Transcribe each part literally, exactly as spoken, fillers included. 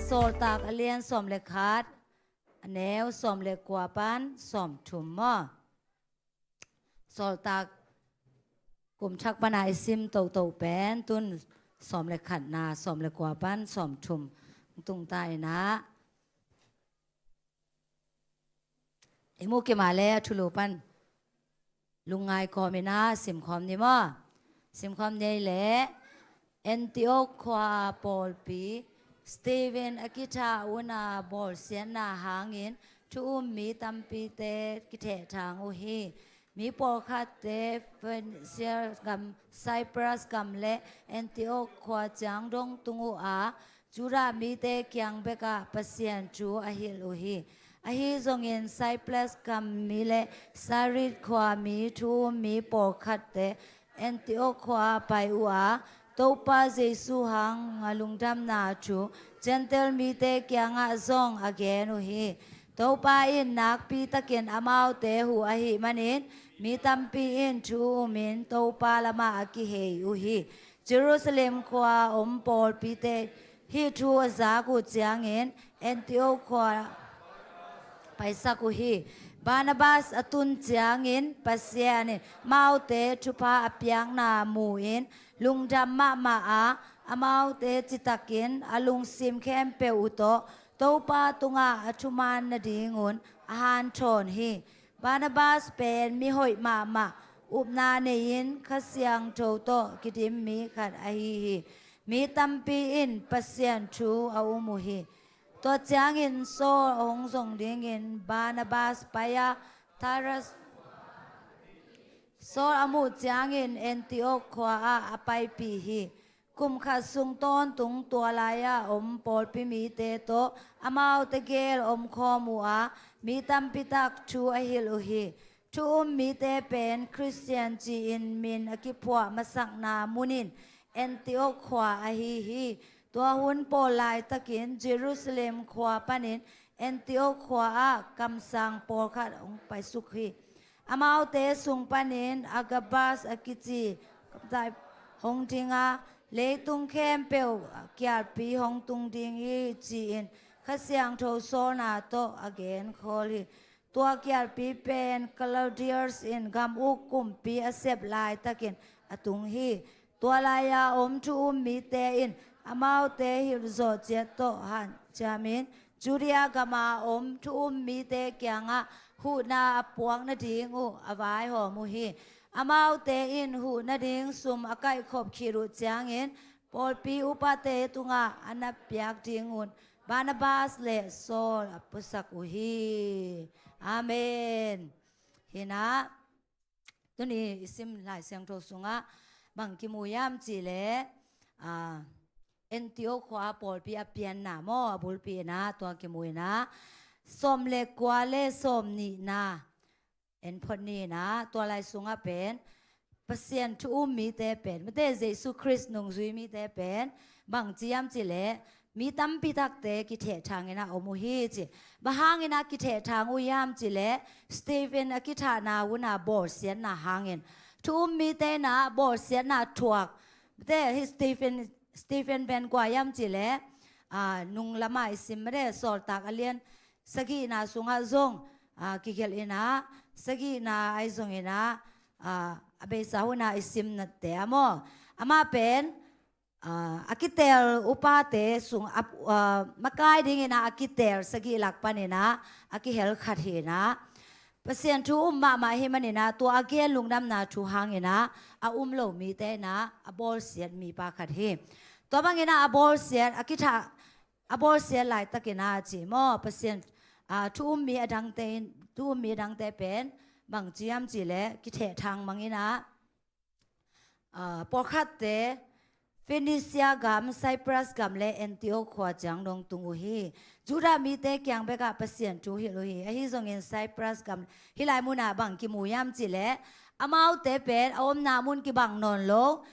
Sawltak a lian sawm le khat, a neu sawm le kua pan sawm thum maw? Sawltak kum thak pana i sim toto pen tun sawm le khatna, sawm le kua pan sawm thum tung ta inah, i mu kima le a thulu pan lungngai kawm inah simkhawm ni maw? Simkhawm ni leh, Antiok khua pawlpi Stephen a kithah una bawlsiatna hangin thu um mi tampite kithehthang uh hi. Mi pawlkhatte Phoenicia gam, Cyprus gam le Antiok khua ciang dong tung uh a, Judah mite kiang bekah Pasian thu a hilh uh hi. Ahi zongin Cyprus gam mi le Cyrene khua mi thu um mi pawlkhatte Antiok khua pai uh a, Topa Jesu hanga lungdamna thu Gentile mite kiangah zong a gen uh hi. Topa in nakpi takin amaute huh ahih manin mi tampi in thu umin Topa lamah a kihei uh hi. Jerusalem khua om pawlpite hih thu a zak uh ciangin Antiok khua paisak uh hi. Barnabas a tun ciangin Pasian in amaute thupha a piakna mu-in lungdam mahmah a, amaute citakin a lungsim khempeuh uh tawh Topa tungah a thuman nadingun a hanthawn hi. Barnabas pen mihoih mahmah, upna nei-in Kha Siangtho tawh kidim mi khat ahi hi. Mi tampi in Pasian thu a um uh hi. Tua ciangin Saul a hong zong dingin Barnabas pai a, Tarsus, Saul a muh ciangin Antiok khua ah a paipih hi. Kum khat sung tawntung tua lai-a om pawlpi mite tawh amaute gel omkhawm uh a, mi tampi tak thu a hilh uh hi. Thu um mite pen Khristian ci-in min a kiphuah masakna mun in Antiok khua ahi hi. Tua hun pawl laitakin Jerusalem khua panin Antiok khua ah kamsang pawlkhat hong paisuk hi. Amaute sung panin Agabas a kici kamtai hong ding a, leitung khempeuh kialpi hong tung ding hi, ci-in Kha Siangtho sawlna tawh a genkhawl hi. Tua kialpi pen Claudius in gam uk kumpi a sep laitakin a tung hi. Tua lai-a om thu um mite in amaute hilh zawh ciat tawh hanciamin Judea gama om thu um mite kiangah huhna a puak nading uh a vaihawm uh hi. Amaute in huh nading sum a kaihkhop khit uh ciangin pawlpi upate tungah a na piak dingun Barnabas le Saul a pusak uh hi. Amen. Hinah, tuni i sim Lai Siangtho sungah bang kimu hiam cihleh, ah, Antiok khua pawlpi a pianna maw, a bulpi inah tua kimu inah, sawm le kua le sawm nihna en phot ni inah, tua lai sungah pen Pasian thu um mite pen, mite Jesu Khrist nungzui mite pen bang ci hiam cihleh, mi tampi takte kithehthang inah om uh hi ci. Bang hang inah kithehthang uh hiam cihleh, Stephen a kithahna una bawlsiatna hangin thu um mite inah bawlsiatna thuak. Mite hi Stephen, Stephen pen kua hiam cihleh, ah, nung lamah i sim mite Sawltak a lian sagihna sungah zong, ah, kigelh inah, sagihna ahi zong inah, ah, a beisa huna i sim nate a maw? Amah pen, ah, a kitel upate sung, a, ah, makai ding inah a kitel sagih lak pan inah a kihel khat hi inah, Pasian thu um mahmah hi man inah, tua a gen lungdamna thu hang inah a um lo mite inah a bawlsiat mipa khat hi. Tua bang inah a bawlsiat, a kithah, a bawlsiat laitak inah ci maw, Pasian, ah, thu um mi a dangte in, thu um mi a dangte pen bang ci hiam cihleh, kithehthang mang inah, ah, pawlkhatte Phoenicia gam, Cyprus gam le Antiok khua ciang dong tung uh hi. Judah mite kiang bekah Pasian thu hilh uh hi. Ahi zongin Cyprus gam, hih lai munah bang kimu hiam cihleh, amaute pen a omna mun kibang nawn lo,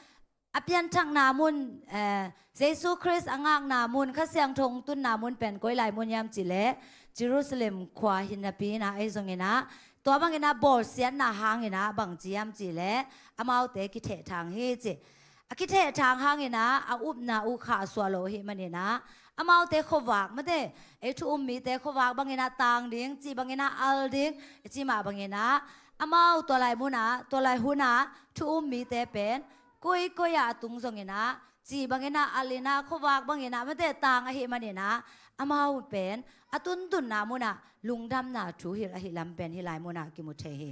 a pianthakna mun, eh, Jesu Khrist a ngakna mun, Kha Siangtho hong tunna mun pen koi lai mun hiam cihleh, Jerusalem khua hi napi inah, ahi zong inah, tua bang inah bawlsiatna hang inah bang ci hiam cihleh, amaute kithehthang hi ci. a kithehthang hangin ah a upna uh khahsuah lo ahih manin ah, amaute khuavak mate, ei thu um mite khuavak bangin ah tang ding, cih bangin ah al ding, i cih mah bangin ah, amau tua lai mun ah, tua lai hun ah thu um mite pen koikoi ah a tung zongin ah, cih bangin ah al in ah, khuavak bangin ah mate tang ahih manin ah, amau pen a tuntunna mun ah lungdamna thu hilh ahih lam pen hih lai mun ah kimu thei hi.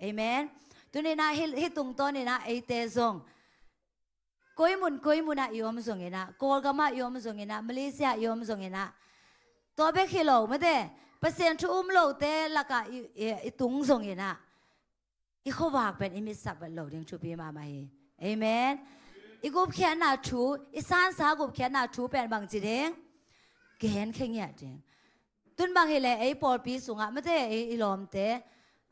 Amen. Tuni-in ah hih, hih tungtawnin ah eite zong koi mun koi mun ah i om zongin ah, Kawlgam ah i om zongin ah, Malaysia i om zongin ah, tua bek hi lo mate, Pasian thu um lote lakah i, i, i tung zongin ah, i khuavak pen i mitsak vet lo ding thupi mahmah hi. Amen. I gupkhiatna thu, i sansa gupkhiatna thu pen bangci ding? Genkhia ngiat ding. Tun bang hileh ei pawlpi sungah mate, ei i lawmte,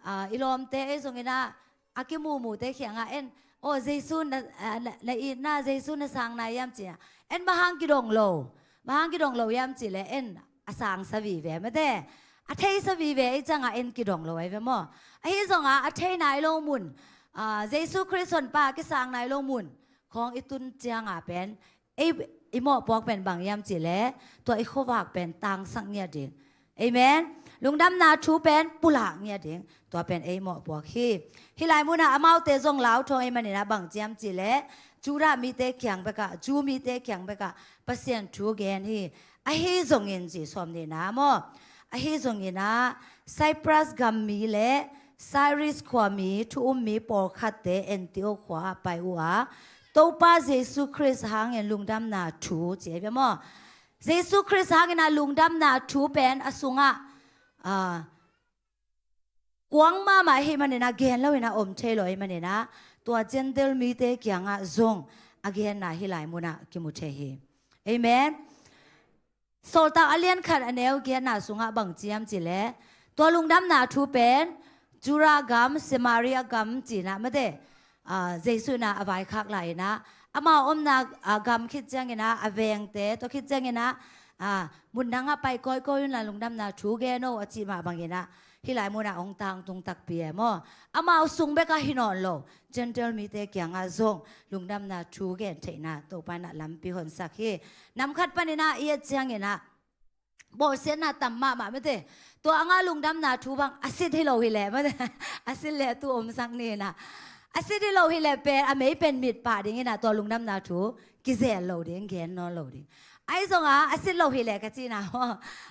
ah, i lawmte ei zongin ah a kimumute kiangah en, aw, Jesu na, ah, na, na itna, Jesu na sangna hiam ci-in ah en, bang hang kidong lo, bang hang kidong lo hiam cihleh en, a sangsa vive mate, a theisa vive ei ciangah en kidong lo ahi ve maw? Ahi zongah a thei nai lo mun, ah, Jesu Khrist honpa kisang nai lo mun khawng i tun ciangah pen ei, i mawhpuak pen bang hiam cihleh tua i khuavak pen tangsak ngiat ding. Amen. Lungdamna thu pen pulak ngiat ding. Tua pen ei mawhpuak hi. Hih lai mun ah amaute zong lauthawng ahih manin ah bang ci hiam cihleh, Judah mite kiang bekah, Jew mite kiang bekah Pasian thu gen hi. Ahi zongin ci sawm nihna maw? Ahi zongin ah Cyprus gam mi le Cyrene khua mi, thu um mi pawlkhatte Antioch khua ah pai uh a, Topa Jesu Khrist hangin lungdamna thu ci ahi ve maw? Jesu Khrist hangin ah lungdamna thu pen a sungah, ah, kuang mahmah ahih manin ah gen loin ah om thei lo ahih manin ah, tua Gentile mite kiangah zong a genna hih lai mun ah kimu thei hi. Amen. Sawltak a lian khat a neu giatna sungah bang ci hiam cihleh, tua lungdamna thu pen Judah gam, Samaria gam ci-in ah mate, ah, Jesu in ah a vaikhak lai-in ah, amau omna, ah, gam khit ciangin ah, a vengte, tua khit ciangin ah, ah, mun dangah pai kawikawi unla lungdamna thu gen o a cih mah bangin ah, hih lai mun ah hong tangtung takpi e maw? Amau sung bekah hi nawn lo, Gentile mite kiangah zong lungdamna thu gen theihna Topa in ah lampi honsak hi. Nam khat panin ah i et ciangin ah bawlsiatna tam mahmah mate. Tua a ngah lungdamna thu bang a sit hi lo hileh mate, a sit leh tu omsak ni-in ah, a sit hi lo hileh pen a mei pen mit pah dingin ah tua lungdamna thu kizel lo ding, gen nawn lo ding. Ahi zongah a sit lo hileh ka cihna,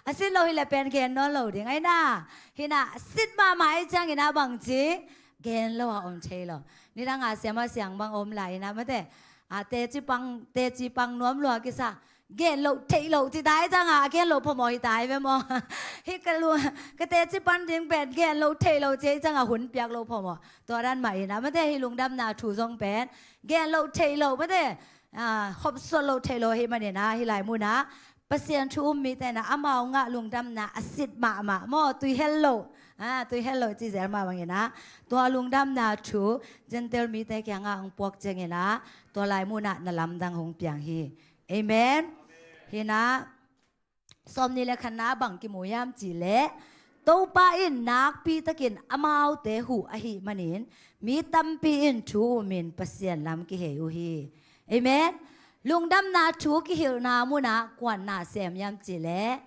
a sit lo hileh pen gen nawn lo ding. Ahi na, hi na, a sit mahmah ahih ciangin ah bangci, gen lo a om thei lo. Nidang a siama siang bang om lai-in ah mate, a, teci pang, teci pang nuam lua kisa, gen loh theih loh ci ta ahih ciangah a gen loh phamawh hi ta hi ve maw? Hih ka lu, ka teci pan ding pen gen loh theih loh ci ahih ciangah hun piak loh phamawh. Tua dan mah in ah mate, hih lungdamna thu zong pen gen loh theih loh mate, ah, hopsuak loh theih loh ahih manin ah hih lai mun ah Pasian thu um mite in ah amau ngah lungdamna a sit mahmah maw, tuihel loh, ah, tuihel loh ci zel mah bangin ah, tua lungdamna thu Gentile mite kiangah hong puak ciangin ah tua lai mun ah na lamdang hong piang hi. Amen. Hi na, sawmnih le khatna bang kimu hiam cihleh, Topa in nakpitakin amaute huh ahih manin mi tampi in thu umin Pasian lam kihei uh hi. Amen. Lungdamna thu kihilhna mun ah kua in na sem hiam cihleh,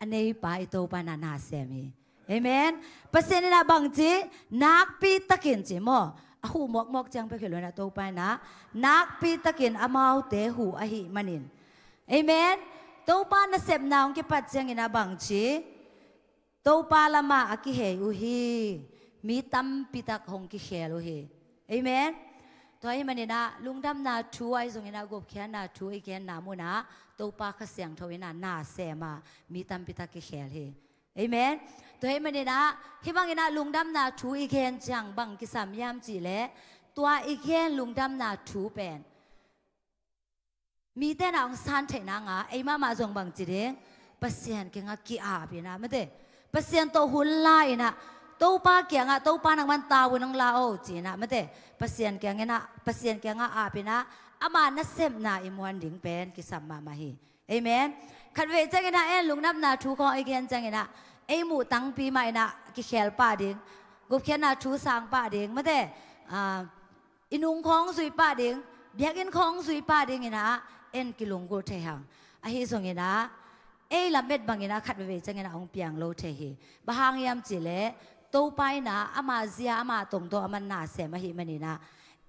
a neipa i Topa in ah na sem hi. Amen. Pasian in ah bangci, nakpitakin ci maw, a huh mawkmawk ciang pek hi lo-in ah Topa in ah nakpitakin amaute huh ahih manin. Amen. Topa nasepna hong kipat ciangin ah bangci, Topa lamah a kihei uh hi. Mi tampitak hong kikhel uh hi. Amen. Tua ahih manin ah lungdamna thu ahi zongin ah gupkhiatna thu i genna mun ah Topa Kha Siangtho in ah na sem a, mi tampitak kikhel hi. Amen. Tua ahih manin ah hih bangin ah lungdamna thu i gen ciang bang kisam hiam cihleh, tua i gen lungdamna thu pen mite in ah hong san theih nang a, ei mahmah zong bangci ding, Pasian kiangah ki-ap in ah mate, Pasian tawh hun la in ah, Topa kiangah, Topa nangman tavuan hong la o ci-in ah mate, Pasian kiangin ah, Pasian kiangah ap in ah, ama nasepna i muan ding pen kisam mahmah hi. Amen. Khatvei ciangin ah en, lungdamna thu khawng i gen ciangin ah ei muh tangpi mah in ah kikhel pah ding, gupkhiatna thu sang pah ding mate, ah, i nung khawng zui pah ding, Biakinn khawng zui pah dingin ah en kilunggulh thei hang. Ahi zongin ah ei lamet bangin ah khat veivei ciangin ah hong piang lo thei hi. Bang hang hiam cih leh Topa in ah ama zia ama tong tawh aman na sem ahih manin ah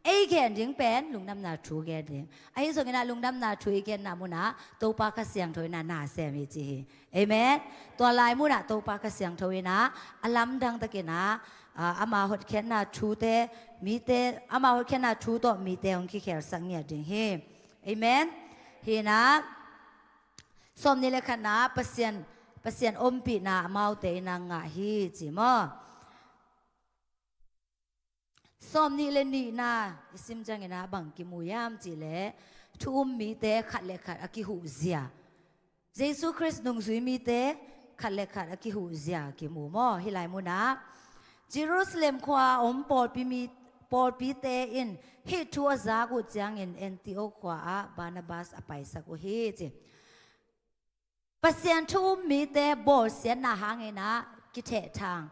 ei gen ding pen lungdamna thu gen ding. Ahi zongin ah lungdamna thu i genna mun ah Topa Kha Siangtho in ah na sem hi ci hi. Amen. Tua lai mun ah Topa Kha Siangtho in ah a lamdang takin ah, ah, ama hotkhiatna thute, mite, ama hotkhiatna thu tawh mite hong kikhelsak ngiat ding hi. Amen. Hi in ah sawmnih le khatna, Pasian, Pasian ompihna amaute in ah ngah hi ci maw? Sawmnih le nihna i sim ciangin ah bang kimu hiam cih leh thu um mite khat le khat a kihuhzia. Jesu Khrist nungzui mite khat le khat a kihuhzia kimu maw? Hih lai mun ah Jerusalem khua a om pawlpi mi, pawlpite in hih thu a zak uh ciangin Antioch khua ah Barnabas a paisak uh hi ci. Pasian thu um mite bawlsiatna hangin ah kithehthang.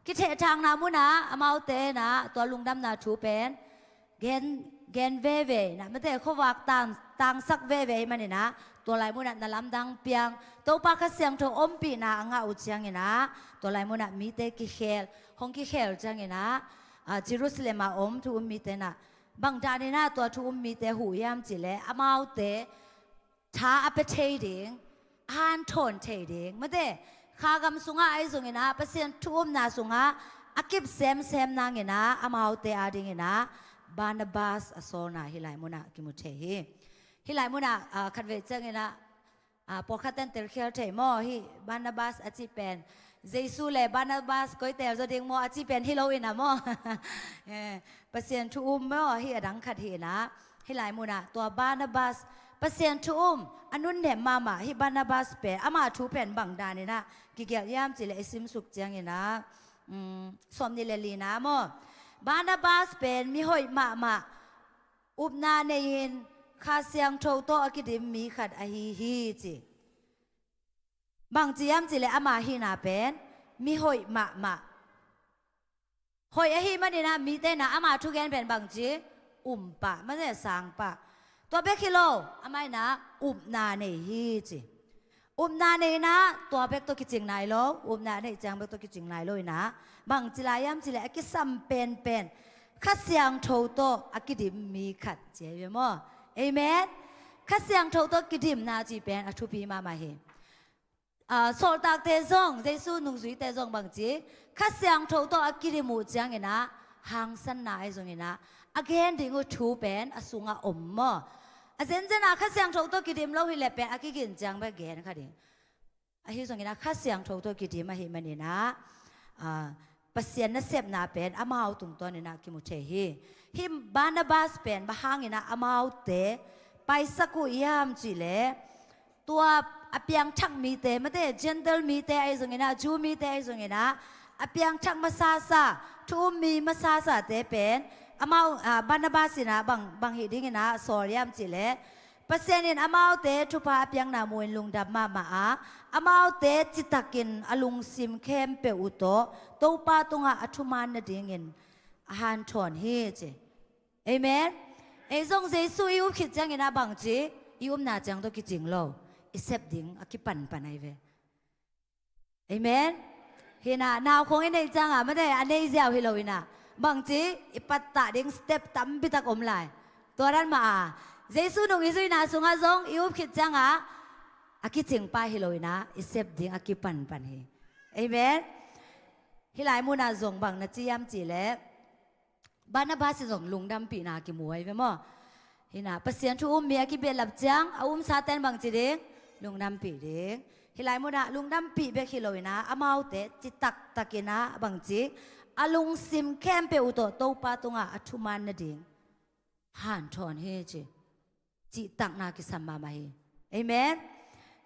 Kithehthangna mun ah amaute in ah tua lungdamna thu pen gen, gen veve in ah, mate, khuavak tang, tangsak veve ahih manin ah tua lai mun ah na lamdang piang. Topa Kha Siangtho ompihna a ngah uh ciangin ah tua lai mun ah mite kikhel, hong kikhel ciangin ah, ah, Jerusalem a om thu um mite in ah bang danin ah tua thu um mite huh hiam cih leh amaute tha a pia thei ding, a hanthawn thei ding, mate, kha gam sungah ahi zongin ah Pasian thu umna sungah a kip semsem nangin ah amaute adingin ah Barnabas a sawlna hih lai mun ah kimu thei hi. Hih lai mun ah, ah, khat vei ciangin ah, ah, pawlkhat ten telkhial thei maw, hih Barnabas a cih pen Jesu le Barnabas koi tel zaw ding maw a cih pen hi lo in ah maw? Eh, Pasian thu um maw, hih a dang khat hi in ah. Hih lai mun ah tua Barnabas, Pasian thu um a nunnem mahmah hih Barnabas pen ama thu pen bang danin ah kigelh hiam cih leh i simsuk ciangin ah, um, sawmnih le lina maw? Barnabas pen mihoih mahmah, upna nei-in Kha Siangtho tawh a kidim mi khat ahi hi ci. Bangci hiam cih leh ama hihna pen mihoih mahmah. Hoih ahih manin ah mite in ah ama thugen pen bangci, um pah, mate, sang pah. Tua bek hi lo, amah in ah upna nei hi ci. Upna nei in ah tua bek tawh kicing nai lo, upna neih ciang bek tawh kicing nai lo in ah bangci lai hiam cih leh a kisam penpen Kha Siangtho tawh a kidim mi khat ci hi ve maw? Amen. Kha Siangtho tawh kidimna cih pen a thupi mahmah hi. Ah, sawltakte zong, Jesu nungzuite zong bangci, Kha Siangtho tawh a kidim uh ciangin ah hangsanna ahi zongin ah a gen ding uh thu pen a sungah om maw? A zenzen ah Kha Siangtho tawh kidim lo hi leh pen a kigin ciang bek gen kha ding. Ahi zongin ah Kha Siangtho tawh kidim ahih manin ah, ah, Pasian nasepna pen amau tungtawnin ah kimu thei hi. Hih Barnabas pen bang hangin ah amaute paisak uh hiam cih leh tua a piangthak mite, mate, Gentile mite ahi zongin ah, Jew mite ahi zongin ah, a piangthak masasa, thu um mi masasate pen amau, ah, Barnabas in ah bang, bang hih dingin ah sawl hiam cih leh Pasian in amaute thupha a piakna mu-in lungdam mahmah a, amaute citakin a lungsim khempeuh uh tawh Topa tungah a thuman nadingin a hanthawn hi ci. Amen. Ei zong Jesu i up khit ciangin ah bangci, i upna ciang tawh kicing lo, i sep ding a kipanpan ahi ve. Amen. Hi in ah nau khawng i neih ciangah, mate, a nei ziau hi lo in ah bangci, i pattah ding step tampi tak om lai. Tua dan mah a Jesu nung i zuihna sungah zong i up khit ciangah a kicing pah hi lo in ah i sep ding a kipanpan hi. Amen. Hih lai mun ah zong bang na ci hiam cih leh Barnabas in zong lungdampihna kimu ahi ve maw? Hi in ah Pasian thu um mi a kibehlap ciang a umsa ten bangci ding, lungdampih ding. Hih lai mun ah lungdampih bek hi lo in ah amaute citaktakin ah bangci, a lungsim khempeuh uh tawh Topa tungah a thuman nading hanthawn hi ci. Cihtakna kisam mahmah hi. Amen.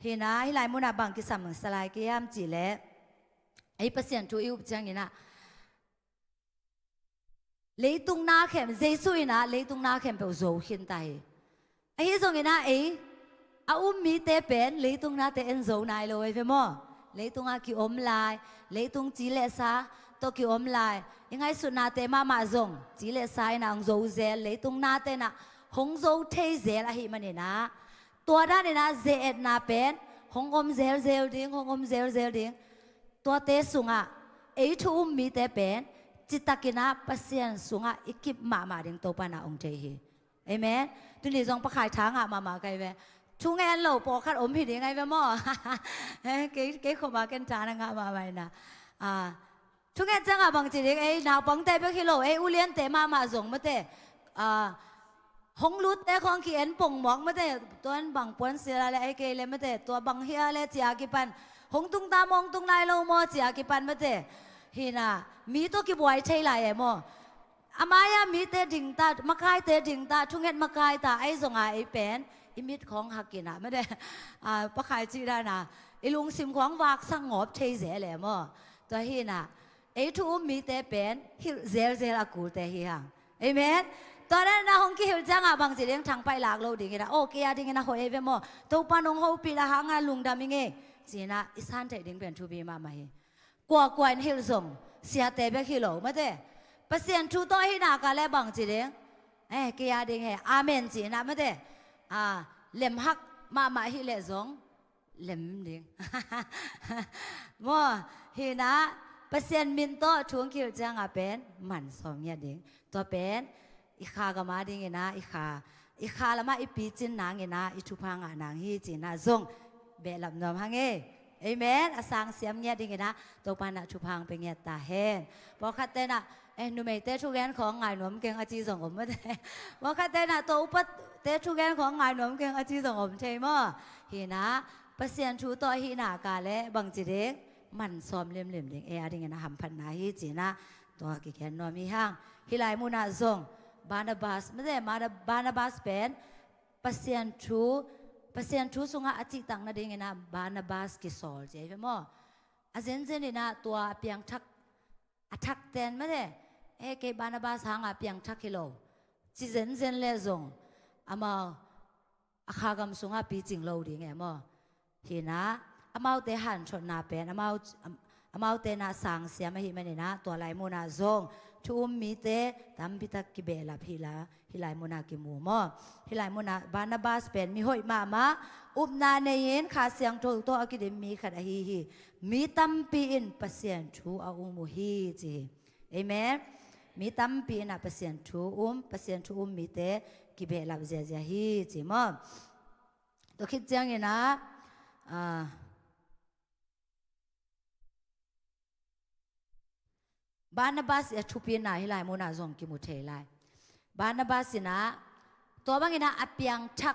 Hi in ah hih lai mun ah bang kisam sa lai kei hiam cih leh ei Pasian thu i up ciangin ah leitung na khem, Jesu in ah leitung na khempeuh zo khin ta hi. Ahi zongin ah ei a um mite pen leitung nate en zo nai lo ahi ve maw? Leitungah kiom lai, leitung ci le sa tawh kiom lai. I ngaihsutnate mahmah zong ci le sa in ah hong zo zel, leitung nate in ah hong zo thei zel ahih manin ah, tua danin ah ze-etna pen hong om zelzel ding, hong om zelzel ding. Tuate sungah ei thu um mite pen citakin ah Pasian sungah i kip mahmah ding Topa in ah hong thei hi. Amen. Tuni zong Pa Khai tha ngah mahmah ka hi ve. Thu ngen lo pawlkhat om hi ding ahi ve maw? Eh, kei, kei khop ah ken tha na ngah mahmah hi na. Ah, thu ngen ciangah bangci ding, ei naupangte bek hi lo, ei uliante mahmah zong mate, ah, hong lutte khawng ki-en pongmawk mate, tua in bang puan sia le, ei kei le mate, tua bang hia le ci-a kipan, hong tung ta maw, hong tung nai lo maw ci-a kipan mate. Hi na, mi tawh kibuai thei lai e maw? A mai-ah mite ding ta, makaite ding ta, thunget makai ta, ahi zongin ei pen i mit khawng hak in ah mate, ah, Pa Khai cih dan ah i lungsim khawng vaksak ngawp thei zel e maw? Tua hi na, ei thu um mite pen hilh zelzel a kulte hi hang. Amen. Tua dan ah hong kihilh ciangah bangci ding, thangpaih lak lo ding in ah, aw, kei a dingin ah hoih ahi ve maw? Topa in hong hopih a hang ah lungdam ing e, ci-in ah i san theih ding pen thupi mahmah hi. Kuakua in hilh zong siate bek hi lo mate. Pasian thu tawh ahih nak leh bangci ding, eh, kei a ding hi, amen ci-in ah mate, ah, lemhak mahmah hi leh zong lem ding maw? Hi na, Pasian min tawh thu hong kihilh ciangah pen man sawm ngiat ding. Tua pen i kha gam a dingin ah, i kha, i kha lamah i picin nangin ah, i thupha ngah nang hi ci-in ah zong behlap nuam hang e. Amen. A sang siam ngiat dingin ah Topa in ah thupha hong pia ngiat ta hen. Pawlkhatte in ah, eh, numeite thugen khawng ngai nuam keng a ci zong om mate. Pawlkhatte in ah tua upate thugen khawng ngai nuam keng a ci zong om thei maw? Hi na, Pasian thu tawh ahih nak leh bangci ding, man sawm limlim ding, ei a dingin ah hamphatna hi ci-in ah tua kigen nuam hi hang. Hih lai munah zong Barnabas mate, Barna-, Barnabas pen Pasian thu, Pasian thu sungah a cihtak nadingin ah Barnabas kisawl ci ahi ve maw? A zenzen in ah tua a piangthak, a thakten mate, eh, kei Barnabas hangah piangthak hi lo ci zenzen leh zong amau a kha gam sungah picing lo ding e maw? Hi na, amaute hanthotna pen amau, am-, amaute in ah sang siam ahih manin ah tua lai munah zong thu um mite tampi tak kibehlap hi la, hih lai munah kimu maw? Hih lai munah Barnabas pen mi hoih mahmah, upna nei-in Kha Siangtho tawh a kidim mi khat ahi hi. Mi tampi in Pasian thu a um uh hi ci hi. Amen. Mi tampi in ah Pasian thu um, Pasian thu um mite kibehlap ziazia hi ci maw? Tua khit ciangin ah, ah, Barnabas i a thupina hih lai munah zong kimu thei lai. Barnabas in ah tua bangin ah a piangthak,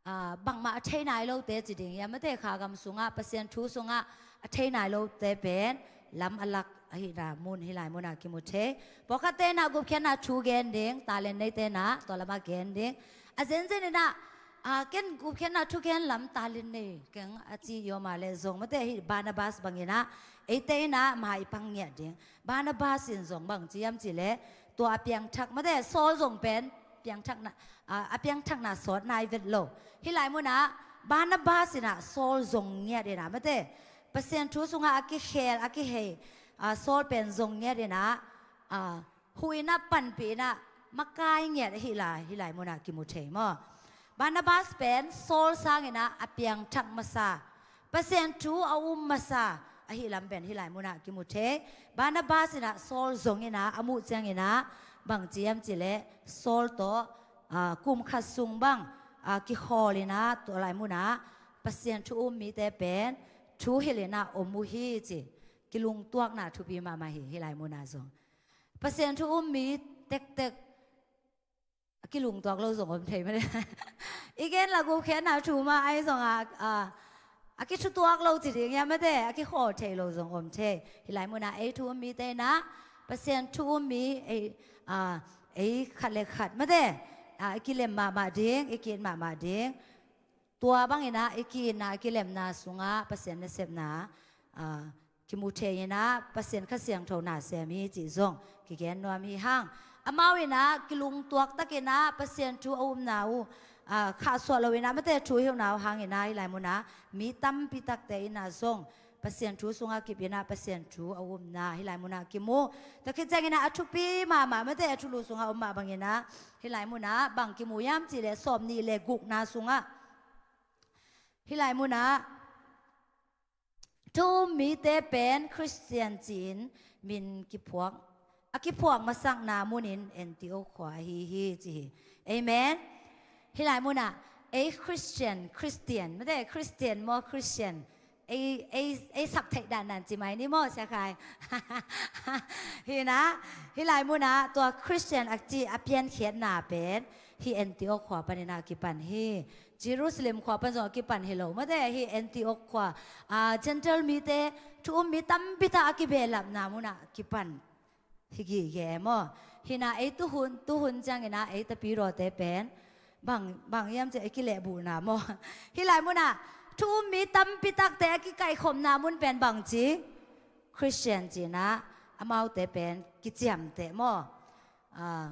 ah, bangmah a thei nai lote ci ding hiam mate, kha gam sungah, Pasian thu sungah a thei nai lote pen lam a lak ahihna mun hih lai munah kimu thei. Pawlkhatte in ah gupkhiatna thu gen ding, talent neite in ah tua lamah gen ding. A zenzen in ah, ah, ken gupkhiatna thu gen lam talent nei keng a ci hi om a leh zong mate, hih Barnabas bangin ah eite in ah mai pang ngiat ding. Barnabas in zong bangci hiam cih leh tua a piangthak mate, Saul zong pen piangthakna, ah, a piangthakna sawt nai vet lo. Hih lai munah Barnabas in ah Saul zong ngiat in ah mate, Pasian thu sungah a kikhel, a kihei, ah, Saul pen zong ngiat in ah, ah, huh in ah panpih in ah makai ngiat ahih lai, hih lai munah kimu thei maw? Barnabas pen Saul sangin ah a piangthak masa, Pasian thu a um masa ahih lam pen hih lai munah kimu thei. Barnabas in ah Saul zong in ah a muh ciangin ah bangci hiam cih leh Saul tawh, ah, kum khat sung bang, ah, kikhawl in ah tua lai munah Pasian thu um mite pen thu hilh in ah om uh hi ci, kilungtuakna thupi mahmah hi, hih lai munah zong. Pasian thu um mi tektek a kilungtuak lo zong om thei mate. I gen la gupkhiatna thu mah ahi zongin, a, a kithutuak lo ci ding hiam mate, a kikhawl thei lo zong om thei. Hih lai munah ei thu um mite in ah Pasian thu um mi ei, a, ei khat le khat mate, a, i kilem mahmah ding, i ki-it mahmah ding. Tua bangin ah i ki-itna, i kilemna sungah Pasian nasepna, ah, kimu thei in ah Pasian Kha Siangtho nasem hi cih zong kigen nuam hi hang. Amau in ah kilungtuak takin ah Pasian thu a umna uh, ah, khahsuah lo in ah mate thu hilhna uh hangin ah hih lai munah mi tampi takte in ah zong Pasian thu sungah kip inah Pasian thu a umna hih lai munah kimu. Tua khit cianginah a thupi mahmah mate, a thulu sungah om mah banginah hih lai munah bang kimu hiam cihleh sawmnih le gukna sungah hih lai munah thu um mite pen Khristian ci-in min kiphuak, a kiphuak masakna munin Antiok khua ahi hi ci hi. Amen. Hih lai munah ei Khristian, Khristian mate, Khristian maw, Khristian, ei, ei, ei sak theih dandan ci mai ni maw, Sia Khai? Hinah hih lai munah tua Khristian a ci a piankhiatna pen hih Antiok khua paninah kipan hi. Jerusalem khua pan zong a kipan hi lo mate, hih Antiok khua, a, Gentile mite, thu um mi tampi tak a kibehlapna munah kipan hi gige maw. Hinah ei tuhun, tuhun cianginah ei tapirawte pen bang, bang hiam cih ei kilehbulna maw. Hih lai munah thu um mi tampi takte a kikaihkhopna mun pen bangci, Khristian cinah amaute pen kiciamteh maw. A,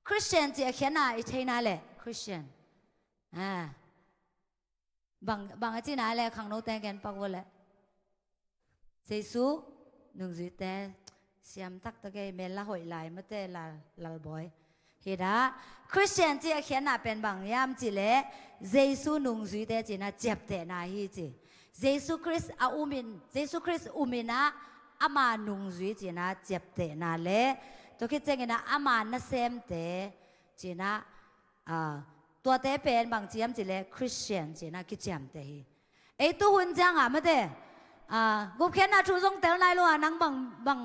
Khristian ci a khiatna i theihna leh Khristian, a, bang, bang a cihna leh khangnote gen pak vua leh Jesu nungzuite siam taktak ei, mel la hoih lai mate, lal, lalbawi. Hinah Khristian ci a khiatna pen bang hiam cihleh Jesu nungzuite cinah ciaptehna hi ci. Jesu Khrist a umin, Jesu Khrist uminah ama nungzui cinah ciaptehna le tua khit cianginah ama nasemte cinah, a, tuate pen bangci hiam cihleh Khristian cinah kiciamteh hi. Ei tuhun ciangah mate, a, gupkhiatna thu zong tel nai lo a nang bang, bang,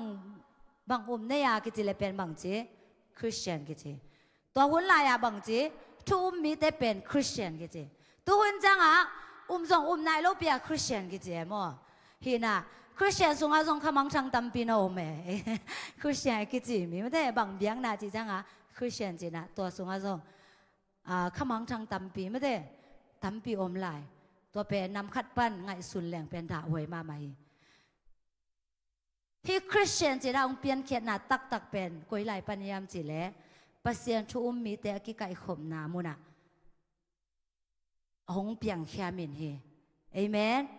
bang um nei a kici le pen bangci, Khristian kici. Tua hun lai-ah bangci, thu um mite pen Khristian kici. Tuhun ciangah um zong um nai lopi a Khristian kici e maw. Hinah Khristian sungah zong khamangthang tampi na om e. Khristian kici mi mate, bang biakna ci ciangah Khristian cinah tua sungah zong, a, khamangthang tampi mate, tampi om lai. Tua pen nam khat pan ngaihsun leng pen dahhuai mahmah hi. Hih Khristian cinah hong piankhiatna taktak pen koi lai pan hiam cihleh Pasian thu um mite a kikaihkhopna munah a hong piangkhia min hi. Amen.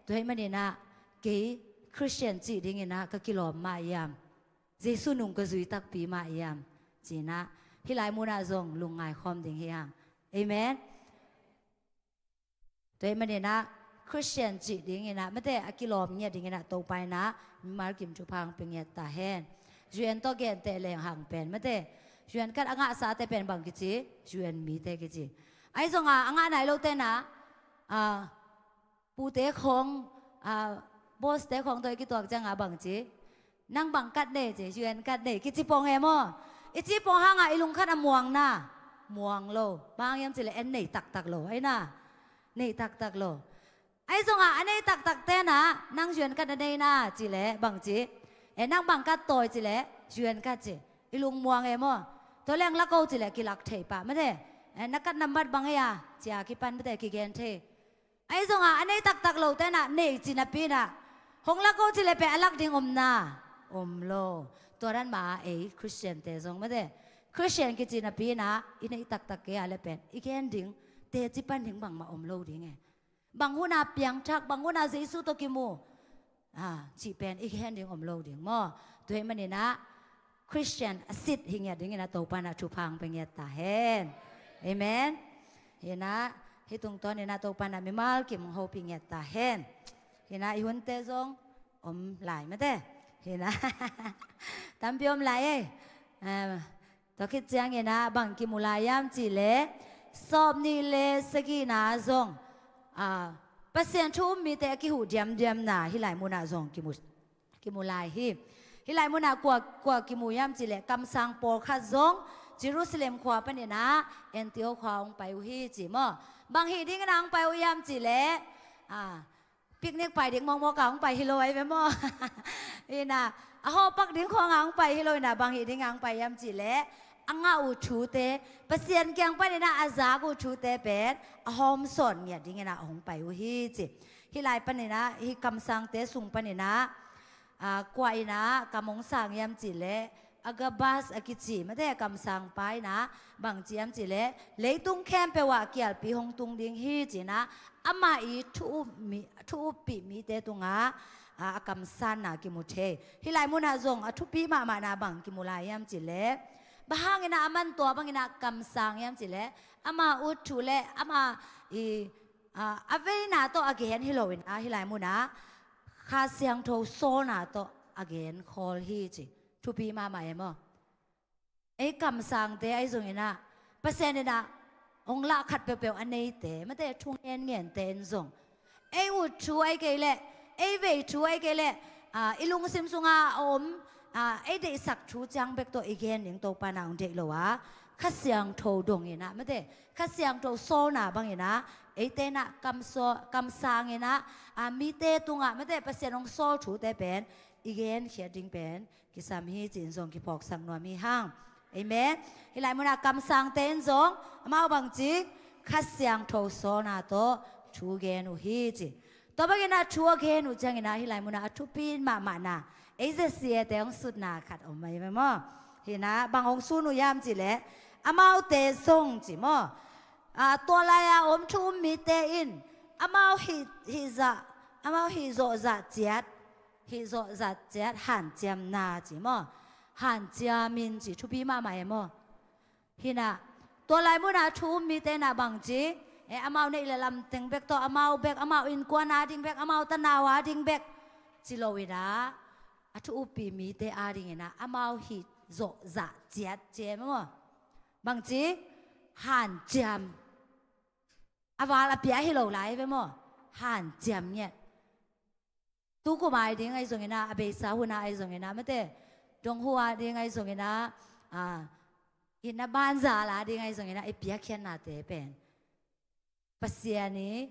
Tua hih maninah kei Khristian cih dinginah ka kilawm mah hiam, Jesu nung ka zui takpi mah hiam cinah hih lai munah zong lungngai khawm ding hi hang. Amen. Tua hih maninah Khristian cih dinginah mate, a kilawm ngiat dinginah Topa inah mimal kim thupha hong pia ngiat ta hen. U N tawh genteh leng hang pen mate, U N card a ngahsate pen bang kici, U N mite kici. Ahi zongah a ngah nai lote nah, a, pute khawng, a, boss te khawng tawh i kituak ciangah bangci, nang bang card nei ci, U N card nei kici pong e maw. I ci pong hangah i lungkhat a muang na, muang lo. Bang hang hiam cihleh en nei taktak lo, ahi na, nei taktak lo. Ahi zongah a nei taktakte nah, nang U N card a nei na cileh bangci, e, nang bang card tawi cileh U N card ci, i lung muang e maw. Tua leng lak o cileh kilak thei pah mate. E, na card nambat bang ei a cia kipan mate, kigen thei. Ahi zongah a nei taktak lote nah nei ci napi nah, hong lak o cileh pen a lak ding om na, om lo. Tua dan mah ei Khristiante zong mate, Khristian kici napi nah i nei taktak kei a leh pen i gen ding, teci pan ding bangmah om lo ding e. Bang hunah piangthak, bang hunah Jesu tawh kimu, a, cih pen i gen ding om lo ding maw. Tua hih maninah Khristian a sit hi ngiat dinginah Topa nah thupha hong pia ngiat ta hen. Amen. Hinah hih tungtawninah Topa nah mimal kim hong hopih ngiat ta hen. Hinah i hunte zong om lai mate. Hinah tampi om lai ei. A, tua khit cianginah bang kimu lai hiam cihleh, sawmnih le sagihna zong, a, Pasian thu um mite a kihuh diamdiamna hih lai munah zong kimu, kimu lai hi. Hih lai munah kua, kua kimu hiam cihleh, kamsang pawlkhat zong Jerusalem khua paninah Antiok khua hong pai uh hi ci maw. Bang hih dinginah hong pai uh hiam cihleh, a, picnic pai ding mawkmawk a hong pai hi lo ahi ve maw. Hinah a hawhpak ding khawngah hong pai hi lo hinah, bang hih dingah hong pai hiam cihleh, a ngah uh thute, Pasian kiang paninah a zak uh thute pen a hawmsawn ngiat dinginah hong pai uh hi ci. Hih lai paninah, hih kamsangte sung paninah, a, kua inah kam hong sang hiam cihleh, Agabus a kici, mate, kamsangpa in ah bang ci hiam cih leh, leitung khempeuh ah kialpi hong tung ding hi ci-in ah, amah i thu up mi, thu uppih mite tungah, a, a kamsanna kimu thei. Hih lai munah zong a thupi mahmahna bang kimu lai hiam cih leh, bang hangin ah aman tua bangin ah kamsang hiam cih leh, ama ut thu le ama i, a, a veina tawh a gen hi loin ah, hih lai munah Kha Siangtho sawlna tawh a gen khawl hi ci. Thupi mahmah e maw? Ei kamsangte ahi zongin ah, Pasian in ah hong lah khat peuhpeuh a neite, mate, thu ngenngente in zong, ei ut thu ahi kei leh, ei vei thu ahi kei leh, a, i lungsim sungah a om, a, ei deihsak thu ciang bek tawh i gen ding Topa in ah hong deih lo a, Kha Siangtho dongin ah, mate, Kha Siangtho sawlna bangin ah, eite in ah kamsaw-, kamsangin ah, a, mite tungah, mate, Pasian hong sawl thute pen i genkhiat ding pen kisam hi ci-in zong kiphawksak nuam hi hang. Amen. Hih lai munah kamsangte in zong amau bangci, Kha Siangtho sawlna tawh thu gen uh hi ci. Tua bangin ah thu a gen uh ciangin ah, hih lai munah a thupi mahmahna, ei Z C A te hong sutna khat om mai maw? Hih in ah bang hong sun uh hiam cih leh, amaute zong ci maw, a, tua lai-a om thu um mite in amau hih, hih zah, amau hih zawh zah ciat, hih zawh zah ciat hanciamna ci maw? Hanciam in ci, thupi mahmah e maw? Hih in ah, tua lai munah thu um mite in ah bangci, e, amau neih le lam teng bek tawh, amau bek, amau innkuan ading bek, amau tanau ading bek ci loin ah, a thu uppih mite adingin ah amau hih zawh zah ciat ci e maw? Bangci, hanciam. A val a pia hi lo lai ve maw? Hanciam ngiat. Tu kum a ding ahi zongin ah, a beisa hun a ahi zongin ah, mate, donghu a ding ahi zongin ah, a, itna banzal a ding ahi zongin ah, i piakkhiatnate pen Pasian i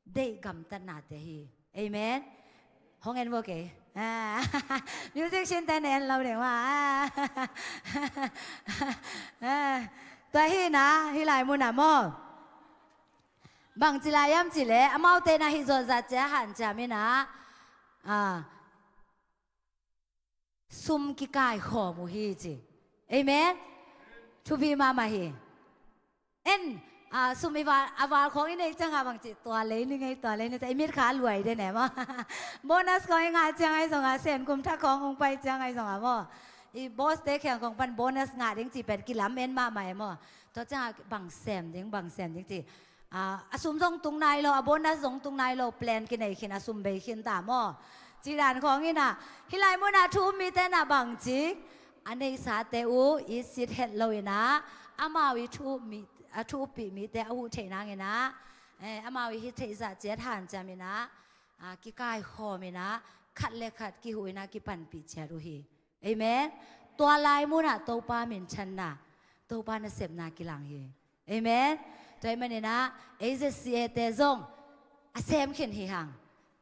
deih gamtatnate hi. Amen. Hong en vo kei. A, music sin te na en lo ding maw. A, tua hi in ah, hih lai munah maw, bangci lai hiam cih leh, amaute in ah hih zawh zah ciat hanciam in ah, a, sum kikaikhawm uh hi ci. Amen. Thupi mahmah hi. En, a, sum i val, a val khawng i neih ciangah bangci, tua lei ni ngei, tua lei ni ciang, i mitkha a luai den e maw? Bonus khawng i ngah ciang ahi zongah, Sen kum thak khawng hong pai ciang ahi zongah maw, i boss te kiang khawng pan bonus ngah ding cih pen kilamen mahmah e maw? Tua ciangah bang sem ding, bang sem ding ci. A, a sum zong tung nai lo, a bonus zong tung nai lo, plan kinei khin, a sum bei khin ta maw? Cih dan khawng in ah, hih lai munah thu um mite in ah bangci, a neihsate uh i sit het loin ah, amau i thu up mi, a thu uppih mite a huh theih nangin ah, e, amau i hih theih zah ciat hanciam in ah, a, kikaikhawm in ah, khat le khat kihuh in ah kipanpih ciat uh hi. Amen. Tua lai munah Topa minthanna, Topa nasepna kilang hi. Amen. Tua ahih manin ah, ei Z C A te zong a sem khin hi hang.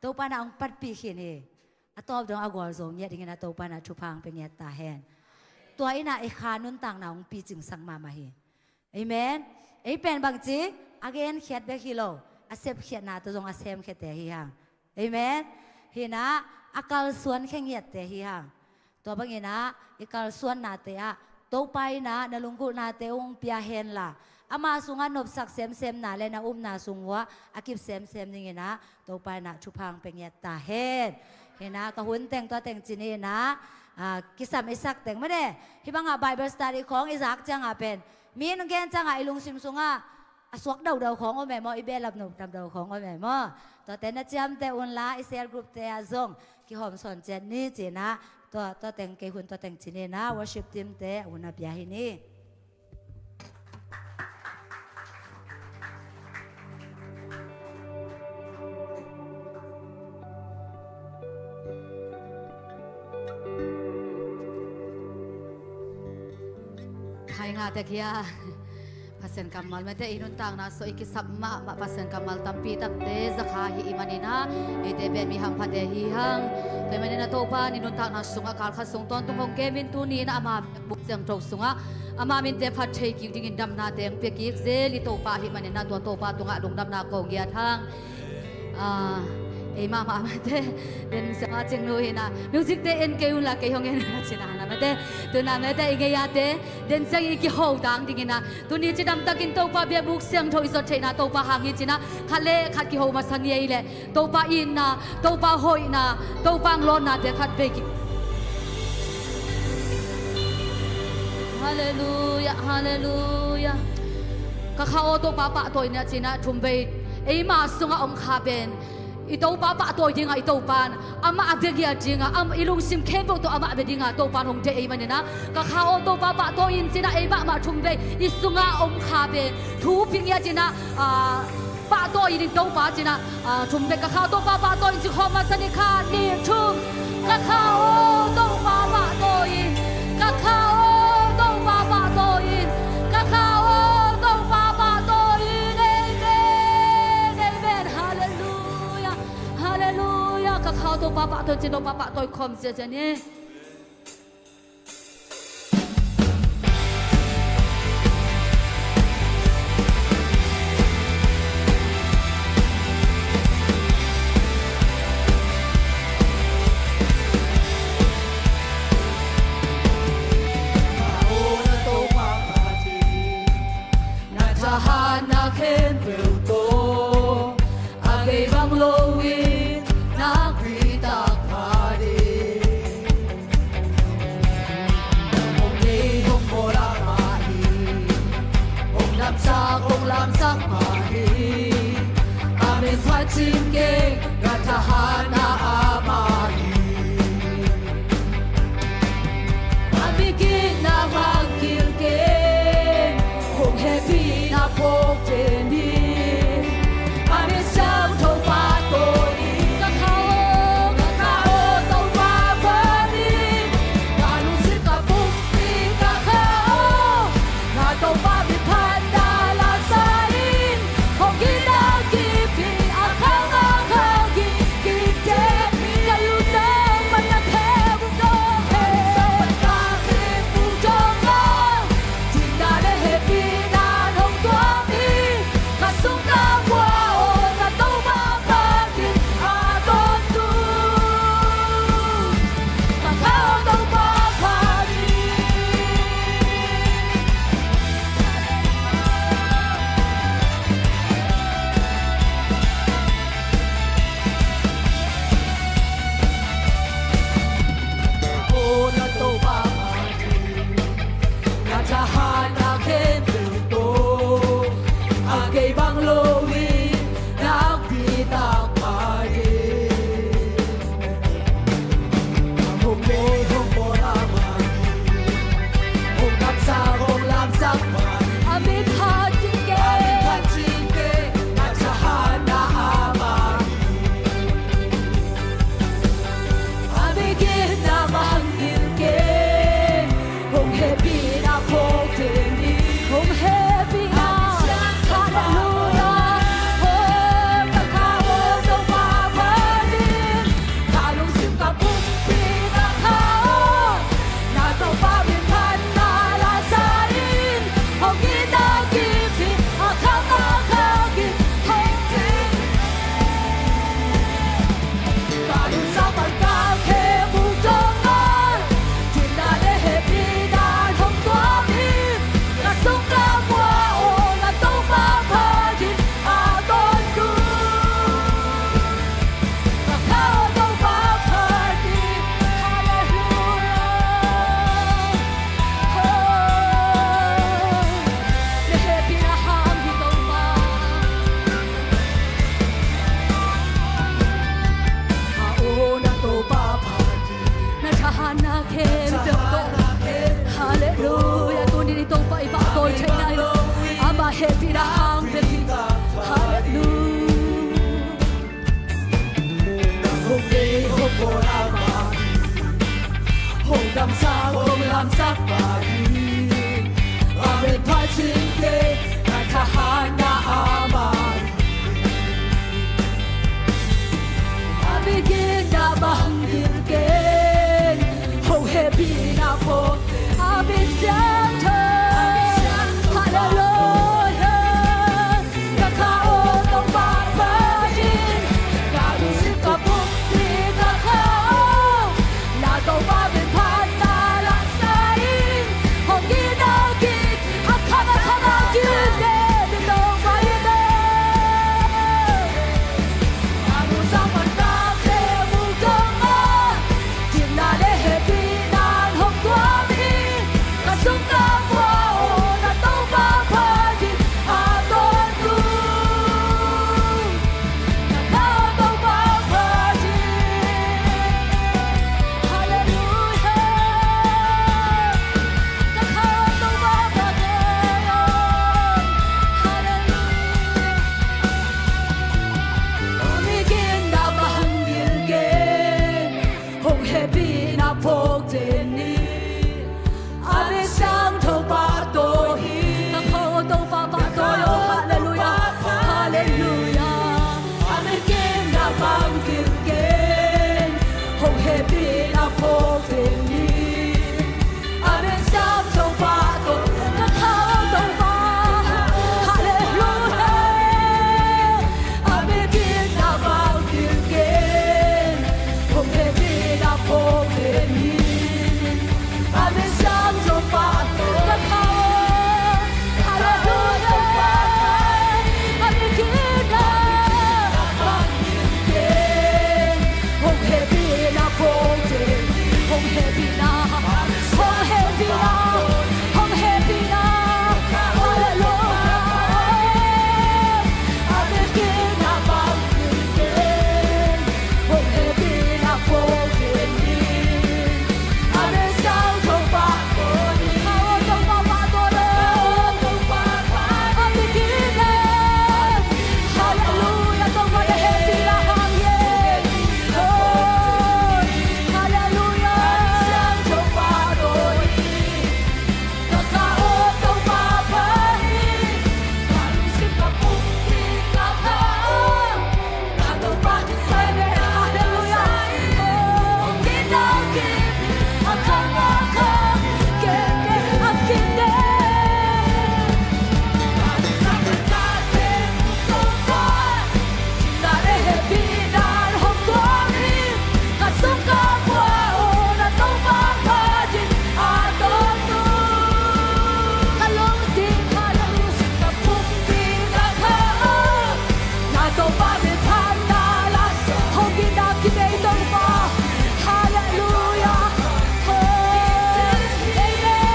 Topa in ah hong panpih khin hi. A tawp dong a gualzo ngiat dingin ah Topa in ah thupha hong pia ngiat ta hen. Tua in ah ei kha nuntakna hong picingsak mahmah hi. Amen. Ei pen bangci, a genkhiat bek hi lo, a sepkhiatna tawh zong a semkhiate hi hang. Amen. Hi in ah, a kalsuan khe ngiatte hi hang. Tua bangin ah, i kalsuannate ah Topa in ah na lunggulhnate hong pia henla, ama sungah nopsak semsemna le na upna sung uah a kip semsem dingin ah Topa in ah thupha hong pia ngiat ta hen. Hi in ah, ka hun teng tua teng ci ni in ah, a, kisam i sak teng mate, hih bangah Bible study khawng i zak ciangah pen, mi in gen ciangah i lungsim sungah a suak daudau khawng om e maw, i behlap nop daudau khawng om e maw? Tuate na ciamteh unla, i cell group te ah zong kihawmsawn ciat ni ci in ah, tua, tua teng kei hun tua teng ci ni in ah, worship team te hun a pia hi ni. Hai ngah tek hia. Pasian kammal mate, i nuntakna sung i kisap mahmah Pasian kammal tampi takte za kha hi i hih manin ah, eite pen mi hamphate hi hang. Tua ahih manin ah Topa in i nuntakna sungah kal khat sung tawntung hong kem in, tuni in ah ama buk siangtho sungah ama minte phat thei kik dingin damnate hong pia kik zel i Topa ahih manin ah, tua Topa tungah lungdamna ko ngiat hang. Ah, Ei mahmah mate, den siama cingnu hi na, music te en kei un la kei hong en na cina na mate, tuna mate i ngei ate, den siang i kiho dang ding hi na, tuni cidam takin Topa biakbuk siangtho i zot theihna Topa hang hi cina, khat le khat kiho masa ngei le, Topa itna, Topa hoihna, Topa ang lawnna te khat vei ki. Halleluia, halleluia. Ka kha aw Topa pahtawi ni a cina thum vei, eima sunga om kha pen, i Topa pahtawi dinga, i Topan amah a bia ngiat dinga, am, i lungsim khempeuh tawh amah bia dinga Topan hong deih ei manina, ka kha aw Topa pahtawi in cina ei mahmah thum vei i sunga om kha pen thu ping ngiat cina, ah, pahtawi in Topa cina, ah, thum vei ka kha aw Topa pahtawi in ci khawm masa ni khat ni thum. Ka kha aw Topa pahtawi in, ka kha aw Topa pahtawi in, ka kha aw Topa pahtawi in. Amen, amen. Halleluia. Halleluia. Ka kha aw Topa pahtawi ci, Topa pahtawi khawm ziazia ni. Na thahatna khempeuh tawh a gei bang loin nakpi tak pha ding. Hong nei hong bawl amah hi, hong damsak hong lamsak mah hi. A min phat cing kei, na thahatna amah hi. A min gitna mangngilh kei, hong hehpihna phawk den hi. A min siangtho pahtawi in. Ka kha aw, ka kha aw Topa pahtawi in. Ka lungsim ka pumpi ka kha aw, na Topa min phatna la sa in. Hong gitna kip hi, a khang a khang hi, kip den hi. Ka lungtang pan na khe buk dong he. Ka khe buk dong a, dikna le hehpihna hong tuam hi. Ka sung ka kua aw, na Topa pahtawi in a tawntung. Ka kha aw Topa pahtawi in. Aw na Topa pahtawi in. Na thahatna khempeuh tawh a gei bang loin nakpi tak pha ding. Hong nei hong bawl amah hi, hong damsak hong lamsak mah hi. A min phat cing kei, a min phat cing kei, na thahatna amah hi. A min gitna mangngilh kei, hong hehpihna phawk den hi. Hong hehpihna. Halleluia. Oh, ka kha aw Topa pahtawi in. Ka lungsim ka pumpi ka kha aw, na Topa min phatna la sa in. Hong gitna kip hi, a khang a khang hi, hong kip hi. Ka lungsim pan ka khe buk dong a, dikna le hehpihna hong tuam hi. Ka sung ka kua aw, na Topa pahtawi in a tawntung. Ka kha aw Topa pahtawi in. Halleluia. Oh, na hehpihna hang hi Topa. Aw na Topa pahtawi in. Na thahatna khempeuh tawh. Halleluia. Tuni in Topa i pahtawi theihna in, amah hehpihna hang bek hi. Halleluia. Hong nei hong bawl amah hi, hong damsak hong lamsak mah hi. A min phat cing kei, na thahatna amah hi. A min gitna mangngilh kei, hong hehpihna phawk, a min siangtho. Halleluia. Ka kha aw Topa pahtawi in, ka lungsim ka hehpihna phawkte ni. Amen. Siangtho pahtawi hi. Ka kha aw Topa pahtawi aw. Halleluia. Halleluia. Amen. Kimna bang kim ken, hong hehpihna phawkte ni. Amen. Siangtho pahtawi. Ka kha aw Topa. Halleluia. Amen. Kimna bang kim ken, hong hehpihna phawkte ni. Amen. Siangtho pahtawi. Ka kha aw. Halleluia. Amen. Kimna bang kim ken, hong hehpihna phawkte ni. Hong hehpihna, hong hehpihna, hong hehpihna. Halleluia. Amen. Kimna bang kim ken, hong hehpihna phawkte ni. Amen. Siangtho pahtawi. Amen. Kimna. Halleluia. Topa na hehpihna hang hi. Oh. Halleluia. Siangtho pahtawi. Ka kha aw Topa pahtawi. Ka lungsim ka pumpi ka kha aw. Halleluia. Na Topa min phat na la, hong kitna kibei Topa. Halleluia. Oh, amen.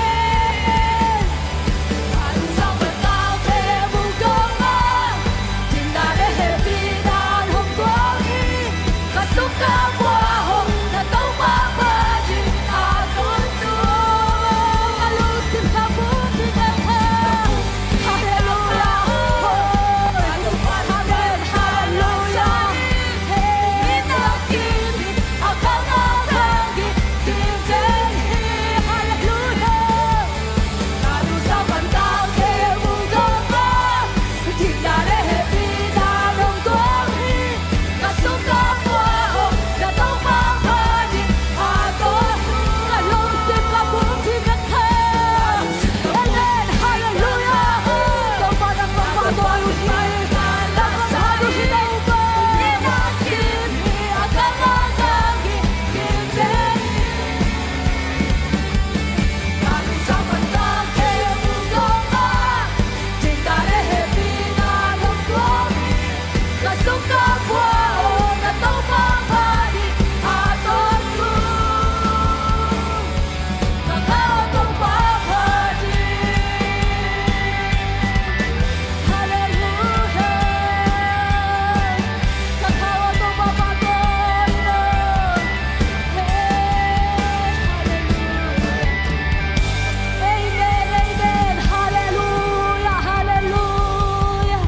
Amen, amen. Halleluia, halleluia,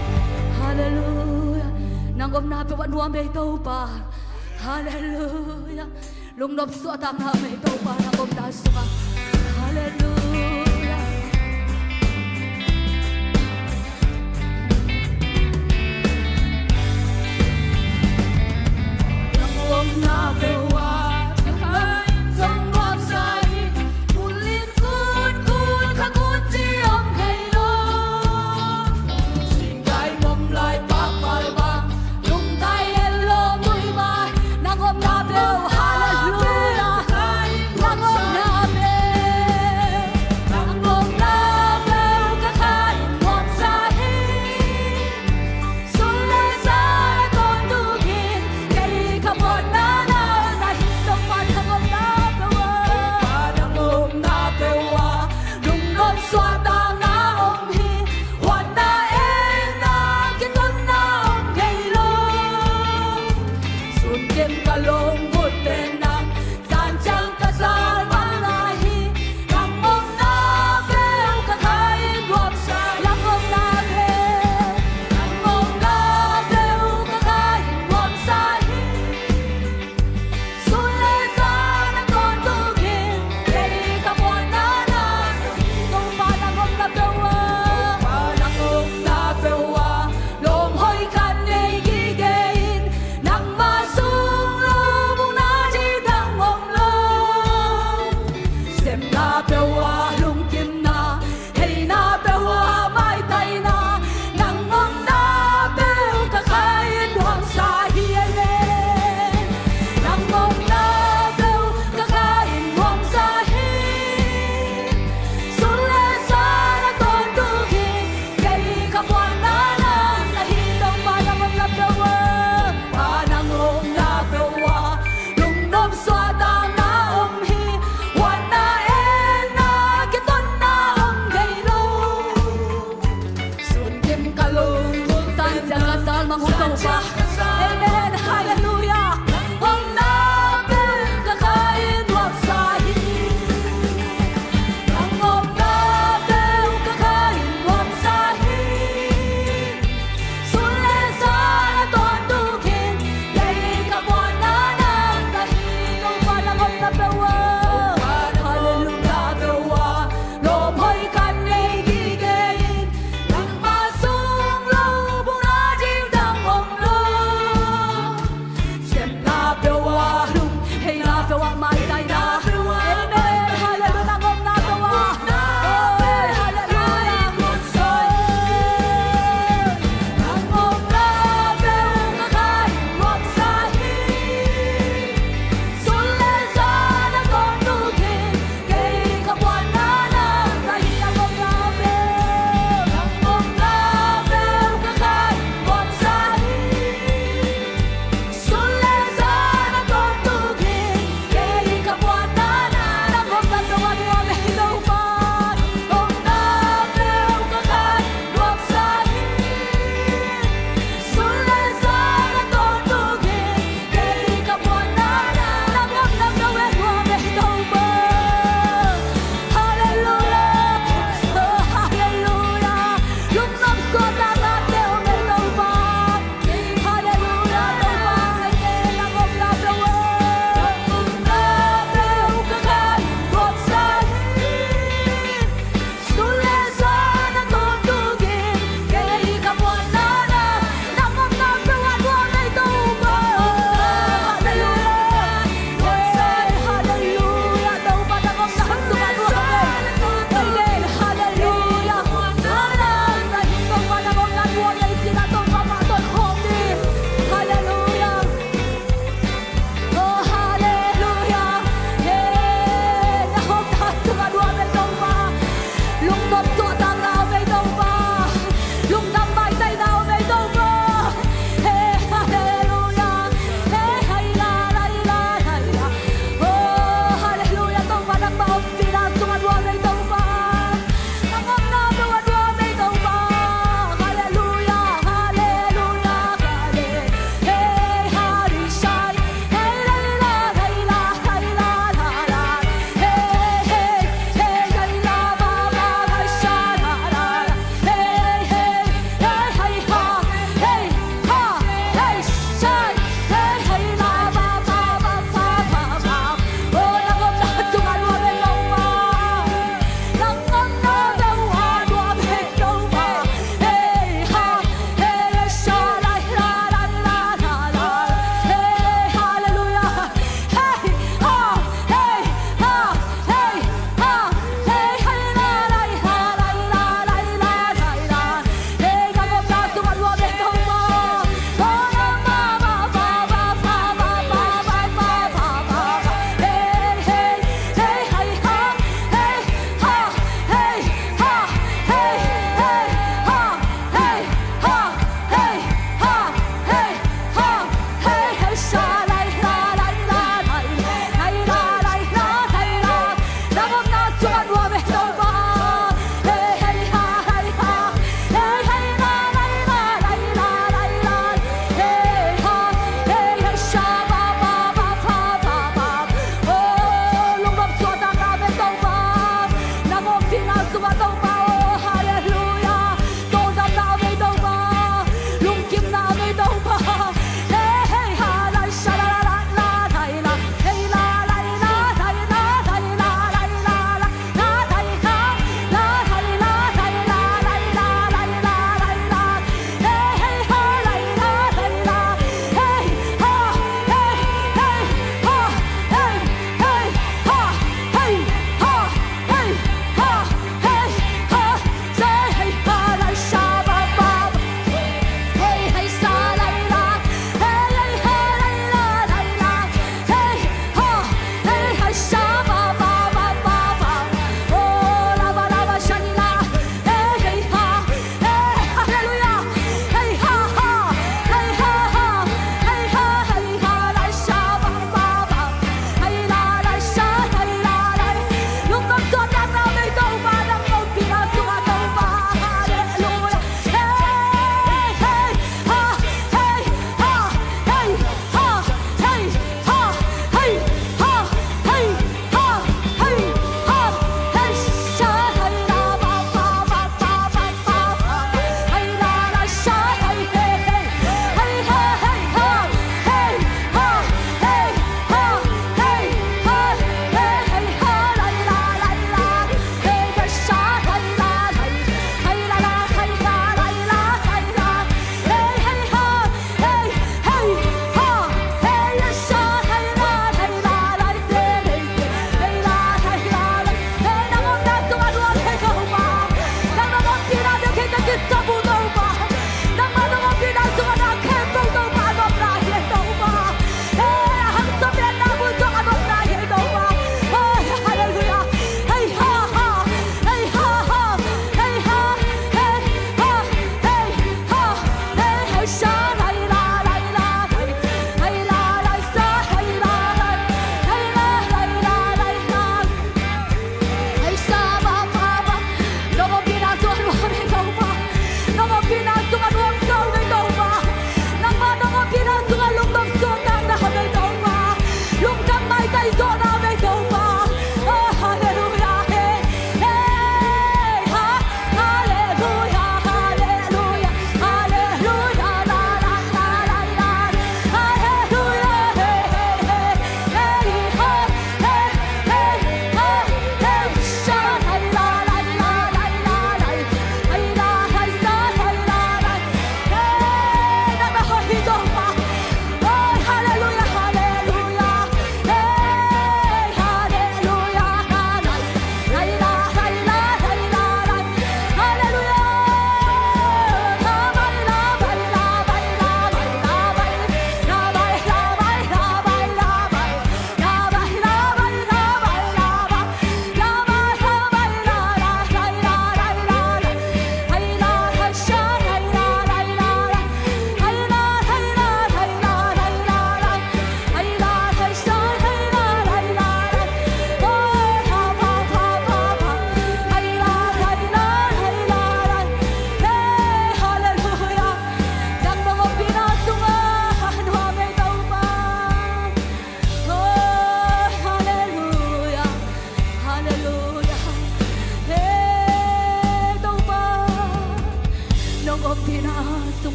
halleluia. Nang omna peuh ah nuam ei Topa. Halleluia. Lungnop suahtakna om ei Topa nang omna sungah. Halleluia.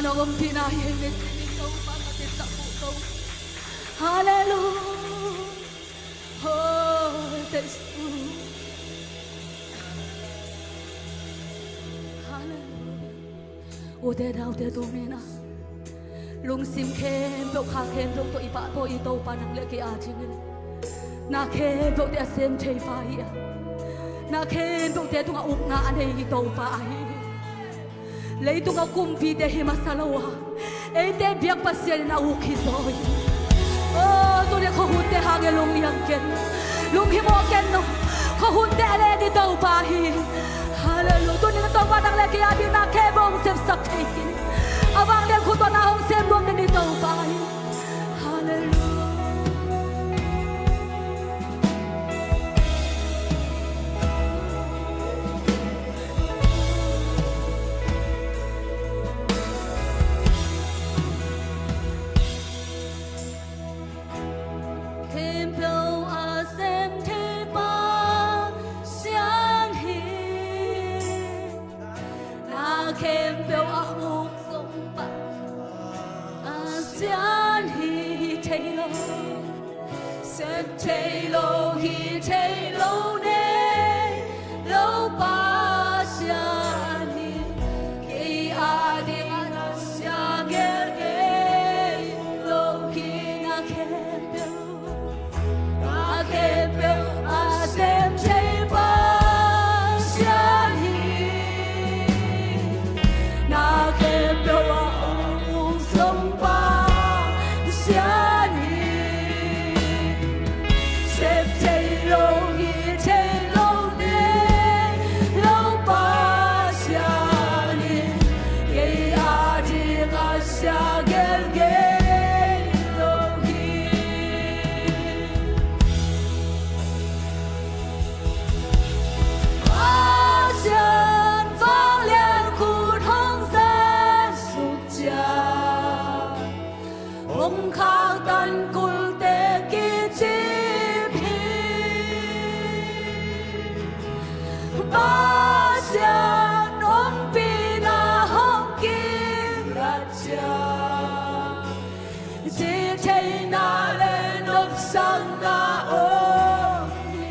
Ompihna hi hei, Topa, ka kisap uh ko. Halleluia. Oh, Jesu. Halleluia. Ute naute, tuni-in ah lungsim khempeuh, kha khempeuh tawh i pahtawi i Topa nang le kei a dingin na khempeuhte a sem thei pa hi a, na khempeuhte tungah ukna a nei i Topa ahi hi. Leitungah kumpite hi masa lo a, eite biak Pasian in a uk hi zaw hi. Oh, tuni khuahunte hangin lungngiang ken, lunghimawh ken, khuahunte a len i Topa hi. Halleluia. Tuni-in Topa nang le kei a dingin na khempeuh hong sepsak thei hi. A vanglian khut tawh na hong sem nuam den i Topa hi. Halleluia. Khempeuh a sem thei Pasian hi. Na khempeuh a uk zong Pasian hi. Hi thei lo, sem thei lo, hi thei lo, nei lo Pasian hi. Kei a ding a sia gelgel lo hi. Na khempeuh, na khempeuh a sem thei Pasian hi. Na khempeuh a uk zong Pasian hi. Sem thei lo, hi thei lo, nei lo Pasian hi. Kei a ding a sia gelgel lo hi. Pasian vanglian khut hong zan suk ciang, hong khaktan kulte kicip hi. Pasian ompihna hong kilat ciang, cih theihna le nopsakna om hi.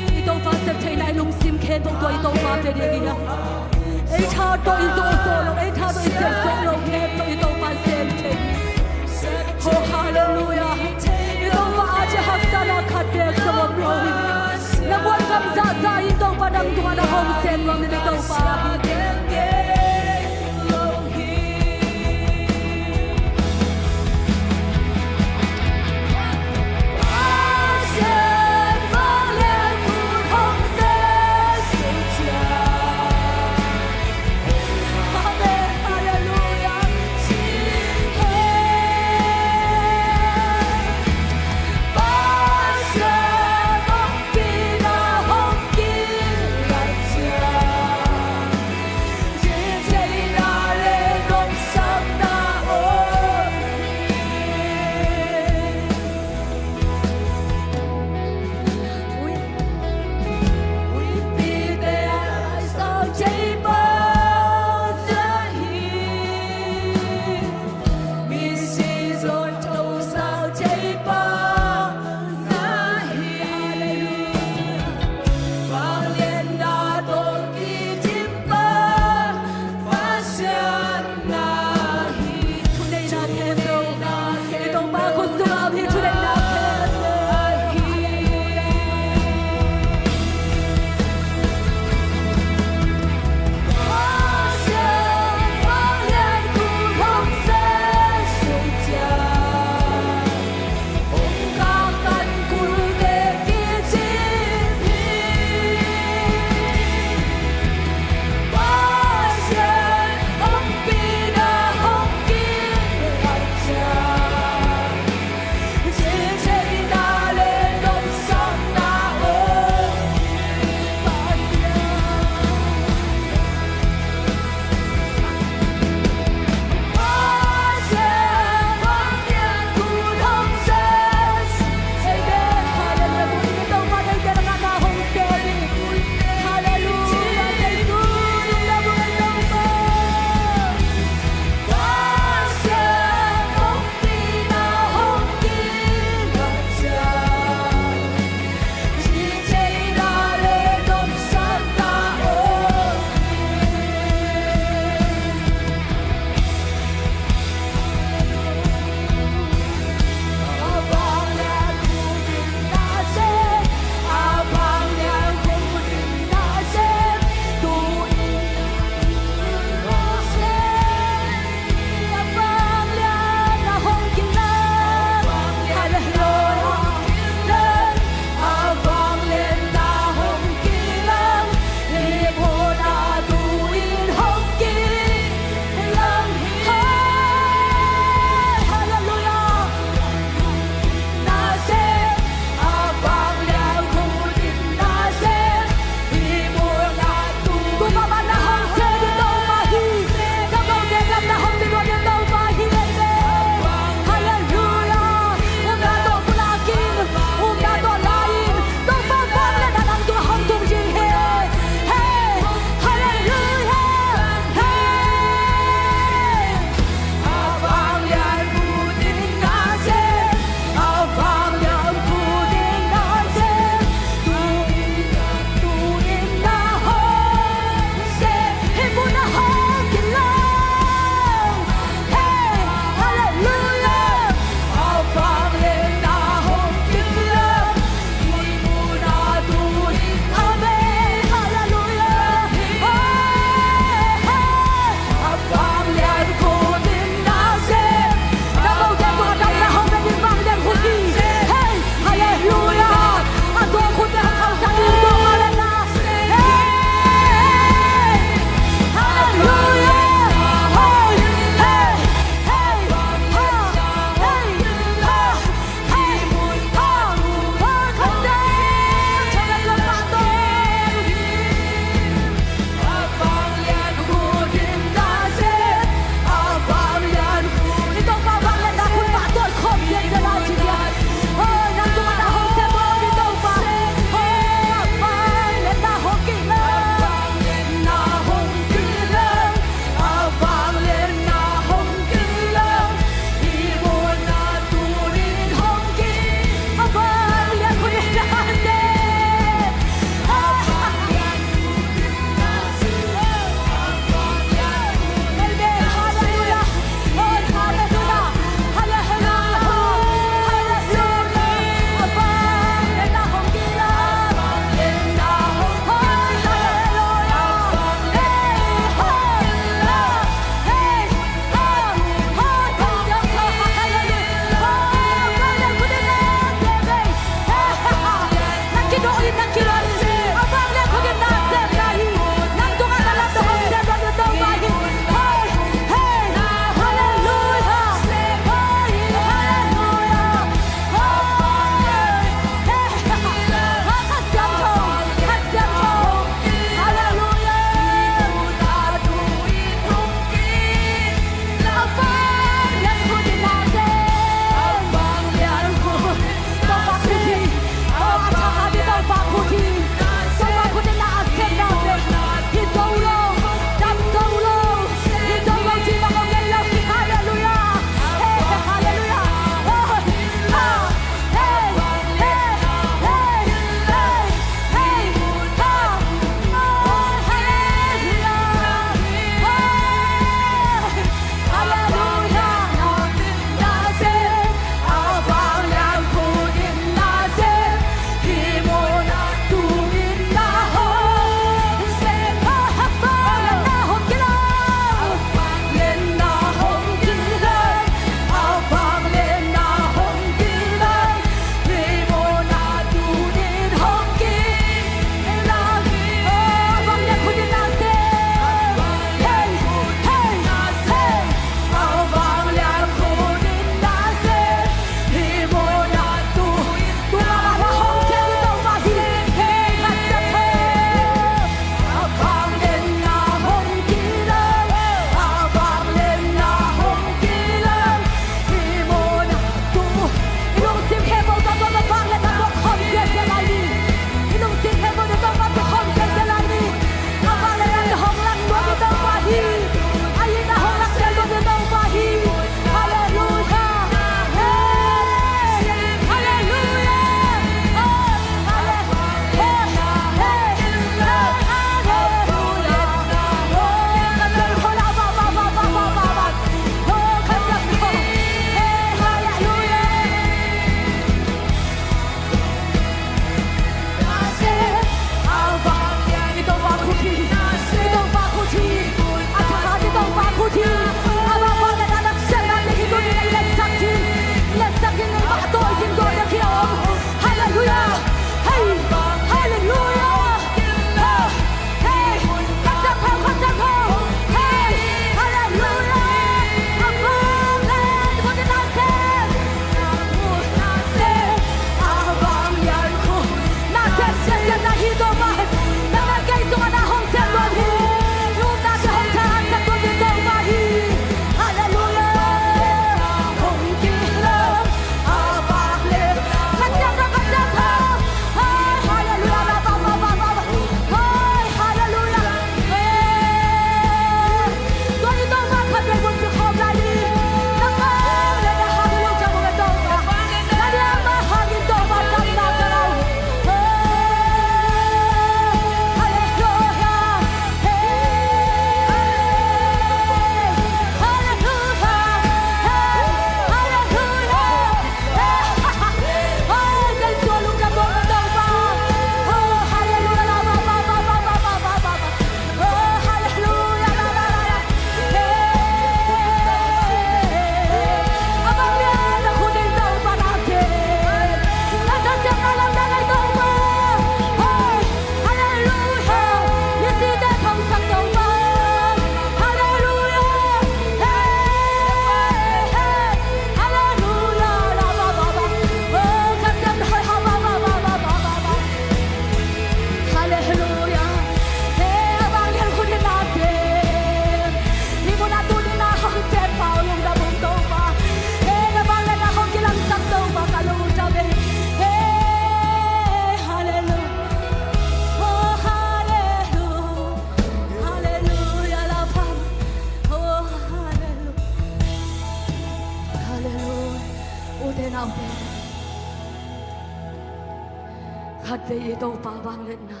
Khatvei i Topa vangliatna,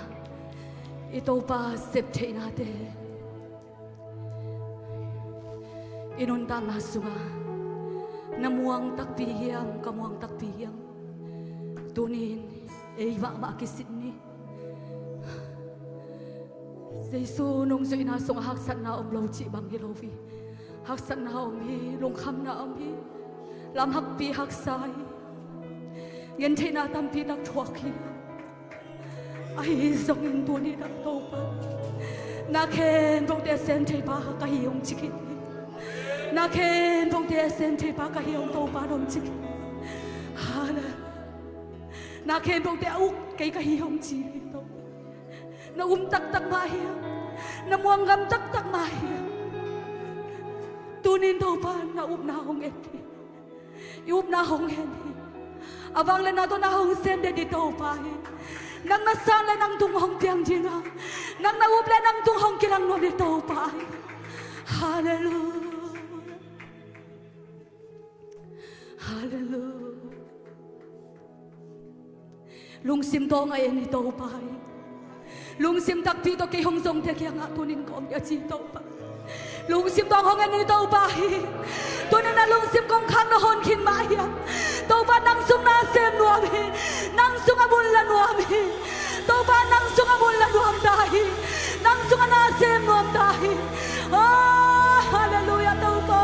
i Topa sep theihnate, i nuntakna sungah na muang takpi hiam, ka muang takpi hiam? Tunin ei mahmah kisin ni. Jesu nungzuihna sungah haksatna om lo cih bang hi lo hi. Haksatna om hi, lungkhamna om hi, lamhakpi haksa hi, gentheihna tampi tak thuak hi. Ahi zongin tuni-in ah Topa, na khempeuhte a sem theipa ka hi hong ci khin hi. Na khempeuhte a sem theipa ka hi hong Topa hong ci khin hi. Hallelujah. Na khempeuhte a uk kei ka hi hong ci hi Topa. Na um taktak mah hiam? Na muanggam taktak mah hiam? Tunin Topa na upna hong en hi. I upna hong en hi. A vangliatna tawh na hong sem den hi Topa hi. Nang na san le nang tung hong piang ding a, nang na up le nang tung hong kilang nuam hi Topa hi. Hallelujah. Hallelujah. Lungsim tawh hong en hi Topa hi. Lungsim takpi tawh kei hong zongte kiangah tunin kong a ci Topa. Lungsim tawh hong en hi Topa hi. Tunin a lungsim kongkhak na hon khin mah hiam? Topa, nang sung na sem nuam hi. Nang sung a mun la nuam hi. Topa, nang sung a mun la nuam ta hi. Nang sung a na sem nuam ta hi. Oh, hallelujah Topa.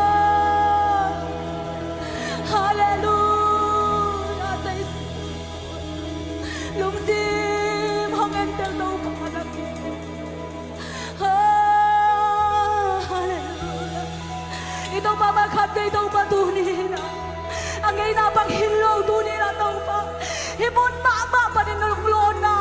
Hallelujah Jesu. Lungsim hong en tel Topa na ki. Oh, hallelujah. I Topa mah khatvei Topa tunin ah a ngeina bang hi lo tunin ah Topa, hih mun mahmah panin nong lawnna,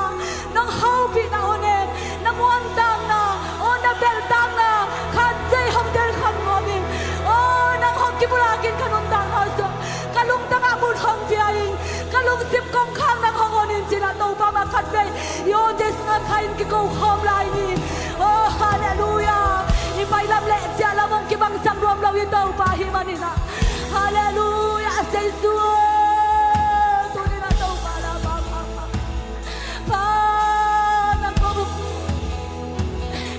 nong hopihna hong en, na muantakna, oh, na belhtakna khatvei hong tel kham nuam in. Oh, nang hong kipulak in ka nuntakna sungah ka lungtang ah mun hong pia in. Ka lungsim kongkhak nang hong hon in ci-in ah Topa mah khatvei i awnte sungah kha in kiko khawm lai ni. Oh, hallelujah. I pai lam le ciah lam hong kibangsak nuam lo i Topa hi manin ah. Hallelujah Jesu. Tunin ah Topa la pa pa pa pa na ko,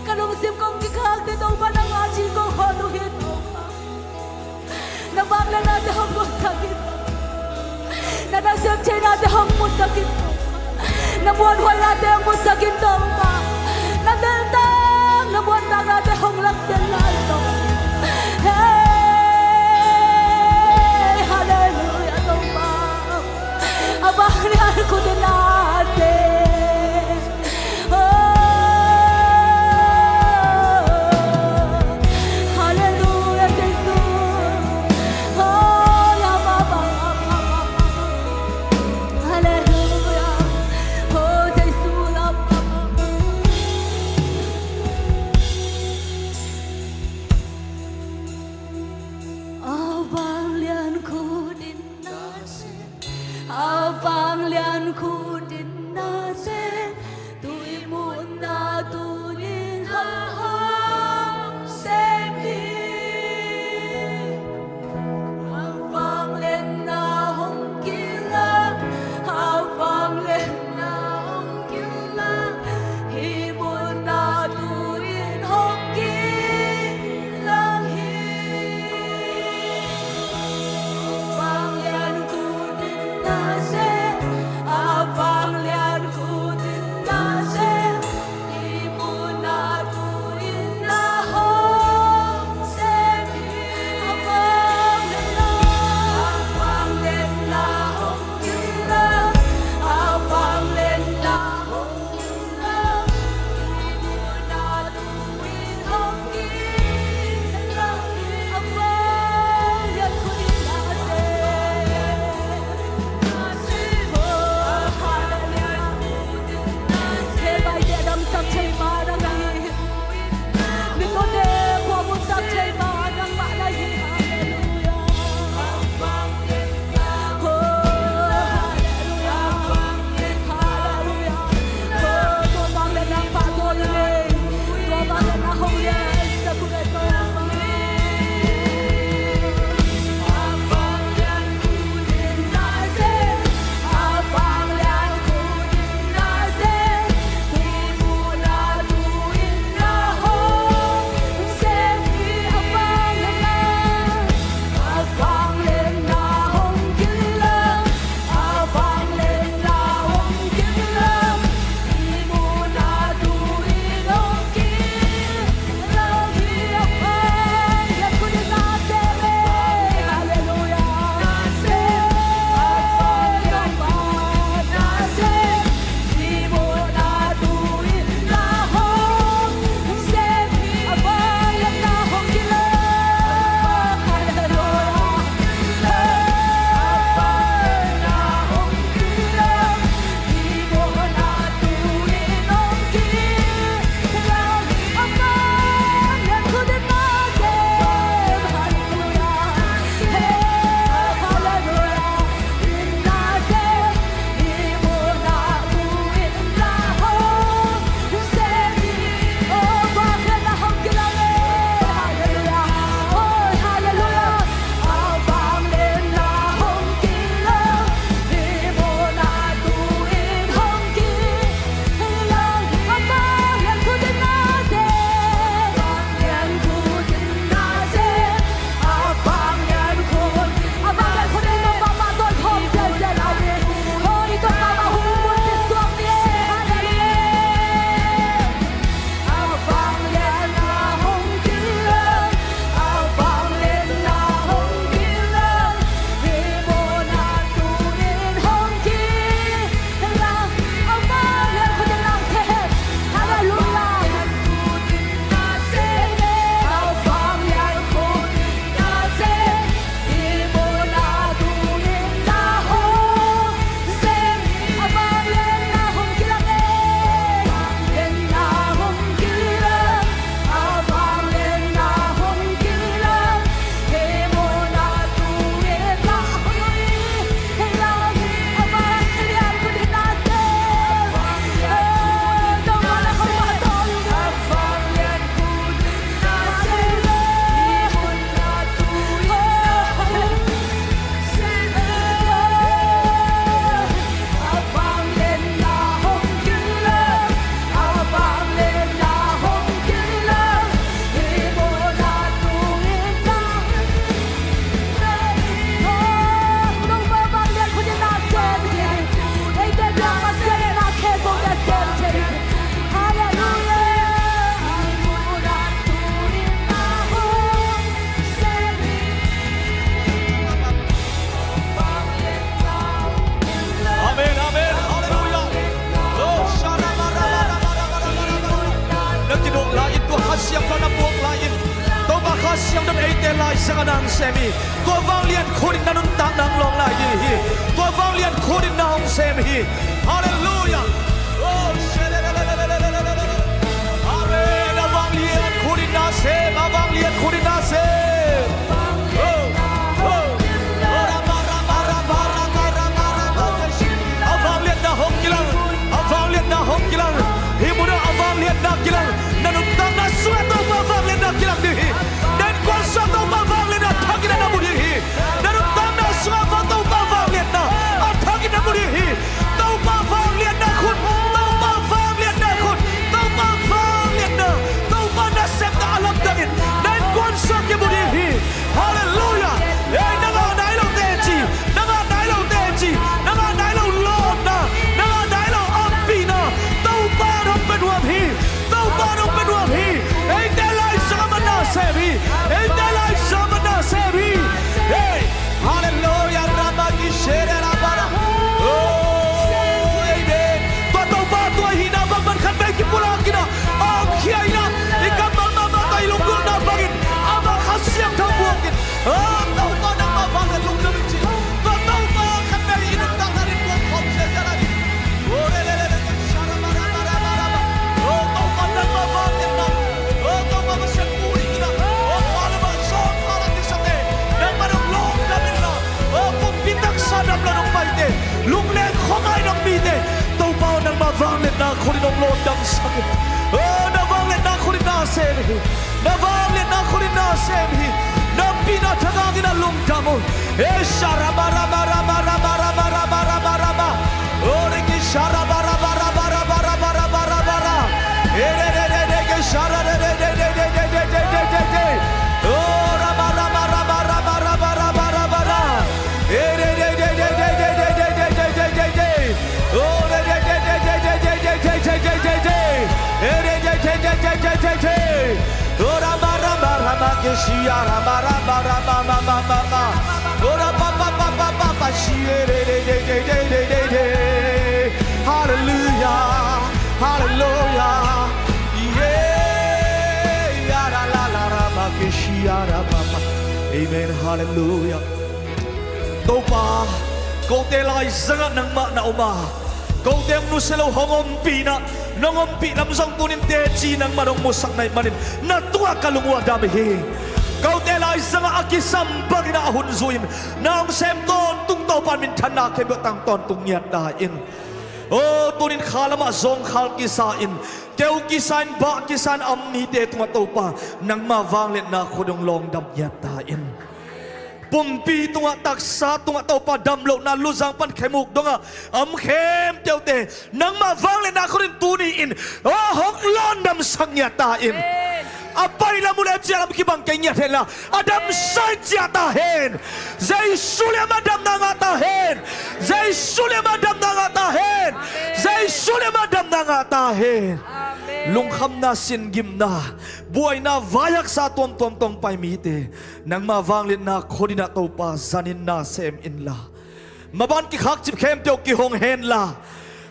ka lungsim kong kikhakte Topa nang a ci ko hon uh hi Topa. Na vangliatnate hong musak in. Na nasem theihnate hong musak in. Na muanhuainate hong musak in Topa. Na belhtak, na muantaknate hong laksen lai Topa. Hey, hallelujah Topa. A vanglian khut in na sem. Oh, hallelujah Jesu. Oh, la ba ba ba ba ba. Hallelujah. Oh, Jesu la ba ba ba. A vanglian khut in na sem. A vanglian khut in na sem. Tui mutna tunin hong sem hi. A vangliatna hong kilang. A vangliatna hong kilang. Hih mutna tunin hong kilang hi. A vanglian khut in na sem. A Siangtho in eite laizang ah na hong sem hi. Tua vanglian khut in na nuntakna hong lawng lai ding hi. Tua vanglian khut in na hong sem hi. Halleluiah. Oh, amen. A vanglian khut in na sem. A vanglian khut in na sem. Oh, oh. A vangliatna hong kilang. A vangliatna hong kilang. Hih munah a vangliatna kilang. Na nuntakna sungah Topa vangliatna kilang ding hi. Na innkuan sungah Topa vangliatna a thakin na mu ding hi. Na nuntakna sungah Topa vangliatna a thakin na mu ding hi. Topa vangliatna khut, Topa vangliatna khut, Topa vangliatna, Topa nasepna a lamdangin na innkuan sungah kimu ding hi. Halleluiah. Ei, nang a nai lo teci, nang a nai lo teci, nang a nai lo lawpna, nang a nai lo ompihna, Topa in hong pia nuam hi. Topa in hong pia nuam hi. Eite laizang ah man na sem hi. Eite laizang ah man na sem hi. Hei. Halleluiah. Ramakishere rabara. Oh, amen. Tua Topa tua hihna bang man khatvei kipulak in ah, a hong khia in ah, i kammal mahmah tawh i lunggulhna bangin amah Kha Siangtho buak in. Oh, Topa nangmah vanglian lungdam in ci. Tua Topa khatvei i nuntakna in buak khawm ziahziah lai ding. Oh, le, le, le, le, le, sha, ra, ma, ra, ma, ra, ma, ra, ma. Oh, Topa nangmah vangliatna. Oh, Topa Pasian pu i kina. Oh, kha le mah sawm kha la kisate, nangmah nong lawngdam in la. Oh, pumpi taksa dam lo nong paite, lungleng khuangai nong mite, Topa aw nangmah vangliatna khut in nong lawngdamsak in. Oh, na vangliatna khut in na sem hi. Na vangliatna khut in na sem hi. Na ompihna thak hangin a lungdam uh. Eh, sha, ra, ma, ra, ma, ra, ma, ra, ma, ra, ma, ra, ma, ra, ma, ra, ma. Oh, re, ki, sha, ra, ba, ra, ba, ra, ba, ra, ba, ra, ba, ra, ba, ra, ba, ra. Eh, re, re, re, re, ki, sha, ra, re, re, re, re, re, re, re, re, re, re. Oh, ra, ba, ra, ba, ra, ba, ra, ba, ra, ba, ra, ba, ra, ba, ra. Eh, re, re, re, re, re, re, re, re, re, re, re, re, re. Oh, re, re, re, re, re, re, re, re, re, re, re, re, re. Eh, re, re, re, re, re, re, re, re. Ora ma ra ma ra ma ke shi ya ra ma ra ma ra ma ma ma ma ma. Ora pa pa pa pa pa pa shi e re re re re re re re re. Hallelujah, hallelujah. Yeah, ya ra la la ra ma ke shi ya ra ma ma. Amen, hallelujah. Topa, kote laizangah nangmah na om a, kote hong nusia lo hong ompihna, nong ompih lam zong tunin teci nangmah nong musak na hih manin na tungah ka lung uh a dam hi. Kote laizangah a kisam bangin a hun zui in na hong sem tawntung Topa minthanna khempeuh tang tawntung ngiat ta in. O, tunin kha lamah zawngkhal kisa in, keu kisa in, bah kisa in a om mite tungah Topa nangmah vangliatna khut hong lawngdam ngiat ta in. Pumpi tungah, taksa tungah Topa damlohna luzang pan khemuk dongah a om khempeuhte nangmah vangliatna khut in tuni in, o, hong lawndamsak ngiat ta in. Amen. A pai lam uh le ciah lam kibang kei ngiat hen la, a damsak ciah ta hen. Jesu lian mah damna ngah ta hen. Jesu lian mah damna ngah ta hen. Amen. Jesu lian mah damna ngah ta hen. Amen. Lungkhamna, singimna, buaina, vaihaksa tuamtuam tawh pai mite nangmah vangliatna khut in ah Topa zanin na sem inla, maban kikhakcip khempeuh kihong henla,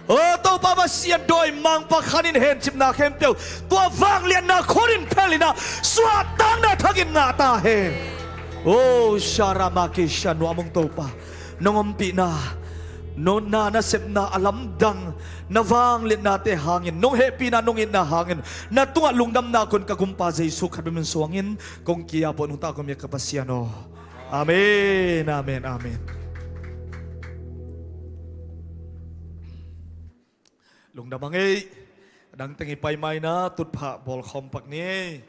o Topa Pasian, dawimangpa khan in hencipna khempeuh tua vangliatna khut in phel in ah suahtakna thakin ngah ta hen. O Sharama Kisha, nuam ung Topa, nong ompihna, nong na nasepna a lamdang, na vangliatnate hangin, nong hehpihna, nong itna hangin na tungah lungdamna khut in ka Gumpa Jesu khat bek min suangin kong ki-ap uh, nungta kong miak ka Pasian aw. Amen, amen, amen. Lungdam a ngei. Adang teng i pai mai na tutphah bawl khawm pak ni.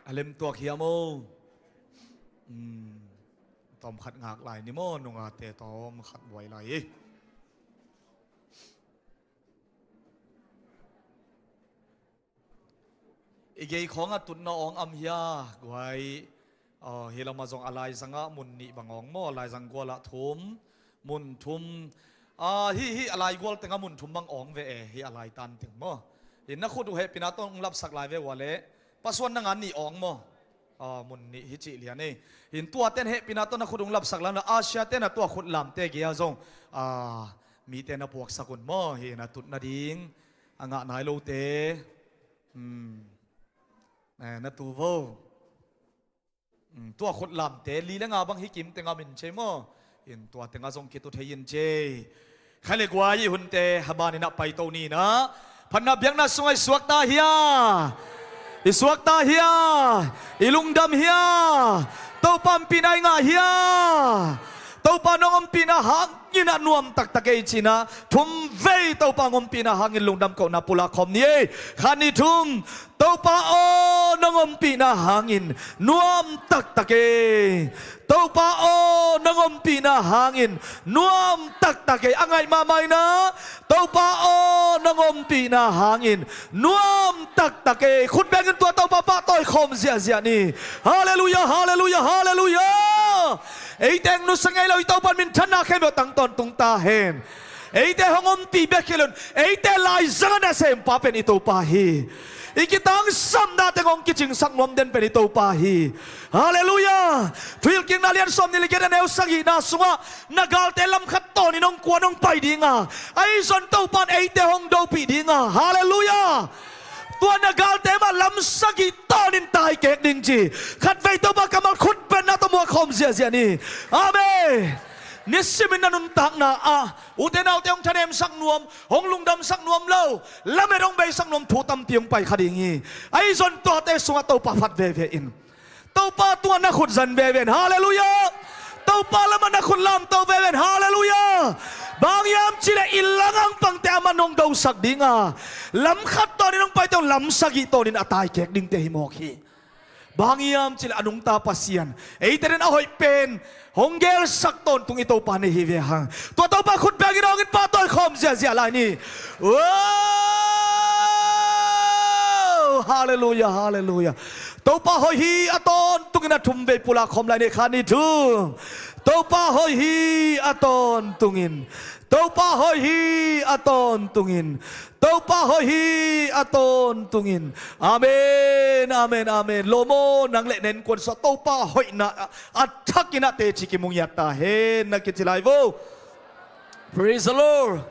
A lemtuak hiam aw? Hmm. Tawm khat ngak lai ni maw, nungate tawm khat buai lai hi. I gei khawngah tutna awng am hia, guai? Aw, hi lamah zong a laizangah mun nih bang awng maw, a laizang gualah thum, mun thum. Ah, hi, hi a laigual tengah mun thum bang awng ve e, hi a laitan teng maw. Hi na khut uh hehpihna tawh hong lapsak lai ve ua leh, pasuan nangah nih awng maw. Ah, mun nih hi cih lian e. Hi tuaten hehpihna tawh na khut hong lapsak lai un la, Asia ten a tua khut lamte gei-ah zong, ah, mite na puaksak un maw, hi na tut nading a ngah nai lote. Hmm. Eh, na tu vo. Hmm, tua khut lamte li le nga bang hi kim tengah min cei maw. Hi tua tengah zong kitu thei in cei. Kha le guai i hunte habaninah paito ninah, phatna biakna sungah i suakta hia? I suakta hia? I lungdam hia? Topa ompihna i ngah hia? Topa nong ompihna hanginah nuam taktak ei cinah, thum vei Topa hong ompihna hangin lungdam kohna pulak khawm ni ei. Kha ni thum. Topa aw, nong ompihna hangin nuam taktak ei. Topa aw, nong ompihna hangin nuam taktak ei. A ngaih mahmah inah, Topa aw, nong ompihna hangin nuam taktak ei. Khut bengin tua Topa pahtawi khawm ziahziah ni. Halleluiah, halleluiah, halleluiah. Eite hong nusia ngei lo i Topa in minthanna khempeuh tang tawntung ta hen. Eite hong ompih bek hi lo-in, eite laizangah nasempa pen i Topa hi. I kitangsapnate hong kicingsak nuam den pen i Topa hi. Halleluiah. Thuhilhkikna lian sawmnih le giat a neu sagihna sungah, na galte lam khat tawnin hong kuan hong pai dinga, ahi zong Topa in eite hong dopih dinga. Halleluiah. Tua na galte mah lam sagih tawnin taikek ding ci. Khatvei Topa kammal khut benna tawh muak khawm ziahziah ni. Amen. Nisimin na nuntakna ah ute naute hong thanemsak nuam, hong lungdamsak nuam lo, lamet hong beisak nuam thu tampi hong pai kha ding hi. Ahi zong tuate sungah Topa phat veve in. Topa tungah na khut zan veve in. Halleluiah. Topa lamah na khut lamto veve in. Halleluiah. Bang hiam cihleh i langangpangte amah nong dosak dinga, lam khat tawnin hong paite hong lam sagih tawnin a taikek dingte hi mawk hi. Bang hiam cihleh a nungta Pasian eite den a hoih pen hong gelsak tawntung i Topa nei hi ve hang. Tua Topa khut bengin hong in pahtawi khawm ziahziah lai ni. Wow! Halleluiah, halleluiah. Topa hoih hi a tawntungin a thum vei pulak khawm lai ni. Kha ni thum. Topa hoih hi a tawntungin. Topa hoih hi a tawntungin. Topa hoih hi a tawntungin. Amen, amen, amen. Lawm aw, nang le na innkuan sungah Topa hoihna a thakin a teci kimu ngiat ta hen, na kici lai vo. Praise the Lord.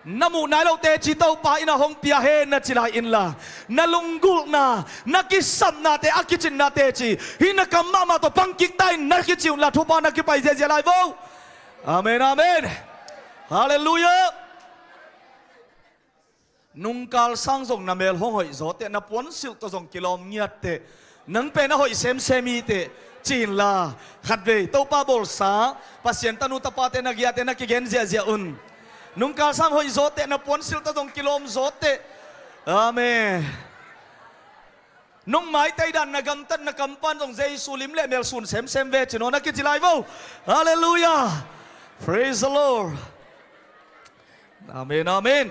Na muh nai lo teci Topa in a hong pia hen na ci lai inla, na lunggulhna, na kisapnate a kicinna teci hih na kam mahmah tawh pang kik ta in na kici unla, thupha na kipai ziahziah lai vo. Amen, amen. Halleluiah. Nungkal sang zong na mel hong hoih zawteh, na puansilh tawh zong kilawm ngiatteh, nang pen a hoih semsem hiteh ci inla, khatvei Topa bawlsa Pasian tanu tapate na giate na kigen ziahziah un. Nungkal sang hoih zawteh, na puansilh tawh zong kilawm zawteh. Amen. Nong maitei dan na gamtat na kampan zong Jesu lim le mel sun semsem ve ci naw, na kici lai vo. Halleluiah. Praise the Lord. Amen, amen.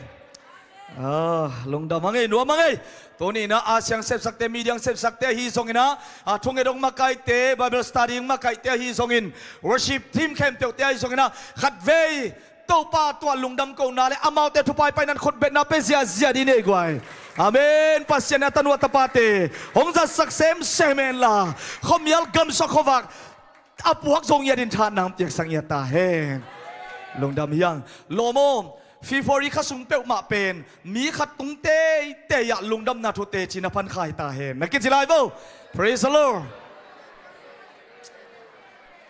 Ah, lungdam hang ei, nuam hang ei. Tuni inah a siang sepsakte, media hong sepsakte ahi zongin ah, a thunget hong makaihte, Bible study hong makaihte ahi zongin, worship team khempeuhte ahi zongin ah, khatvei Topa tungah lungdam kohna le amaute thupha i paihna in khutbetna pia ziahziah dih ni ei guai. Amen. Pasian in a tanu a tapate hong zatsak semsem henla, khuamial gamsa khuavak a puak zo ngiat in thahatna hong piaksak ngiat ta hen. Lungdam hi hang. Lawm aw, February kha sung peuhmah pen mi khat tung teitei ah lungdamna thu teci na phan kha hi ta hen, na kici lai vo. Praise the Lord.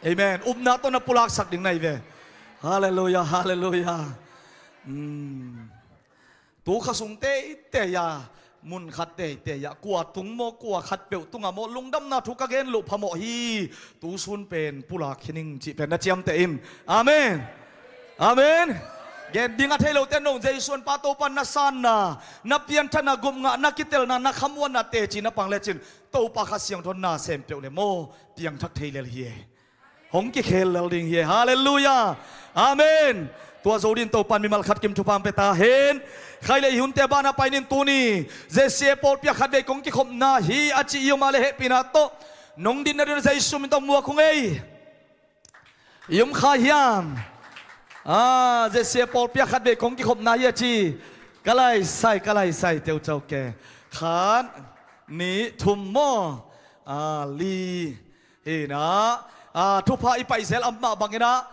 Amen. Upna tawh na pulaksak ding na hi ve. Halleluiah, halleluiah. Hmm. Tu kha sung teitei ah, mun khat teitei ah, kua tung maw, kua khatpeuh tungah maw, lungdamna thu ka gen loh phamawh hi. Tu sun pen pulak hi ning cih pen na ciamteh in. Amen. Amen. Gen ding a thei lote nong Jesu an pa Topa na sanna, na pianthakna, gupngahna, kitelna, na khamuanna teci na pang lecin, Topa Kha Siangtho in na sem peuh le maw, piangthak thei lel hi e. Hong kikhel lel ding hi. Halleluiah. Amen. Tua zo dingin Topan mimal khat kim thupha hong pia ta hen. Khai le i hunte banah pai ning. Tuni Z C A pawlpi ah khatvei kong kikhopna hi a ci i om a leh hehpihna tawh nong dinna dingin Jesu min tawh muak ung ei. I om kha hiam? Ah, Z C A pawlpi ah khatvei kong kikhopna hi a ci. Ka laisai, ka laisai teucau ke. Khat, nih, thum maw? Ah, li. Hi na, ah, thupha i paih zel amah bangin ah,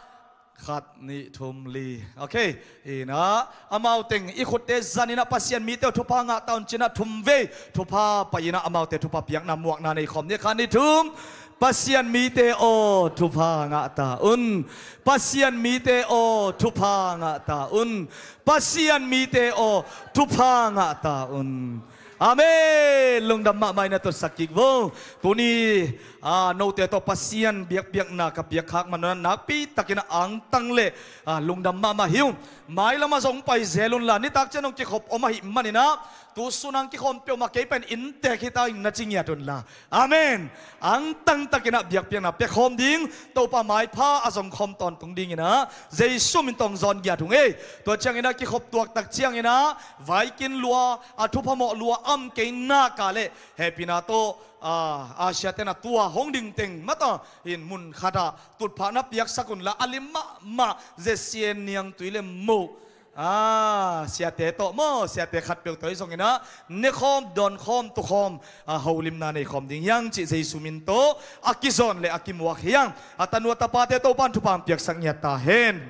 khat, nih, thum, li. Ok. Hi na, amau teng i khutte zanin ah Pasian mite aw thupha ngah ta un ci-in ah thum vei thupha pai-in ah amaute thupha piakna muakna nei khawm ni. Khat, nih, thum. Pasian mite aw thupha ngah ta un. Pasian mite aw thupha ngah ta un. Pasian mite aw thupha ngah ta un. Amen. Lungdam mahmah in a tutsak kik vo. Tuni, ah, note tawh Pasian biakpiakna ka piakkhak man un ah nakpi takin a angtang le, ah, lungdam mahmah hi ung. Mailam ah zong pai zel unla, nitak ciang hong kikhop om ahih manin ah, tu sun hong kikhawm peuhmah kei pen inntek hi ta ing na ci ngiat unla. Amen. Angtang takin ah biakpiakna pia khawm ding, Topa maipha a zong khawm tawntung dingin ah Jesu min tawh hong zawn ngiat ung ei. Tua ciangin ah kikhop tuak tak ciangin ah vaikin lua, a thupha mawh lua om kei nak leh hehpihna tawh, ah, Asia ten ah tua hong ding teng mah ta in mun khat ah tutphahna piaksak unla, a lim mahmah Z C A niangtui le moh, ah, siate tawh maw, siate khatpeuh tawh ahi zongin ah nekhawm, dawnkhawm, tukhawm, ah, holimna nei khawm ding hi hang cih Jesu min tawh a kizawn le a kimuak hi hang. A tanu a tapate Topan thupha hong piaksak ngiat ta hen.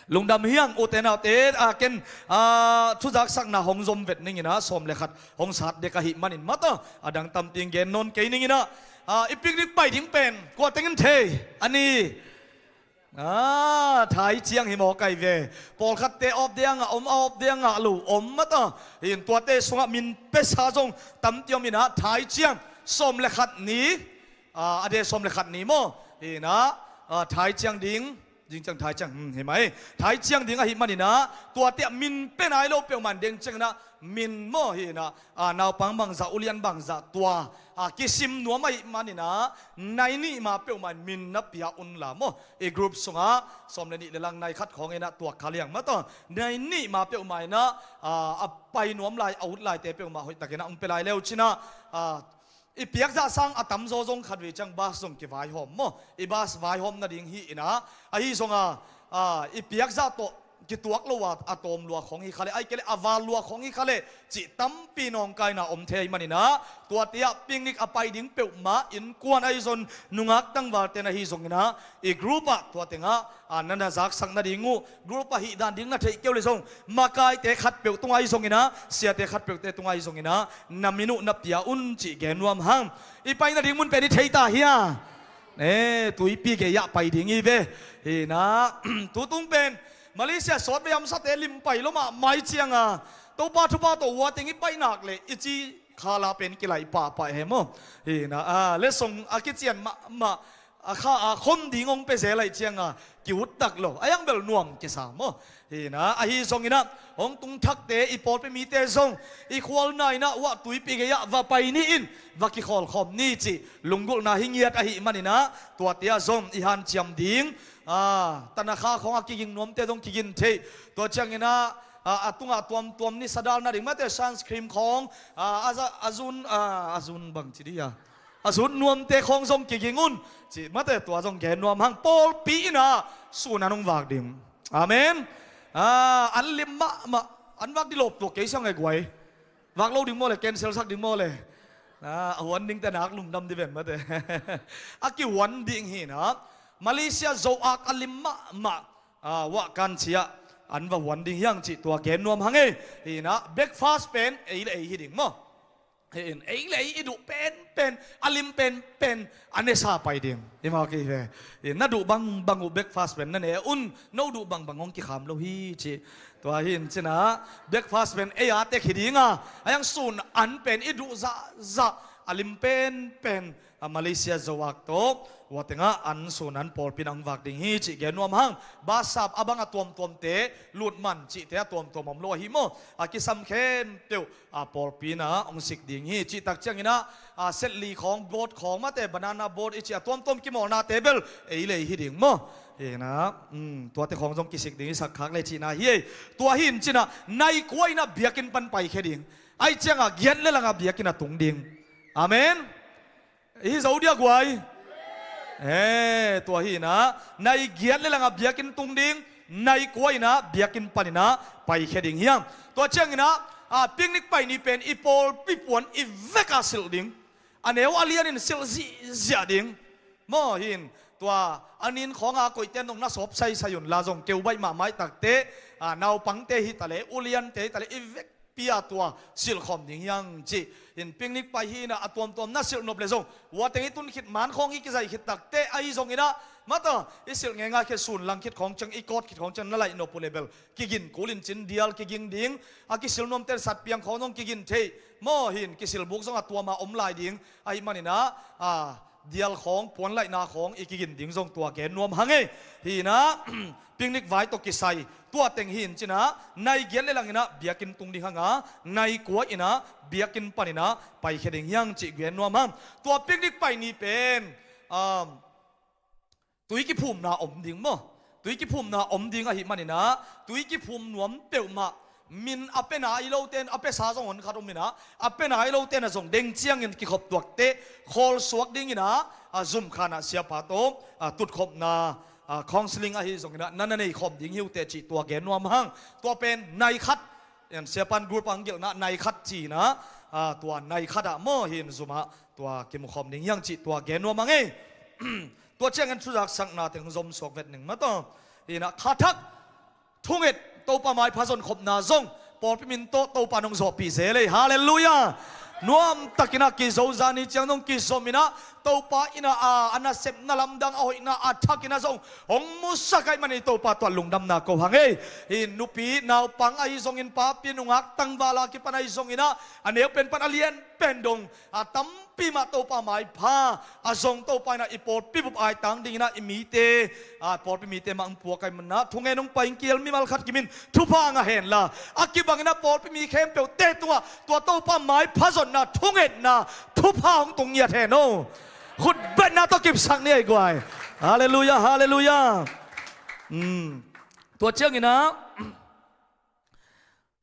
Lungdam hi hang, ute naute, ah, ken, ah, thuzaksakna hong zom vet ningin ah sawm le khat hong sat dek ahih manin mah ta, a dang tampi gen nawn kei ningin ah, ah, i picnic pai ding pen kua teng in thei a ni? Ah, Thai ciang hi maw kai ve. Pawlkhatte awp ding a ngah om, a awp ding a ngah lo om mah ta. Hi in tuate sungah min piasa zong tampi om in ah Thai ciang sawm le khat ni, ah, a de sawm le khat ni maw? Hi in ah, ah, Thai ciang ding, ding ciang Thai ciang, hmm, hi mai. Thai ciang ding ahih manin ah tuate ah min pia nai lo peuhmah in ding ciangin ah min maw hi in ah, ah, naupang bangzah, ulian bangzah tua, ah, kisim nuam ahih manin ah nai nih ma peuhmah in min na pia unla maw. I group sungah sawm le nih le lang nai khat khawng in ah tuak kha liang mah ta. Nai nih ma peuhmah in ah, ah, a pai nuam lai, a ut laite peuhmah hoih takin ah hong pia lai le uh ci-in ah, ah, i piakzah sang a tamzaw zong khatvei ciang bus zong kivaihawm maw. I bus vaihawm nading hi in ah, ahi zong a, ah, i piakzah tawh kituak lo a, a tawm lua khawng hi kha leh, ahih kei leh a val lua khawng hi kha leh cih tampi nawngkaina om thei ahih manin ah, tuate ah picnic a pai ding peuhmah innkuan ahi zong, nungak tangvalte in ahi zongin ah, i group ah tua teng ah, ah, na na zaksak nading uh, group ah hih dan ding na theih kei uh leh zong, makaite khatpeuh tungah ahi zongin ah, siate khatpeuhte tungah ahi zongin ah, na min uh na pia un cih gen nuam hang. I pai nading mun pen i thei ta hia? Eh, tuipi gei ah pai ding hi ve. Hi in ah, tutung pen Malaysia sawtvei hamsate lim pai lo mahmah ciang a, Topa thupha tawh hua teng i pai nak leh i ci khala pen kilaih pahpah hi maw. Hi in ah, ah, letsong a kician mahmah, a kha a khom ding hong pia zel ahih ciang a, ki-ut tak lo. A hiang bel nuam kisa maw. Hi in ah, ahi zongin ah, hong tung thakte, i pawlpi mite zong, i khualna in ah, uah tuipi gei ah va pai ni in, va kikhawl khawm ni cih lunggulhna hi ngiat ahih manin ah, tuate ah zong i hanciam ding. Ah, tanakha khawng a kiging nuamte zong kigin thei. Tua ciangin ah, ah, a tungah tuamtuam ni sadal nading mate sunscreen khawng, ah, a za-, a zun, ah, a zun bang ci dih a, a zun nuamte khawng zong kiging un. Cih mate tua zong gen nuam hang, pawlpi in ah sun an hong vak ding. Amen. Ah, an lim mahmah, an vak dih lawp tuak kei siang e guai. Vak lo ding maw le, cancel sak ding maw le. Ah, a huan dingte nak lungdam dih ven mate. A kihuan ding hi in ah, Malaysia zo ak a lim mahmah, ah, uah kan ciah an va huan ding hi hang cih tua gen nuam hang e. Hi in ah, breakfast pen ei le ei hi ding maw. Hi in, ei le ei i duh penpen, a lim penpen a nesa pai ding. Hi mah kei ve. Hi in, na duh bangbang uh breakfast pen na ne un, no duh bangbang hong kikham lo hi cih. Tua hi in ci-in ah, breakfast pen ei a tek hi ding a, a hiang sun an pen i duh zahzah, a lim penpen A Malaysia Zowak tawh ua tengah an sun an pawlpi in ang vak ding hi cih gen nuam hang. Basap a bang a tuamtuamte, lutman cihte a tuamtuam om lo ahi maw? A kisam khempeuh a pawlpi in ah hong sik ding hi cih tak ciangin ah, a setli khawng, boat khawng, mate banana boat i cih a tuamtuam kimawlnate bel ei lei hi ding maw? Hi in ah, um, tuate khawng zong kisik ding i sak khak le cihna hi ei. Tua hi in cin ah nai kua in ah biakinn pan paikhia ding. Ahih ciang ah giat le lang ah biakinn a tung ding. Amen. Hi zo dia guai. Eh, tua hi in ah nai giat le lang ah biakinn tung ding, nai kua in ah biakinn pan in ah paikhia ding hiam? Tua ciangin ah, a, picnic pai ni pen i pawlpi puan i vek a silh ding. A neu a lian in silh zihziah ding. Maw hi in, tua a nin khawng a koihte in zong na sawp saisai un la zong keu baih mahmah i takte, a, naupangte hi ta leh, uliante hi ta leh, i vek pi a tua silh khawm ding hi hang cih. Hi in picnic pai hi in ah a tuamtuam na silh nop leh zong ua teng i tun khit, man khawng i kizai khit takte ahi zongin ah, mate i silh ngeingai khit, sun lang khit khawng ciang, i kawt khit khawng ciang na laih nop uh leh bel kigin kul in cin, dial kiging ding. A kisil nuamte in satpiang khawng zong kigin thei. Maw hi in kisil buk zong a tuam a om lai ding. Ahih manin ah, a, dial khawng, puan laihna khawng i kigin ding zong tua gen nuam hang ei. Hi in ah, picnic vai tawh kisai, tua teng hi in cin ah nai giat le lang in ah biakinn tung ding hang a, nai kua in ah biakinn pan in ah paikhia ding hi hang cih gen nuam hang. Tua picnic pai ni pen, um, tui kiphumna om ding maw? Tui kiphumna om ding ahih manin ah, tui kiphum nuam peuhmah, min a pia nai lote in, a piasa zong hon khat om in ah, a pia nai lote in ah zong deng ciangin kikhop tuakte khawl suak dingin ah, a, zumkhan ah siapa tawh, a, tutkhopna, a, counseling ahi zongin ah na na nei khawm ding hi uh teh cih tua gen nuam hang. Tua pen nai khat, en, siapa in group a hong gelhna nai khat ci in ah, a, tua nai khat ah maw hi in zum ah tua kimu khawm ding hi hang cih tua gen nuam hang ei. Tua ciangin thuzaksakna teng zom suak vet ning, mate. Hi in ah kha thak thunget Topa maipha zon khopna zong pawlpi min tawh Topa in hong zawhpih zel ei. Halleluiah. Nuam takin ah kizo, zani ciang zong kizom in ah Topa in ah, a, a nasepna lamdang, a hoihna a thak in ah zong hong musak ahih manin Topa tungah lungdamna ko hang ei. Hi in nupi naupang ahi zongin, papi nungak tangval a kipan ahi zongin ah, a neu pen pan a lian pen dong, a, tampi mah Topa maipha a zong, Topa in ah i pawlpi bup aitang dingin ah i mite, a, pawlpi mite mah hong puak ahih manin ah thungen hong pai hong kihel mimal khat kim in thupha ngah hen la, a kibangin ah pawlpi mi khempeuhte tungah tua Topa maipha zonna thungetna thupha hong tung ngiat hen aw. Khutbetna tawh kipsak ni ei guai. Halleluiah, halleluiah. Um, tua ciangin ah,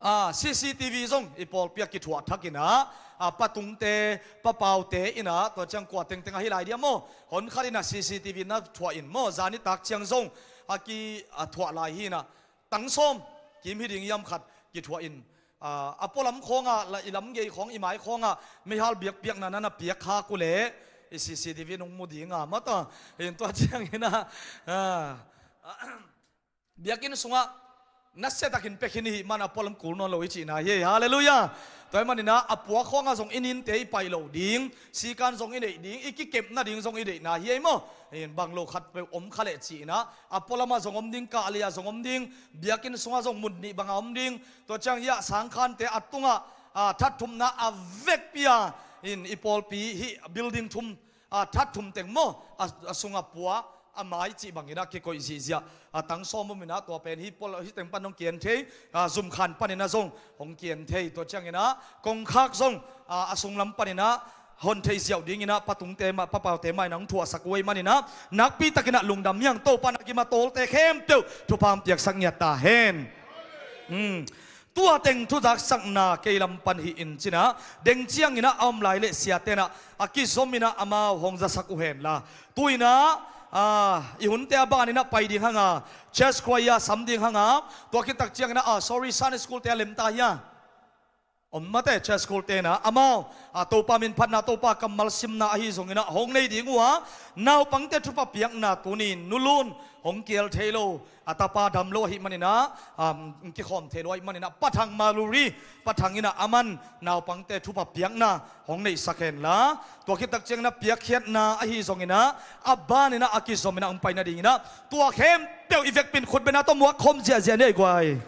a, C C T V zong i pawlpi ah kithuah thak in ah, a, Pa Tungte, Pa Paute in ah, tua ciang kua tengteng ahi lai diam maw, hon khat in ah C C T V na thuah in maw, zani tak ciang zong a ki, a, thuah lai hi in ah, tang sawm kim hi ding hiam khat kithuah in, a, a pualam khawng ah, la, i lam gei khawng, i mai khawng ah meihal biakpiakna na na piak khak uh leh i C C T V in hong mu ding a, mate. Hi in tua ciangin ah, a, biakinn sungah nasia takin pia khin i hih man a pualam kul nawn lo i cihna hi ei. Halleluiah. Tua ahih manin ah a puak khawng ah zong i ninte i paih loh ding, sikan zong i neih ding, i kikepna ding zong i deihna hi ei maw? Hi in bang lo khatpeuh om kha leh ci in ah, a pualam ah zong om ding, kah lei ah zong om ding, biakinn sungah zong mun nih bang a om ding. Tua ciang hi ah sangkhante a tungah, a, thatthumna a vekpi a, hi in i pawlpi hih building thum, a, thatthum teng maw, a, a sungah pua, a mai cih bangin ah kikoih zihziah, a, tang sawm om in ah, tua pen hih pawl, hih teng pan hong kian thei, a, zumkhan panin ah zong hong kian thei. Tua ciangin ah kongkhak zong, a, a sunglam panin ah hon thei ziau dingin ah Pa Tungte mah, Pa Paute mah in ah hong thuahsak uh ahih manin ah nakpi takin ah lungdam hi hang. Topa in ah gim a tawlte khempeuh thupha hong piaksak ngiat ta hen. Hmm. Tua teng thuzaksakna kei lam pan hi in cin ah, deng ciangin ah a om lai leh siate in ah a kizom in ah amau hong zasak uh hen la. Tu in ah, a, i hunte a ban in ah pai ding hang a, church choir sam ding hang a, tua khit tak ciangin ah, a, sorry, Sunday school te a lem ta hia? Om mate, church school te in ah amau, a, Topa min phatna, Topa kammal simna ahi zongin ah hong nei ding uh a, naupangte thupha piakna tuni-in Nu Lun hong kihel thei lo, a tapa dam lo ahih manin ah, um, kikhawm thei lo ahih manin ah, Pa Thang Maluri, Pa Thang in ah aman naupangte thupha piakna hong neihsak hen la. Tua khit tak ciangin ah piakkhiatna ahi zongin ah, a ban in ah a kizom in ah hong pai nadingin ah, tua khempeuh i vekpi in khutbetna tawh muak khawm ziahziah ni ei guai.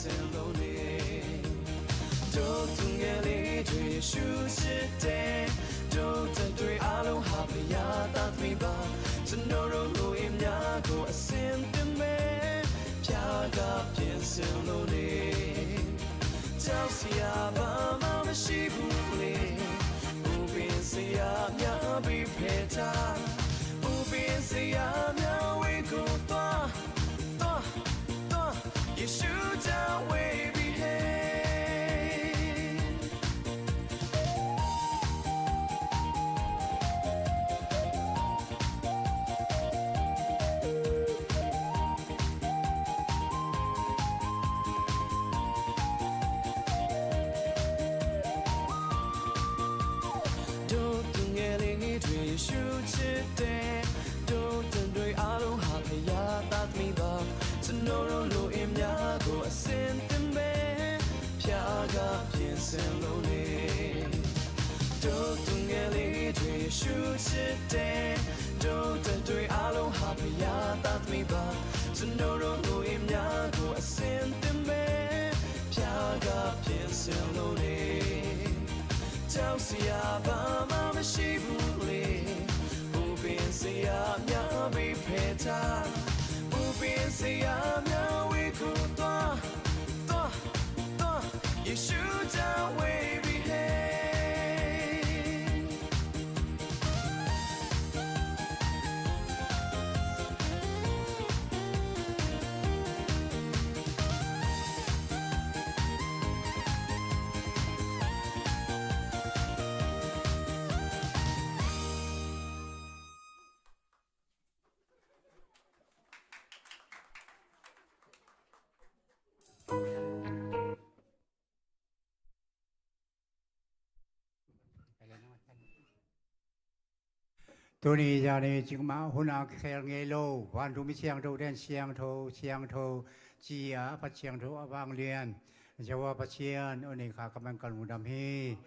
စင်လုံးနဲ့ တို့သူငယ်လေးတွေ ရှုချစ်တယ်။ တို့တတွေအားလုံးဟာ ဘုရားသားသမီးပါ။ ကျွန်တော်တို့ လူရင်းများကို အဆင်သင့်ပဲ ဖျားကပြင်ဆင်လို့နေ။ ကြောက်စရာဘာမှမရှိဘူးလေ။ ဥပင်စရာများပြီးဖယ်ထား။ ဥပင်စရာများဝေးကိုသွား သွား သွား။ ယေရှုကြောင့်ဝေးပြီဟဲ။ တို့သူငယ်လေးတွေ ယေရှုချစ်တယ်။ တို့တတွေအားလုံးဟာ ဘုရားသားသမီးပါ။ ကျွန်တော်တို့ လူရင်းများကို အဆင်သင့်ပဲ ဖျားကပြင်ဆင်လို့နေ။ တို့သူငယ်လေးတွေ ယေရှုချစ်တယ်။ တို့တတွေအားလုံးဟာ ဘုရားသားသမီးပါ။ ကျွန်တော်တို့ လူရင်းများကို အဆင်သင့်ပဲ ဖျားကပြင်ဆင်လို့နေ။ ကြောက်စရာဘာမှမရှိဘူးလေ။ ဥပင်စရာများပြီးဖယ်ထား။ ဥပင်စရာများဝေးကိုသွား သွား သွား။ ယေရှုကြောင့်ဝေးပြီဟဲ။ Tuni zani cikmah hun a kikhel ngei lo, vantung mi siangtho ten siangtho, siangtho, ci a, a Pasiangtho a vanglian, Jehovah Pasian, o nei kha ka man ka lungdam hi.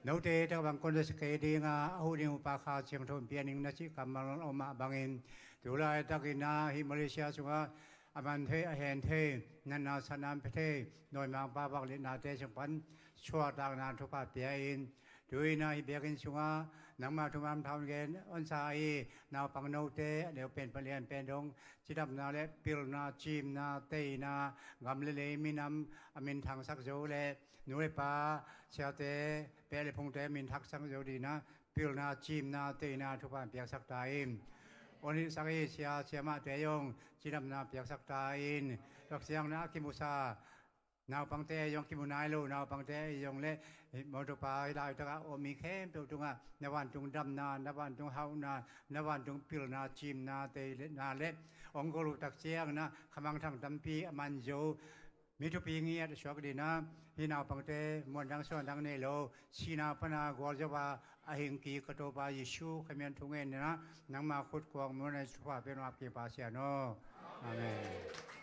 Note tak bang kon sa kei ding a, a hu ding upa kha siangtho pian ning na ci kammal om a bangin, tu laitakin a hih Malaysia sungah a man thei, a hen thei, natna satna pia thei, dawimangpa vangliatnate sung pan suahtakna thupha pia in, tu-in a hih biakinn sungah nangma thuman thawn gen honsa i, naupang note a neu pen palian pen dong cidamna le pilna, cimna, teina, gam le lei minam a minthangsak zo le nu le pa, siate, peh le phungte a minthangsak zo dingin a pilna, cimna, teina thupha piaksak ta in. Onsak i sia, siamahte zong cidamna piaksak ta in. Rak siangna a kimusa naupangte zong kimu nai lo, naupangte zong le motopa hih laitakah om mi khempeuh tungah na vantung damna, na vantung hauhna, na vantung pilna, cimna, teina le ong gol uh tak ciangin a khamangthang tampi a man zo, mi thupi ngiat a suak dingin a, hih naupangte muan dang suan dang nei lo, sihna pana gualzo a, a hing kik ka Topa Jesu Khazih min thu ngen in a, nangma khut kuang mun a thupha pia nuam kik pa Sian aw. Amen.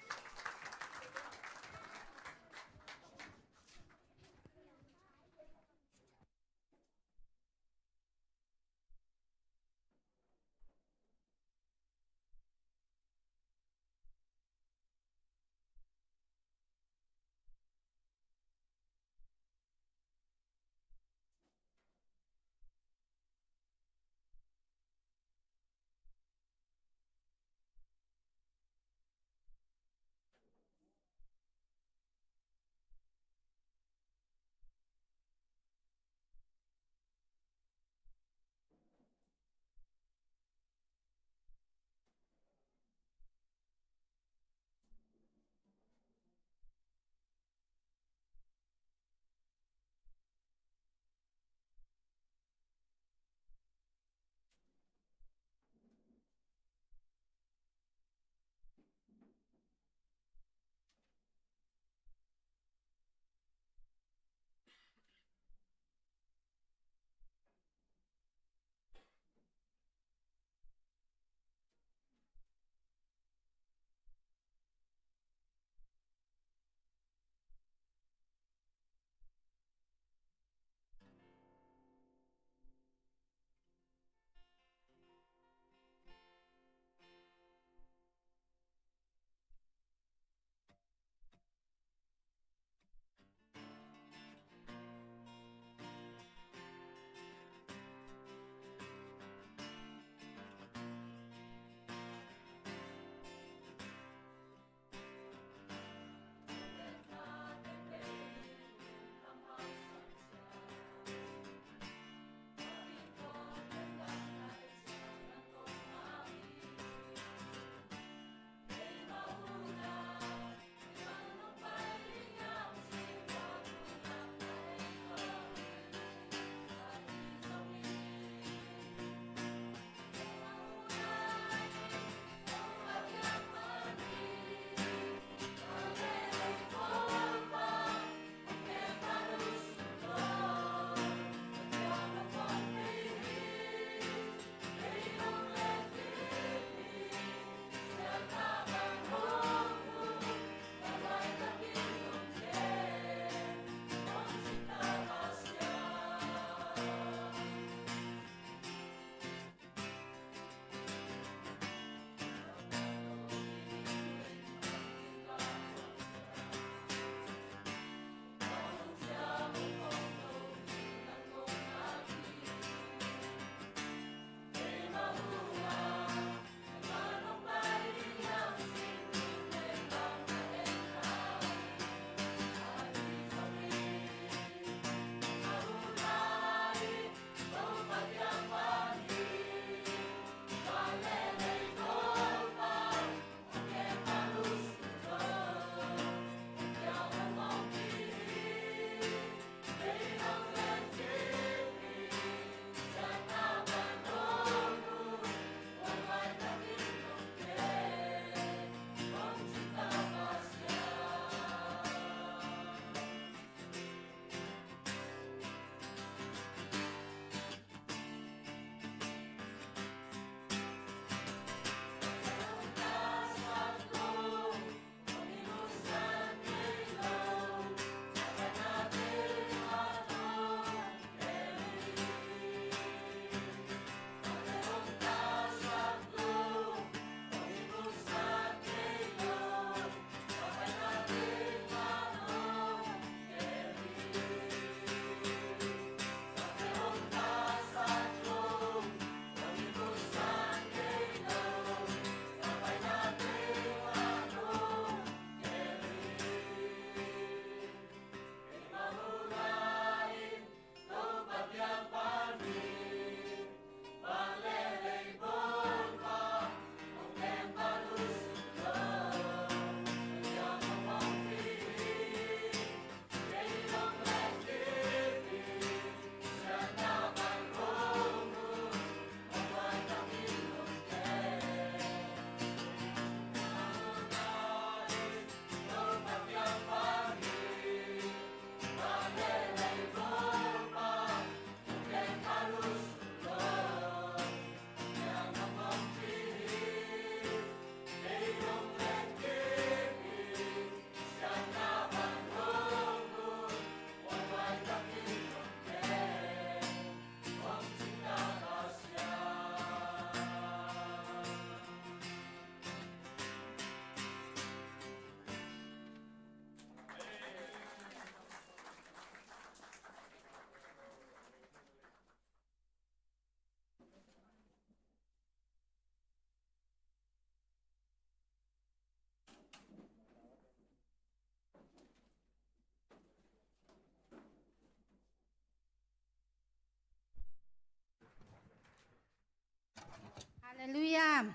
Halleluiah.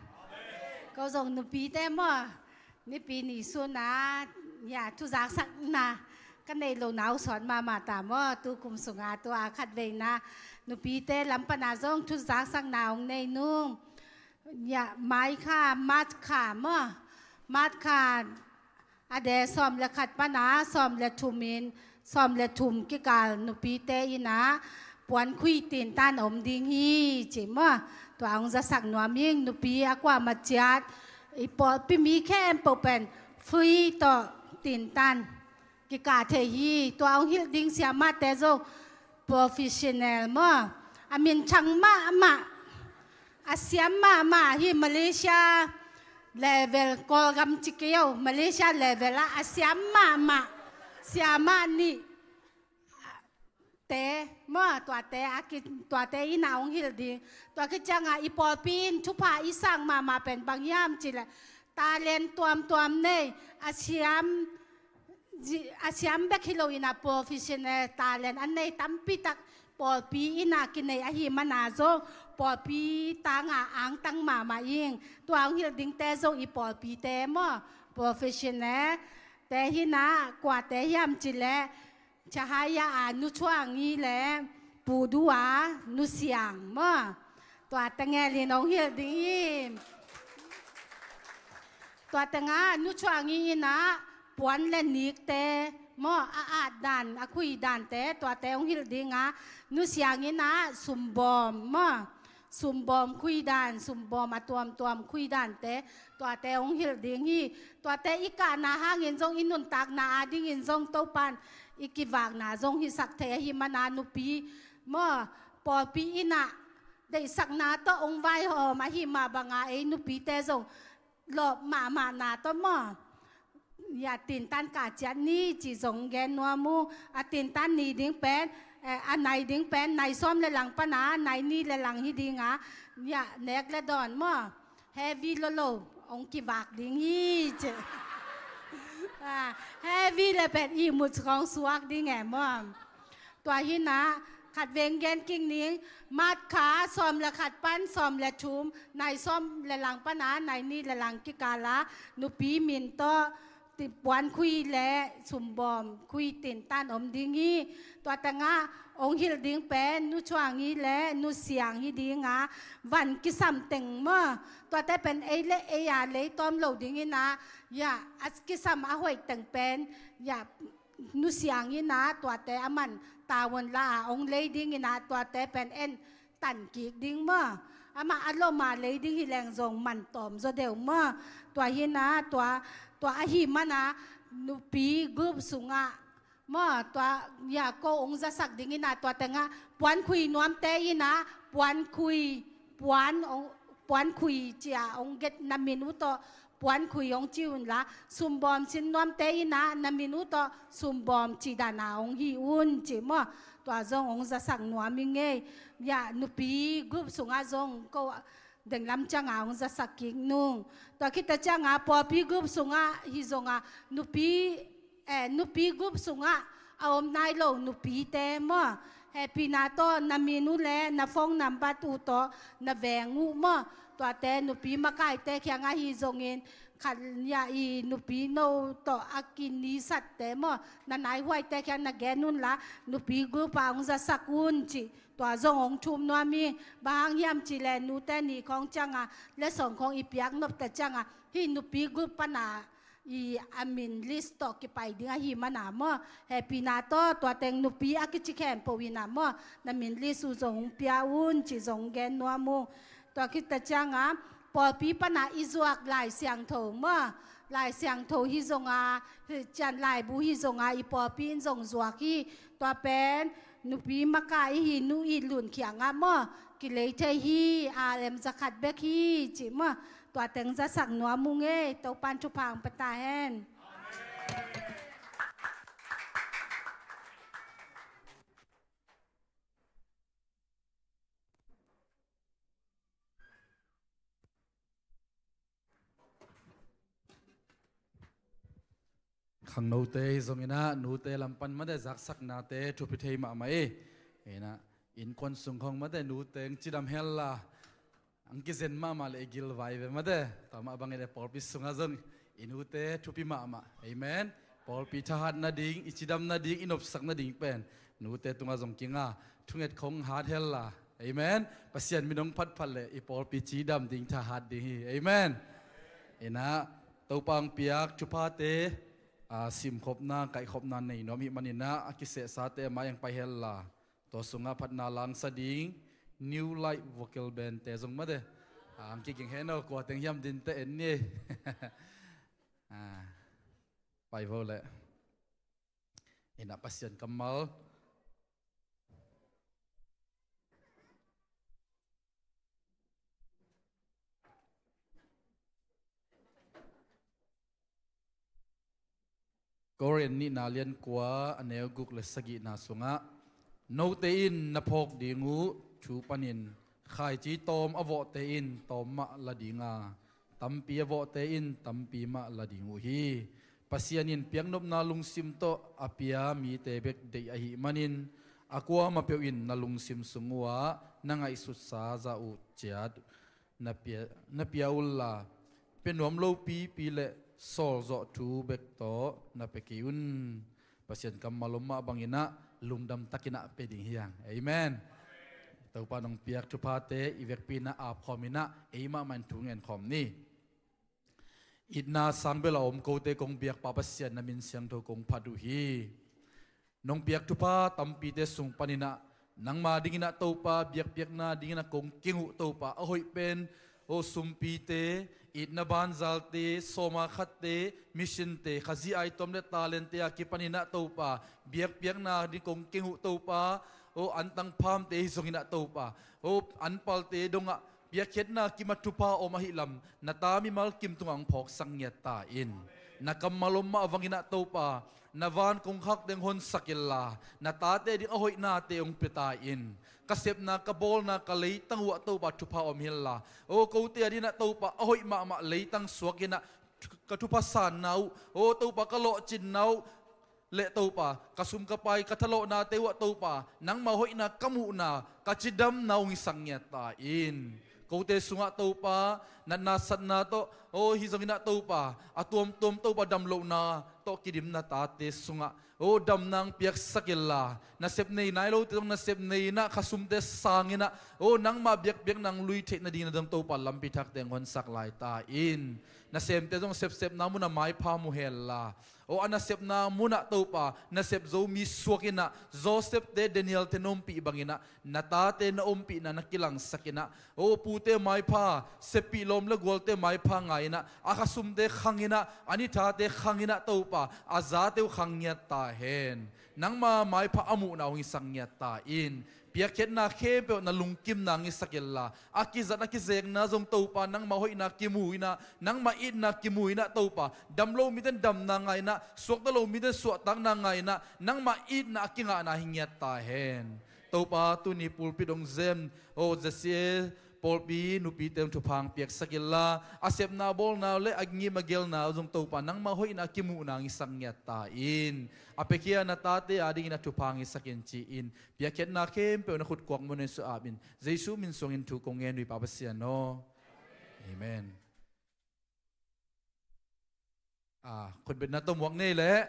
Ko zong nupite maw, nipi ni suna, ya, thuzaksakna ka nei lo nau sawt mahmah ta maw, tu kum sunga tua khat veina nupite lam pana zong thuzaksakna hong nei nung. Ya, mai kha, mat kha maw, mat kha a de sawm le khat pana sawm le thum in, sawm le thum kikal nupite ina puan khui tintan om ding hi ci maw. Tua hong zasak nuam ing, nupi a kuamah ciat i pawlpi mi khempeuh pen free tawh tintan kikah thei hi. Tua hong hilh ding siamahte zong professional maw, a minthang mahmah, a siam mahmah hi. Malaysia level, Kawlgam ci kei o, Malaysia level ah a siam mahmah siamah nih te maw, tuate a ki, tuate ina hong hilh ding. Tua khit cianga i pawlpi in thupha i sang mahmah pen bang hiam cileh, talent tuamtuam nei, a siam, a siam bek hi lo ina professional talent a nei tampi tak pawlpi ina kinei ahi mana zong pawlpi tanga angtang mahmah ing. Tua hong hilh dingte zong i pawlpite maw, professional te hina, kuate hiam cileh, Cahaya a Nu Chuang Ngi le Pu Du a Nu Siang maw. Tua tengel in hong hilh ding hi. Tua tenga Nu Chuang Ngi ina puan le nikte maw, a at dan, a khui dante, tuate hong hilh dinga, Nu Siang ina sumbawm maw, sumbawm khuidan, sumbawm a tuamtuam khuidante, tuate hong hilh ding hi. Tuate i kahna hangin zong, i nuntakna adingin zong Topan i kivakna zong hisak thei ahi mana nupi maw, pawlpi ina deihsakna tawh hong vaihawm ahi mah banga ei nupite zong lawp mahmahna tawh maw, ya, tintan kah ciat ni ci zong gen nuam uh. A tintan ni ding pen, eh, a nai ding pen nai sawm le lang pana nai ni le lang hi dinga, ya, nek le dawn maw, heavy lolo hong kivak ding hi ci. Ah, heavy le pen ihmut khawng suak ding e maw. Tua hina khat veng gen kik ning, mat kha sawm le khat pan sawm le thum, nai sawm le lang pana nai ni le lang kikala nupi min tawh ti puan khui le sumbawm khui tintan om ding hi. Tua tengah hong hilh ding pen Nu Chuang Ngi le Nu Siang hi dinga, van kisam teng maw, tuate pen ei le ei a lei tawm lo ding ina, ya, a kisam a hoih teng pen, ya, Nu Siang ina tuate a man tavuan la a hong lei ding ina, tuate pen en tan kik ding maw. Amah a loma lei ding hi leng zong man tawm zaw deuh maw. Tua hina tua, tua ahi mana nupi group sungah maw, tua ya ko hong zasak ding ina, tua tengah puan khui nuamte ina puan khui, puan hong, puan khui cia hong get na min uh tawh puan khui hong ci unla, sumbawm sin nuamte ina na min uh tawh sumbawm ci dana hong hi un ci maw. Tua zong hong zasak nuam i ngei. Ya, nupi group sungah zong ko denglam cianga hong zasak kik nung. Tua khita cianga pawlpi group sungah hi zonga nupi, eh, nupi group sungah a om nai lo nupite maw, hehpihna tawh na min uh le na phone number uh tawh na veng uh maw. Tuate nupi makaite kiangah hi zongin khat ya i nupi no tawh a kinisatte maw, na naihuaite kiang na gen unla, nupi group ah hong zasak un ci. Tua zong hong thum nuam hi. Bang hang hiam cileh nute ni khawng cianga lesson khawng i piak nopta cianga hih nupi group pana i a min list tawh kipai ding ahi mana maw, hehpihna tawh tua teng nupi a kici khempeuh ina maw, na min list uh zong hong pia un ci zong gen nuam uh. Tua khita cianga pawlpi pana i zuak Lai Siangtho maw, Lai Siangtho hi zonga, cian laibu hi zonga i pawlpi in zong zuak hi. Tua pen nupi maka i hi Nu It Lun kiangah maw kilei thei hi. A lem zakhat bek hi ci maw. Tua teng zasak nuam ung ei. Topan thupha hong pia ta hen. Khangnote hi zongin ah nute lam pan mate zaksaknate thupi thei mahmah i. Ina innkuan sung khawng mate nuteng cidam hella Ang kizen mahmah le i gilvai ve mate. Tua mah bangin e pawlpi sungah zong i nute thupi mahmah. Amen. Pawlpi thahat nading, i cidam nading, i nopsak nading pen nute tungah zong kinga, thunget khong hat hella. Amen. Pasian min hong phatphat le i pawlpi cidam ding, thahat ding hi. Amen. Inah Topa hong piak thuphate, a, simkhopna, kaihkhopna nei nuam hih maninah a kisehsate mai ang pai hella. Tua sungah phatna langsa ding New Light Vocal Band te zong mate. A, ang kiging heno, kua teng hiam dinte en ni. A, pai vo le. Inah Pasian kammal. Korin nihna lian kua a neu guk le sagihna sungah, note in na phawk ding uh thu panin khaici tawm a vawhte in tawm mah la dinga, tampi a vawhte in tampi mah la ding uh hi. Pasian in piaknopna lungsim tawh a pia mite bek deih ahih manin, a kuamah peuh in na lungsim sung uhah na ngaihsutsa zah uh ciat na pia, na pia unla, pia nuam lopipi le sawlzawh thu bek tawh na pia kei un. Pasian kammal om mah banginah lungdam takinah pia ding hiang. Amen. Topa nong piak thuphate i vekpi inah apkhawm inah ei mahmah in thu ngen khawm ni. Itna sang bel a om kote kong biakpa Pasian na min siangtho kong phat uh hi. Nong piak thupha tampite sung paninah nangma dinginah Topa, biakpiakna dinginah kong king uh Topa, a hoih pen, o, sumpite, itna banzalte, sawma khatte, missionte, Khazih aitawm le talentte a kipaninah Topa, biakpiakna ding kong king uh Topa, o, antang phamte hi zonginah Topa, o, anpalte dongah piakkhiatna kimah thupha om ahih lam na ta mimal kim tungah hong phawksak ngiat ta in. Na kammal om mah vanginah Topa, na van kongkhak teng honsak inla, na tate ding a hoihnate hong pia ta in. Ka sepna, ka bawlna, ka leitang uhah Topa thupha om hinla, o, kote a dinah Topa a hoih mahmah leitang suak inah ka thupha sanna uh, o Topa, ka lawhcinna uh, le Topa, ka sum ka pai, ka thalawhnate uhah Topa, nangma hoihna ka muhna, ka cidamna hong hisak ngiat ta in. Kote sungah Topa, natna satna tawh, o, hi zonginah Topa, a tuamtuam Topa damlohna tawh kidim na tate sungah, o, damna hong piaksak inla, nasep nei nai lote zong nasep nei inah, khasumte sanginah, o, nangma biakpiakna hong lui theih nading na dong Topa, lampi thakte hong honsak lai ta in. Nasemte zong sepsepna munah maipha mu henla, o, a nasepna munah Topa, nasep zo mi suak inah, Joseph-te, Daniel-te na ompih banginah, na tate na ompihna na kilangsak inah, o, pute maipha, seppih lawm le gualte maipha ngai inah, a khasumte khang inah, a ni thate khang inah Topa, a zate uh khang ngiat ta hen. Nangma maipha a muhna hong hisak ngiat ta in. Piakkhiatna khempeuh na lungkimna hong hisak inla, a kizat a kizekna zong Topa, nangma hoihna kimu inah, nangma itna kimu inah Topa, damlo miten damna ngah inah, suakta lo miten suahtakna ngah inah, nangma itna a kingahna hi ngiat ta hen. Topa, tuni pulpit hong zem, o, Z C A pawlpi nupite hong thupha hong piaksak inla, a sepna bawlna le a ngim a gelna zong Topa, nangma hoihna a kimuhna hong hisak ngiat ta in. A piakhia na tate a dingin a thupha hong hisak in ci-in, piakkhiatna khempeuh na khut kuak mun Jesu apin, Jesu min suangin thu kong ngen uh hi Pa Pasian aw. Amen. A, khutbetna tawh muak nei leh.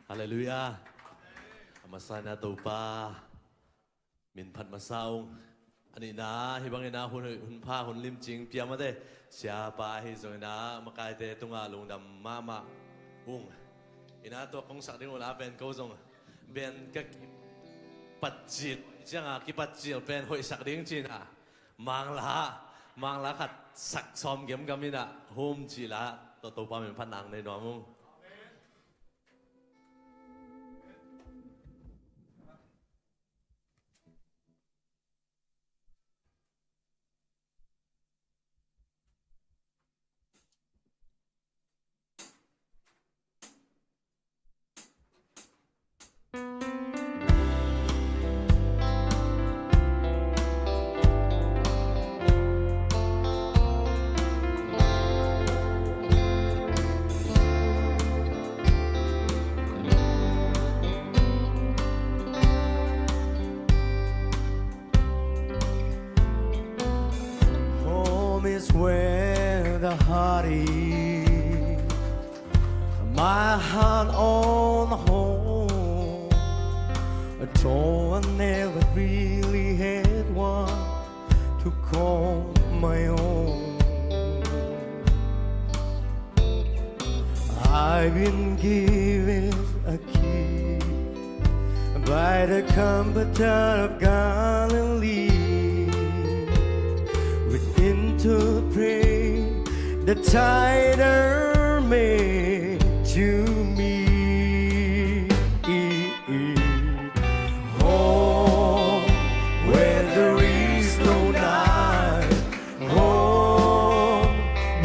Halleluiah. A masa in a Topa min phat masa ung. A nihna hih bangin a hun, hun pha, hun limcing pia mate. Siapa ahi zongin a makaite tungah lungdam mahmah ung. Ina tua kong sak ding uh la pen ko zong ben ka kipatcil cianga kipatcil pen hoihsak ding cina. Mangla, mangla khat sak sawm gemgam ina hum cila tua Topa min phat nang nei nuam ung. Heart is my heart on home, though I never really had one to call my own. I've been given a key by the Comforter of Galilee, with interpret the title made to me. Home where there is no night, home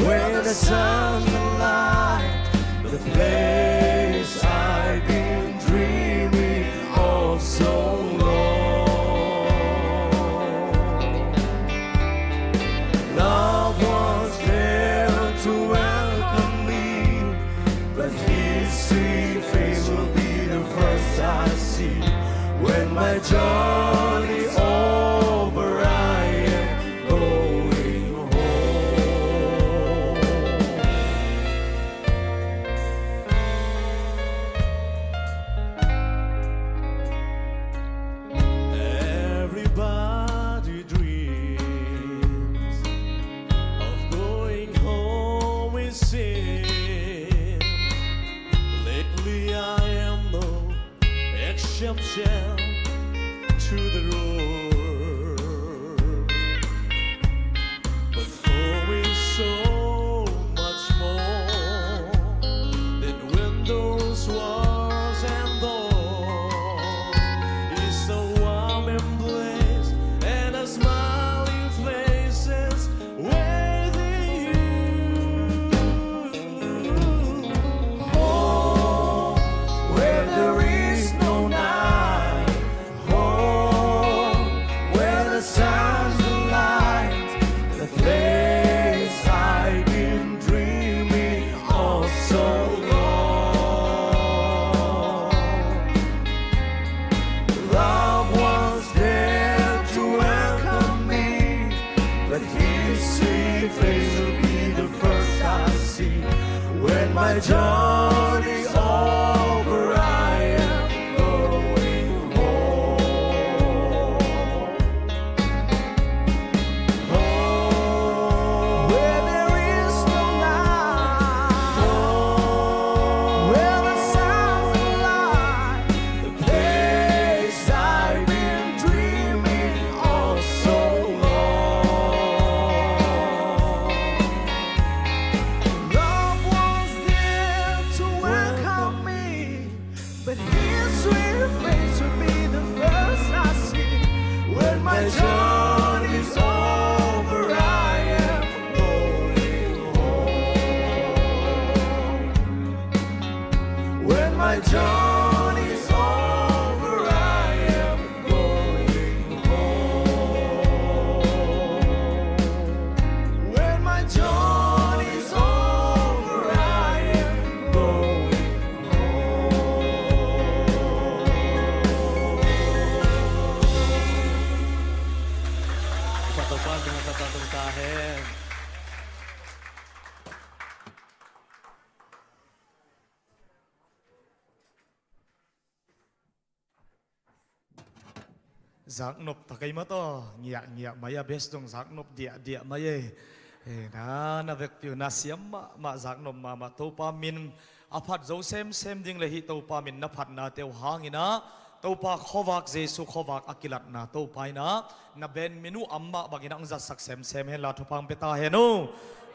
where the sun's alight, the place I've been dreaming of so long. Love was there to welcome me, but his sweet face will be the first I see when my journey's over. I am going home. Everybody dreams of going home, it seems. Lately I am no exception to the rule. But home is so much more than windows, walls, and doors. It's a warm embrace and a smiling faces waiting you. Home where there is no night, home where the sun's alight, the place I've been dreaming of so long. Love was there to welcome me, but his sweet face will be the first I see. When my journey's over, I am going home. Home where there is no night, home where the sun's alight, the place I've been dreaming of so long. Love was there to welcome me, but his sweet face will be the first I see. When my journey's over, I am going home. When my journey's over, I am going home. When my journey's over, I am going home. Khat Topa min thangah tung ta hen. Zaknop ta kei mah tawh, ngiah ngiah mai a, best dong zaknop diah diah mai ei. Eh, na, na vekpi uh na siam mahmah, zaknop mahmah, Topa min a phat zo semsem ding le hih Topa min na phatnate uh hangin ah, Topa khuavak, Jesu khuavak a kilatna Topa in ah, na band min uh amah bangin ah hong zatsak semsem henla, thupha hong pia ta hen uh.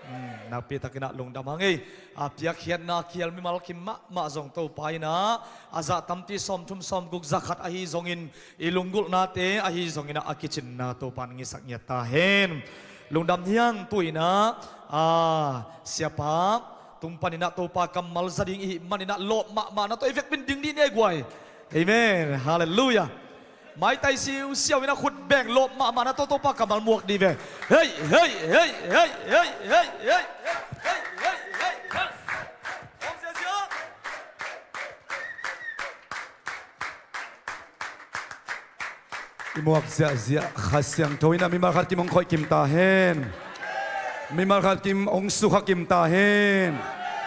Hmm, nakpi takin ah lungdam hang ei. A piakkhiatna a kihel mimal kim mahmah zong Topa in ah, a zah tampi sawmthum sawmguk zakhat ahi zongin, i lunggulhnate ahi zongin ah a kicinna Topa in hong hisak ngiat ta hen. Lungdam hi hang. Tu in ah, a, siapa tung panin ah Topa kammal za ding i hih manin ah lawp mahmahna tawh i vekpi in ding dih ni ei guai. Amen. Halleluiah. Maitai siusiau in a khut beng, lawp mahmahna tawh Topa kammal muak dih ve. Hei, hei, hei. I muak ziahziah Kha Siangtho in a mimal khat kim hong khoih kim ta hen. Mimal khat kim hong sukha kim ta hen.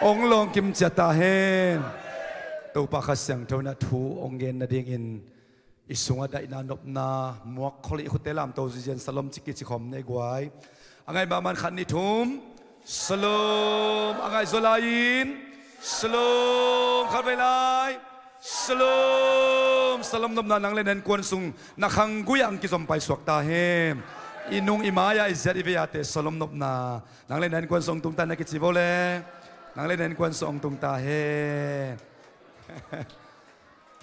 Hong lawng kim cia ta hen. Topa Kha Siangtho in a thu hong gen nadingin i sungah daihna nopna muak kholih i khutte lamto zizian salom cik kici khawm nei guai. A ngai mahmah in khat nih thum. Salom. A ngai zaw lai-in. Salom. Khat vei lai. Salom. Salom nopna nang le na innkuan sung na khanggui ah hong kizom paisuak ta hen. I nung i mai-ah i ziat i vei-ate salom nopna nang le na innkuan sung hong tung ta hen na kici vo le. Nang le na innkuan sung hong tung ta hen.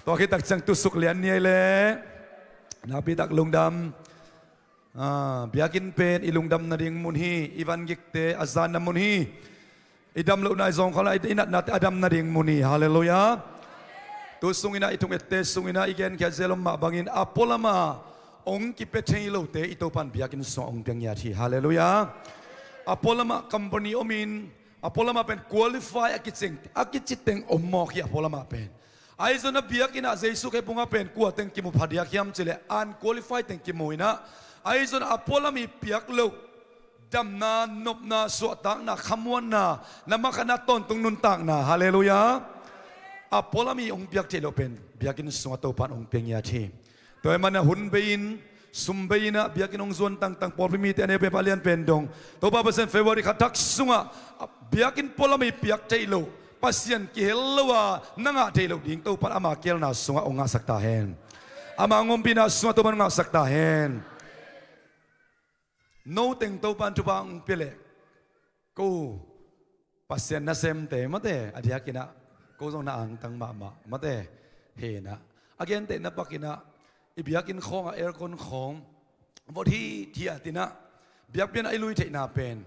Tua khit tak ciang tusuk lian ni ei le. Nakpi tak lungdam. Ah, biakinn pen i lungdam nading mun hi, i vangikte a zanna mun hi. I dam lohna i zawngkhalna i natnate a dam nading mun hi. Halleluiah. Tu sungin ah i thungette sungin ah i genkhiat zel om mah bangin a pualamah hong kipia thei lote i Topan biakinn sungah hong pia ngiat hi. Halleluiah. A pualamah company omin a pualamah pen qualify a kicing a kiciteng om mawk hi a pualamah pen. Ahi zongin a biakinn ah Jesu khephungah pen kua teng kimu phadiak hiam cileh unqualified teng kimu inah. Ahi zongin a pualam i piak loh damna, nopna, suahtakna, khamuanna, na makhatna, tawntung nuntakna. Halleluiah. A pualam i hong piak theih loh pen biakinn sungah Topan hong pia ngiat hi. Tua ahih manin a hun bei-in sum bei-in ah biakinn hong zuan tangtang pawlpi mite a neu pen a lian pen dong Topa Pasian February kha thak sungah biakinn pualam i piak theih loh, Pasian kihel lo a na ngah theih loh ding Topan ama kihelna sungah hong ngahsak ta hen. Ama hong ompihna sungah Topan hong ngahsak ta hen. Noteng Topan thupha hong pia leh ko Pasian nasemte mate a diakinah ko zong na angtang mahmah mate. Hinah a gentehna pakinah i biakinn khawngah aircon khawng vot hithiat inah biakpiakna i lui theihna pen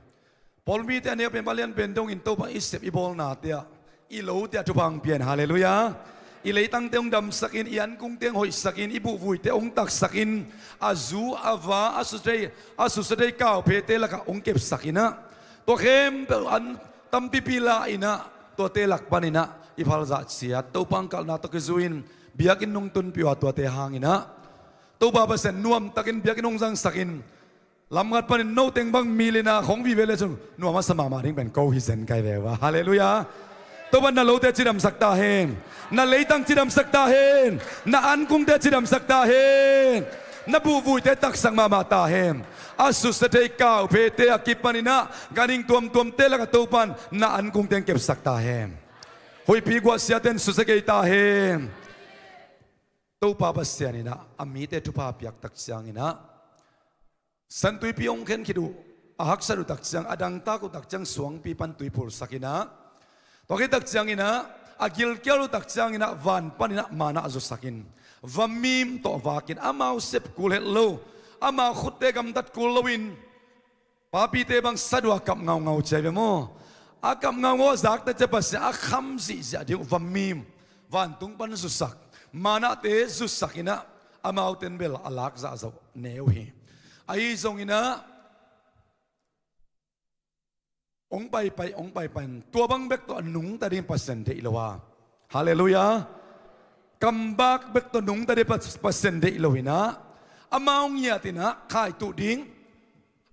pawlmite a neu pen a lian pen dongin Topa i sep i bawlnate ah i lote ah thupha hong pia in. Halleluiah. I leitangte hong damsakin, i ankungte hong hoihsakin, i buhvuite hong taksakin, a zu a va a susia thei, a susia thei kauphete lakah hong kepsak inah tua khempeuh an tampipi la inah tuate lak paninah i phalzah ciat Topa hong kalhna tawh kizui-in biakinn hong tunpih uh a tuate hanginah Topa Pasian nuamtakin biakinn hong zangsakin lamkhat panin noteng bang milina khong vive le cun nuam a sa mahmah ding pen ko hi zen kai ve uh a. Halleluiah. Topan na lote cidamsak ta hen. Na leitang cidamsak ta hen. Na ankungte cidamsak ta hen. Na buhvuite taksak mahmah ta hen. A susia thei kauphete a kipaninah ganhing tuamtuamte lakah Topan na ankungte hong kepsak ta hen. Huihpi guahsiate in susia kei ta hen. Topa Pasian inah a mite thupha piak tak cianginah San Tuipi hong khen khit uh a haksat uh tak ciang, a dangtak uh tak ciang suangpi pan tui phulsak inah tua khit tak cianginah a gilkial uh tak cianginah van paninah manna zusakin vamim tawh vakin amau sep kul het lo, amau khutte gamtat kul loin papite bang sat uh a kap ngaungau cia ve maw? A kap ngaungau a zakta cia Pasian a kham zihziah ding uh vamim vantung pan zusak, mannate zusak inah amaute in bel a lak zahzah ne uh hi. Ahi zonginah hong paipai hong paipai in tua bang bek tawh a nungta ding Pasian deih lo a. Halleluiah. Kambak bek tawh nungta ding Pas- Pasian deih lo inah amau ngiat inah khaituh ding,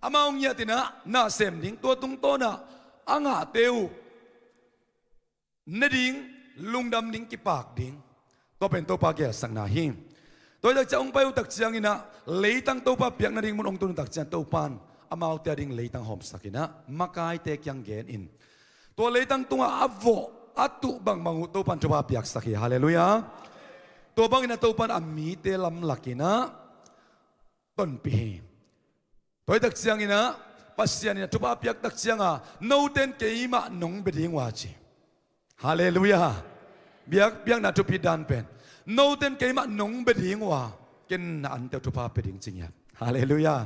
amau ngiat inah na sem ding, tua tungtawnah a ngahte uh ne ding, lungdam ding, kipak ding. Tua pen Topa gelsakna hi. Tua hi tak ciang hong pai uh tak cianginah leitang Topa piak nading mun hong tun uh tak ciang Topan amaute a ding leitang hawmsak inah makaite kiang gen in tua leitang tungah a vawh a tuh bangbang uh Topan thupha piaksak hi. Halleluiah. Tua banginah Topan a mite lamlak inah tonpih hi. Tua hi tak cianginah Pasian inah thupha piak tak cianga note in keimah nong bia ding uh a ci. Halleluiah. Biakpiakna thupi dan pen note in keimah nong bia ding uh a, ken na ante uh thupha pia ding ci ngiat. Halleluiah.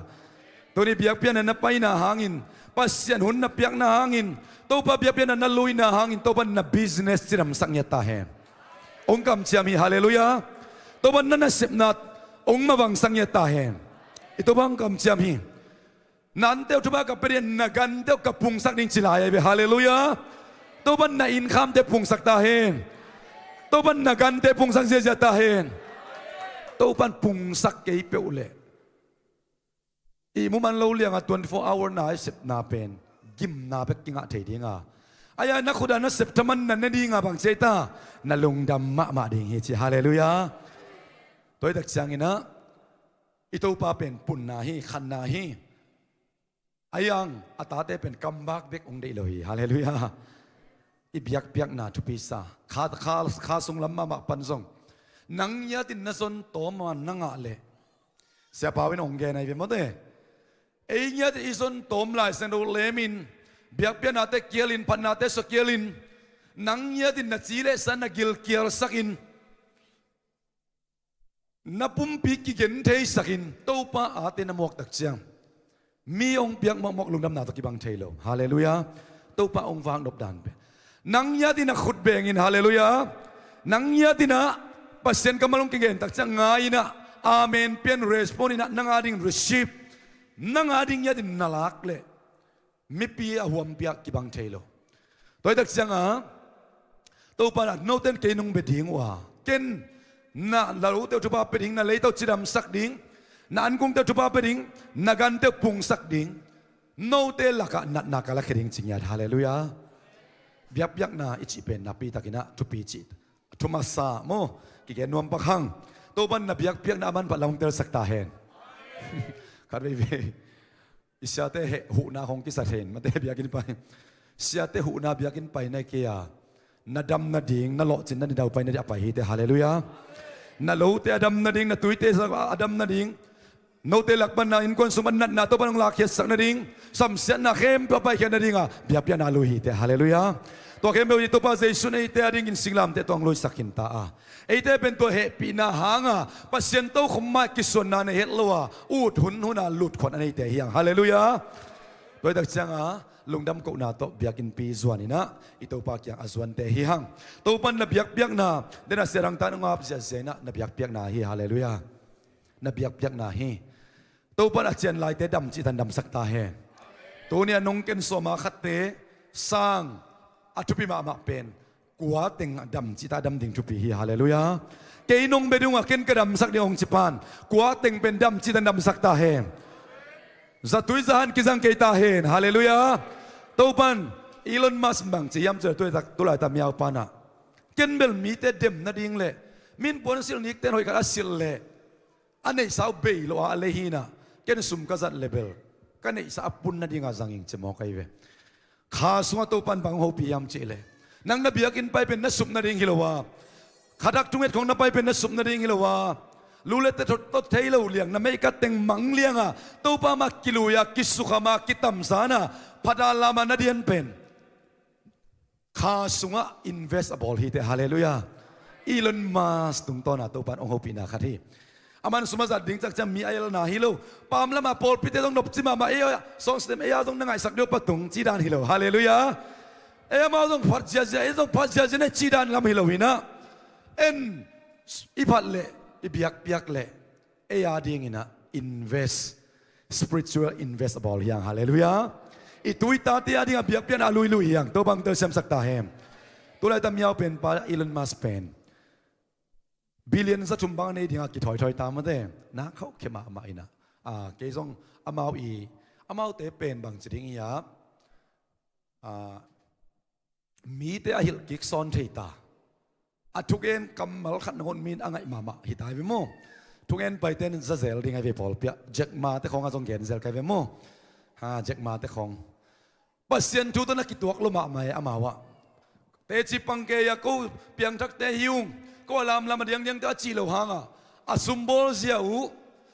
Tuni biakpiakna na paina hangin, Pasian hun na piakna hangin, Topa biakpiakna na luina hangin Topa na business cidamsak ngiat ta hen. Hong kamciam hi. Halleluiah. Topa na nasepna hong mavangsak ngiat ta hen. I Topa hong kamciam hi. Na ante uh thupha ka pia ding, na gante uh ka pungsak ding ci lai ahi ve. Halleluiah. Topa na innkhamte pungsak ta hen. Topa na gante pungsak ziazia ta hen. Topa pungsak kei peuh leh ihmu man lo lianga twenty four hour na i sepna pen gimna bek kingah thei dinga, aia na khut a na sep thaman na ne dinga bang ci ei ta, na lungdam mahmah ding hi ci. Halleluiah. Tua hi tak cianginah i Topa pen punna hi, khanna hi. Aia a tate pen kambak bek hong deih lo hi. Halleluiah. I biakpiakna thupi sa. Kha, kha, kha sunglam mahmah pan zong nang ngiatin na zon tawm a na ngah leh, Sia Pau in hong gen ahi ve mawte. Ei ngiatin i zon tawm Lai Siangtho lemin, biakpiaknate kialin, phatnate suakialin, nang ngiatin na ci le sa na gil kialsakin, na pumpi kigen theisakin Topa ate na muak tak ciang, mi hong piak mawkmawk lungdamna tawh kibang thei lo. Halleluiah. Topa hong vak nop dan pen nang ngiatin a khut bengin, halleluiah, nang ngiatinah Pasian kammal hong kigen tak ciang nga inah amen pian, respond inah nang ading receive, nang ading ngiatin na lak leh mipi a huampi ah kibang thei lo. Tua hi tak cianga Topa nah note in kei nong bia ding uh a, ken na lote uh thupha pia ding, na leite uh cidamsak ding, na ankungte uh thupha pia ding, na gante uh pungsak ding, note lakah natna ka lakhia ding ci ngiat. Halleluiah. Biakpiakna i cih pen napi takinah thupi cih, thumasa maw, kigen nuam pak hang. Topan na biakpiakna a manphat lam hong telsak ta hen. Khat veivei i siate heh huhna khong kisa thei in, mate biakinn pai, siate huhna biakinn pai na kei a, na dam nading, na lawhcin na nidau pai nading a pai hi teh. Halleluiah. Na lote a dam nading, na tuite a dam nading, note lak pan na innkuan sung pan natna Topan hong lakkhiatsak nading, samsiatna khempeuh a paikhiat nadinga biakpiakna a lui hi teh. Halleluiah. Tua khempeuh hi Topa Jesu in eite adingin singlamteh tawh hong luisak khin ta a, eite pen tua hehpihna hanga Pasian tokhom mah kisuanna nei het lo a, ut hunhuna lutkhuan a neite hi hang. Halleluiah. Tua hi tak cianga lungdam kohna tawh biakinnpi zuaninah i Topa kiang a zuante hi hang. Topan na biakpiakna dena siadangtan hong ap ziahziah inah na biakpiakna hi. Halleluiah. Na biakpiakna hi. Topan a cian laite dam cihtan damsak ta hen. Tuni a nong ken sawma khatte sang a thupi mahmah pen kua teng a dam cihta dam ding thupi hi. Halleluiah. Kei nong bia dungah ken ka damsak ding hong ci pan kua teng pen dam cihtan damsak ta hen. Zatui zahan kizang kei ta hen. Halleluiah. Topan Elon Musk bang ci hiam cih leh, tulaitak miau panah ken bel mite dem nading leh min puan silh nikten hoih khat a silh leh a neihsa uh bei lo a, a lei hinah ken sum ka zat leh bel ka neihsa a pun nadinga zanging ci mawk ahi ve. Kha sungah Topan bang hopih hiam cih leh, nang na biakinn pai pen na sup nading hi lo a, khadak thunget khong na pai pen na sup nading hi lo a, lulette thot thei lo liang na meihkat teng mang lianga Topa mah kilui a, kisukham a, kitamzan a, phat a lam a na dian pen kha sungah invest a bawl hi teh. Halleluiah. Elon Musk tungtawna Topan hong hopihna khat hi. Aman sum a zat ding cakciang mi a elna hi lo. Pamlama pawlpite zong nopci mahmah, ei a sawngstem ei a zong na ngaihsak deuh patung cidan hi lo. Halleluiah. Ei amau zong phat ziazia, ei zong phat ziazia na cidan ngam hi lo hinah, en i phat leh i biakpiak leh ei a dinginah invest, spiritual invest a bawl hi hang. Halleluiah. I tuitate a dingah biakpiakna a luilui hi hang. Topan telsiamsak ta hen. Tulaitak miau pen pa Elon Musk pen billion za thum bang a nei dinga kithawithawi ta mate. Na khauhkhia mahmah inah, a, kei zong amau i, amaute pen bang ci ding hi a, a, mite a hilh kik sawn thei ta. A thugen kammal khat nangawn mi in a ngaih mahmah hi ta hi ve maw. Thugen paite in za zel ding ahi ve pawlpi ah. Jack Ma te khawng a zong gen zel ka hi ve maw. Ha, Jack Ma te khawng. Pasian thu tawh na kituak lo mahmah e amau ah. Teci pang kei a ko piangthakte hi ung, ko a lamlam a diangdiangte a cih lo hanga a sumbawl zia uh.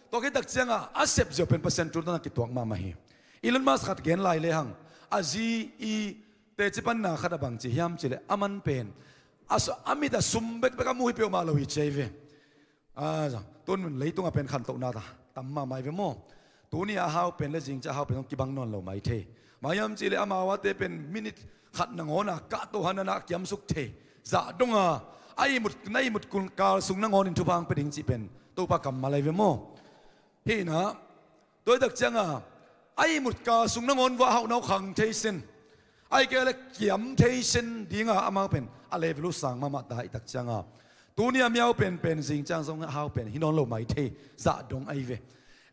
Tua khit tak cianga a sep zia uh pen Pasian thu tawh na kituak mahmah hi. Elon Musk khat gen lai lehang, a zi i teci panna khat a bang ci hiam cih leh, a man pen a, a mit a sum bekbek a mu hi peuhmah lo hi ci ahi ve. A, tun leitungah pen khantohna ta tam mahmah hi ve maw. Tuni a hau pen le zingciang a hau pen zong kibang nawn lo mai thei. Bang hiam cih leh amau ate pen minute khat nangawn a kahto hanana a kiamsuk thei. Zah donga a ihmut, na ihmut kal sung nangawn in thupha hong pia ding cih pen Topa kammal ahi ve maw. Hinah, tua hi tak cianga a ihmut kal sung nangawn vah hauhna uh khang thei sen, ahih kei leh kiam thei sen dinga amau pen a level uh sang mahmah ta hi tak cianga, tuni a miau penpen zingciang zong a hau pen hi nawn lo mai thei. Zah dong ahi ve.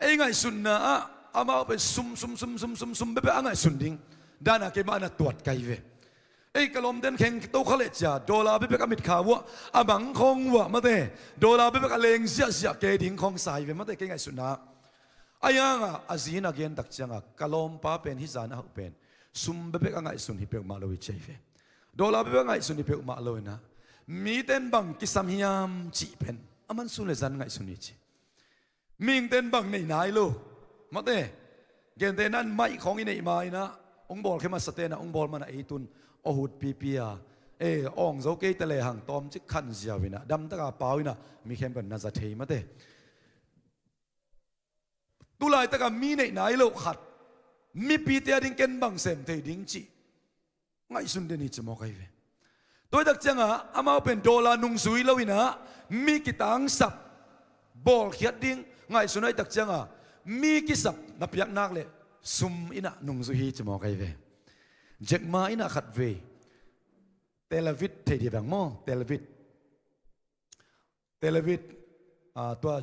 Ei ngaihsunna ah amau pen sum sum sum sum sum sum bekbek a ngaihsun ding. Dana keimah na tuat kai ve. Ei, ka lawmten kheng to kha leh cia, dollar bekbek a mit kha uah, a mang khawng uah mate, dollar bekbek a leng ziahziah kei ding khawng sa hi ve mate, kei ngaihsutna. A hiangah a zi in a gen tak ciangah, ka lawmpa pen hih zan a hauh pen sum bekbek a ngaihsun hi peuhmah lo hi ci hi ve. Dollar bekbek a ngaihsun hi peuhmah lo inah, miten bang kisam hiam cih pen a man sun le zan ngaihsun hi ci. Mihingten bang nei nai lo mate. Gentehna in maih khawng i neih ma inah, ong bawl khia masa tenah ong bawl manah ei tun aw hut pipi a, e, awng zo kei ta lehang tawmcik khan ziau inah, damtaka pau inah mi khempeuh na za thei mate. Tulaitaka mi neih nai lo khat mipite a ding ken bang sem thei ding cih ngaihsun den hi ci mawk ahi ve. Tua hi tak ciangah amau pen dollar nungzui lo inah mi kitangsap bawlkhiat ding ngaihsun ahi tak ciangah, mi kisap na piak nak leh sum inah nungzui hi ci mawk ahi ve. Jack Ma inah khat vei, Tel Aviv thei dia bang maw, Tel Aviv. Tel Aviv, ah, tua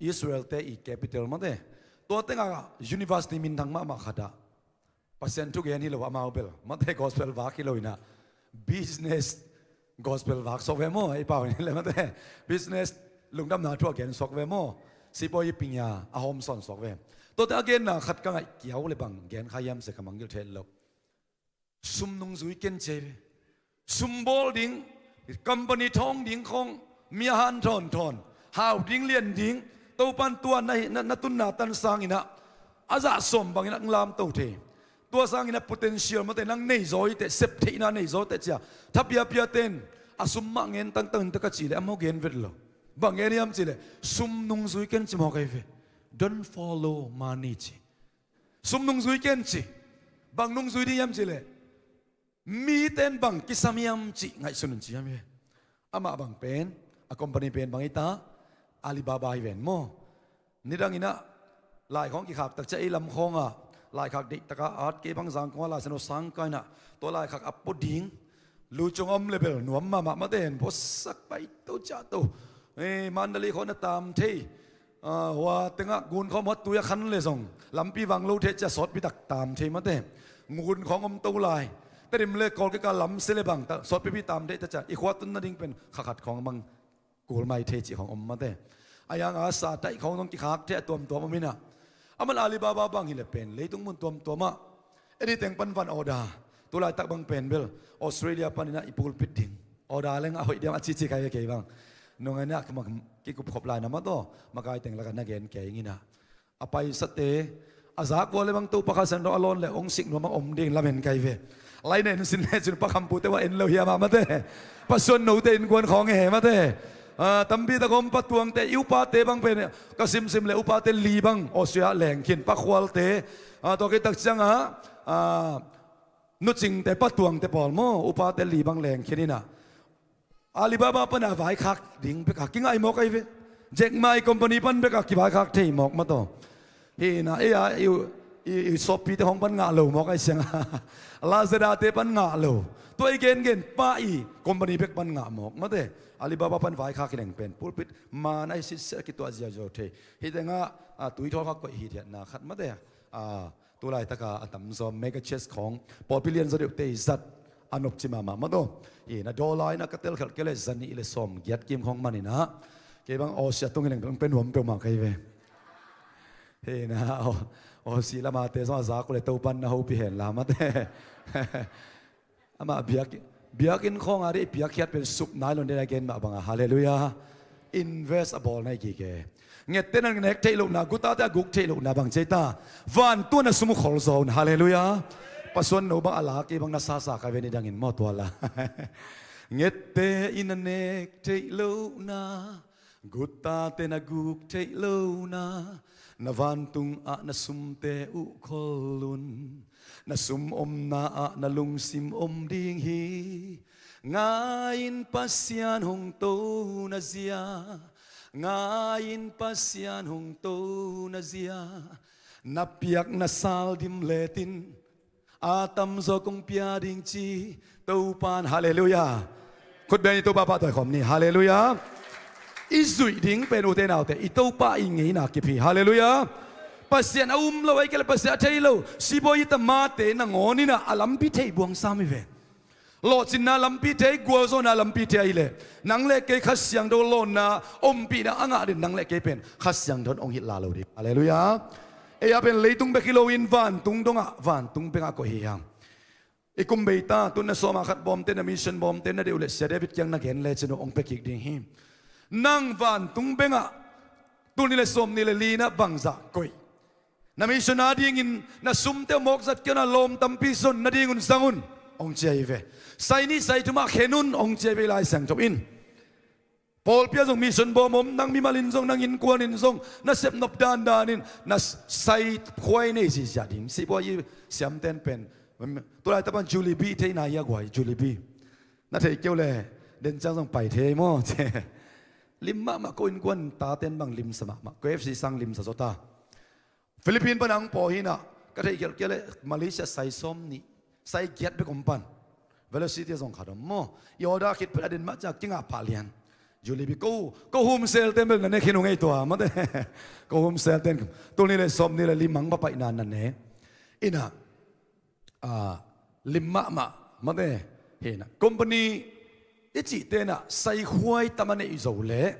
Israel-te i capital mate. Tua tengah university minthang mahmah khatah Pasian thugen hi lo amau bel mate, gospel vak hi lo inah, business gospel vak suak ve maw, ei pau in le mate. Business lungdamna thu a gen suak ve maw. Sipawi i pingya a hawm sawn suak ve. Tuate a genna khat ka ngaih kiau le bang gen kha hiam se ka mangngilh thei lo. Sum nungzui ken ci hi ve. Sum bawl ding, company thawng ding khawng, mi a han thawnthawn, hau ding lian ding, Topan tua na, na, na tunna tan sanginah a zah sawm banginah lam to thei. Tua sanginah potential mate nang nei zaw hi teh, sep theihna nei zaw teh cia, thapiapia ten a sum mah ngen tangtang in taka cih leh amau gen vet lo. Bang gen hiam cih leh, sum nungzui ken ci mawk ahi ve. Don't follow money ci. Sum nungzui ken ci. Bang nungzui ding hiam cih leh, miten bang kisam hiam cih ngaihsun un ci hiam hi. Amah bang pen, a company pen bang hi ta, Alibaba hi ven maw. Nidanginah laikhawng kikhak tak cia ei lam khawngah laikhak deihtaka at kei bang Zangkong a Laisiangtho sang ka inah, tua laikhak a pua ding lu cung om le bel nuam mahmah mate hen, puasak pai to ciah to. Ei, Mandalay khawng na tam thei. Ah, hua tengah gun khawng hua tui a khan le zong lampi vang lo thei cia sawtpi tak tam thei mate. Ngun khawng om to lai. Tedim le Kawlkeka lam se le bang ta sawtpipi tam thei ta cia i khua tun nading pen khakhat khawng bang kul mai thei cih khawng om mate. A hiangah sa taih khawng zong kikhak thei a tuamtuam om inah. Aman Alibaba bang hi le pen leitung mun tuamtuamah, edi teng pan van order. Tulaitak bang pen bel Australia paninah i pulpit ding order leng a hoih diam a cici kai ve kei bang. Nungainah kikup khop lai na mataw, makai teng lakah na gen kei inginah. A paisate a zak vua le bang Topa Kha Siangtho a lawn le ong sik nuam a om ding lamen kai ve. Lainen sin le cin Pa Khampute va en lo hiam a mate. Pa Suan Note innkuan khawng e he mate. Ah, tampi tak om, Pa Tuangte, i upate bang pen ka simsim le upate li bang Australia leng khin, Pa Khualte, ah, tua kei tak ciangah, ah, Nu Cingte, Pa Tuangte pawl maw, upate li bang leng khin inah. Alibaba pana vaikhak ding beka kingai mawk ahi ve. Jack Ma i company pan beka kivaikhak thei mawk mataw. Hina, ei a, i, i, i Shopee te hong pan ngah lo mawk ahi sianga. Lazada te pan ngah lo. Tua i gengen pa i company bek pan ngah mawk mate. Alibaba pan vaikhak hi leng pen pulpit man ahi sitsia kituah ziauziau thei. Hih tengah, ah, tuithawl khak koih hithiatna khat mate. Ah, tulaitaka a tamzaw mega church khawng pawlpi lian zaw deuhte i zat a nopci mahmah mataw. Hina, dollar inah ka telkhelh kei le zanih le sawm giat kim khawng maninah. Kei bang Aussie a tung hi leng bang pen nuam peuhmah ka hi ve. Hina, aw, Aussie lamate zong a zak uh le Topan na hopih hen la mate. Amah biak, biakinn khawng a dei piakkhiat pen sup nai lon dei a gen mah banga. Halleluiah. Invest a bawlna i kike. Ngette na nek theih lohna, gutate a guk theih lohna bang ceita. Vantuan a sum uh kholzaw un. Halleluiah. Pa Suan No bang a la kei bang na sasa ka ve ni dangin maw tua la. Ngette in a nek theih lohna, gutate na guk theih lohna, na vantung ah na sumte uh khol un. Na sum omna ah na lungsim om ding hi. Ngai in Pasian hong to na zia, ngai in Pasian hong to na zia. Na piak na sal dim letin a tamzaw kong pia ding ci Topan. Halleluiah. Khutbeng i Topa pahtawi khawm ni. Halleluiah. I zuih ding pen ute naute, i Topa i ngeina kip hi. Halleluiah. Pasian a um lo, ahih kei leh Pasian a thei lo sipuazi tamate nangawn in ah a lampi thei buang sam hi ve. Lawhcinna lampi thei, gualzawhna lampi thei ahih leh nang le kei Kha Siangtho lawnna ompihna a ngah den nang le kei pen Kha Siangtho in hong hilh la lo ding. Halleluiah. Ei a pen leitung bek hi loin vantung dongah, vantung bengah koih hi hang. I kum bei ta, tun na sawm a khat bawmte, na mission bawmte na deih uh leh Sia David kiang na gen lecin uh hong pia kik ding hi. Nang vantung bengah tul nih le sawm nih le li-na bangzah koih? Na mission a dingin na sumte mawk zat kei un, a lawm tampi zon nadingun zang un, hong ci ahi ve. Sai nih sai thumah khen un, hong ci ahi ve Lai Siangtho in. Pawlpi ah zong mission bawm om, nang mimal in zong, nang innkuan in zong, na sep nop dandan in na sai khuai nei zihziah ding. Sipuazi siamten pen, tulaitak pan julebi thei na hi a guai, julebi. Na thei kei uh leh den ciang zong pai thei maw. Lim mahmah, ko innkuan taten bang limsa mahmah, ko F C sang limsa zaw ta. Philippines pan ang pawi hi in ah, ka theih khialh kei leh Malaysia sai sawm nih, sai giat bek om pan. Velocity zong khat om maw. I order khit phet a den mah ciang kingah pah lian. Julebi ko, ko home sale ten bel na ne khin uh ngei tua, mate. Ko home sale ten tul nih le sawm nih le li mang papaihna na ne. In ah, ah, lim mahmah, mate. Hi in ah, company i cihte in ah sai khuai tam a neih zo leh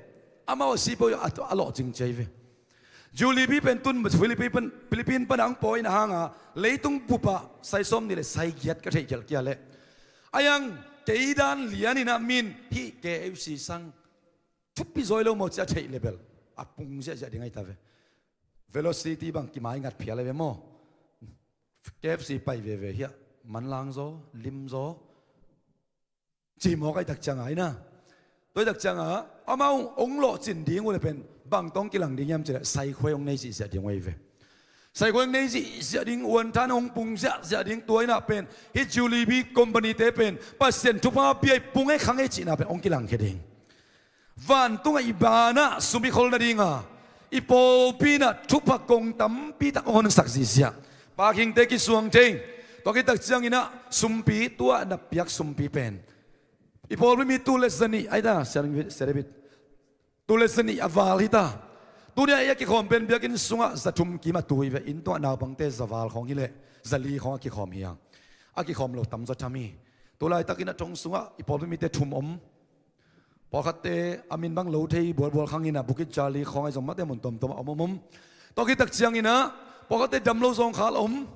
amau a sipuazi a, a lawhcing ci ahi ve. Julebi pen tun Philippines pan, Philippines pan ang pawi na hang a, leitung bup ah sai sawm nih le sai giat ka theih khialh kei leh, a yang kei dan lian in ah min hih K F C sang thupi zaw hi lo maw ci a theih leh bel a pung ziahziah ding ahi ta ve. Velocity bang kimai ngat phial ahi ve maw. K F C pai veve hiah, manlang zaw, lim zaw, ci mawk ahih tak ciang a, in ah. Tua ahih tak ciang a, amau hong lawhcin ding uh leh pen bang tawh hong kilang ding hiam cih leh sai khuai hong nei zihziah ding uh ahi ve. Sai khuai hong nei zihziah ding, uan than hong pung ziahziah ding. Tua in ah pen hih julebi company-te pen Pasian thupha pia hi, pung ei khang ei cihna pen hong kilangkhia ding. Vantungah i banah sum i khol nading a, i pawlpi in ah thupha kong tampi tak hong honsak zihziah. Parking-te kisuang thei. Tua khit tak ciangin ah sumpi, tua na piak sumpi pen i pawlpi mi tul le za nih ahi ta, Sia David, Sia David. Tul le za nih a val hi ta. Tuni a ei a kikhawm pen biakinn sungah za thum kim a tu hi ve. Inn tungah naupangte za val khawng hi leh za li khawng a kikhawm hi hang. A kikhawm lo tamzaw tham hi. Tulaitakin ah thong sungah i pawlpi mite thum om. Pawlkhatte a min bang lo thei bualbual khang in ah, Bukit Jalil khawng ahi zong, mate, mun tuamtuam ah om om om. Tua khit tak ciangin ah pawlkhatte dam lo zawngkhal om.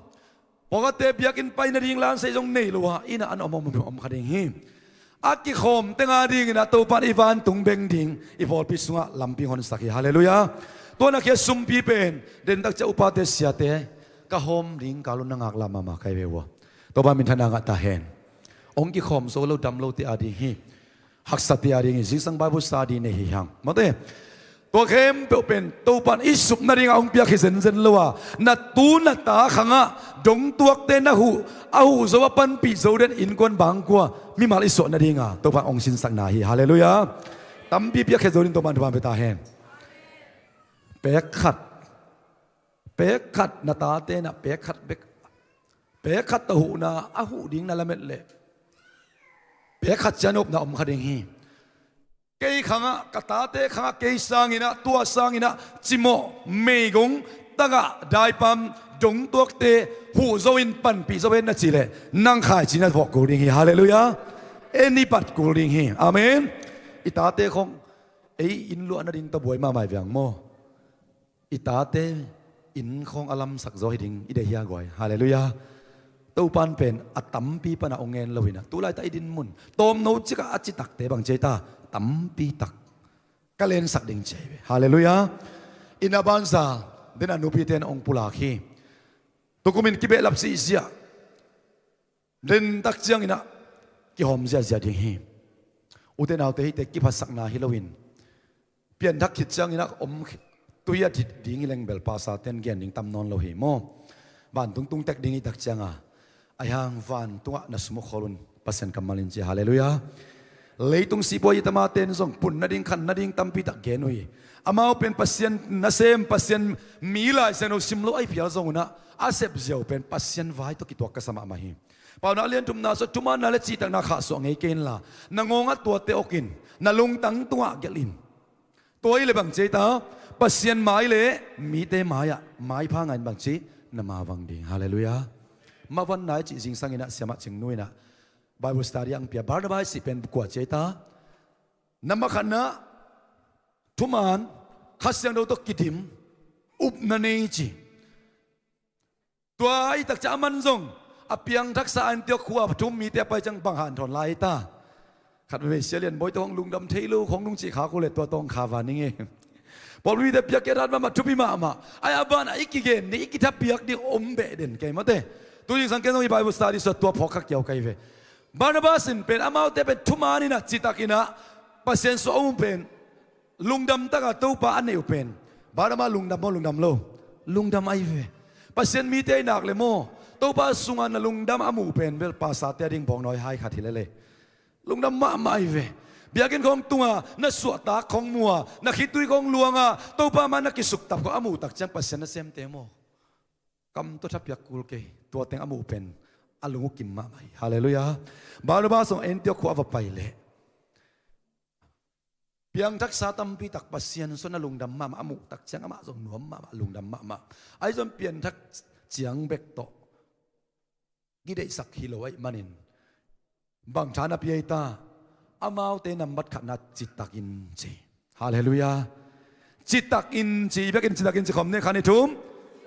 Pawlkhatte biakinn pai nading lansei zong nei lo a, in ah an om om om kha ding hi. A kikhawm teng a dingin ah Topa in i vantung beng ding, i pawlpi sungah lampi hong honsak hi. Halleluiah. Tua na khia sumpi pen dentak ciang upate, siate, ka hawm ding kal un na ngaklah mahmah ka hi ve ua. Topa minthanna ngah ta hen. Hong kikhawm zo lo, dam lote a ding hi. Haksate a ding hi. Zingsang Bible study nei hi hang, mate. Tua khempeuh pen Topa in i sup nading a hong piak hi zenzen lo a, na tu na ta khangah dongtuakte na huh, a huh zo a panpih zo den innkuan bangkua, mimal i suah nading a Topa in hong sinsakna hi. Halleluiah. Tampi piakkhiat zo ding Topa in thupha pia ta hen. Pek khat, pek khat na tate in ah pek khat bek, pek khat tawh huhna a huh ding na lamet leh pek khat ciang nopna om kha ding hi. Kei khangah, ka tate khangah, kei sangin ah, tua sangin ah cimawh, meigong, tagah, daipam, dongtuakte huh zo in panpih zo hen na cih leh nang khaici na vawh kul ding hi. Halleluiah. Ei ni bat kul ding hi. Amen. I tate khawng ei inn luah nading tawh buai mahmah hi ve hang maw. I tate inn khawng a lamsak zaw hi ding i deih hi a guai. Halleluiah. Topa in pen a tampi pan a hong ngen lo hi in ah, tulaitak i dinmun tawmno cikah a citakte bang ci ei ta, tampi tak ka lensak ding ci ei ve. Halleluiah. Inn a banza den a nupite in hong pulak hi. Tukum in kibehlap zihziah. Dentak ciangin ah kihawm ziahziah ding hi. Ute naute, hihte kiphatsakna hi loin pianthak khit ciangin ah om, tui a dit ding hi leng bel pastor-ten gen ding tam nawn lo hi maw. Vantung tung tek ding i tak ciang a, ahi hang vantungah na sum uh khol un, Pasian kammal in ci. Halleluiah. Leitung sipuazi tamaten zong pun nading, khan nading tampi tak gen uh hi. Amau pen Pasian nasem, Pasian mi, Lai Siangtho sim lo ahi phial zong un ah, a sep ziau pen Pasian vai tawh kituak ka sa mahmah hi. Paunak a lian thumna sung, thumanna le cihtakna khahsuah ngei kei inla, na ngawngah tuate awk in, na lungtang tungah gelh in. Tua hi leh bang ci ei ta? Pasian mai le mite mai-ah maipha ngain bangci na mavang ding. Halleluiah. Mavanna i cih zingsang inah siamah Cingnu inah Bible study ang pia. Barnabas i pen kua ci ei ta? Na makhatna thuman, Kha Siangtho tawh kidim, upna nei ci. Tua i takciang a man zong a piangthaksa Antiok khua pathum mite a pai ciang bang hanthawn lai ta? Khat veve sia lian bawi tawh hong lungdam thei lo khong nung cih khak uh le tua tawng kha va ning e. Pawlpi mite piak kiat hat mahmah, thupi mahmah. Ai a ban a i kigen ding, i kitha piak ding om beh den kei mate. Tu zingsang ken zong i Bible study suah tua phawk kha kiau kai ve. Barnabas in pen amaute pen thuman inah citak inah Pasian suah om pen lungdam taka Topa a neih uh pen, Barnabas lungdam maw, lungdam lo? Lungdam ai ve. Pasian mite ai nak le maw, Topa sunga na lungdam a muh pen bel pasate a ding bawngnawi hai khat hi lele. Lungdam mahmah ai ve. Biakinn khawng tunga na suahtak khawng mua, na khitui khawng luanga Topa mah na kisuktap khawng a muh takciang Pasian nasemte maw, kam tua thapiak kul kei, tua teng a muh pen a lung uh kim mahmah hi. Halleluiah. Barnabas zong Antiok khua a va pai leh piangthaksa tampi tak Pasian suah na lungdam mahmah a muh takciang amah zong nuam mahmah, lungdam mahmah. Ai zong pianthak ciang bek tawh kideihsak hi lo aih manin bang tha na pia ei ta? Amaute nambat khatna citakin ci. Halleluiah. Citakin ci, i biakinn citakin ci khawm ne khan i thum.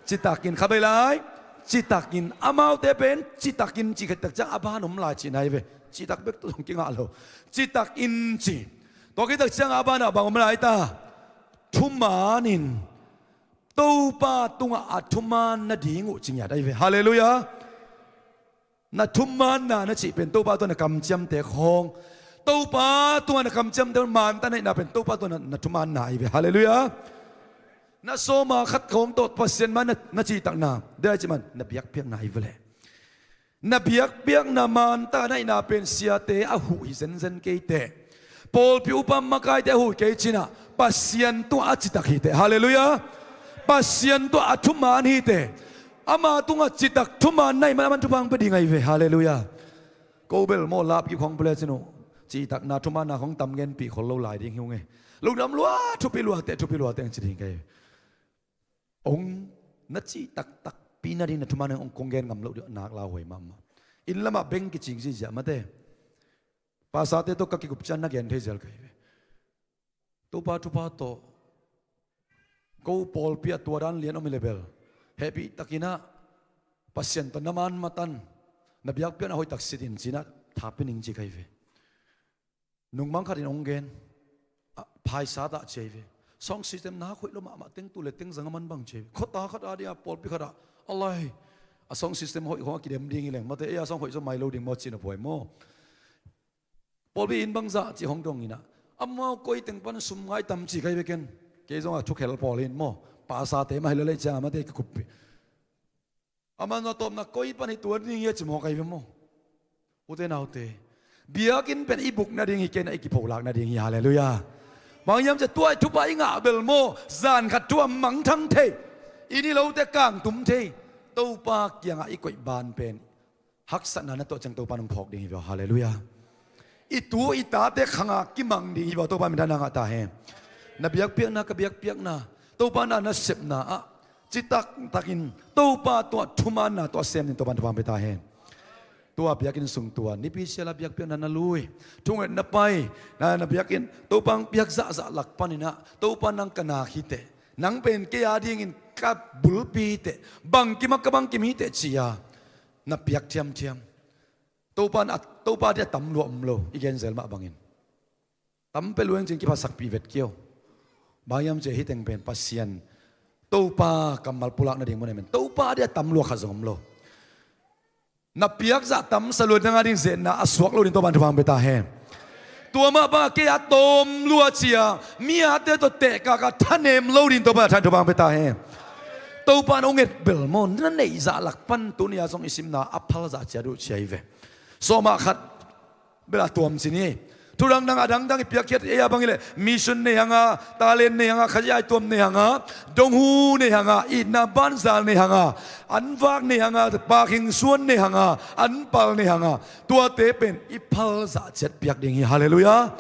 Citakin kha bei lai. Citakin, amaute pen citakin ci khit takciang a ban om lai cihna hi ve. Citak bek tawh zong kingah lo. Citakin ci. Tua khit takciang a banah bang om lai ta? Thumanin Topa tungah a thuman nading uh ci ngiat ahi ve. Halleluiah. Na thumanna na cih pen Topa tungah na kamciamte khawng, Topa tungah na kamciamte manta na hihna pen Topa tungah na, na thumanna ahi ve. Halleluiah. Na sawma khat khawng tawh Pasian mah na, na citakna, dai cih man na biakpiakna ahi ve leh. Na biakpiakna manta na hihna pen siate a huh hi zenzen kei teh. Pawlpi upa makaite a huh kei cinah Pasian tungah a citak hi teh. Halleluiah. Pasian tungah a thuman hi teh. Ama tungah citak thuman na hih man a man thupha hong pia ding ahi ve. Halleluiah. Ko bel maw lap kik hong pule cin uh, citakna thumanna hong tam ngenpih khol lo lai ding hi ung e. Lungdam lua, thupi lua teh, thupi lua teh ang ci ding kei. Ong na cih taktakpi nading na thuman ong kong gen ngam loh dih nak lauhuai mahmah. Inn lamah beng kicing ziahziah mate. Pasate tawh ka kikup ciang na gen thei zel ka hi ve. Topa thupha tawh ko pawlpi ah tua dan lian om hi le bel hehpih takinah Pasian tawh na man matan na biakpiakna hoihtak sit in cinah thapi ning ci ka hi ve. Nungmang khatin hong gen, ah, phaisat ah ci ahi ve. Sound system na hoih lo mahmah, teng tu le teng zang a man bang ci ahi ve. Khuata khat a ding a pawlpi khat ah, a lai, a sound system hoih khong a kidem ding hi leng mate, ei a song hoih zaw mai lo ding maw cihna puai maw? Pawlpi in bangzah cih hong dong inah amau koi teng pan sum ngai tam ci ka hi ve ken. Kei zong a thukhel pawl in maw, pasate mah hi lo lei ciang a mate ka kuppih. Amah na tawpna koi pan hi tuan ding hi a ci mawk ahi ve maw? Ute naute, biakinn pen i buk nading hi kei na i kipholak nading hi. Halleluiah. Bang hiam cia tua i thupha i ngah bel maw, zan khat thu a mangthang thei, i ni lote kangtum thei. Topa kiangah i koih ban pen haksatna na tuah ciang Topa nong phawk ding hi ve. Halleluiah. I tu i tate khanga kimang ding hi ve. Topa minthana ngah ta hen. Na biakpiakna, ka biakpiakna, Topa na nasepna ah citak takin Topa tungah thumanna tawh a sem ding Topa in thupha hong pia ta hen. Tua biakinn sung tua nipi siala biakpiakna na lui, thunget na pai, na, na biakinn Topa hong piak zahzah lak paninah Topa nang ka nak hi teh, nang pen kei a dingin ka bulpi hi teh, bangkim ah ka bangkim hi teh ci-a na piak thiamthiam. Topa in a, Topa ding a tam lua om lo, i genzel mah bangin. Tam pia luang cin kiphatsakpih vet kio. Bang hiam cia hih teng pen Pasian Topa kammal pulak nading mun ahi men. Topa ding a tam lua khat zong om lo. Na piakzah tamsa lua nang a ding zetna a suak lo ding Topa in thupha hong pia ta hen. Tua mah bang a kei a tawm lua cia mi ate tawh tehkak a thanem lo ding Topa in a than thupha hong pia ta hen. Topa in hong et bel maw, na neihzah lak pan tuni a zong i simna a phalzah cia duh cia hi ve. Sawmah khat bel a tuam ci ni. Thudang dang a dangdang i piakkhiat ei a bang hileh mission nei hanga, talent nei hanga, Kha Siangtho tuam nei hanga, donghu nei hanga, itna banzal nei hanga, anvak nei hanga, pakhing suan nei hanga, anpal nei hanga, tuate pen i phalzah ciat piak ding hi. Halleluiah.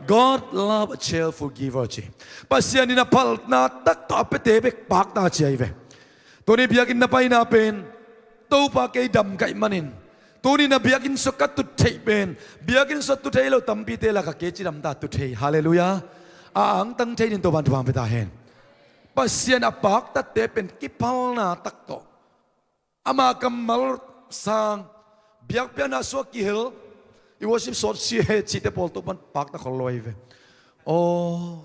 God love a cheerful giver ci. Pasian in a palna tak tawh a piate bek pakta ci ahi ve. Tuni biakinn na paina pen Topa kei dam ka hih manin, tuni na biakinn sua ka tut theih pen biakinn sua tut thei lo tampite lakah kei cidamta tut thei. Halleluiah. A angtang thei ding Topan thupha pia ta hen. Pasian a paktatte pen kipalna tak tawh ama kammal sang, biakpiakna sua kihel, i worship sawt sia he cihte pawl Topan pakta khol lo ahi ve. Aw,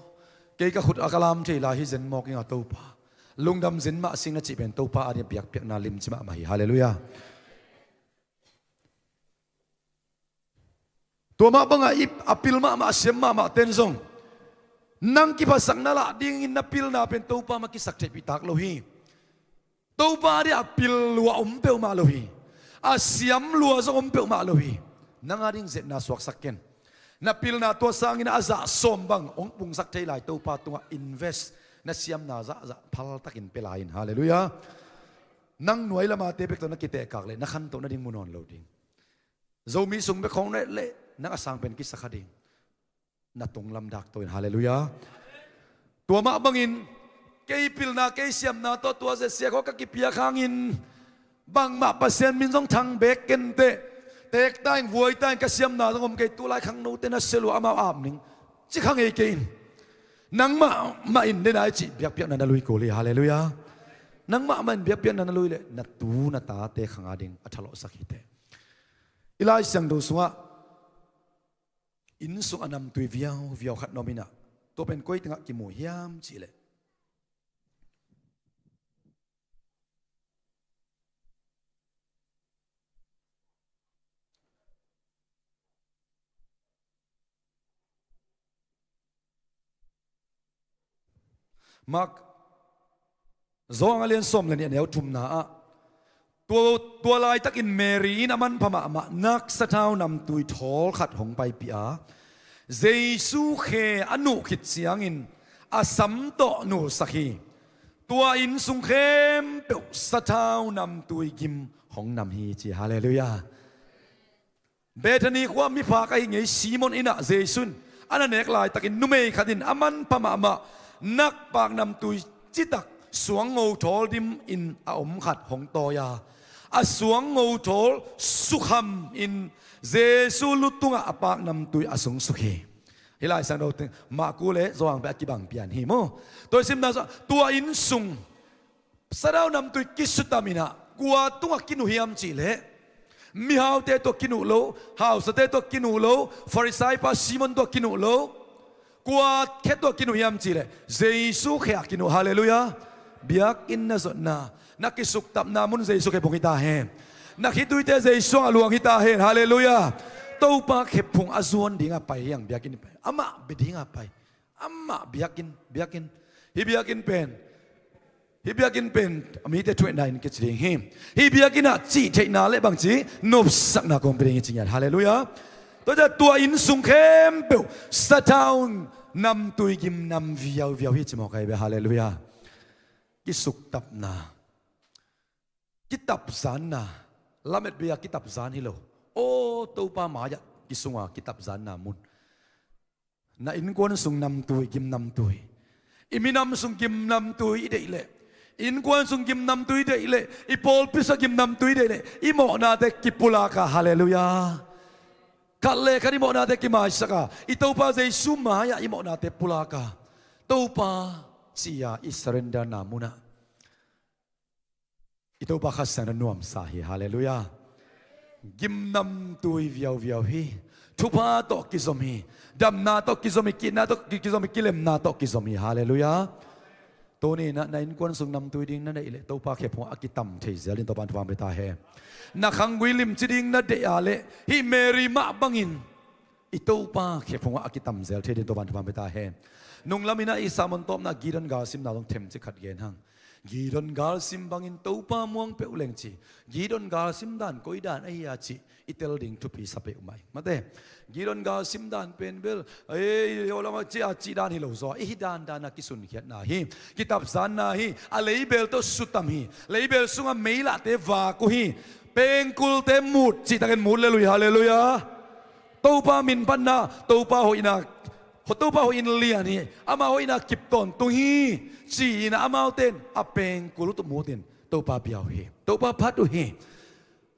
kei ka khut a ka lam thei lai hi zen mawk ing a Topa. Lungdam zen mah sing na cih pen Topa a ding biakpiakna limci mahmah hi. Halleluiah. Tua mah bangah i a pil mahmah a siam mahmah ten zong nang kiphasak na lah dingin na pilna pen Topa mah kisak theihpih tak lo hi. Topa ding a pil lua om peuhmah lo hi. A siam lua zong om peuhmah lo hi. Nang a ding zetna suaksak ken. Na pilna tua sangin a zah sawm bang hong pungsak thei lai Topa tungah invest na siamna zahzah phaltakin pia lai in. Halleluiah. Nang nuai lamate bek tawh na kitehkak leh na khantoh nading mu nawn lo ding. Zomi sung bek khawng na et leh nang a sang pen kisa kha ding. Na tunglam dak to in. Halleluiah. Tua mah bangin kei pilna kei siamna tawh tua zia sia khawng ka kipiak hangin bangmah Pasian min zong thang bek kenteh. Teek ta in vuai ta in ka siamna zong om kei, tulai khangnote na sia lua amau ap ning ci kha ngei kei in. Nangmah mah in dena i cih biakpiakna na lui kul hi. Halleluiah. Nangmah mah in biakpiakna na lui leh na tu na tate khang a ding a thalawhsak hi teh. I Lai Siangtho sungah inn sung a namtui viauviau khat na om inah, tua pen koi tengah kimu hiam cihleh, Mark Zawhang a lian sawm le nih a neu thumna ah, tua, tua laitakin Mary in a manpha mahmah nak sathau namtui thawl khat hong paipih a, Jesu khe a nuh khit ciangin a sam tawh nulsak hi. Tua inn sung khempeuh sathau namtui gim hong nam hi ci. Halleluiah. Bethany khua miphak ahi ngei Simon innah Jesu in a na nek laitakin numei khat in a manpha mahmah nakpak namtui citak suang ngo thawl dim in a om khat hong tawi a, a suang ngo thawl sukham in Jesu lu tungah a pak namtui a sung suk hi. Hih Lai Siangtho teng Marku le Zawhang pen a kibang pian hi maw? Tua i simna sungah tua inn sung sathau namtui kisutam inah kua tungah kinuh hiam cihleh, mihaute tawh kinuh lo, hausate tawh kinuh lo, Farisai pa Simon tawh kinuh lo, kua khe tawh kinuh hiam cihleh Jesu khe ah kinuh. Halleluiah. Biakinn na zotna, na kisuktapna mun Jesu khe phung hi ta hen. Na khituite Jesu a luang hi ta hen. Halleluiah. Topa khe phung a zuan dingah pai hiang biakinn pai. Amah bia dingah pai. Amah biakinn, biakinn. Hih biakinn pen, hih biakinn pen a mite thuhna inn kici ding hi. Hih biakinn ah cihtheihna le bangci nopsakna kong pia ding hi ci ngiat. Halleluiah. Tua ciah tua inn sung khempeuh sathau namtui gim nam viauviau hi ci mawk ahi ve. Halleluiah. Kisuktapna, kitapzanna, lamet bei-a kitapzan hi lo. Aw Topa mai-ah kisunga kitapzanna mun. Na innkuan sung namtui, gim namtui. I minam sung gim namtui i deih leh, i innkuan sung gim namtui i deih leh, i pawlpi sua gim namtui i deih leh, i mawhnate kipulak a, halleluiah, khat le khat i mawhnate kimaisak a, i Topa Jesu mai-ah i mawhnate pulak a, Topa ci-a i surrenderna munah i Topa Kha Siangtho nuamsa hi, halleluiah. Gim namtui viauviau hi. Thupha tawh kizom hi. Damna tawh kizom hi. Kihna tawh ki-, kizom hi. Kilemna tawh kizom hi, halleluiah. Tuni-in ah na innkuan sung namtui ding na deih leh Topa khe phungah a kitam thei zel ding Topa in thupha pia ta hen. Na khanggui limci ding na deih a leh hih Mary mah bangin i Topa khe phungah a kitam zel thei ding Topa in thupha pia ta hen. Nunglam in ah i sermon tawpna Gideon galsimna zong themcik khat gen hang. Gideon galsim bangin Topa muang peuh leng ci. Gideon galsim dan koi dan ahi a cih i tel ding thupi sa peuhmah ing. Mate, Gideon galsim dan pen bel ei, i ho lamah ci a cih dan hi lo zaw. I hih dandan a kisunkhiatna hi. Kitapzanna hi. A leibel tawh sutam hi. Leibel sungah meilahte vak uh hi. Pengkulte mut cihtakin mut le lui, halleluiah. Topa minphatna, Topa hoihna Topa hoih in lian hi, ama hoihna kip tawntung hi, ci-in amaute in a pengkul uh tumut in Topa bia uh hi. Topa phat uh hi.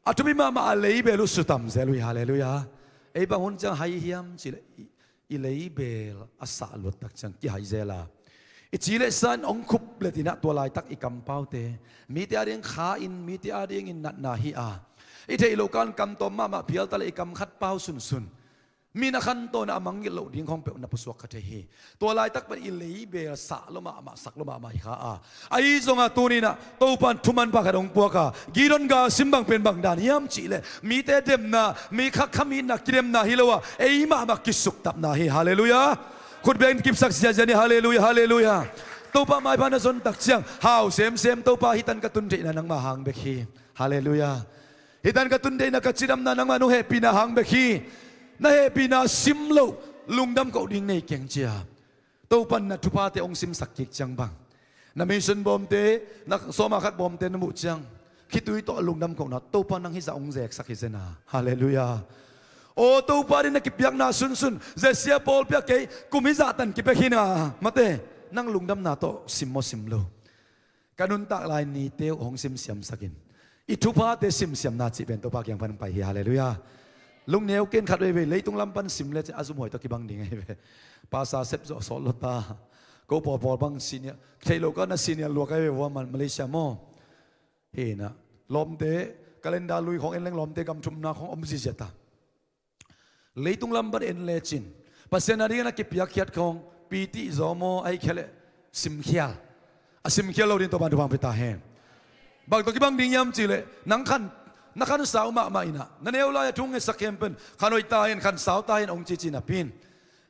A thupi mahmah a leibel uh sutam zel uh hi. Halleluiah. Ei bang hun ciang hai hiam cih leh i, i leibel a sah luat tak ciang kihai zel a, i ci le sa in hong khup le tinah tua laitak i kampaute mite ading kha in, mite adingin natna hi a, i theih loh kan kam tawm mahmah phial ta le i kam khat pau sunsun. Mi na khantawn a mangngilh loh ding khawng peuh na pusuak kha thei hi. Tua laitak pen i leibel sah lua mahmah, sak lua mahmah hi kha a. Ahi zongah tuni-in ah Topa in thuman pha khat hong puak a, Gideon gal sim bang pen bang dan hiam cih leh mite demna, mi kha kham itna kidemna hi lo a, ei mahmah kisuktapna hi. Halleluiah. Khut beng kipsak ziahziah ni. Halleluiah, halleluiah. Topa maipha na zon tak ciang hau semsem, Topa, hih tan ka tun theihna nangma hang bek hi. Halleluiah. Hih tan ka tun theihna, ka cidamna nangma nong hehpihna hang bek hi. Na hehpihna sim loh lungdam koh ding nei keng, ci a. Topa in na thuphate hong simsak kik ciang bang, na mission bawmte, na sawma khat bawmte na muh ciang khitui tawh lungdam kohna, Topa nang hih zah hong zeksak hi zen a. Halleluiah. Aw Topa, ding na kipiakna sunsun, zia sia pawlpi ah kei kum hih zah tan kipia khin a, mate, nang lungdamna tawh sim maw sim lo? Ka nuntak lai nite uh hong simsiamsak in. I thuphate simsiamna cih pen Topa kiang pan pai hi. Halleluiah. Lungneu ken khat veivei, leitung lam pan sim le cin a zumhuai tawh kibang ding ahi ve. Pasa sep zawh sawt lo ta. Ko pawlpawl bang senior, thei lo ka na senior luak ahi ve vua man Malaysia maw. Hi na, lawmte, calendar lui khawng en leng lawmte gam thumna khawng om zizia ta. Leitung lam pan en lecin Pasian a dingin a kipiakkhiat khawng piti zaw maw, ahih kei leh simkhial. A simkhial lo ding Topa in thupha hong pia ta hen. Bang tawh kibang ding hiam cih leh nang khan, na khansau mahmah in ah, na neu lai a thu hong ngetsak khempeuh in khan hoih ta hen, khansau ta hen hong cici napi in,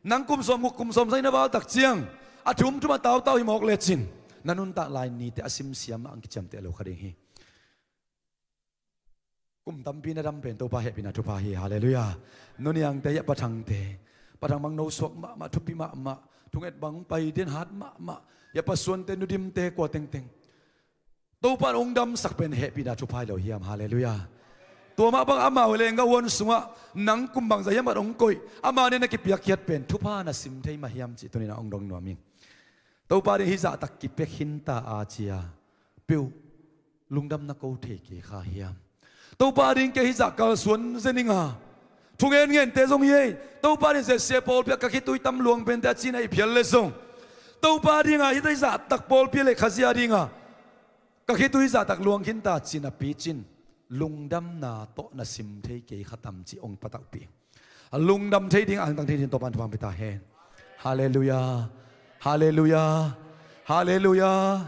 nang kum sawmguk kum sawmsagih na val tak ciang a thum thum a tautau hi mawk lecin na nuntak lai nite a simsiam ah hong kiciamteh lo kha ding hi. Kum tampi na dam pen Topa hehpihna thupha hi. Halleluiah. Nuniangte, hia Pa Thangte, Pa Thang bang nosuak mahmah, thupi mahmah, thunget bang pai den hat mahmah, hia Pa Suante, Nu Dimte, kua tengteng, Topa in hong damsak pen hehpihna thupha hi lo hiam? Halleluiah. Tua mah bang amau lengga huan sungah nang kum bangzah hiam khat hong koih, ama dingin a kipiakkhiat pen thupha na sim thei mah hiam cih tuni-in ah hong dong nuam ing. Topa ding hih zah tak kipia khin ta a, ci a, peuh lungdam na ko thei kei kha hiam? Topa ding kei hih zah kalsuan zen ing a, thungen ngente zong hi ei. Topa ding zia sia pawlpi ah ka khitui tam luang pente a cina i phial le zong, Topa ding a hih zah tak pawlpi le Khazih a ding a ka khitui zah tak luang khin ta cina picin lungdamna tawh na sim thei kei kha tam cih hong patauhpih. A lungdam thei ding, angtang thei ding Topa in thupha hong pia ta hen. Halleluiah. Halleluiah. Halleluiah.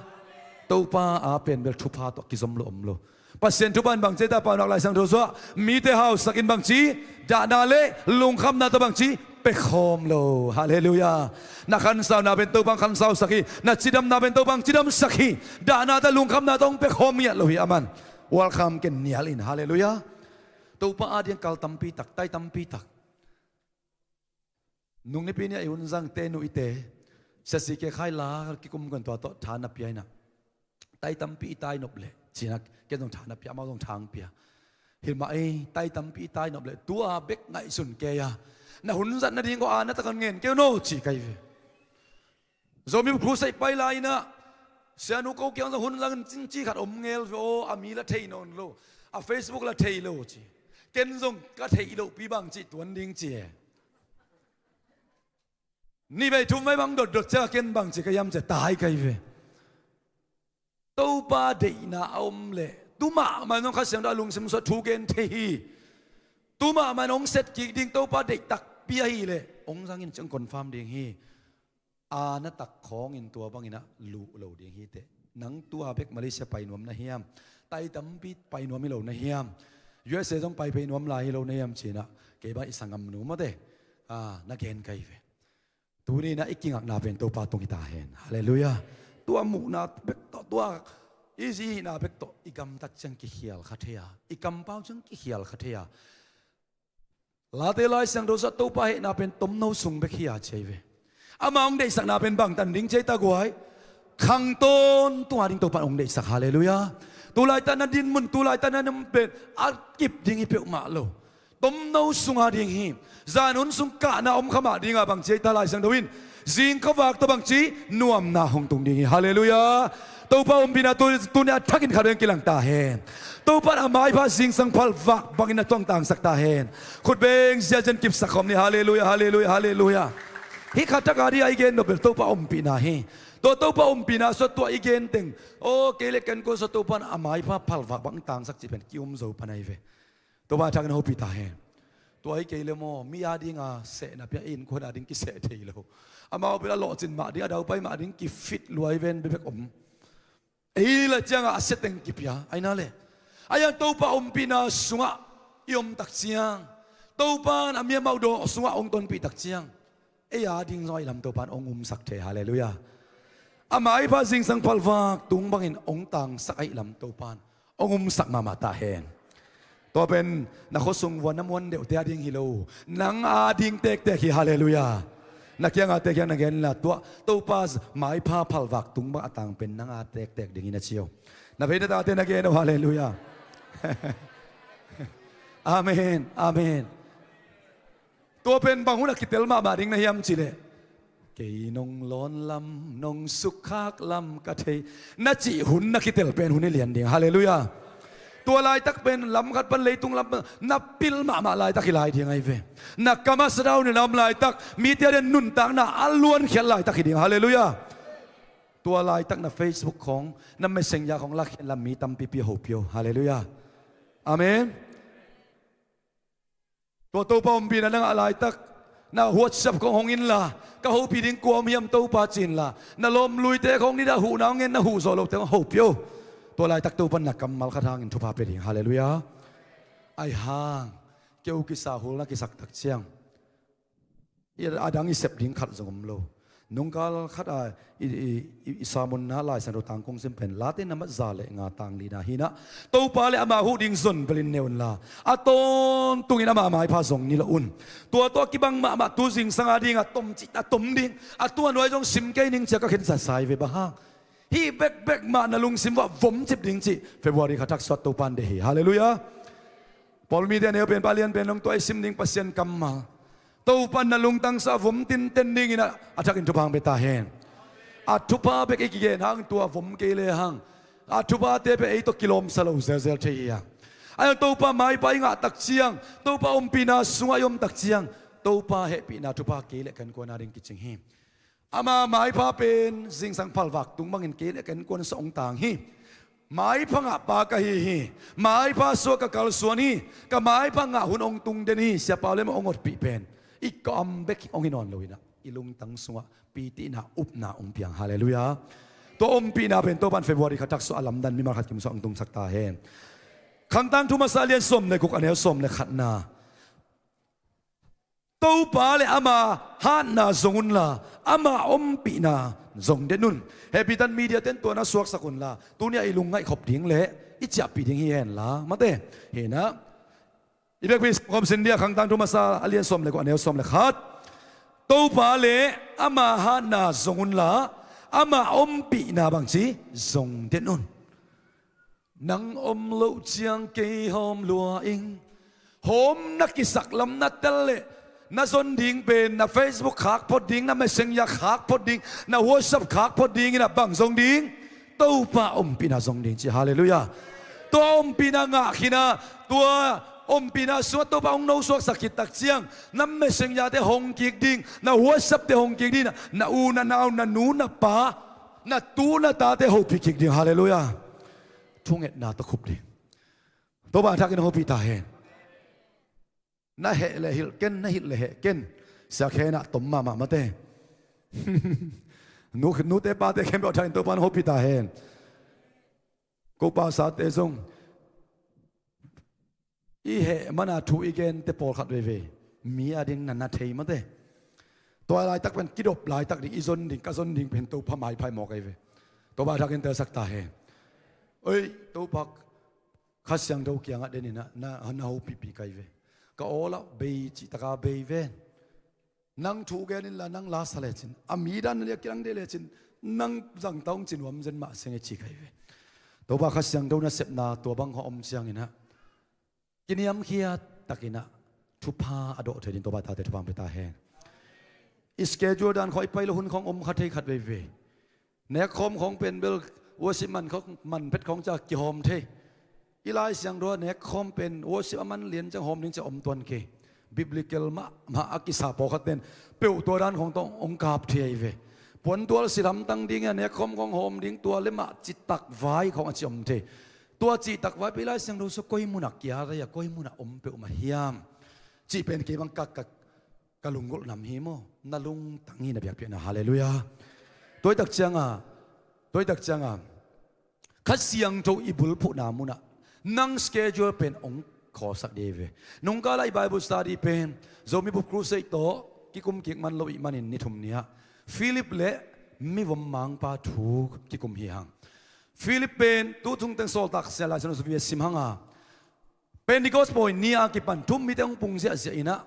Topa a pen bel thupha tawh kizom lo om lo. Pasian thupha in bang ci ta, Paunak Lai Siangtho sungah mite hausak in bang ci, dahna le lungkhamna tawh bang ci, pia khawm lo. Halleluiah. Na khansauna pen Topa in khansausak hi. Na cidamna pen Topa in cidamsak hi. Dahna tawh lungkhamna tawh hong pia khawm ngiat lo hi, aman. Welcome ken nial in. Halleluiah. Topa a ding kal tampi tak, tai tampi tak. Nung nipi ni a i hun zangte, nu ite, siasi ke khai la kikum kan tua tawh tha na pia in ah, tai tampi i tai nop leh, ci-in ah ken zong tha na pia, amau zong tha hong pia. Hi mah ei, tai tampi i tai nop leh tua bek ngaihsun kei a, na hun zat nading ko a na tak hong ngen kei un aw, ci ka hi ve. Zomi Crusade pai lai-in ah, sianu ko kiang zong hun zang in cingci khat om ngel ve aw, a mi la thei nawn lo, a Facebook la thei lo ci. Ken zong ka theih lohpi bang ci tuan ding ci e. Ni vei thum vei bang dotdot ciang a ken bang ci ka hiam ci a tai ka hi ve. Topa deihna a om leh tu mahmah in zong Kha Siangtho a lungsim sungah thu gen thei hi. Tu mahmah in hong set kik ding Topa deih takpi ahih leh hong zang in ciang confirm ding hi. A na tak khawngin tua bangin ah luh lo ding hi teh. Nang tua bek Malaysia pai nuam na hiam? Tai tampi pai nuam hi lo na hiam? U S A zong pai phei nuam lai hi lo na hiam? Ci-in ah kei bang i sanggamnu mawte, a, na gen ka hi ve. Tuni-in ah i kingakna pen Topa tung hi ta hen. Halleluiah. Tua muhna bek tawh, tua i zihna bek tawh i gamtat ciang kikhial kha thei a, i kampau ciang kikhial kha thei a. Late Lai Siangtho sungah Topa hehna pen tomno sung bek hi a, ci hi ve. Ama hong deihsakna pen bangtan ding ci hi ta guai? Khang tawntung a ding Topa in hong deihsak. Halleluiah. Tulaitak na dinmun, tulaitak na dinmun pen a kip ding hi peuhmah lo. Tomno sunga ding hi. Zan hun sung kahna om kha mah dinga bangci ei ta, Lai Siangtho in zing khuavak tawh bangci nuamna hong tung ding hi. Halleluiah. Topa ompihna tu, tuni a thakin khat beng kilang ta hen. Topa in a maipha zingsang phalvak bangin na tuang tangsak ta hen. Khut beng ziahziah in kipsak khawm ni. Halleluiah, halleluiah, halleluiah. Hih khat tak a ding a i gen nop bel Topa ompihna hi. Tua Topa ompihna sua tua i gen teng, aw, kei le ken kuan sua Topa in a maipha phalvak bang tangsak cih pen ki-um zo pan ahi ve. Topa thakin hopih ta hen. Tua hi kei le maw, mi a dinga sehna pia, innkuan a ding kiseh thei lo. Amau bel a lawhcin mah ding, a daupai mah ding kifit luai ven bekbek om. Ei la ciangah a sia teng kipia aina le. Ahi hang Topa ompihna sungah i om tak ciang, Topa in a mi amau dawh sungah hong tonpih tak ciang, ei a ding zong a i lam Topa in hong umsak thei. Halleluiah. A maipha zingsang phalvak tung bangin hong tangsak a i lam Topa in hong umsak mahmah ta hen. Tua pen na khuasung vua na muan deuhte a ding hi lo, nang a ding tektek hi. Halleluiah. Na kianga te kiang na gen la, tua Topa maipha phalvak tung bang a tang pen nang a tektek ding hi na ci o. Na vei na tate na gen o. Halleluiah. Amen, amen. Tua pen bang hun a kitel mahmah ding na hiam cih leh, kei nong lawn lam, nong sukkhak lam ka thei, na cih hun na kitel pen hun hi lian ding. Halleluiah. Tua laitak pen lam khat pan, leitung lam pan na pil mahmah laitak hi lai ding ahi ve. Na kam a sat a hun na om laitak, mite a ding nuntakna a luankhiat laitak hi ding. Halleluiah. Tua laitak na Facebook khawng, na Messenger khawng lakkhiat inla, mi tampipi a hopih o. Halleluiah. Amen. Tua Topa ompihna na ngah laitak, na WhatsApp khawng hong inla, ka hopih ding kua om hiam Topa ci inla, na lawmluite khawng nidang huhna hong ngen, na huh zawh lote hong hopih o. Tua laitak Topa in na kammal khat hangin thupha pia ding. Halleluiah. Ahi hang keu kisa hul na kisak tak ciang, i a dang i sep ding khat zong om lo. Nungkal khat a i, i, i, i sermon na Lai Siangtho tang kong sim pen Late nambat za le nga tang lina hi-in ah, Topa le ama huh ding zon belin ne unla, a tawntungin ama maipha zong ni lo un. Tua tawh a kibang mahmah tu zingsang a dingah tomcih a tom ding, a tua nuai zong sim kei ning ci-a ka khensat sa hi ve. Bang hang? Hih bekbek mah na lungsim uah vomcip ding cih February kha thak sung Topa in deih hi. Halleluiah. Paul mite a neu pen, pa lian pen, nong tua i sim ding Pasian kammal, Topa in na lungtang sungah vom tinten dingin a, a thakin thupha hong pia ta hen. A thupha bek i kigen hang, tua vom kei le hang, a thuphate pen ei tawh kilawmsa lo zelzel thei hi hang. Ahi hang Topa maipha i ngah tak ciang, Topa ompihna sungah i om tak ciang, Topa hehpihna thupha kei le ken kuan a ding kicing hi. Ama maipha pen zingsang phalvak tung bangin kei le ken kuan sungah hong tang hi. Maipha ngah pa ka hi hi. Maipha sungah ka kalsuan hi. Ka maipha ngah hun hong tung den hi. Siapa le mah hong otpih pen i kawm bek hong hi nawn lo-in ah, i lungtang sungah picihna, upna hong piang. Halleluiah. Tua ompihna pen Topa in February kha thak sungah a lamdang mimal khat kim sungah hong tungsak ta hen. Khangtangthu masa a lian sawm le guk, a neu sawm le khatna. Topa le ama hatna zong unla, ama ompihna zong den un. Hehpihtakin media ten tua na suaksak unla, tuni-ah i lungngaih khop ding le i ciahpih ding hi henla, mate. Hi-in ah, i biakpi sawm khawm sin dia, Khangtangthu masa a lian sawm le guk, a neu sawm le khat. Topa le ama hatna zong unla, ama ompihna bangci zong den un. Nang om loh ciang kei hawm lua ing. Hawm na kisak lam na tel leh, na zon ding pen na Facebook khak phot ding, na Messenger khak phot ding, na WhatsApp khak phot dingin ah bang zong ding? Topa ompihna zong ding ci. Halleluiah. Tua ompihna ngah khin a, tua ompihna sungah Topa hong nosuaksak khit tak ciang, na Messenger-te hong kik ding, na WhatsApp-te hong kik ding, na u na nau, na nu na pa, na tu na tate hopih kik ding. Halleluiah. Thungetna tawh khup ding. Topa thakin hopih ta hen. Na heh leh hilh ken, na hilh leh heh ken. Sia khen ah tom mahmah mate. Nu, nute pate khempeuh thakin Topa in hopih ta hen. Ko pasate zong i heh mana thu i gente pawlkhat veivei mi a ding na na thei mate. Tua laitak pen kidop laitak ding, i zon ding, ka zon ding pen Topa maipha mawk ahi ve. Topa thakin telsak ta hen. Oi, Topa, Kha Siangtho kiangah denin ah na, na hopihpih ka hi ve. Ka awl ah bei cih taka bei ven. Nang thu gen inla, nang la sa lecin, a mi dan na liak kilang deh lecin, nang zangta ung ci nuam zen mah seng e ci ka hi ve. Topa Kha Siangtho nasepna tua bang kha om ciangin ah, kiniamkhiat takin ah, thupha a dawh thei ding Topa tate thupha hong pia ta hen. I schedule dan khawng i pai lo hun khawng om kha thei khat veivei. Nekkhawm khawng pen bel worship man khawng, man phet khawng ciang kihawm thei. I Lai Siangtho a nekkhawm pen worship a man lian ciang hawm ding ciang om tuan kei. Biblical mahmah a kisa pawlkhat ten peuh tua dan khawng tawh hong kap thei ahi ve. Puantual si lamtang ding a nekkhawm khawng hawm ding tua le mah citak vai khawng a ci om thei. Tua citak vai pen i Lai Siangtho sung koi munah kia rei a koi munah om peuhmah hiam cih pen kei bang ka, ka, ka lunggulh nam hi maw? Na lungtang hi na biakpiakna. Halleluiah. Tuaitak cianga, tuaitak cianga Kha Siangtho i bulphuhna munah nang schedule pen hong khawlsak ding hi ve. Nungkala i Bible study pen Zomi Bup Crusade tawh kikum kik man lo ih manin ni thum ni-ah Philip le mivom mangpa thu kikum hi hang. Philip pen tu thungteng Sawltak Sia Lai Siangtho sung sim hanga Pentecost pawi ni a kipan thu-um mite hong pung ziahziah inah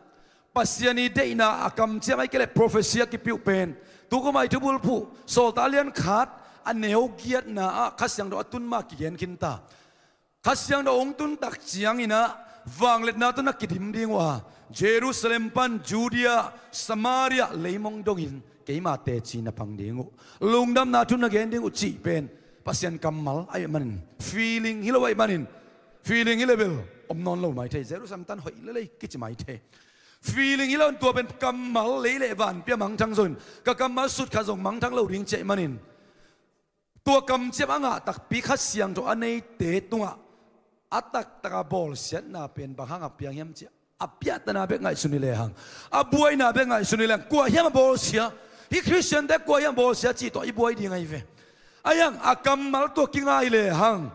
Pasian ii deihna a kamciam ahih kei leh prophecy a kipia uh pen tukum a i thubulphuh Sawltak a lian khat a neu giatna ah Kha Siangtho a tun ma kigen khin ta. Kha Siangtho hong tun tak cianginah vangliatna tawh na kidim ding uh a Jerusalem pan Judea, Samaria leimong dongin keima teci na pang ding uh, lungdamna thu na gen ding uh cih pen Pasian kammal ahih manin, feeling hi lo ahih manin, feeling hi le bel om nawn lo mai thei. Jerusalem tan hoih lel ei kici mai thei. Feeling hi lo in tua pen kammal lei le van pia mangthang zongin ka kammal sut khat zong mangthang lo ding ci ahih manin tua kamciam a ngah takpi Kha Siangtho a neite tungah a taktak a bawlsiatna pen bang hang a piang hiam cih a piahtana bek ngaihsun hi lehang, a buaina bek ngaihsun hi lehang, kua hiam a bawlsia, hih Khristiante kua hiam a bawlsia cih tawh i buai ding ahi ve. Ahi hang a kammal tawh kingai lehang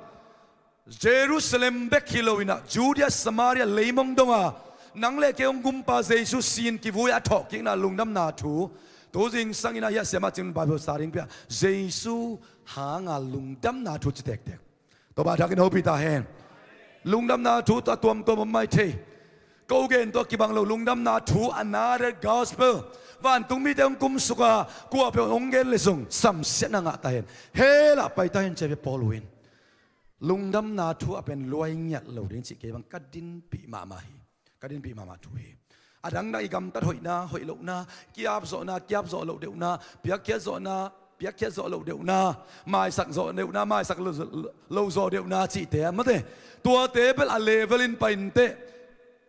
Jerusalem bek hi lo inah Judea, Samaria leimong donga nang le kei hong gumpa Jesu sin kivui a thawhkikna lungdamna thu tu zingsang inah hih a siamah cing Bible sa ding pia Jesu hanga lungdamna thu ci tektek. Topa thakin hopih ta hen. Lungdamna thu a tuamtuam om mai thei. Ko gen tawh kibang lo lungdamna thu another gospel. Vantung mite hong kumsuka kua peuh hong gen le zong samsiatna ngah ta hen. Hell ah pai ta hen ci a bia Paul uh in. Lungdamna thu a pen luai ngiat lo ding cih kei bang ka dinpih mahmah hi. Ka dinpih mahmah thu hi. A dangdang i gamtat hoihna, hoih lohna, kiap zawhna, kiap zawh loh deuhna, piakkhiat zawhna, piakkhiat zawh loh deuhna, maisak zawh deuhna, maisak lo, lo, lo zawh deuhna cihte a mate. Tuate bel a level in pai inteh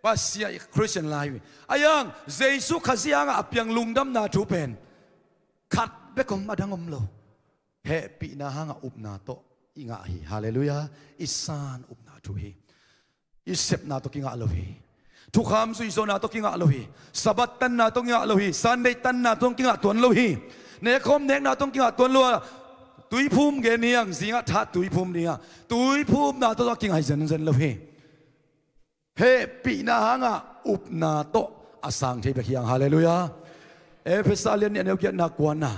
Pasian i Khristian lai hi. Ahi hang Jesu Khazih hanga a piang lungdamna thu pen khat bek om, a dang om lo. Hehpihna hanga upna tawh i ngah hi. Halleluiah. I san upna thu hi. I sepna tawh kingah lo hi. Thukham zuihzawhna tawh kingah lo hi. Sabbath tanna tawh kingah lo hi. Sunday tanna tawh kingah tuan lo hi. Nekkhawm nekna tawh kingah tuan lo a tuiphum gen hi hang, zingah that tuiphum dingah tuiphumna tawh kingah hi zenzen lo hi. Hehpihna hanga upna tawh a sang thei bek hi hang. Halleluiah. Efesa lian nih a neu giatna kuana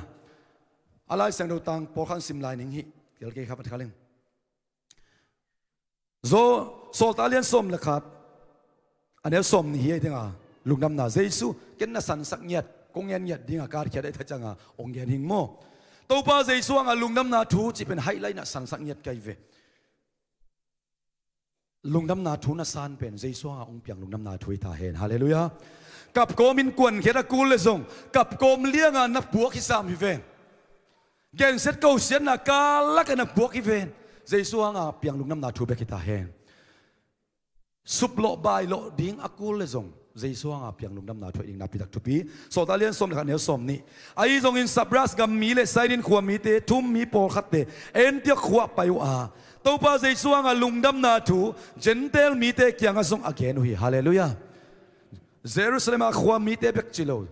a Lai Siangtho tang pawlkhat sim lai ning hi. Kial kei kha pat kha ling. Zo, Sawltak lian sawm le khat a neu sawm nih hi ei dinga lungdamna Jesu ken na sansak ngiat kong ngen ngiat dinga karkhiat ei tha cianga ong gen hing maw? Topa Jesu hanga lungdamna thu cih pen highlight na sansak ngiat kai ve. Lungdamna thu na san pen Jesu hanga ong piang lungdamna thu hi ta hen. Halleluiah. Kapkawm in kuankhiat a kul le zong kapkawm lianga na puak hi sam hi ven. Gensiat kosiatna kalak a na puak hi ven. Jesu hanga piang lungdamna thu bek hi ta hen. Suplawh bailawh ding a kul le zong Jesu hanga piang lungdamna thu ahi ding napi tak thupi. Sawltak lian sawm le khat neu sawm nih. Ahi zongin Saipras gam mi le Sairin khua mite thu-um mi pawlkhatte Antiok khua pai uh a Topa Jesu hanga lungdamna thu Gentile mite kiangah zong a gen uh hi. Halleluiah. Jerusalem a khua mite bek ci lo.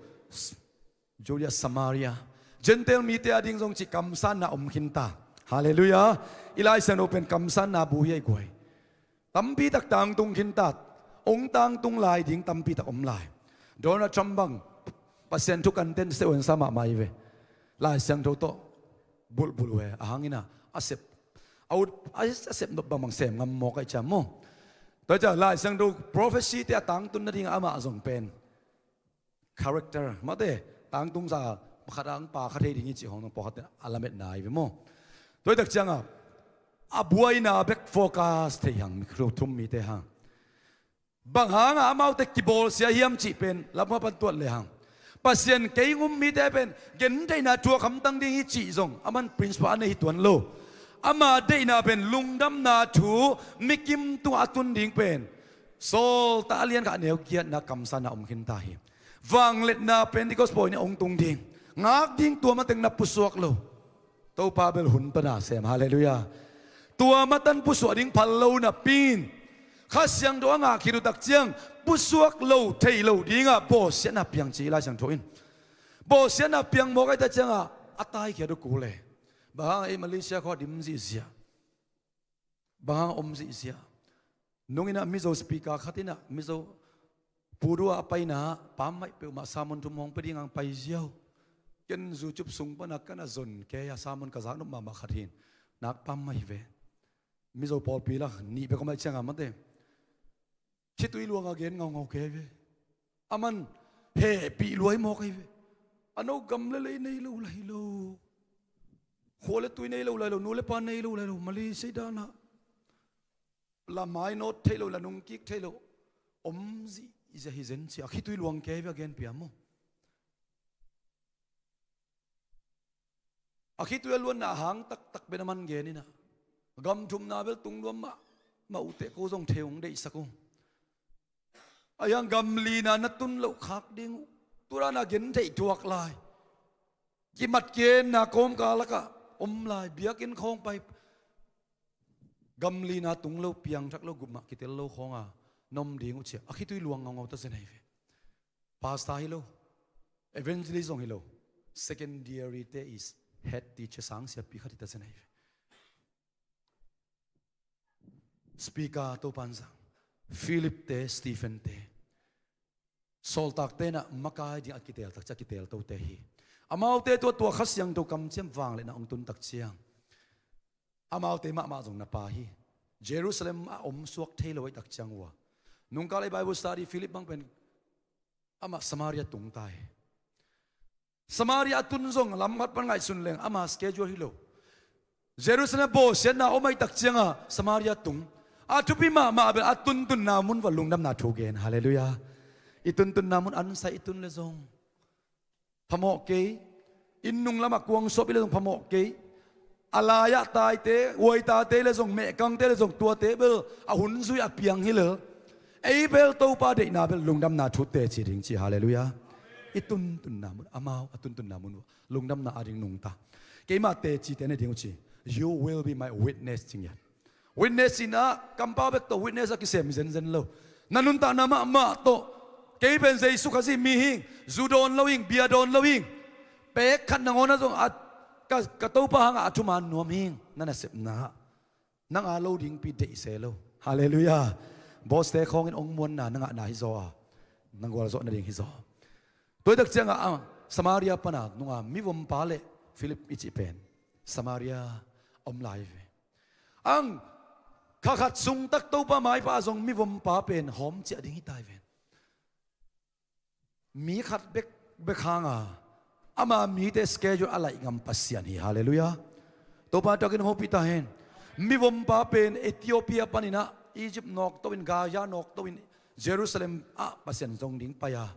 Judea, Samaria, Gentile mite a ding zong cih kamsanna om khin ta. Halleluiah. I Lai Siangtho pen kamsanna bu hi a i guai. Tampi tak tangtung khin ta. Ong tangtung lai ding tampi tak om lai. Donald Trump bang Pasian thu kan ten se uan sa mahmah hi ve. Lai Siangtho tawh bulhbulh uh e. A hangina a sep a ut a sep nop bangbang sem ngam mawk ahi ciam maw? Tua hi ciah Lai Siangtho prophecy te a tangtun nading amah zong pen character mate tangtung sa pakhat a ang pa kha thei ding hi cih hong nang pawlkhat a lametna hi ve maw? Tua hi tak cianga a buaina bek focus thei hang mi thu-um mite hang. Bang hangah amaute kibawlsia hiam cih pen lamhua pan tuat lehang, Pasian kei ngum mite pen gentheihna thuak hamtang ding hi cih zong aman principle a nei hi tuan lo. Ama deihna pen lungdamna thu mikim tungah a tun ding pen Sawltak a lian khat a neu giatna kamsanna om khinta hi. Vangliatna Pentecost pawi ni hong tung ding, ngak ding tua mateng na pusuak lo. Topa bel hun pana sem, halleluiah. Tua matan pusuah ding phal lo napi in Kha Siangtho a ngak khit uh tak ciang pusuak lo thei lo dingah bawsiatna piang ci Lai Siangtho in. Bawsiatna piang mawk ahih tak ciangah a taikhia duk uh le. Bang hang ei Malaysia khua dim zihziah, bang hang om zihziah. Nung inah Mizo speaker khat inah Mizo pudua a paina ah pammaih peuhmah sermon thum hong pia ding ang pai ziau. Ken YouTube sung pana kana zon kei a sermon ka zaknop mahmah khat hin nak pammaih ve. Mizo pawlpi la nih bek om ahih cianga mate khitui luanga gen ngaungau kei ve. Aman hehpih luai mawk ahi ve. A no gam le lei nei lo lai lo, khua le tui nei lo lai lo, nu le pa nei lo lai lo, Malaysia danah la mainawt thei lo, la nungkik thei lo om zihziah hi zen ci a khitui luang kei ve a genpia maw. A khitui a luanna hang taktak pen a man gen inah gam thumna bel tung luam mahmah uh teh ko zong thei hong deihsak uh. A hiang gam lina na tun loh khak ding uh. Turanah gen theih thuak lai. Kimat kienna kawmkal lakah om lai, biakinn khawng pai. Gam lina tung lo, piangthak lo, gupmah kitel lo khawnga na om ding uh ci a a khitui luang ngaungau ta zen ahi ve. Pastor hi lo, evangelist zong hi lo, secondary te is head teacher, sang siapi khat hi ta zen ahi ve. Speaker Topan zang, Philip te, Stephen te, sawltak tenah makai ding a kitel tak ciang a kitel tote hi. Amaute tua tua Kha Siangtho kamciam vangliatna hong tun tak ciang amaute mahmah zong na pha hi. Jerusalem a om suak thei lo ahih tak ciang uh a nungkal ei Bible study Philip bang pen amah Samaria tung ta hi. Samaria a tun zong lam khat pan ngaihsun leng ama schedule hi lo. Jerusalem bawsiatna om ahih tak cianga Samaria tung. A thupi mahmah bel a tuntunna mun vua lungdamna thu gen. Halleluiah. I tuntunna mun ansai i tun le zong phamawh kei. Inn nung lamah kuang suap i le zong phamawh kei. A lai-ah taite, uaitate le zong, mehkangte le zong, tuate bel a hun zui a piang hi lel. Ei bel Topa deihna bel lungdamna thu teci ding ci, halleluiah. I tuntunna mun, amau a tuntunna mun uh lungdamna a ding nungta. Keimah tecite ne ding uh ci. You will be my witness, ci ngiat. Witness in ah kampau bek tawh witness a kisem hi zenzen lo. Na nuntakna mahmah tawh kei pen Jesu Khazih mi hing, zu dawn lo hing, bia dawn lo hing, pek khat nangawn ah zong a, ka, ka Topa hangah a thuman nuam hing, na nasepna ah nang a lo dingpi deih se lo. Halleluiah. Bawste khawngin ong muanna na ngahna hi zaw a, na gualzawh nading hi zaw. Tua hi tak ciangah a Samaria pana nunga mivompa le Philip i cih pen Samaria a om lai ve. Ang kha khat sung tak Topa maipha zong mivompa pen hawm ciah ding hi tai ven. Mi khat bek bek hanga ama mite schedule a laih ngam Pasian hi. Halleluiah. Topa takin hopih ta hen. Mivompa pen Ethiopia paninah Egypt nawkto in, Gaza nawkto in, Jerusalem ah Pasian zong ding pai a,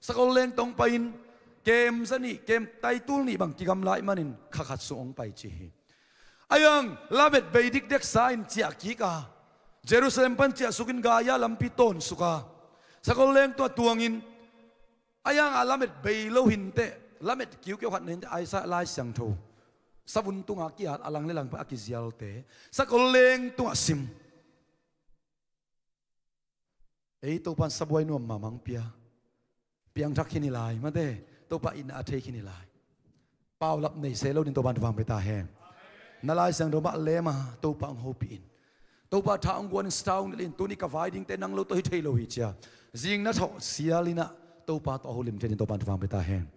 sakol leng tawh pai-in kem za nih, kem taitul nih bang kigamla ih manin kha khat sung hong pai ci hi. A hiang lamet bei dikdeksa in ciah kik a, Jerusalem pan ciahsukin Gaza lampi tawnsuk a, sakol leng tawh tuangin, a hiang a lamet bei lo hinteh, lamet kiukiau khat na hinteh, Isaiah Lai Siangtho savun tungah a ki-at a lang le lang pai a kizialte sakol leng tungah sim. Ei Topan sabuai nuam mamang pia. Piangthak khin hi lai mate. Topa itna a thei khin hi lai. Paulap nei se lo din Topan thupha pia ta hen. Na Lai Siangtho mah lema Topa hong hopih in. Topa tha hong guan in, star hong nilh in, tuni ka vai dingte nang lo tawh hi thei lo hi cia. Zing na thawh sial inah Topa tawh a holim thei din Topan thupha pia ta hen.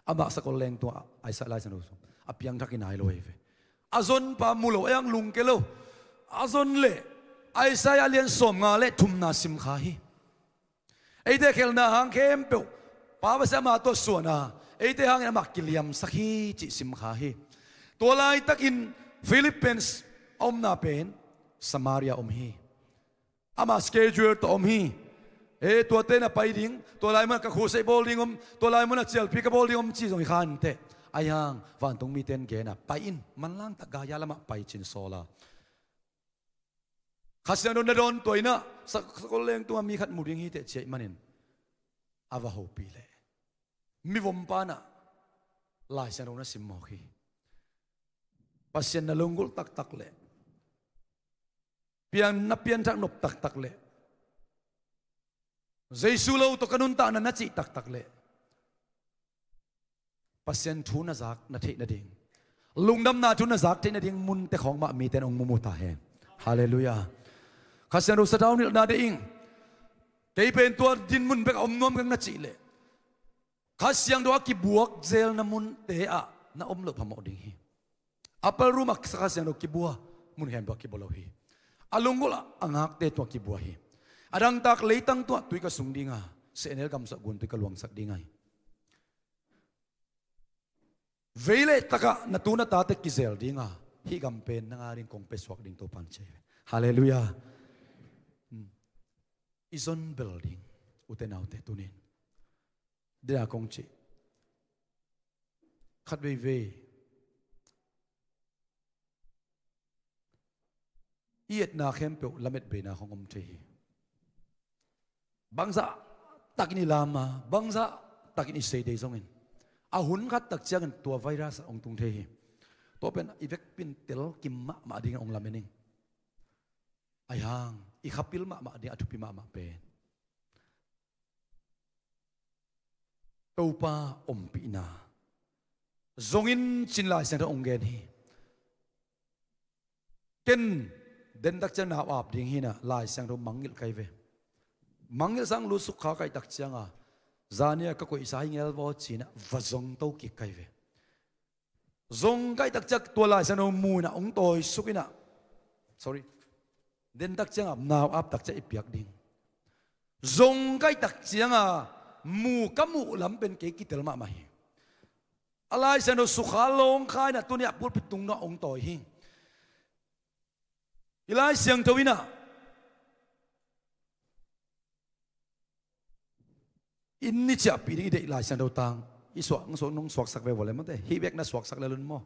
Amah sakol leng tungah Isaiah Lai Siangtho a piangthak hi nai lo hi ve. A zonpa mu lo, a hiang lungke lo. A zon leh Isaiah lian sawmnga le thumna sim kha hi. Eite khelhna hang khempeuh Pa Pasian ama tawh suan a, eite hangin amah kiliamsak hi cih sim kha hi. Tua laitakin Philip pen a omna pen Samaria om hi. Ama schedule tawh om hi. E, tuate na pai ding, tua lai munah ka khusei bawl ding om, tua lai munah cialpi ka bawl ding om ci zong hi kha inteh. Ahi hang vantung mite in gen a, pai in, manlang tak Gaia lamah pai cin sawl a. Kha Siangtho na dawn tua inah sa-, sakol leng tungah mi khat mu ding hi teh ci ahih manin a va hopih leh, mivom panah Lai Siangtho na sim mawk hi. Pasian na lunggulh taktak leh, pian na pianthak nop taktak leh, Jesu lo tawh ka nuntakna na cih taktak leh, Pasian thu na zak na theih nading, lungdamna thu na zak theih nading munte khawng mah mite in hong mumu ta hen. Halleluiah. Kha Siangtho sathau nilhna deih ing. Kei pen tua din mun bekah om nuam keng na cih leh, Kha Siangtho a kibuak zelna munte ah na om loh phamawh ding hi. Upper room ah Kha Siangtho kibua, mun khempeuh ah kibua lo hi. A lunggulh ah a ngakte tungah kibua hi. A dangtak leitang tungah tui ka sung ding a, sehnel gamsuk gun tui ka luangsak ding a hi. Vei leh takah na tu na tate kizel ding a, hih gam pen nang a ding kong pia suak ding Topa'n ci hi ve. Halleluiah. Hmm. I zon bel ding, ute naute, tuni-in dena kong cih, khat veivei i etna khempeuh lamet beina khawng om thei hi. Bangzah takin i lam a, bangzah takin i sei dei zongin, a hun khat tak ciangin tua virus ah hong tung thei hi. Tua pen i vekpi-in telkim mahmah dingin hong lamen ing. Ahi hang i khapil mahmah ding a thupi mahmah pen Topa ompihna zong in ci-in Lai Siangtho hong gen hi. Ken dentak ciang nau ap ding hi-in ah Lai Siangtho mangngilh ka hi ve. Mangngilh sang lutsuk kha ka hih tak ciang a, zani-a ka koihsa hi ngel vaw ci-in ah va zong to kik ka hi ve. Zong ka hih tak ciang tua Lai Siangtho mu-in ah hong tawisuk in ah, sorry, dentak ciang a nau ap tak ciang i piak ding. Zong ka hih tak ciang a mu ka muh lam pen kei kitel mahmah hi. A Lai Siangtho sukha lawng kha in ah tuni-ah pulpit tung dongah hong tawi hi. I Lai Siangtho in ah in i ciahpih ding i deih Lai Siangtho tang i suak, nong suak, nong suaksak ve vawleh mate. Hih bek na suaksak lel un maw?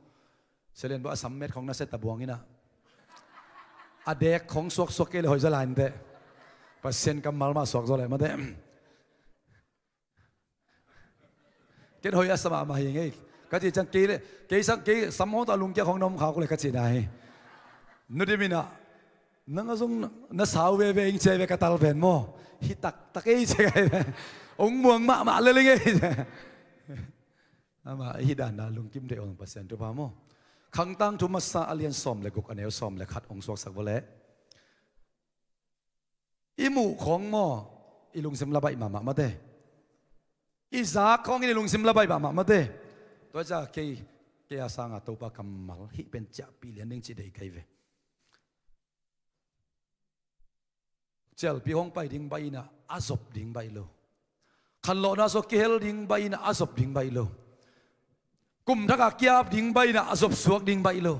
Sia Lian Bua a sammet khawng na sia ta buang in ah, a dek khawng suaksuak kei leh hoih zaw lai inteh. Pasian kammal mah suak zaw leh mate. Ken hoih a sa mahmah hi ngei. Ka cih ciang kei leh, kei sang, kei sam hong ta lungkia khawng na om kha uh leh ka cihna hi. Nu Dim in ah, nang a zong na sau veve ing ci hi ve ka tal pen maw. Hi taktak ei ci hi ve. Hong muang mahmah lel ing ei. Amah hih dan a lungkim deih hong Pasian thupha maw. Khangtang thu masa a lian sawm le guk a neu sawm le khat hong suaksak vawleh. I muh khawng maw, i lungsim la baih mahmah mate. I zak khawng in i lungsim la baih mahmah mate. Tua ciang kei, kei a sanga Topa kammal hih pen ciahpih lian ding cih deih ka hi ve. Cialpi hong pai ding baih in ah a zop ding baih lo. Khanlawhna sung kihel ding baih in ah a zop ding baih lo. Kum thak a kiap ding baih in ah a zop suak ding baih lo.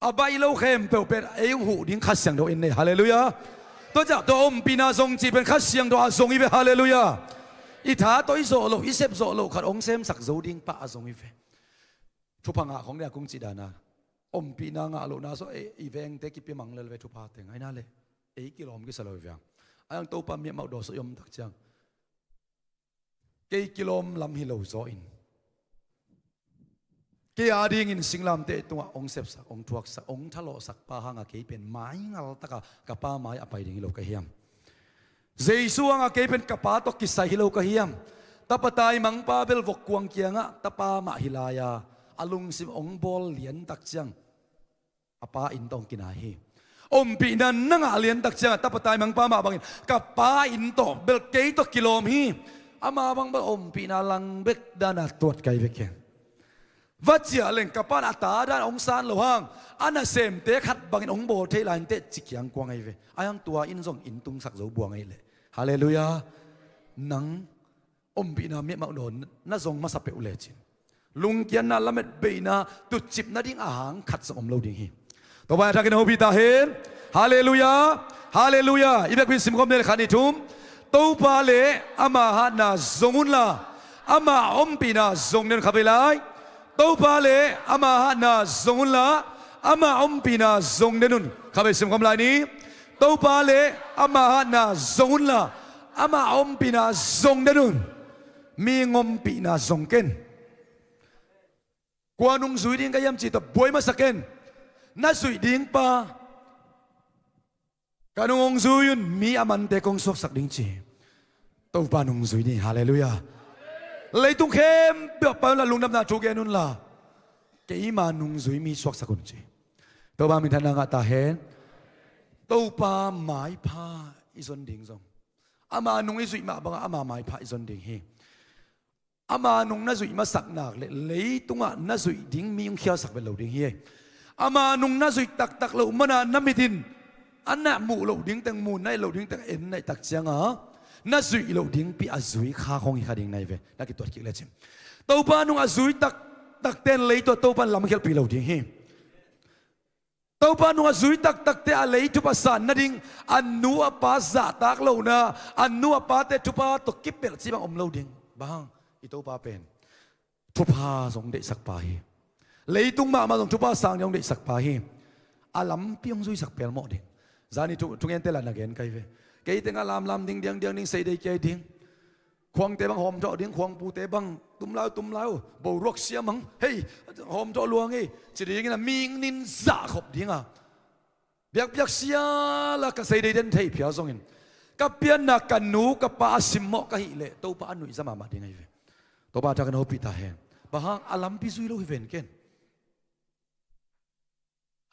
A baih lo khempeuh pen ei hong huh ding Kha Siangtho in nei. Halleluiah. Tua ciang tua ompihna zong cih pen Kha Siangtho a zong hi ve. Halleluiah. I tha tawh i zawh loh, i sep zawh loh khat hong semsak zo ding pa a zong hi ve. Thupha ngah khawng ding a kong cih dan a, ompihna ngah lohna sung ei, i vengte kipia mang lel ve thupha teng. Ahi na leh ei kilawm kisa lo hi ve. Ahi hang Topa miahmauh dawh sung i om tak ciang kei kilawm lam hi lo zaw in, kei a dingin singlamteh tungah hong sepsak, hong thuaksak, hong thalawhsak pa hanga kei pen maingal taka ka Pa mai a pai ding hi lo ka hiam? Jesu hanga kei pen ka Pa tawh kisai hi lo ka hiam? Tapa taimangpa bel vok kuang kiangah tapa mah hi lai-a, a lungsim hong bawl lian tak ciang a Pa inn tawh hong kinai hi. Ompihna na ngah lian tak ciangah tapa taimangpa mah bangin ka Pa inn tawh bel kei tawh kilawm hi. Ama bang bel ompihna lang bek dana tuat ka hi ve ken. Va ciah leng ka Pa in a ta dan hong san lo hang, a nasemte khat bangin hong bawl thei lai inteh ci kiang kuang ahi ve. Ahi hang tua in zong inn tungsak zo buang ahi leh. Halleluiah. Nang ompihna miahmauh dawh na zong masa peuh lecin lungkiatna lamet beina tutcip nading a hang khat zong om lo ding hi. Topa in a thakin hopih ta hen. Halleluiah. Halleluiah. I biakpiin simkhawm ni le khat, nih, thum. Topa le ama hatna zong unla, ama ompihna zong den un. Kha vei lai. Topa le ama hatna zong unla, ama ompihna zong den un. Kha vei simkhawm lai ni. Topa le ama hatna zong unla, ama ompihna zong den un. Mi ompihna zong ken. Kua nung zui ding ka hiam cih tawh buai masa ken. Na zuih ding pa, ka nung hong zui un, mi a mante kong suaksak ding ci. Topa nung zui ni. Halleluiah. Leitung khempeuh ah pai unla, lungdamna thu gen unla, keima nung zui mi suaksak un ci. Topa minthanna ngah ta hen. Topa maipha i zon ding zong, ama nung i zuih mah bangah ama maipha i zon ding hi. Ama nung na zuih masak nak leh leitungah na zuih ding mi hong khialsak vet lo ding hi. Ama nung na zuih taktak loh mana na mit in a na muh loh ding teng, mu na et loh ding teng en na hih tak cianga, na zuih loh dingpi a zui kha khong hi kha ding na hi ve. Na kituat kik lecin, Topa nung a zui taktakte in leitung ah Topa in lamkhialhpih lo ding hi. Topa nung a zui taktakte a lei thupha san nading, a nu a pa zahtak lohna, a nu a pate thupha tawh kipelh cih bang om lo ding. Bang hang? I Topa pen thupha zong deihsak pa hi. Leitung mahmah zong thupha sang ding hong deihsak pa hi. A lampi hong zuisak pelmawh ding. Zani thu, thungente la na gen kai ve. Kei tengah lamlam ding, diangdiang ding, sei dei kei ding. Khuangte bang hawmthawh ding, khuangpute bang tumlai uh, tumlai uh, boruak siam hang, hei, hawmthawh luang ei, ci dingin a mihing nin zahkhop dinga, biakpiak siala ka sei dei den thei phial zongin, ka pianna ka nu ka pa a simmawh ka hih leh Topa a nuihza mahmah ding ahi ve. Topa thak in hopih ta hen. Bang hang? A lampi zui lo hi ven ken.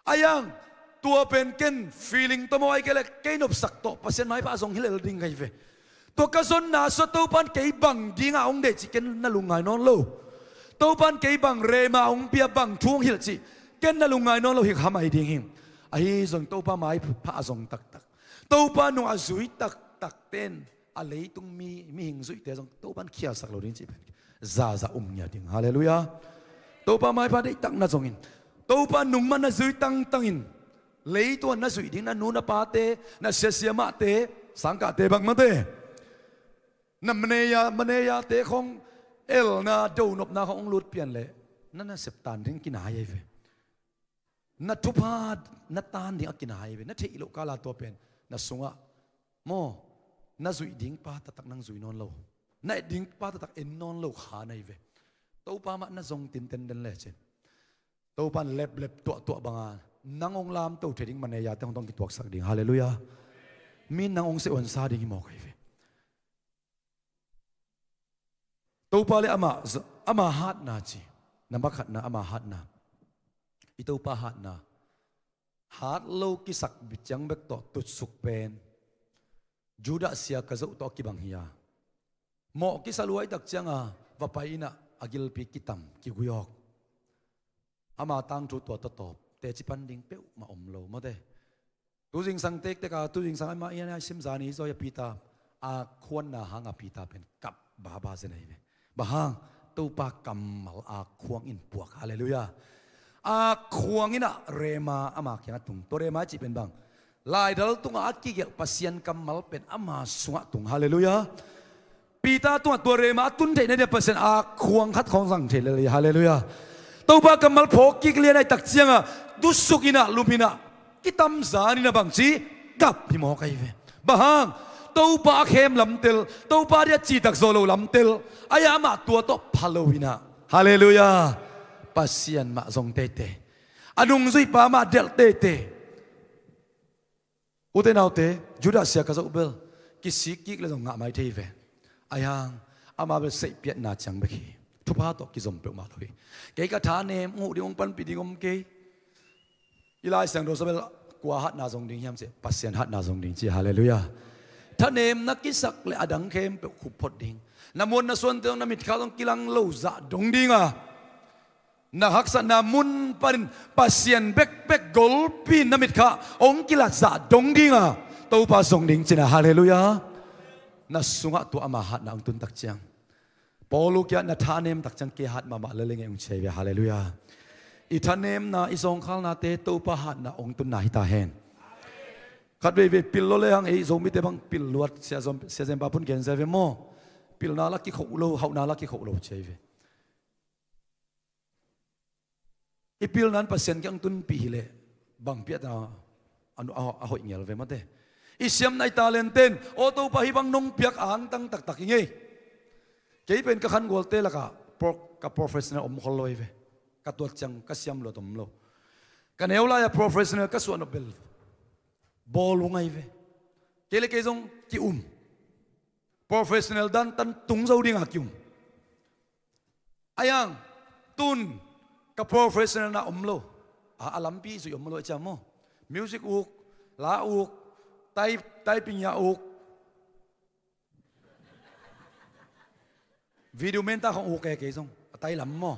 Ahi hang, tua pen ken feeling tawh maw, ahih kei leh kei nopsak tawh Pasian maipha a zong hi lel ding ka hi ve. Tua ka zonna sungah Topa in kei bang dinga hong deih cih ken na lungngai nawn lo. Topa in kei bang rema hong pia, bang thu hong hilh cih ken na lungngai nawn lo, hi kha mai ding hi. Ahi zong Topa maipha a zong taktak, Topa nung a zui taktakte in a leitung mi, mihing zuihte zong Topa in khialsak lo ding cih pen zahzah um ngiat ding. Halleluiah. Topa maipha deihtakna zongin, Topa nung mah na zui tangtangin, leitung ah na zuih ding na nu na pate, na siasia mahte, sangkahte bang mahte, na maneya, maneyate khong elna, donopna khong hong lut pian leh na nasep tan ding kinai ahi ve. Na thupha na tan ding a kinai ve. Na theih loh kala tua pen na sungah maw, na zuih ding pa taktak nang zui nawn lo, na et ding pa taktak en nawn lo kha na hi ve. Topa mah na zong tinten den lecin, Topa in leplep tuahtuah banga nang hong lamto thei ding maneyate hong tawh kituaksak ding. Halleluiah. Mi nang hong seh huansa ding hi mawk ahi ve. Topa le ama, ama hatna ci. Nambat khatna, ama hatna. I Topa hatna. Hat lo kisak biciang bek tawh tutsuk pen Judah sia ka zoh tawh a kibang hi a, mawh kisa luai tak cianga va pai inah a gilpi kitam, kiguiawk. Ama tangthu tua tawtawp teci pan ding peuhmah om lo mawte. Tu zingsang tektek a, tu zingsang ama ian a i sim zani hi zaw a Peter a khuanna hanga Peter pen kap baba zen ahi ve. Bang hang? Topa kammal a khuang in puak. Halleluiah. A khuang inah rema ama kiangah tung. Tua rema i cih pen bang? Laidal tungah a kigelh Pasian kammal pen ama sungah tung. Halleluiah. Peter tungah tua rema a tun theih nading a Pasian a khuang khat khawng zang thei lel hi. Halleluiah. Topa kammal phawk kik lian ahih tak ciangah tusuk inah, lum inah, kitamzan inah bangci kap hi mawk ahi ve. Bang hang? Topa a khem lamtel, Topa dia citak zaw lo lamtel. Ahi a amah tua tawh pha lo inah. Halleluiah. Pasian mah zong teitei. A nungzuipa mah delh teitei. Ute naute, Judah sia ka zoh bel kisik kik le zong ngah mai thei ve. Ahi hang, ama bel seihpiatna ciang bek hi. Thupha tawh kizom peuhmah lo hi. Kei ka thanem, hong huh ding, hong panpih ding om kei. I Lai Siangtho sung bel kua hatna zong ding hiam cih, Pasian hatna zong ding ci. Halleluiah. Thanemna kisak le a dang khempeuh khup phot ding. Na muan na suante zong, na mitkha zong kilang lo zah dong dinga, na haksatna mun panin Pasian bekbek golpi in na mitkha hong kilat zah dong dinga, Topa zong ding cina. Halleluiah. Na sungah tua ama hatna hong tun tak ciang, Paul uh kiang na thanem tak ciang kei hat mahmah lel ing ei hong ci hi ve. Halleluiah. I thanemna, i zawngkhalnate Topa hatna hong tunna hi ta hen. Khat veivei pil lo le hang ei Zomite bang pil luat, Sia Zom, Sia Zem pa pun genzel ve maw. Pilna la kikhoh lo, hauhna la kikhoh lo ci ahi ve. I pilna in Pasian kiang tunpih hileh bang piahna a, a, a hoih ngel ve mate. I siamna i talent ten, aw Topa hih bang nong piak a angtang taktak i ngei. Kei pen ka khangualte lakah pro, ka professional om khol lo ahi ve. Ka tuat ciang ka siam luat om lo. Ka neu lai-ah professional ka suah nop bel bawlung ahi ve. Kei le kei zong ki-um. Professional dan tan tung zo dinga ki-um. Ahi hang tun ka professional na om lo. A, a lampi zuih om lo ahi ciang maw. Music uk, la uk, type, typing ya uk. Video menta khong uk e kei zong. A tai lam maw.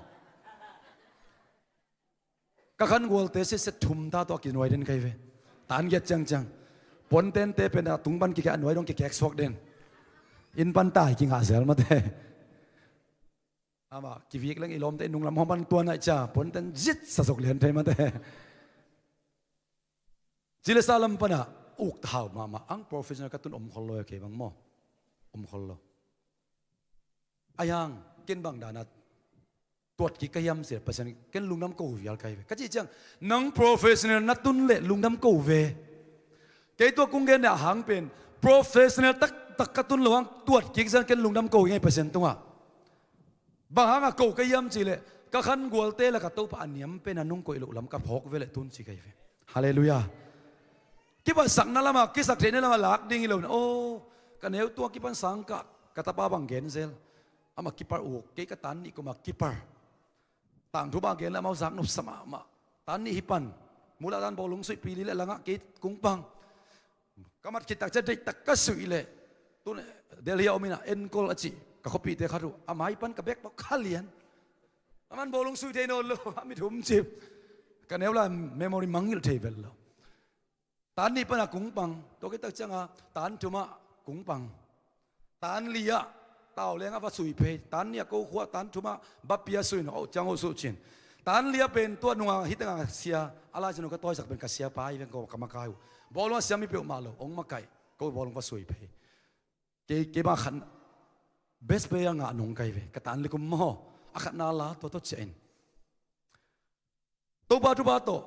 Ka khangualte sitset thum ta tawh a kinuai den kai ve. Tan giat ciangciang. Puantente pen a tung pan kikek a nuai dong kikek suak den. Inn pan tai kingah zel mate. Amah kivik leng i lawmte i nunglam hong pan tuan ahi cia. Puanten zit sasok lian thei mate. Ci le sa lam pana uk thau mahmah ang professional ka tun om khol lo a kei bang maw. Om khol lo. Ahi hang ken bang dana tuat kik ka hiam sia Pasian ken lungdam ko vial kai ve. Ka cih ciang nang professional na tun le lungdam ko ve. Kei tua kung gen a hang pen professional taktak ka tun lo hang tuat kik zan ken lungdam ko ngei Pasian tungah. Bang hanga ko ka hiam cih leh ka khangualte lakah Topa a niam pen a nung koih loh lam ka phawk ve le tun ci kai ve. Halleluiah. Kipatsakna lama kisak theihna lama lak ding hi lo na aw. Ka neu tua kipan sangkah ka tapa bang genzel. Amah kipar uk kei ka tan nih kuma kipar. Tangthu bang gen le amau zak nopsa mahmah. Tan nih hi pan. Mulah tan bawlung suihpi li le langah kei kung pang. Ka mat khit tak cia deihtak ka suih leh tun Delhi a om inah enkol a cih ka khuapihte khat uh a mai pan ka bek pau kha lian. A man bawlung suih thei nawn lo a mit hum cip. Ka neu lai memory mangngilh thei vel lo. Tan nih pana kung pang tua khit tak cianga tan thumah kung pang. Tan liah tau lengah va sui phei. Tan nih a ko khua tan thumah bapia sui no auh ciang auh suh cin. Tan liah pen tua nunga hitanga sia a lai cin ka tawisak pen ka sia pai veng ko ka makai uh. Bawlung a sia mi peuhmah lo ong makaih ko bawlung va sui phei. Kei kei bang khan best player ngah nong kai ve ka tan likum maw. A khatna la tua tua ciah in. Topa tupa tawh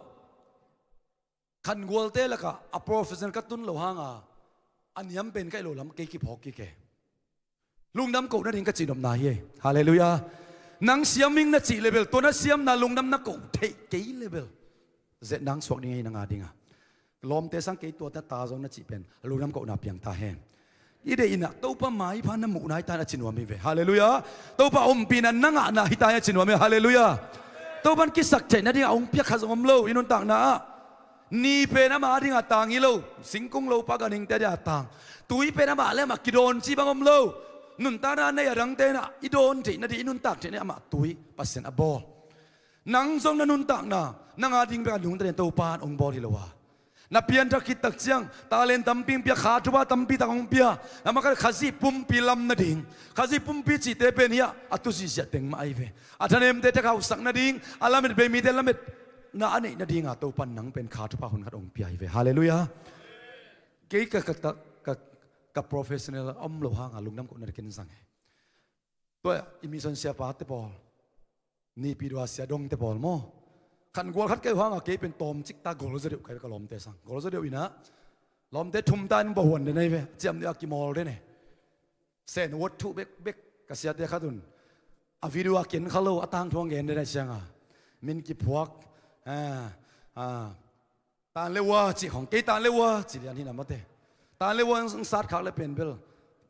khangualte lakah a professional ka tun lo hanga a niam pen ka i lo lam kei kiphawk kike. Lungdam koh nading ka cihnopna hi ei. Halleluiah. Nang siaming na cih lebel tua na siamna lungdam na koh theih kei lebel. Zet nang suak ding ei nanga dinga. Lawmte sang kei tuate ta zong na cih pen lungdam kohna piang ta hen. I deih inah Topa maipha na muhna hi ta in a ci nuam hi ve. Halleluiah. Topa ompihna na ngahna hi ta in a ci nuam hi. Halleluiah. Topan kisak theih nadingah hong piak khat zong om lo i nuntakna ah. Ni pen amah a dingah tang hi lo. Singkung lopa ganhingte a dingah tang. Tui pen amah le amah kidawn ci bang om lo. Nuntakna nei a dangte inah i dawn theih nading i nuntak theih nading amah tui Pasian a bawl. Nang zong na nuntakna nanga ding bek a nungta den Topan hong bawl hi lo a. Na pianthak khit tak ciang talent tampi hong pia, kha thupha tampi tak hong pia. Na makaih Khazih pumpi lam nading, Khazih pumpi cihte pen hiah a tu zihziah teng mah ahi ve. A thanemte tek hauhsak nading, a lamet bei mite lametna a neih nadinga Topan nang pen kha thupha hun khat hong pia hi ve. Halleluiah. Kei ka, ka, ka, ka, ka professional a om lo hanga lungdam kohna ken zang hi. Tua i mission siapate pawl, nipi dua sia dongte pawl maw. Khangual khat kei uh hanga kei pen tawmcik ta gol zaw deuh kai ka lawmte sang. Gol zaw deuh inah lawmte thum ta in bawhuan den ahi ve. Ciam deuh a kimawl den e. Sen uat thuh bekbek ka siate khat un a video a ken kha lo a tangthu a ngen den ahi cianga min kiphuak. Ah, ah. Tan le ua cih khong, kei tan le ua cih lian hina mate. Tan le ua ang sat khak le pen bel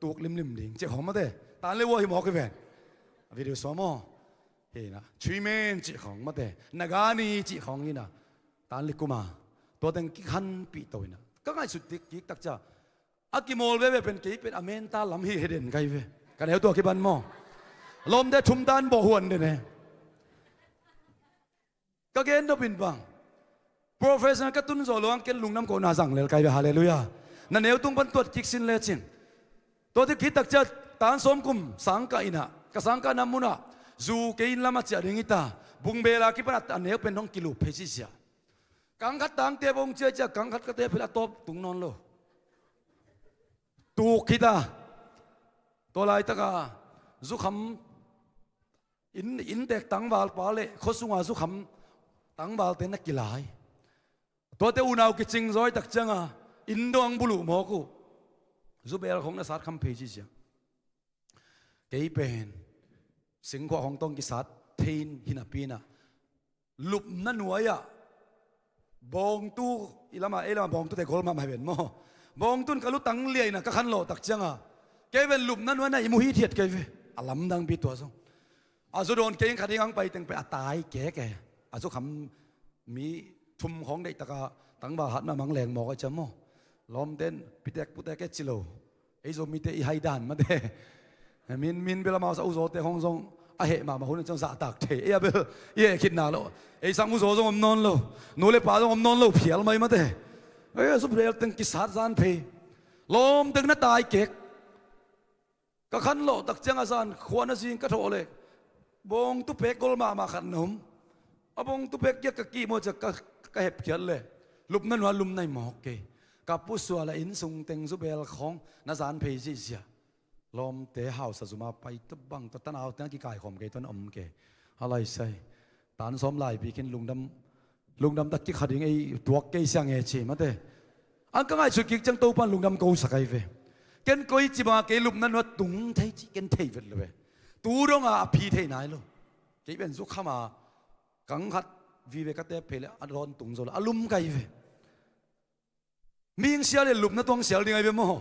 tuk limlim ding cih khong mate. Tan le ua hi mawk hi ven. Video suam aw. Hina chuimen cih khong mate, nagani cih khong hina. Tan le kuma tua teng kikhanpih to hina. Ka ngaihsut tik kik takcia a kimawl veve pen kei pen a menta lam hi he den kai ve. Ka neu tua kiban maw. Lawmte thum tan bawh huan den e. Ka gen dopin bang professional ka tun zawh lo ang ken lungdam kohna zang lel kai ve. Halleluiah. Na neu tung pan tuat kik sin lecin. Tuate khit takcia tan sawm kum sangkah inah ka sangkahna munah zu kei in lam a ciah ding hita. Bungbela kipan a neu pen hong kilup phei sisia. Kang khat tangte bawng ciacia, kang khat ka tep hileh a tawp tung nawn lo. Tuk khita. Tua laitaka zukham, inn, inntek tangval pa le khuasunga zukham tangvalte na kilai. Tuate unau kicing zaw i tak cianga inn dong buluh mawk uh. Zubel khong na sat kham phei zizia. Kei pen singkhuah hong tong kisat thei hi napi-in ah, lupna nuai-ah bawngtu, i lamah, ei lamah bawngtute gol mahmah hi ven maw. Bawngtu in ka lutang liaina ka khanlawh tak cianga kei pen lupna nuai-ah i mu hithiat kei ve. A lamdangpi tua zong. A zu dawn kei in khat ding ang pai teng pen a tai keke. A zukham mi thum khawng deihtaka tangval hat mahmah leng mawk a ciam maw. Lawmten pitek putek e ci lo. Ei Zomite i hai dan mate. Min, min bel amau sa u zawte hong zong a heh mahmah hun ciang zahtak thei. Ei a bel i heh khitna lo. Ei sang u zaw zong om nawn lo. Nu le pa zong om nawn lo phial mai mate. Ei a zup rel teng kisat zan phei. Lawmten na tai kek. Ka khanlawh tak ciang a zan khua na zing ka thawh leh bawngtu pek gol mahmah khat na om. A bawngtu pek giak ka kihmu ciang ka, ka hepkhiat leh lupna nuai-ah lum nai mawk kei. Ka pusual a inn sung teng zubel khawng na zan phei zihziah. Lawmte hausa zuma pai tabang tua tanau teng a kikaikhawm kei tua na om kei. A laisai tan sawm lai bikin lungdam Lungdam tak kik kha ding ei tuak kei siang e ci mate. Ang ka ngaihsut kik ciang Topan lungdam ko sak ai ve. Ken koi ci banga kei lupna nuai-ah tung thei ci ken thei vet lo ve. Tu donga a phi thei nai lo. Kei pen zukhama kang khat vive ka tep phei le a dawn tung zo lo a lum kai ve. Mihing sia le lupna tuang sial ding ai ve maw.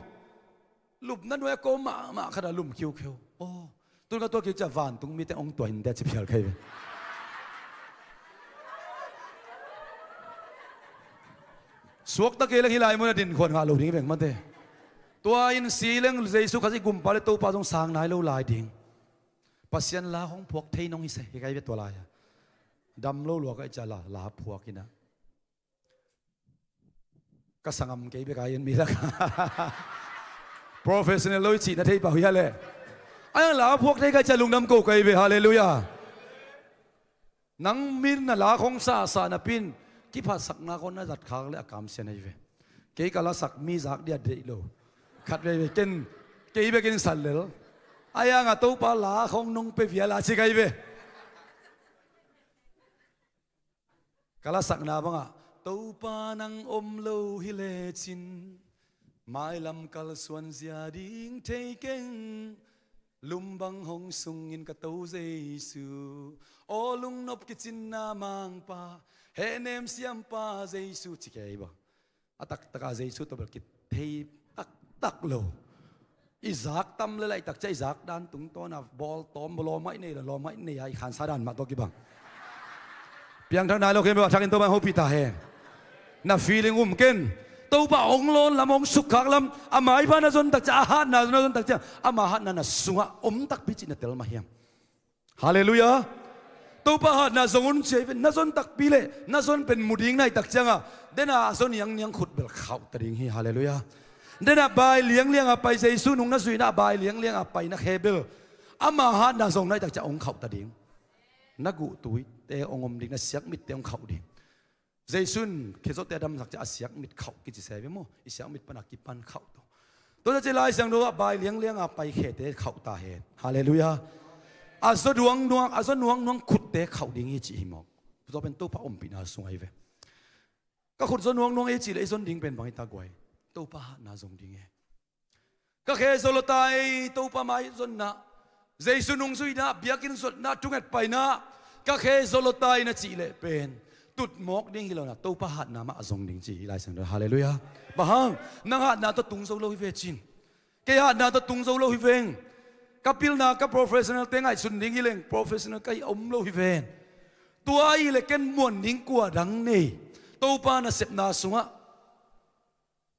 Lupna nuai-ah ko mahmah khat a lum khiukheu. Aw, tun ka tuak kik cia vantung mite ong tuah in te ci phial kai ve. Suakta kei leng hi lai mun a din khuan ngah lo ding veng mate. Tua in si leng Jesu Khazih gumpa le Topa zong sang nai lo lai ding. Pasian la hong phuak thei nong hi se hi kai ve tua lai-a. Dam lo lua ka i cia la, la phuak ina. Ka sangam kei bek a en mi lak. Professional lo i cihna thei pah huih a le. A yang la phuak thei ka cia lungdam ko kai ve, halleluiah. Nang min na la khong sasa na pin kiphatsakna khong na zat khak le a kamsian ahi ve. Kei ka lasak mi zak dia deih lo. Khat veve ken kei bekin sal lel. A yanga Topa la khong nong pe vial a ci kai ve. Ka lasakna bangah Topa nang om lo hi lecin mailam kalsuan zia ding thei keng. Lumbang hong sungin ka To Jesu, aw lungnop kicinna mangpa, hehnem siampa Jesu ci kei ba. A taktaka Jesu tawh bel kithei taktak lo. I zak tam le laihtak cia i zak dan tungtawna bawl tawm lawm ngaih nei lo, lawm ngaih nei a i khansa dan mah tawh kibang. Piangthak nai lo khen bel a thakin Topa in hopih ta hen. Na feeling um ken. Topa hong lawn lam, hong sukkhak lam, a maipha na zon tak cia, a hatna na zon tak cia, ama hatna na sungah om takpi cih na tel mah hiam? Halleluiah. Topa hatna zong un ci ahi ve. Na zon takpi le na zon pen mu ding na hih tak cianga dena a zon niangniang khut bel khauh ta ding hi. Halleluiah. Dena bai lianglianga pai Jesu nung na zuihna a bai lianglianga pai na khe bel ama hatna zong na hih tak ciang hong khauh ta ding. Na guhtuite hong om ding, na siakmitte hong khauh ding. Jesu in khizawhte a damsak cia a siakmit khauh kici se ve maw? I siakmit pana kipan khauh to. Tua cia Lai Siangtho ah bai lianglianga pai khete khauh ta hen. Halleluiah. A zaw duangduang, a zaw nuangnuang khutte khauh ding hi cih hi mawk. Zaw pen Topa ompihna sung ahi ve. Ka khut zaw nuangnuang ei cih le ei zon ding pen bang hi ta guai? Topa hatna zong ding e. Ka khe zaw lo tai, Topa mai zonna, Jesu nungzuina, biakinn zuatna, thunget paina, ka khe zaw lo tai na cih leh pen tutmawk ding hi lona Topa hatna mah a zong ding ci hi Lai Siangtho. Halleluiah. Bang hang? Nang hatna tawh tung zo lo hi ve cin. Kei hatna tawh tung zo lo hi veng. Ka pilna ka professional te ngaihsun ding hi leng professional ka hi om lo hi ven. Tua ahi le ken muan ding kua dang nei? Topa nasepna sungah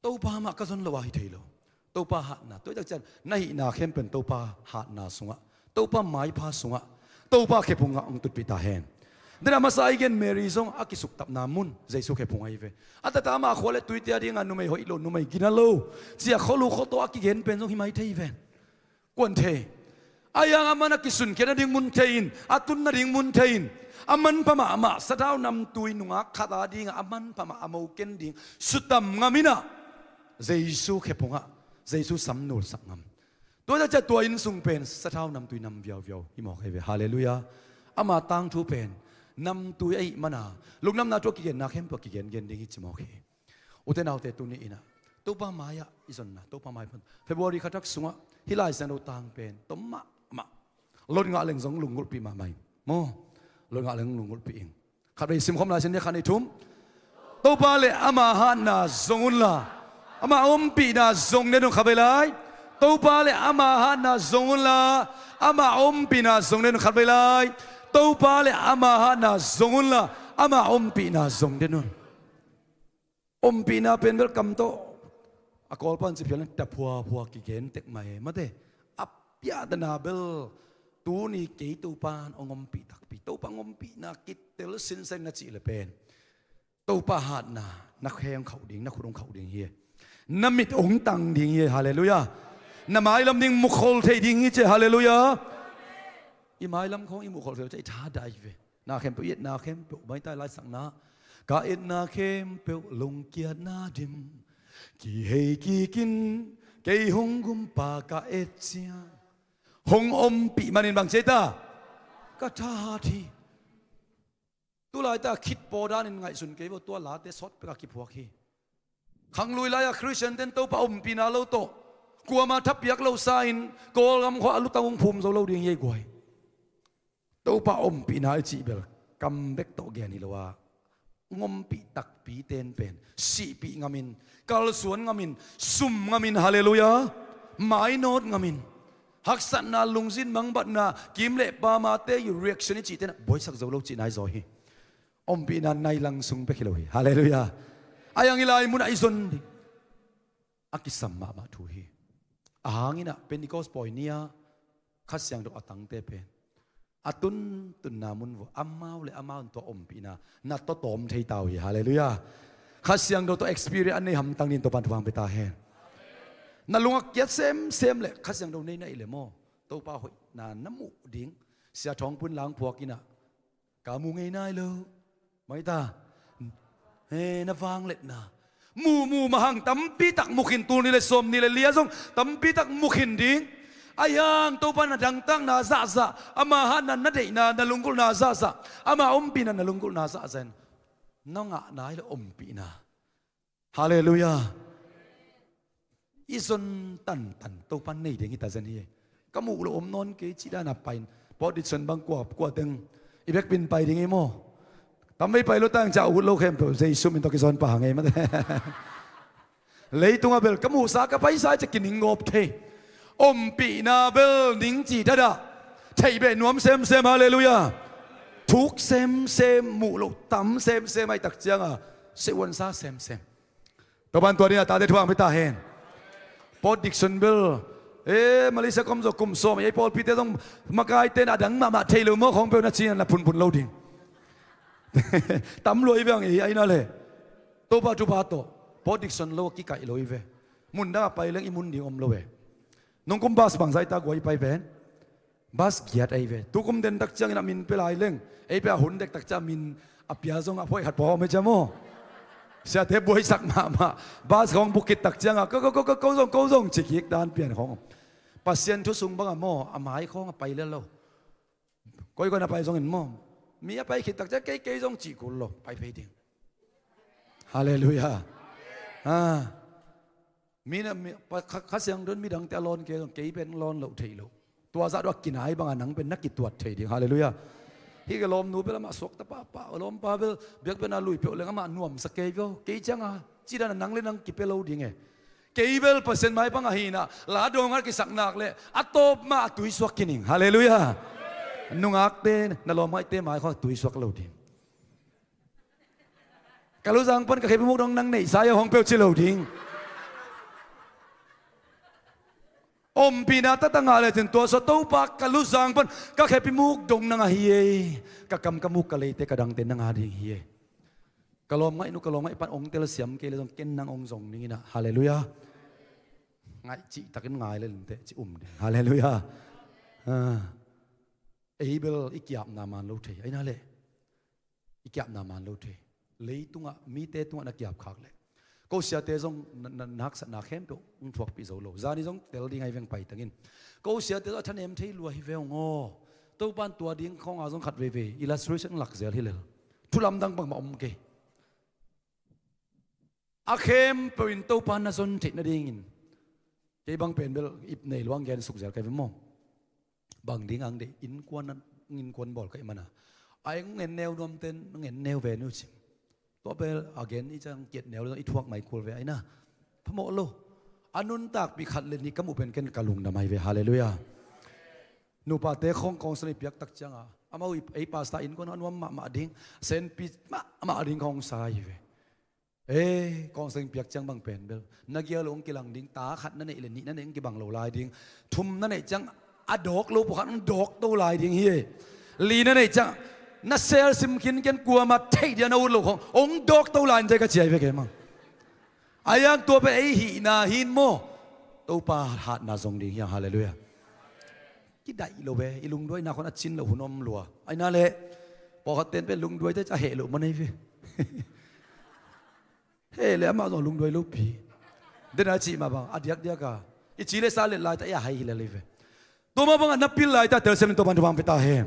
Topa mah ka zon lo a hi thei lo. Topa hatna, tua hi tak cian na hihna khempeuh Topa hatna sungah, Topa maipha sungah, Topa khephungah hong tutpih ta hen. Dena masa i gen Mary zong a kisuktapna mun Jesu khephung ahi ve. A tata mah khua le tuite a dinga numei hoih lo, numei gina lo, cia khualu khuataw a kigen pen zong hi mai thei ven. Kuan thei. Ahi hang aman a kisunkhiat nading mun thei in, a tun nading mun thei in, a manpha mahmah sathau namtui nungak khat a dingah a manpha mah a mo ken ding sutam ngam in ah, Jesu khe phungah Jesu sam nulsak ngam. Tua ciah tua inn sung pen sathau namtui nam viauviau hi mawk hi ve. Halleluiah. Ama tangthu pen namtui ahih mana lungdamna thu a kigenna khempeuh a kigengen ding hi ci mawk hi. Ute naute, tuni in ah Topa mai-ah i zonna, Topa mai pan February kha thak sungah hih Lai Siangtho tang pen tom mahmah. Lot ngah leng zong lunggulhpih mahmah ing maw. Lot ngah leng lunggulhpih ing. Khatvei simkhawm lai sin ni, khat, nih, thum. Topa le ama hatna zong unla, ama ompihna zong den un. Khatvei lai. Topa le ama hatna zong unla, ama ompihna zong den un. Khatvei lai. Topa le ama hatna zong unla, ama ompihna zong den un. Ompihna pen bel kam tawh a Kawlpa in ci phial in ta phuaphua kigen tek mah e, mate. A piahtana bel tuni kei Topa in hong ompih takpi, Topa hong ompihna kitel sinsen na cih le pen Topa hatna na khe hong khauh ding, na khut hong khauh ding hi e. Na mit hong tang ding hi e. Halleluiah. Na mailam ding mukhol thei ding hi ci e. Halleluiah. I mailam khawng i mukhol thei lo ciah i thadah hi ve. Na khempeuh, i etna khempeuh, maita laisakna, ka etna khempeuh lungkiatna dim kihei kikin kei hong gumpa ka et ciang hong ompih manin bang ci ei ta? Ka thahat hi. Tulai ta khitpaw danin ngaihsun kei vo, tua late sawt pek a kiphuak hi. Khanglui lai-a Khristian ten Topa ompihna lo tawh kuama thapiak lo sa-in Kawlgam khua a lutang hong phum zo lo ding hi ei guai. Topa ompihna i cih bel kam bek tawh gen hi lo a, hong ompih takpi ten pen sihpih ngamin, kalsuan ngamin, sum ngamin, halleluiah, mainawt ngamin, haksatna lungzin mangbatna, kim le pamate i reaction i cihte na buaisak zo lo cihna i zaw hi. Ompihna nai lang sung bek hi lo hi. Halleluiah. Ahi hang i lai munah i zon ding a kisam mahmah thu hi. A hang in ah Pentecost pawi ni-a Kha Siangtho a tangte pen a tuntunna mun vua amau le amau in tua ompihna na tawtawm thei ta uh hi. Halleluiah. Kha Siangtho tawh experience a nei hamtang dingin Topa in thupha hong pia ta hen. Na lung a kiat semsem le Kha Siangtho nei na hih le maw, Topa hoihna na muh ding. Sia Thawng Pun Lang phuak in ah ka mu ngei nai lo. Maita. He, na vangliatna muhmuh mah hang tampi tak mu khin, tul nih le sawm nih le li-a zong tampi tak mu khin ding. Ahi hang Topa na dangtakna zahzah, ama hatna na deihna, na lunggulhna zahzah, ama ompihna na lunggulhna zahzah in na ngah nai lo ompihna. Halleluiah. I zon tantan Topa in nei ding hi ta zen hi. Ka muh loh om nawn kei cih dana pai in, Port Dickson bang kua, kua teng i bekpin pai ding hi maw. Tamvei pai lo tang ciah ut lo khempeuh Jesu min tawh kizawn pah hang ei mate. Leitungah bel ka muhsa ka paisa ciah kining gawp thei. Ompihna bel ning ci dada. Theih beh nuam semsem, halleluiah. Thuk semsem, muh loh tam semsem ahih tak cianga sehuansa semsem. Topa in tua dingin a tate thupha hong pia ta hen. Port Dickson bel, e, Malaysia ka om zawh kum sawm, ei pawlpite zong makaite in a dang mahmah thei lo maw, khawng peuh na ci-in na phunphun lo ding. Tam lua hi ve hang ei, ahi na le. Topa thupha tawh Port Dickson lo a kikaih lo hi ve. Mun dang a pai leng i mun ding om lo ve. Nong kum bus bangzah hi ta guai i pai pen? Bus giat ahi ve. Tukum den tak ciangin a min pia lai leng, ei pia hun dek tak ciang a min a pia zong a phoih khat pua om hi cia maw. Siate buaisak mahmah. Bus khawng buk khit tak cianga ko, ko, ko, ko, ko zong, ko zong ci kik dan pian khawng. Pasian thu sung banga maw, a mai khawng a pai lel lo. Koikoi na pai zongin maw, mi a pai khit tak ciang kei, kei zong cih kul lo, pai phei ding. Halleluiah. Ah. Mi na, mi, pa, Kha, Kha Siangtho in midangte a lawn kei zong kei pen lawn loh theih loh. Tua zah dong a kinai banga nang pen na kituat thei ding. Halleluiah. Hih ka lawmnu bel amah suakta pahpah, lawmpa bel biakpiakna lui peuh leng amah nuamsa kei vio. Kei cianga ci dana nang le nang kipia lo ding e. Kei bel Pasian mai bang ahi na, la dawng a kisak nak le a tawp mah a tuisuak khin ing. Halleluiah. Nungakte, na lawmngaihte mai khawng a tuisuak lo ding. Ka luzang pan ka khepimuk dong nang neihsa ia hong peuh ci lo ding. Ompihna taktak ngah lecin tua sua Topa ka luzang pan ka khepimuk dong nang ahi ei. Ka kam ka muk ka leite ka dangte nang a ding hi ei. Ka lawmngaihnu ka lawmngaih pan ong telsiam kei le zong ken nang ong zong ning inah. Halleluiah. Ngaih cihtakin ngai le linteh ci um ding. Halleluiah. Ah, ei bel i kiapna man lo thei, aina le i kiapna man lo thei. Leitungah mite tungah na kiap khak leh ko siate zong na, na, na haksatna khempeuh hong thuakpih zo lo. Zani zong tel ding ahi veng paitangin. Ko siate zong a thanem thei lua hi ve hong aw. Topan tua ding khawngah zong khat veivei illustration lak zel hi lel. Thu lamdang bangmah om kei. A khempeuh in Topa na zon theih nadingin kei bang pen bel ip nei luang gen suk zel kai ve maw? Bang ding ang deih innkuan, innkuan bawl ka hih mana a eng ngen neu nuamten ngen neu ve ni uh cim. Tua bel a gen i cang kiat neu le i thuak mai kul ve aina. Phamawh lo. A nuntakpih khat le nih ka muh pen ken ka lungdam ahi ve. Halleluiah. Nupate khawng kawngsan i piak tak cianga amau i, ei pasta innkuan a nuam mahmah ding, senpi mahmah ding khawng sa hi ve. Ei, kawngsan piak ciang bang pen bel na gial hong kilang ding, ta khat na neih le nih na neih hong kibang lo lai ding, thum na neih ciang a dawk lo pawh khat hong dawk to lai ding hi. Li na neih ciang na sel sim khin ken kuama theih dia na ut lo khong hong dawk to lai in zai ka ciai ve kei mang. A yang tua pen ei hihna hin maw? Topa hatna zong ding hiang, halleluiah. Kidaih lo ve, i lungduaina khon a cin lo hun om lua. Aina le pawlkhat ten pen lungduaite a heh loh man ei ve. Heh le amah zong lungduai lopi. Dena cih mah bang a diakdiaka i ci le sa let laita i a hai hi le lei ve. Tua mah bangah na pil laita telsiam in Topan thupha hong pia ta hen.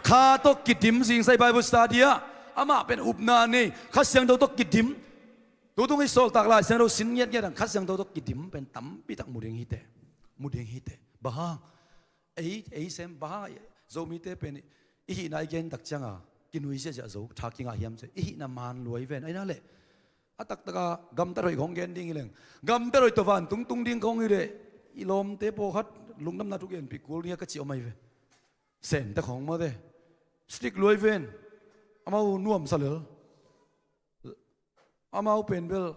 Kha tawh kidim zingsai Bible study ah amah pen upna nei, Kha Siangtho tawh kidim. Tutung i sawltak Lai Siangtho sin ngiatngiat ang Kha Siangtho tawh kidim pen tampitak mu ding hite. Mu ding hite. Bang hang? Ei, ei sem bang hang? Zomite pen i hihna i gen tak cianga kinui ziahziah zo, tha kingah hiam cia i hihna man luai ven aina leh. A taktaka gamtat hoih khong gen ding hi leng, gamtat hoih tawh vantung tung ding khong hi leh i lawmte pawlkhat lungdamna thu genpih kul ding a ka cih om ahi ve. Sente khong mawte. Strict luai ven. Amau nuamsa lel. Amau pen bel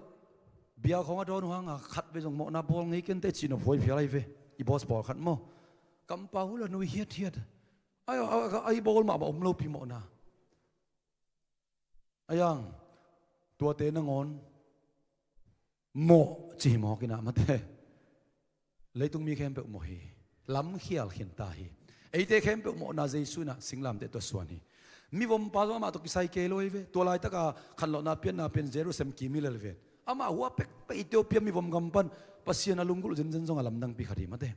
bia khong a dawn uh hanga khat ve zong mawhna bawl ngei kente cih nop huai phial ahi ve. I boss pawlkhat maw? Kampau hula nui hiathiat. Ai, ai, ai, ai bawl mahmah om lopi mawhna. Ai ang, tuate nangawn mawh ci hi mawk inah mate. Leitung mi khempeuh mawh hi. Lamkhial khinta hi. Eite khempeuh mawhna Jesu inah singlamteh tua suan hi. Mivompa zong amah tawh kisai kei lo hi ve. Tua laitaka khanlawhna pianna pian Jerusalem kim hi lel ven. Amah hua pekpek Ethiopia mivom gam pan Pasian a lunggulh zenzen zong a lamdangpi khat hi mate.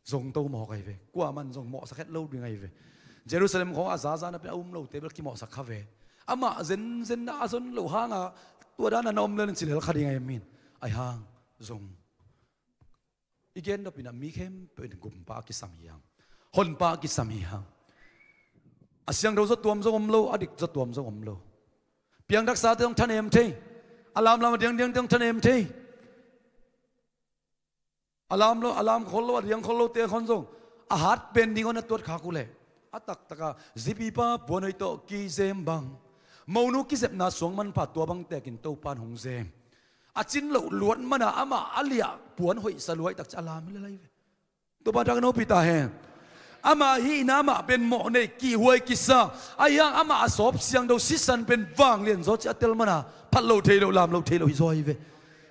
Zong to mawk ahi ve. Kuaman zong mawhsak het lo ding ahi ve. Jerusalem khawng a zaza na pen a um lote bel kimawhsak kha ve. Amah zenzen na a zon lo hanga tua dana na om lel in ci lel kha ding ahi min. Ahi hang zong i gen dopinah mi khempeuh in gumpa a kisam hi hang. Honpa a kisam hi hang. A siangtho zawtuam zong om lo, a dik zawtuam zong om lo. Piangthaksate zong thanem thei. A lamlam a diangdiangte zong thanem thei. A lam lo, a lam khol lo, a diang khol lote khon zong a hat pen ding hon a tuat khak uhleh a taktaka zipipa puan hoih tawh kizem bang monu kizepna suang manpha tua bang tekin Topan hong zem. A cin loh luat mana amah a liah puan hoihsa luai takcia a lam hi le lai ve. Topa thak nopi ta hen. Amah hihna amah pen mawh nei kihhuai kisa. Ahi hang amah a sawp siangtho sisan pen vanglian zaw ci a tel mana phat lo thei lo lam lo thei lo hi zaw hi ve.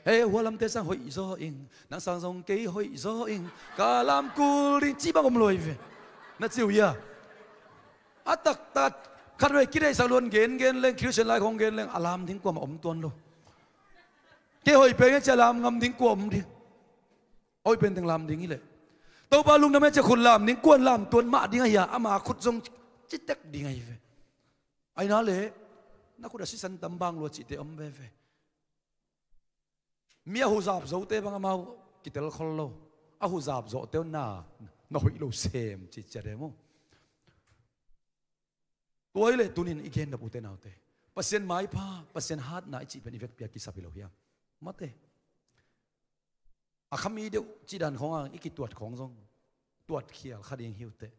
Hei hualamte sang hoih zaw ing, nang sang zong kei hoih zaw ing, ka lam kul ding ci bang om lo hi ve. Na ci uh hia? A taktak khat vei kideihsak luan gengen leng Christian lai khong gen leng a lam ding kuamah om tuan lo. Kei hoih pen nge ci a lam ngam ding kua om ding? Hoih pen teng lam ding hileh Topa lungdam e cia khut lam ding, kuan lam tuan mah ding ahi a, ama khut zong citek ding ahi ve. Aina le na khut a sisan tam bang lua cihte om veve. Mi a huzap zote bang amau kitel khol lo. A huzap zawhte na na hoih lo sem cih ciat e maw? Tua hi leh tunin i gen dap ute naute, Pasian maipha, Pasian hatna i cih pen i vekpi a kisap hi lo hiam? Mate. A khami deuh cih dan khawng a i kituat khawng zong tuatkhial kha ding hi uh teh.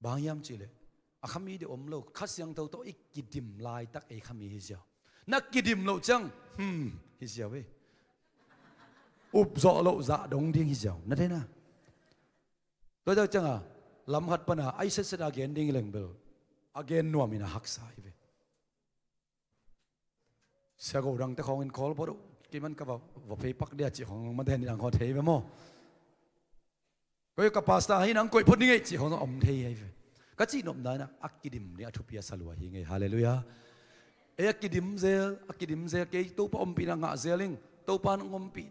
Bang hiam cih leh a khami deuh om lo, Kha Siangtho tawh i kidim laitak ei khami hi ziau. Na kidim loh ciang hmm hi ziau ei. Up zawh loh zah dong ding hi ziau, na thei na? Tua tak cianga lam khat pana ai setset a gen ding hi leng bel a gen nuamin a haksa hi ve. Sia go dangte khawngin call bawh uh, kei man ka va, va phei pak dia cih khawng mate ni dang khaw thei ve maw? Koi ka pastor hi nang koih phot ning ei cih khong zong om thei hi ve. Ka cihnopna in a kidim ding a thupi a sa lua hi ngei. Halleluiah. Ei a kidim zel, a kidim zel, kei Topa ompihna ngah zel ing, Topa in hong ompih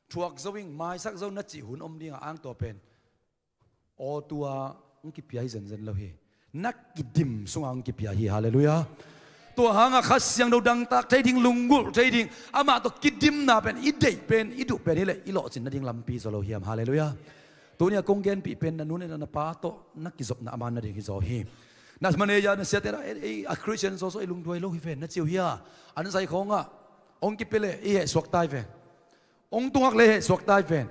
thuak zo ing, maisak zo na cih hun om ding a, ang tua pen aw tua hong kipia hi zenzen lo hi. Na kidim sungah hong kipia hi. Halleluiah. Tua hangah Kha Siangtho dangtak thei ding, lunggulh thei ding, amah tawh kidimna pen i deih pen, i duh pen hileh i lawhcin nading lampi zaw lo hiam? Halleluiah. Tuni a kong genpih pen na nu le na pa tawh na kizopna a man nading hi zaw hi. Na manager, na siate, ei a Khristian zawzaw i lungduai lo hi ven na ci uh hia? An zai khawngah hong kipia leh i hehsuak tai ven. Hong tungak leh i hehsuak tai ven.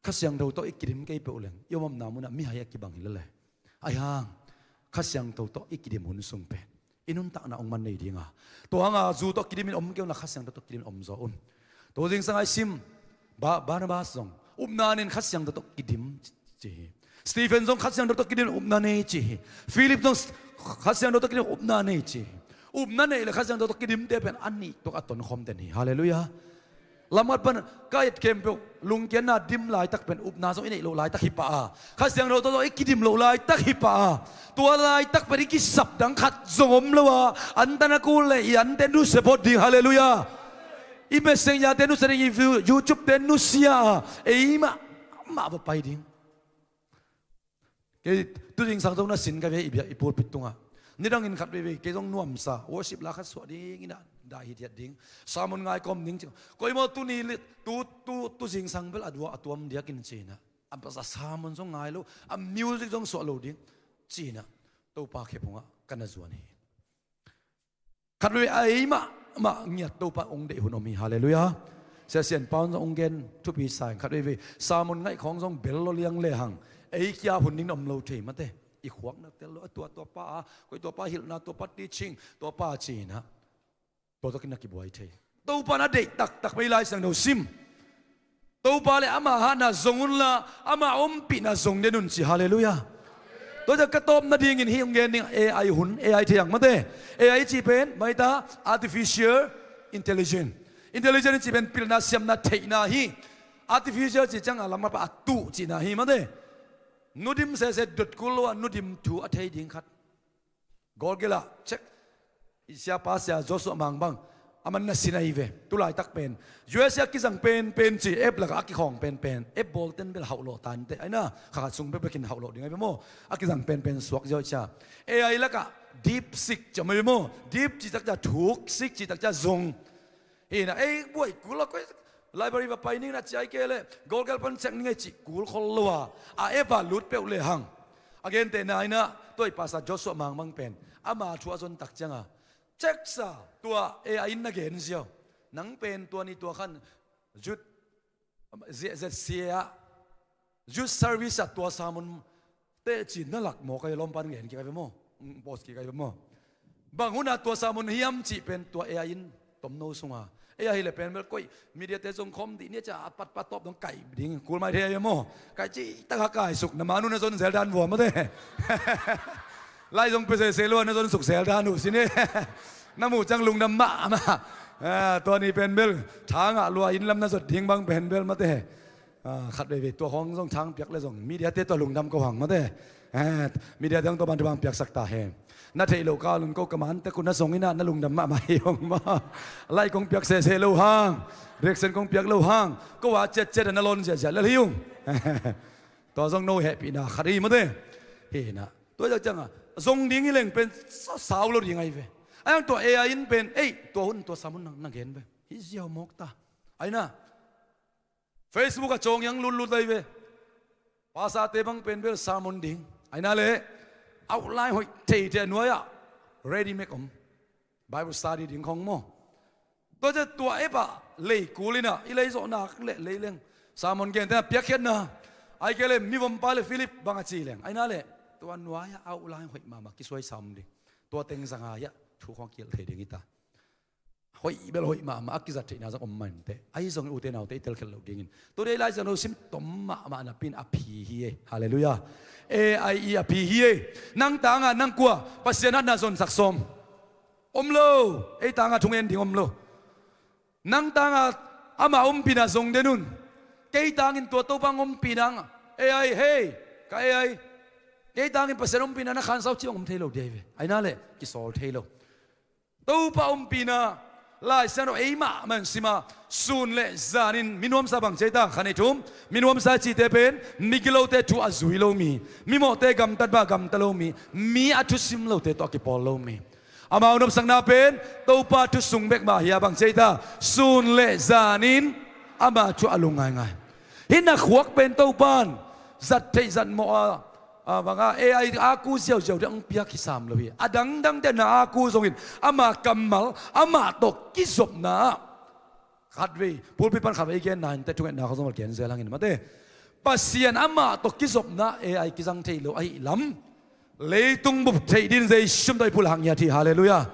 Kha Siangtho tawh i kidim kei peuh leng i om omna munah mihai a kibang hi lele. Ahi hang Kha Siangtho tawh i kidim hun sung pen i nuntakna hong man nei dinga, tua hanga zu tawh kidimin om kei unla, Kha Siangtho tawh kidimin om zaw un. Tua zingsang a i sim Ba- Barnabas zong upna nei in Kha Siangtho tawh kidim ci hi. Stephen zong Kha Siangtho tawh kidim upna nei ci hi. Philip zong Kha Siangtho tawh kidim upna nei ci hi. Upna neih le Kha Siangtho tawh kidimte pen a nih tuak a tonkhawm den hi. Halleluiah. Lamkhat pan ka et khempeuh lungkiatna dim laitak pen upna zong i neih loh laitak hi pah a, Kha Siangtho tawh zong i kidim loh laitak hi pah a, tua laitak pen i kisap dang khat zong om lo a, an tan a kul le i ante nusia phot ding. Halleluiah. I Messenger te nusia ding, i view- YouTube te nusia a, ei mahmah va pai ding. Kei tu zingsang zong na sin ka ve i bia i pulpit tungah. Nidangin khat veivei kei zong nuamsa worship la khat suah ding inah dai hithiat ding, sermon ngai kawm ding ci. Koi maw tuni li- tu, tu, tu zingsang bel a dua a tuam diakin cinah a pasa sermon zong ngai lo, a music zong suah lo ding cinah Topa khe phungah ka na zuan hi. Khat vei a ei mahmah ngiat Topa hong deih hun om hi. Halleluiah. Sia Sian Paun zong hong gen thupi sa in khat veivei sermon ngaih khawng zong bel lo liang lehang ei kia hun ding na om lo thei mate. I khuak na tel lo a, tua tua pa a, koi tua pa hilhna, tua pa teaching, tua pa cinah tua tawh kin na kibuai thei. Topa na deih taktak mei Lai Siangtho sim. Topa le ama hatna zong unla ama ompihna zong den un ci. Halleluiah. Tua ciah ka tawp nadingin hih hong gen ding, A I hun, A I thei ang mate. A I cih pen maita artificial intelligence. Intelligence cih pen pilna siamna theihna hi. Artificial cih ciangah lamkhat pa a tuh cihna hi mate. Nudim sese dot kul lo a nudim thu a thei ding khat. Gawlgel ah check. I siapa Sia Joshua Mang bang a man na sin ahi ve. Tulaitak pen U S A a kizang penpen ci, app lakah a kikhawng penpen, app bawlten bel hauhlawh tante aina, kha khat sung bekbekin hauhlawh ding ahi ve maw? A kizang penpen suak ziau cia. A I lakah DeepSeek ci om ahi ve maw? Deep cih takcia thuk, seek cih takcia zong. Hina ei buai kul a koi library va pai ning na ciai ke le Google pan check ning ei cih kul khol lo a, a app a lut peuh le hang. A gentehna aina tua i Pastor Joshua Mang Mang pen ama thu a zon tak cianga check sa tua A I in na gen ziau. Nang pen tua ni tua khan youth Z C A ah youth service ah tua sermon teci na lak maw, kai lawmpan ngen kik ai ve maw? Post kik ai ve maw? Bang hunah tua sermon hiam cih pen tua A I in tomno sunga A I le pen bel koih media te zong khawm dih nia cia a patpat tawp dong kaih ding kul mai thei ai ve maw? Kai cih tak ha kaisuk na manu na zon zel dan vua mate. Lai zong pe sese lua na zon suk zel dan uh sine. Na muh ciang lungdam mahmah. Tua ni pen bel thangah lua inn lam na zot ding bang pen bel mate. Khat veivei tua khawng zong thang piak le zong media te tua lungdam ko hang mate. Media te zong tua ban tua bang piaksak ta hen. Na theih loh kal un ko ka man tek un na zong inah na lungdam mahmah hi hong ma. Like kong piak sese lo hang, reaction kong piak lo hang, ko a ciatciat a na lawn ziahziah lel hi ung. Tua zong no hehpihna khat hi mate. Hi inah tua ciangciangah zong ding hi leng pen sau lo ding ahi ve. Ahi hang tua A I in pen ei tua hun tua sam hun na gen ve. Hi ziau mawk ta. Aina Facebook ah cawng hiang lutlut lai ve. Pastor te bang pen bel sermon ding aina le outline hoih theithei a nuai ah ready mek om. Bible study ding khong maw? Tua ciah tua app ah lei kul inah i lei zawh nak le lei leng sermon gen tena piakkhiatna ai ke le mivom pa le Philip bang a ci leng aina le tua nuai ah outline hoih mahmah kisuai sam ding. Tua teng zang ai ah thu khong kilh thei ding hi ta. Hoih bel hoih mahmah a kizat theihna zong om mah inteh. Ahi zongin ute naute i telkhelh loh dingin tua dei Lai Siangtho sim tom mahmah napi in a phi hi e. Halleluiah. A I i a phi hi e. Nang tanga nang kua Pasian hatna zonsak sawm om lo. Ei tanga thungen ding om lo. Nang tanga ama ompihna zong den un. Kei tangin tua Topa hong ompihna, A I, hei, ka A I, kei tangin Pasian ompihna na khansa uh cih bang om thei lo ding hi ve. Aina le kisawl thei lo. Topa ompihna Lai Siangtho ei mahmah in sim a, sun le zanin mi nuamsa bang ci ei ta, kha nei thum, mi nuamsa cihte pen migilote thu a zui lo mi, mimawhte gamtat mah gamta lo mi, mi a thusim lote tawh a kipawl lo mi. Amau nopsakna pen Topa thu sung bek mah hi a, bang ci ei ta, sun le zanin ama thu a lungngaingai. Hih na khuak pen Topan zat theih zat mawh a, a banga A I a ku ziauziau ding hong piak hi sam lo hi. A dangdangte na a ku zongin ama kammal, amah tawh kizopna ah, khatvei pulpit pan khatvei i genna in te thungetna khawng zong a gen zel hangin mate, Pasian amah tawh kizopna A I kizang thei lo ahih lam leitung bup theih din Jesu min tawh i pulak ngiat hi. Halleluiah.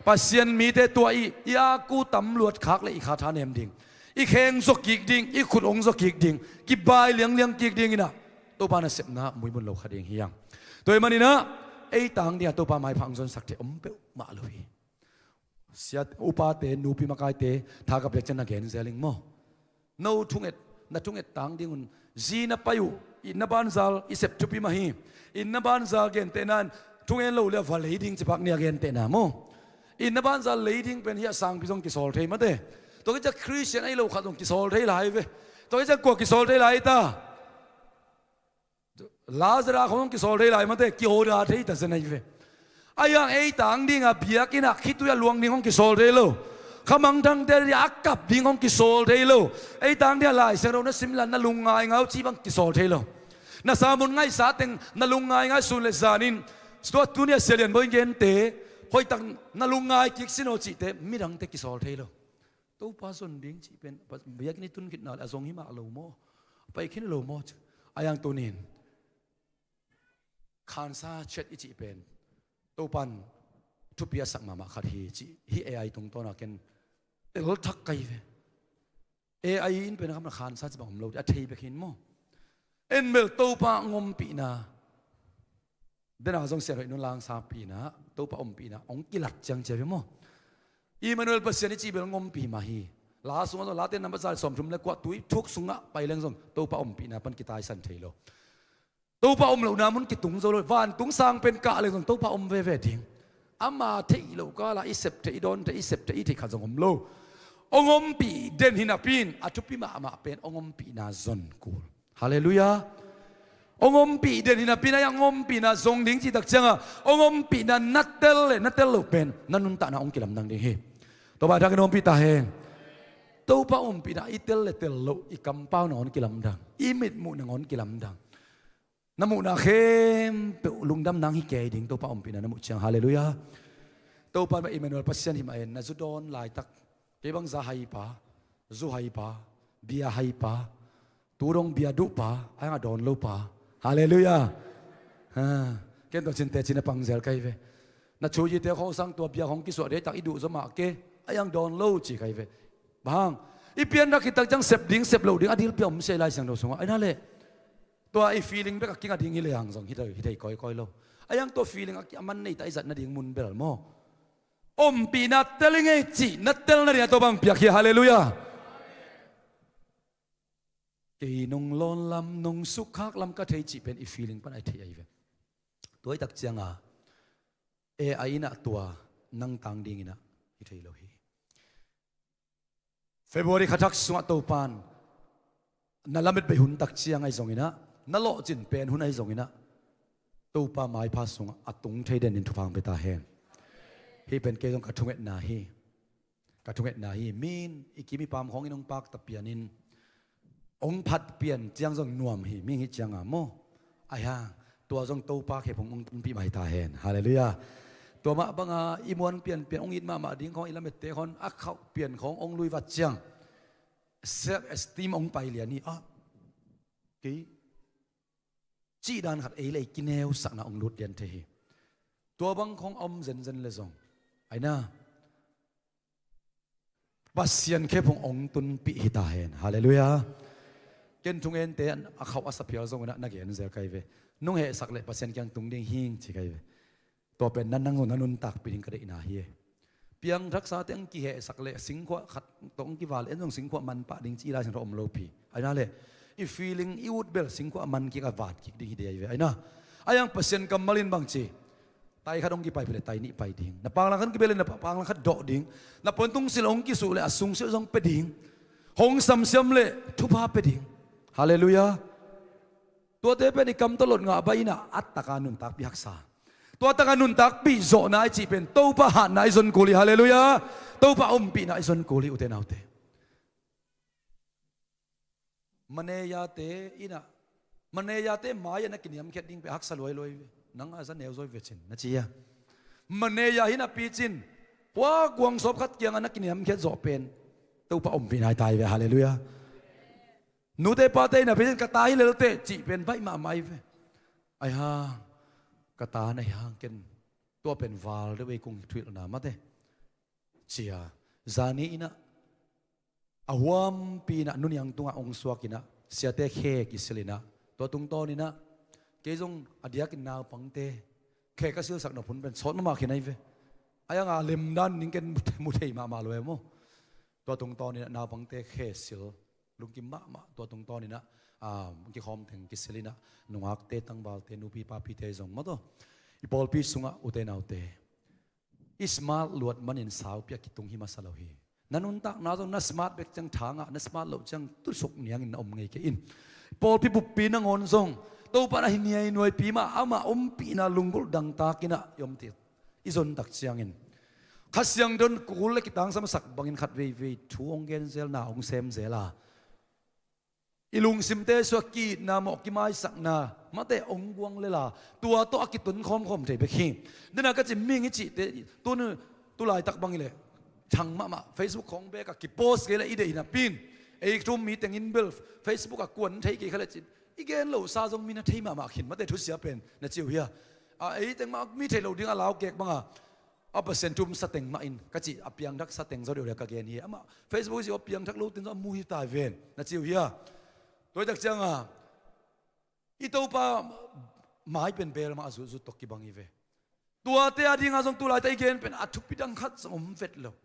Pasian mite tua i, i a ku tam luat khak le i kha thanem ding, i kheng zaw kik ding, i khut hong zaw kik ding, kibai liangliang kik ding inah Topa nasepna muimun lo kha ding hi hang. Tua ahih maninah ei tang dingah Topa maipha hong zonsak thei om peuhmah lo hi. Sia upate, nupi makaite, tha ka piak ciang na gen zel ing maw? No thunget, na thunget tang dingun zi na pai uh, itna banzal i sep thupi mah hi. Itna banzal gentehna in thungen lo le va lei ding cipak ni a gentehna maw? Itna banzal lei ding pen hi a sangpi zong kisawl thei mate. Tua kei ciang Khristian ahi lo khat zong kisawl thei lai ve. Tua kei ciang kua kisawl thei lai ta? Lazarus khawng hong kisawl thei lai mate, kihawda thei ta zen ahi ve. Ahi hang ei tang dingah biakinn ah khitui a luang ding hong kisawl thei lo. Khamangthangte a kap ding hong kisawl thei lo. Ei tang dingah Lai Siangtho na sim inla na lungngaingai uh cih bang kisawl thei lo. Na sermon ngaihsa teng na lungngaingai, sun le zanin tua tuni a Sia Lian Bawi in gente hoihtak na lungngai kik sin aw cihte midangte kisawl thei lo. Topa zon ding cih pen biakinn i tun khitna le a zong hi mah lo maw? A pai khin lo maw? Ahi hang tunin khansa chet i cih pen Topan thupi a sak mahmah khat hi cih hih A I tungtawna ken tel thak ka hi ve. A I in pen a khamna khansa cih bang om lo, a thei bek hi in maw? En bel Topa hong ompihna, dena zong sian hoih nun langsapihna, Topa ompihna hong kilat ciang cia ve maw? Emmanuel Pasian i cih bel hong ompih mah hi. La sungah zong Late nambat za le sawmthum le kua, tui thuk sungah pai leng zong Topa ompihna pan kitaisan thei lo. Topa om lohna mun kitung zo lo. Vantung sang pen kah leng zong Topa om veve ding. Ama theih loh kala i sep theih, i dawn theih, i sep theih, i theih khat zong om lo. Hong ompih den hi napi in a thupi mahmah pen hong ompihna zon kul. Halleluiah. Hong ompih den hi napi in a hong ompihna zong ding cih tak ciangah hong ompihna na tel le na tel loh pen na nuntakna hong kilamdang ding hi. Topa thak in hong ompih ta hen. Topa ompihna i tel le tel loh, i kampau nangawn kilamdang, i mitmuh nangawn kilamdang. Na muhna khempeuh lungdam nang hi kei ding, Topa ompihna na muh ciang. Halleluiah. Topa mah Emmanuel Pasian hi mah en, na zu dawn laitak kei bang za hai pa, zu hai pa, bia hai pa, tu dong bia duh pa, a hiang a dawn lo pa. Halleluiah. Ha, ken tua cin teci na pang zel ka hi ve. Na chu yite khawng sang tua bia khawng kisuah deitak i duh zaw mah ke, a hiang dawn lo ci ka hi ve. Bang hang? I pianthak khit tak ciang sep ding sep loh ding a dil pia om sia i Lai Siangtho sungah. Aina le tua i feeling bek a kinga ding hi le hang zong hi thei, hi thei kawikawi lo. A hiang tua feeling a ki-, a man nei ta i zat nading mun bel maw? Ompihna tel i ngei cih na tel nading a tua bang piak hi. Halleluiah. Kei nong lawn lam, nong sukkhak lam ka thei cih pen i feeling pan a i thei ahi ve. Tua i tak cianga A I inah tua nang tang dinginah hi thei lo hi. February kha thak sungah Topan na lamet bei hun tak ciang ahi zonginah, na lawhcin pen hun ahi zonginah, Topa maipha sungah a tung thei denin thupha hong pia ta hen. Hih pen kei zong ka thungetna hi. Ka thungetna hi. Mi in i kim i pam khawngin hong pakta pianin hong phat pian ciang zong nuam hi. Mi in hih cianga maw? Ahi hang tua zong Topa khempeuh hong tunpih mah hi ta hen. Halleluiah. Tua mah banga i muan pianpian hong it mahmah ding khawng, i lamette khawng a khauh pian khawng hong lui vat ciang self esteem hong pai lian hi. Ah, kei cih dan khat ei le ei kineusakna hong lut lian thei hi. Tua bang khawng a om zenzen le zong, aina, Pasian khempeuh hong tunpih hi ta hen. Halleluiah. Ken thungente a khauh a sa phial zonginah na gen zel ka hi ve. Nong hehsak le Pasian kiang tung ding hing ci ka hi ve. Tua pen nang zong na nuntakpih ding ka deihna hi e. Piangthaksate hong kihehsak leh singkhuah khat tawh hong kival en zong singkhuah man pah ding ci lai sing tawh om lopi. Aina leh i feeling i ut bel singkhuah man kik a vat kik ding hi dei ve. Aina a iang Pasian kammal in bang ci, tai khat hong kipai pih leh tai nih pai ding. Na panglang khat kibel leh na panglang khat dawh ding. Na puantung silh hong kisuh leh a sung silh zong pia ding. Hong samsiam leh thupha pia ding. Halleluiah. Tuate pen i kam tawh lot ngah baih inah a taka nuntakpih haksa. Tua taka nuntakpih zawhna i cih pen Topa hatna i zon kul hi. Halleluiah. Topa ompihna i zon kul hi ute naute. Manejate inah, manejate mai-ah na kiniamkhiat ding pen haksa luailuai ve. Nang a za neu zawi ve cin na ci hia? Maneja hi napi cin, pua kuang sawp khat kiangah na kiniamkhiat zawh pen Topa ompihna hi ta hi ve. Halleluiah. Nute pate hi napi cin ka ta hi lelte cih pen baih mahmah hi ve. Aihang ka ta na hi hang ken tua pen val deuh ei kung thuilhna mate cia. Zani inah a huampi inah nuniang tungah hong suak inah siate khe kisil inah tua tungtawn inah kei zong a diakin naupangte khe ka silsak nop hun pen sawt mahmah khin ahi ve. A ianga lemdan ning ken mu thei mahmah lo e maw. Tua tungtawn inah naupangte khe sil lungkim mahmah. Tua tungtawn inah kikhawm teng kisil inah nungakte tangvalte nupi papite zong maw taw i pawlpi sungah ute naute i smart luat manin saupi a kitung hi masa lo hi. Na nuntakna zong na smart bek ciang thangah na smart loh ciang tusuk niangin na om ngei kei in. Pawlpi buppi nangawn zong Topa na hi niainuaipi mah amah ompihna lunggulh dangtak inah i om ti i zontak ciangin Kha Siangtho in kul le kitangsam sak bangin khat veivei thu hong genzel na hong semzel a i lungsimte sua kiitna mawh kimaisakna mate hong guang lela tua tawh a kiton khawmkhawm thei bek hi. Dena ka ci ming i cihte tun tulaitak bang i le thang mahmah Facebook khawng bek a kipost kei le i deih napi in ei thum mi tengin bel Facebook a kuan thei kei kha le cin i gen lo sa zong mi na thei mahmah khin mate thusia pen na ciu hia? A ei teng mah mi thei lo ding a lau kek banga a Pasian thum sa teng mah in ka cih a piangthak sa teng zaw deuh le ka gen hi. Amah Facebook i cih a piangthak lo tin zaw a mu hi ta ven na ciu hia? Tuaitak cianga i Topa mai pen bel mah a zutzut tawh kibang hi ve. Tuate a dinga zong tulaita i gen pen a thupi dang khat zong om vet lo.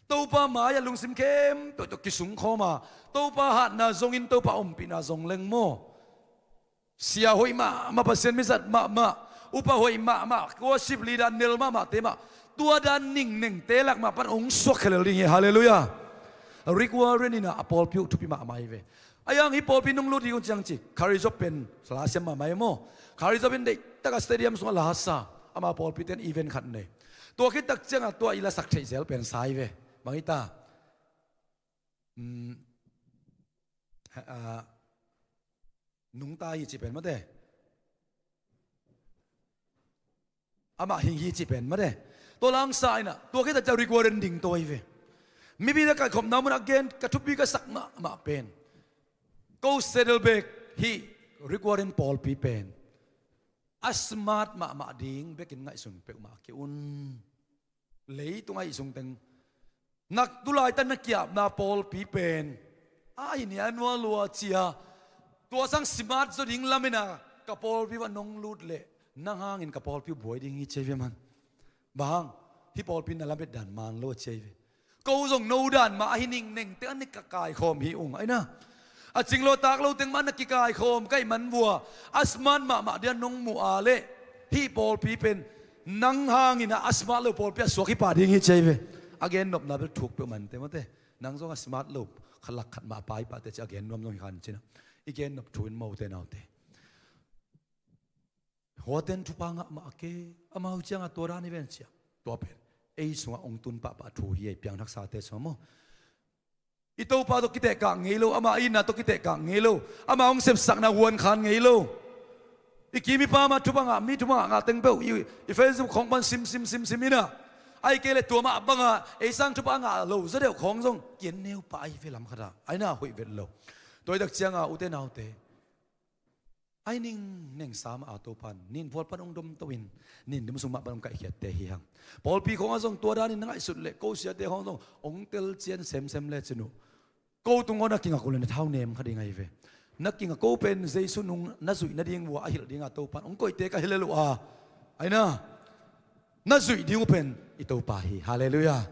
Topa mai-ah lungsim khempeuh tawh kisungkhawm a Topa hatna zongin Topa ompihna zong leng maw. Sia hoih mahmah, Pasian mizat mahmah, upa hoih mahmah, worship leader nel mahmahte mah tua dan ningnengte lak mah pan hong suak khelel ding hi. Halleluiah. Rick Warren inah a pawlpi uh thupi mahmah hi ve. A iang hih pawlpi nung lut hi un ciang ci Khari Zop pen la siam mahmah hi maw. Khari Zop in deihtaka stadium sungah la sa ama pawlpite in event khat nei. Tua khittak ciangah tua i lasak theih zel pen sa hi ve. Bang hi ta? Nungta hi cih pen mate amah hing hi cih pen mate. Tua langsa inah tua khittak ciang Rick Warren ding tawi ve. Mipi na kaihkhopna munah gen ka thupi ka sak mahmah pen ko Saddleback hih Rick Warren pawlpi pen a smart mahmah ding bekin ngaihsun peuhmah kei un. Leitung a ih sungteng nak tulaitan na kiapna pawlpi pen a hi nia nual lua cia. Tua sang smart zaw ding lamina ka pawlpi va nong lut leh nang hangin ka pawlpi buai ding hi cia ve man. Bang hih pawlpi na lamet dan man lo cia ve. Ko zong no dan mah ahi ningnengte an i ka kaikhawm hi ung aina. A cinglo taklo teng mah na kikaikhawm kaih man vua a smart mahmah dia nong muh a leh hih pawlpi pen nang hangin a smart lo pawlpi a suak hi pah ding hi cia hi ve. A gen nopna bel thuk peuh mante mate nang zong a smart lo khalak khat mah a pai pahte ci a gen nuam zong hi khan cina i gen nop thu in mote naute. Huaten thupha ngah mah a ke amau cianga tua dan i ven cia tua pen ei sungah ong tun pahpah thu hi ei piangthaksate sungah maw. I Topa tawh kitehkah ngei lo ama itna tawh kitehkah ngei lo ama ong sepsakna huan khan ngei lo. I kim i pama thupha ngah mi thupha ngah ngah teng peuh i Facebook khong pan sim sim sim sim ina ai kei le tua mah banga ei sang thupha ngah lo za deuh khong zong kian neu pah ai ve lam khata aina hoih vet lo. Tua i tak cianga ute naute ai ning neng sa mah a Topan nin phual pan ong dom to in nin dum sung mah pan ong kaihkhiatte hi hang. Pawlpi khong a zong tua danin na ngaihsut leh ko siate khong zong ong tel cian semsem le cinu ko tung aw na kingak uh le na thau nem kha ding ahi ve. Na kingak ko pen Jesu nung na zuih nading vua a hilh dinga Topan ong koihte ka hilh lel uh a aina. Na zuih ding uh pen i Topa hi. Halleluiah.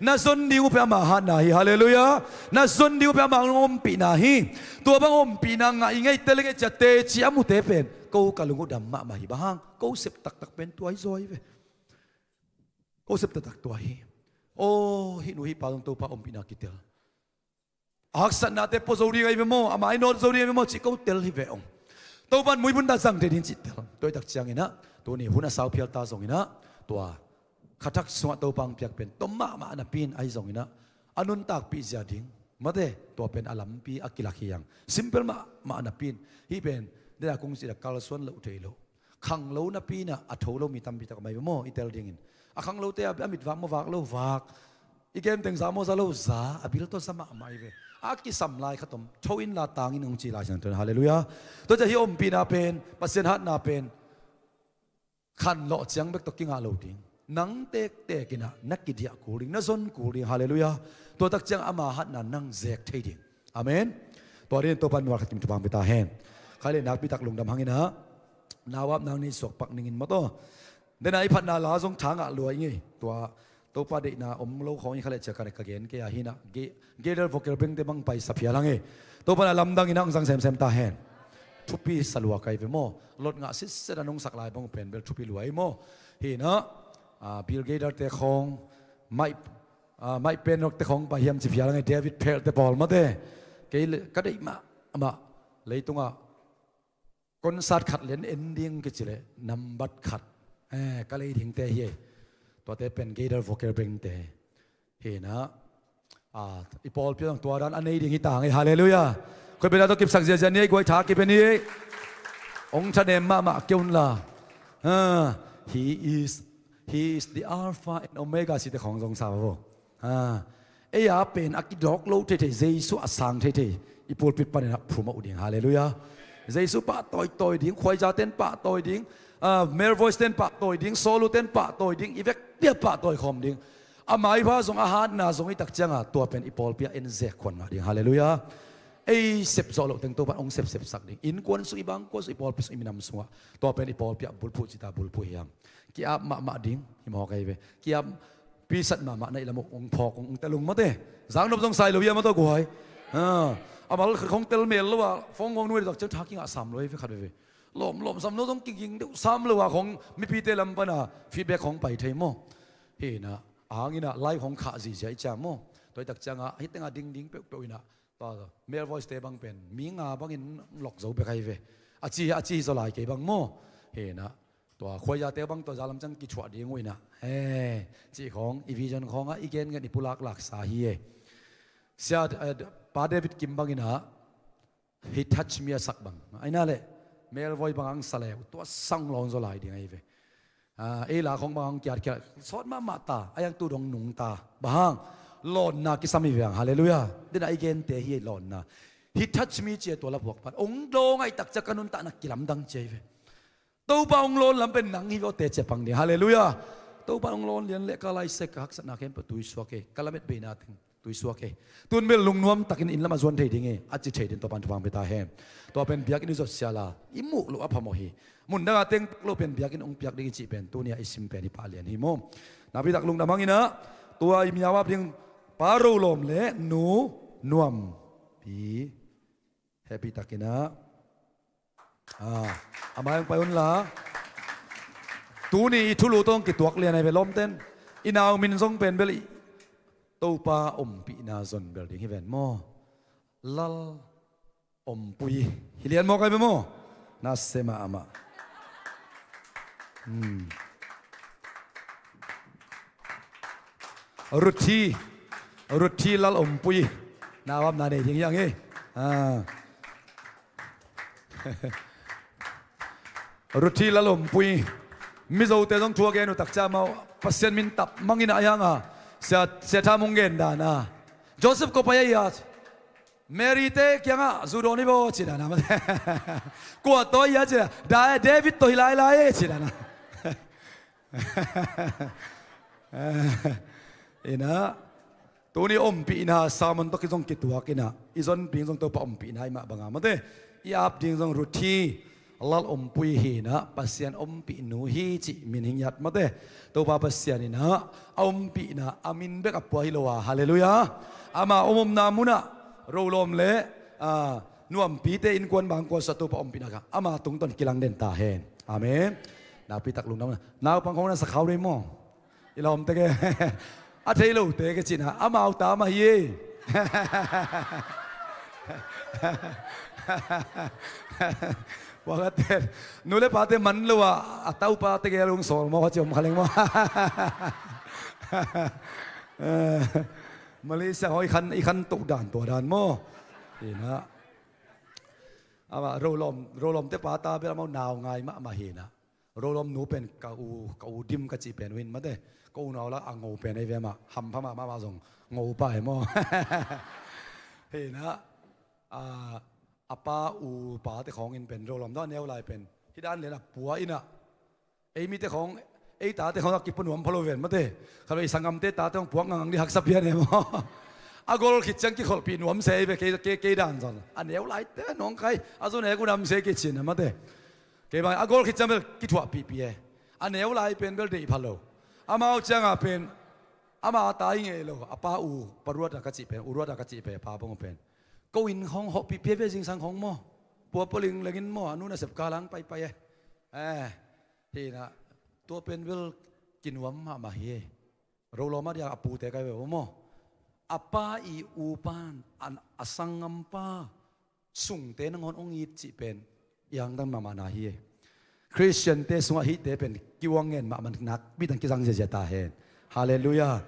Na zon ding uh pen ama hatna hi. Halleluiah. Na zon ding uh pen ama ompihna hi. Tua bang ompihna ngah i ngei, tel i ngei, cia teci a mute pen ko ka lung uh dam mahmah hi. Bang hang? Ko sep taktak pen tua hi zaw hi ve. Ko sep taktak tua hi. Aw, hih nu hih pa zong Topa ompihna kitel. A haksatnate pua zo ding ahi ve maw, a mainawt zo ding ahi ve maw, cih ko tel hi ve ong. Topan muibun ta zangte ding cih tel. Tua hi tak cianginah tuni hun a sau phial ta zonginah tua khathak sungah Topa ang piak pen tom mahmah napi in ahi zonginah a nuntakpih zia ding, mate, tua pen a lampi a kilak hi ang. Simple mahmah napi in. Hih pen dena kung cih a kalsuan loh thei loh, khanglo napi inah a tho lo mi tampi tak a mai ve maw, i tel dingin. A khanglote a mitvak maw, vak lo vak. I gen teng za maw, za lo za, a bil tawh za mahmah hi ve. A kisam lai khat om, tho inla tangin hong ci lai siangtho in. Halleluiah. Tua ciah hih ompihna pen, Pasian hatna pen khanlawh ciang bek tawh kingah lo ding. Nang tektek inah na kidiah kul ding, na zon kul ding. Halleluiah. Tua tak ciang ama hatna nang zek thei ding. Amen. Tua dingin Topan mi khat kim thupha pia ta hen. Khai le nakpi tak lungdam hanginah nau ap nang nei suak pak ningin maw taw. Dena i phatna la zong tha ngah lua i ngei. Tua Topa deihna om lo khawng i kha le cia ka gen kei a hinah ge-, Gaither Vocal Band te bang paisa phial hang e. Topa na lamdang inah hong zang semsem ta hen. Thupi sa lua kai ve maw. Lot ngah sitset a nong sak lai bang pen bel thupi lua i maw. Hinah, ah, Bill Gaither te khawng, Mike, ah, Mike Penrock te khawng pai hiam ci phial hang e, David Phelps te pawl mate. Kei le, ka deih mahmah leitungah concert khat lian en ding kici leh nambat khat, eh, ka lei dingte hi ei. Tuate pen Gaither Vocal Band te. Hinah, ah, i pawlpi zong tua dan a nei ding hi tang ei. Halleluiah. Khoi bena tawh kipsak ziazia ni ei, guai tha kip ei ni ei. Ong thanem mahmah kei unla. Ah, he is, he is the Alpha and Omega cite khawng zong sa vo. Ah, ei a pen a kidawk lo theithei, Jesu a sang theithei i pulpit panin a phum a uh ding. Halleluiah. Jesu pahtawi tawi ding, khuaiza ten pahtawi ding, ah, male voice ten pahtawi ding, solo ten pahtawi ding, i vekpi a pahtawi khawm ding. A maipha zong, a hatna zong i tak cianga tua pen i pawlpi a en zek khuan ngah ding. Halleluiah. Ei sep zawh loh teng Topan hong sepsep sak ding. Innkuan sung, i bangkuan sung, i pawlpi sung, i minam sungah tua pen i pawlpi a bulphuh cita bulphuh hiam. Ki-ap mahmah ding hi mawk ahi ve. Ki-ap pisat mahmah na i lam uh hong phawk hong tel ung mate. Zangnop zong sai lo hiam a tawh guai. Ha. A mal khong tel mel lo a, phone hong nuai tak ciang tha kingah sam lo ahi ve khat veve. Lawm, lawm sam lo zong kiging deuh sam lo a khong mipite lam pana feedback hong pai thei maw. Hinah, a hanginah live hong khah zizia i cia maw. Tua i tak cianga hih tenga dingding peuhpeuh inah tua male voice te bang pen mi nga bangin lok zo bek ahi ve. A ci, a ci hi zaw lai kei bang maw. Hinah, tua khuaizate bang tua zalam ciang kithuah ding uh inah, he, cih khawng i vision khawngah i gen ngen i pulak laksa hi e. Sia, eh, Pa David Kim banginah He Touch Me a sak bang, aina le male voice bang ang sa le uh tua sang lawn zaw lai ding ahi ve. Ah, ei la khawng bang ang kiat kiat sawt mahmah ta, a yang tu dong nungta. Bang hang? Lawnna kisam hi ve ang. Halleluiah. Dena i gente hi lawnna. He Touch Me cia tua la phuak pan ong dawng ahi tak cia ka nuntakna kilamdang cia hi ve. Topa hong lawn lam pen nang hi ve aw, teci a pang ding. Halleluiah. Topa hong lawn lian le ka lai sek, ka haksatna khempeuh tuisuak e, ka lamet beina teng tuisuak e. Tun bel lungnuam takin inn lam a zuan thei ding e, a ci thei ding Topan thupha pia ta hen. Tua pen biakinn i zot siala i muh loh a phamawh hi. Mundanga teng tak lo pen biakinn hong piak ding i cih pen tuni a i sim pen i pah lian hi maw. Nakpi tak lungdam hanginah tua i miau ap ding Pa Ro Lawm le Nu Nuam Pi, hehpih takinah, ah, a mai hong pai unla. Tuni i thulu tawh hong kituak lian ahi ve lawmten. I nau min zong pen bel i Topa ompihna zon bel ding hi ven maw. Lal Ompui. Hi lian mawk ahi ve maw. Nasia mahmah. Hmm. Ruthi, Ruthi Lal Ompui. Nau apna nei ding hi ang hi. Ah. Ruthi Lal Ompui. Mizote zong thu a gen uh tak ciang amau Pasian min tap mangin a hi hang a. Sia, Sia Tham hong gen dan a, Joseph kua pai a hi a, Mary te kiangah zu dawn hi vaw ci dan a. Kua tawh hi a ci dan a, Da-, David tawh hi lailai e ci dan a. Inah, tuni ompihna sermon tawh kizong kituak inah, i zon ding zong Topa ompihna i mah banga mate. I ap ding zong Ruthi, Lal ompui hi inah, Pasian ompihnu hi cih min hi ngiat mate. Topa Pasian inah a ompihna a min bek a pua hi lo a, halleluiah. Ama omomna munah rolawm le, ah, nuampite innkuan bangkuan sua Topa ompihna kha ama tungtawn kilang den ta hen. Amen. Nakpi tak lungdam. Naupang khong na sa khau dei maw? I lawmte ke a thei lote ke cihna amau ta mah hi ei. Pakhat ten nu le pate man lo a, a taupate gel ung sawl maw, kha ci om kha leng maw? Malaysia haw i khan, i khan toh dan tua dan maw? Hi inah. Ama rolawm, rolawmte pa ta bel amau nau ngai mahmah hi inah. Rolawm nu pen ka u, ka u dim ka cih pen uh in mate. Ka unau la a ngo pen ei ve mah, hampha mahmah zong ngo pa hi maw? Hi inah, a, a pa u pate khawng in pen rolawm dawh a neu lai pen hi dan le na pua inah. Ei mite khawng, ei tate khawng a kipu nuam pha lo ven mate. Kha lo i sanggamte tate khawng puak ngangang di haksa pian hi maw? A gol khit ciang kikholhpih nuam se ei ve, kei, kei, kei dan zong a neu laite nong khai a zon ek unam se kei cin a mate. Kei bang a gol khit ciang bel kithuahpihpih e. A neu lai pen bel deih pha lo. Amau cianga pen ama ta hi ngei lo. A pa u, pa Ruata ka cih pen, u Ruata ka cih pen, pa pong pen. Ko inn khawng hawhpihpih e ve zingsang khawng maw? Pua pua lingleng in maw? A nu nasep kalang paipai e. Eh, hi inah, tua pen bel kinuam mahmah hi e. Rolawm a dia a pute kai ve maw? A pa i u pan, an, a sanggampa sungte nangawn ong it cih pen i angtang mahmahna hi e. Khristiante sungah hihte pen kiuang ngen mahmah, nakpi tang kizang ziazia ta hen. Halleluiah.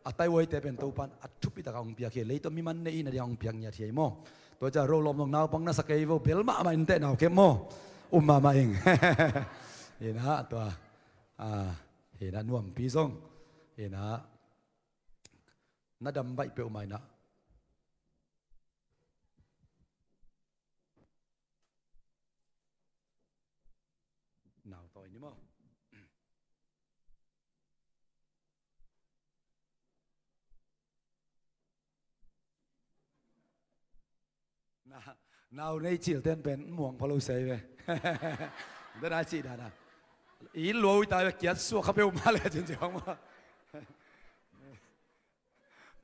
A taihuaite pen Topan a thupi takah ong piak hi e. Leitung mi man nei na dia ong piak ngiat hi e maw? Tua ciah rolawm zong naupang na sa kei vo, bel mahmah in teh nau kep maw? Um mahmah ing. Hi inah tua, ah, hi inah nuampi zong, hi inah na dam baih peuhmah inah. Nau tawi ni maw? Na, nau nei cil ten pen muang pha lo sei ve. Den ai cih dana i luawi tai ve, kiat suak kha peuhmah le cin ciang maw?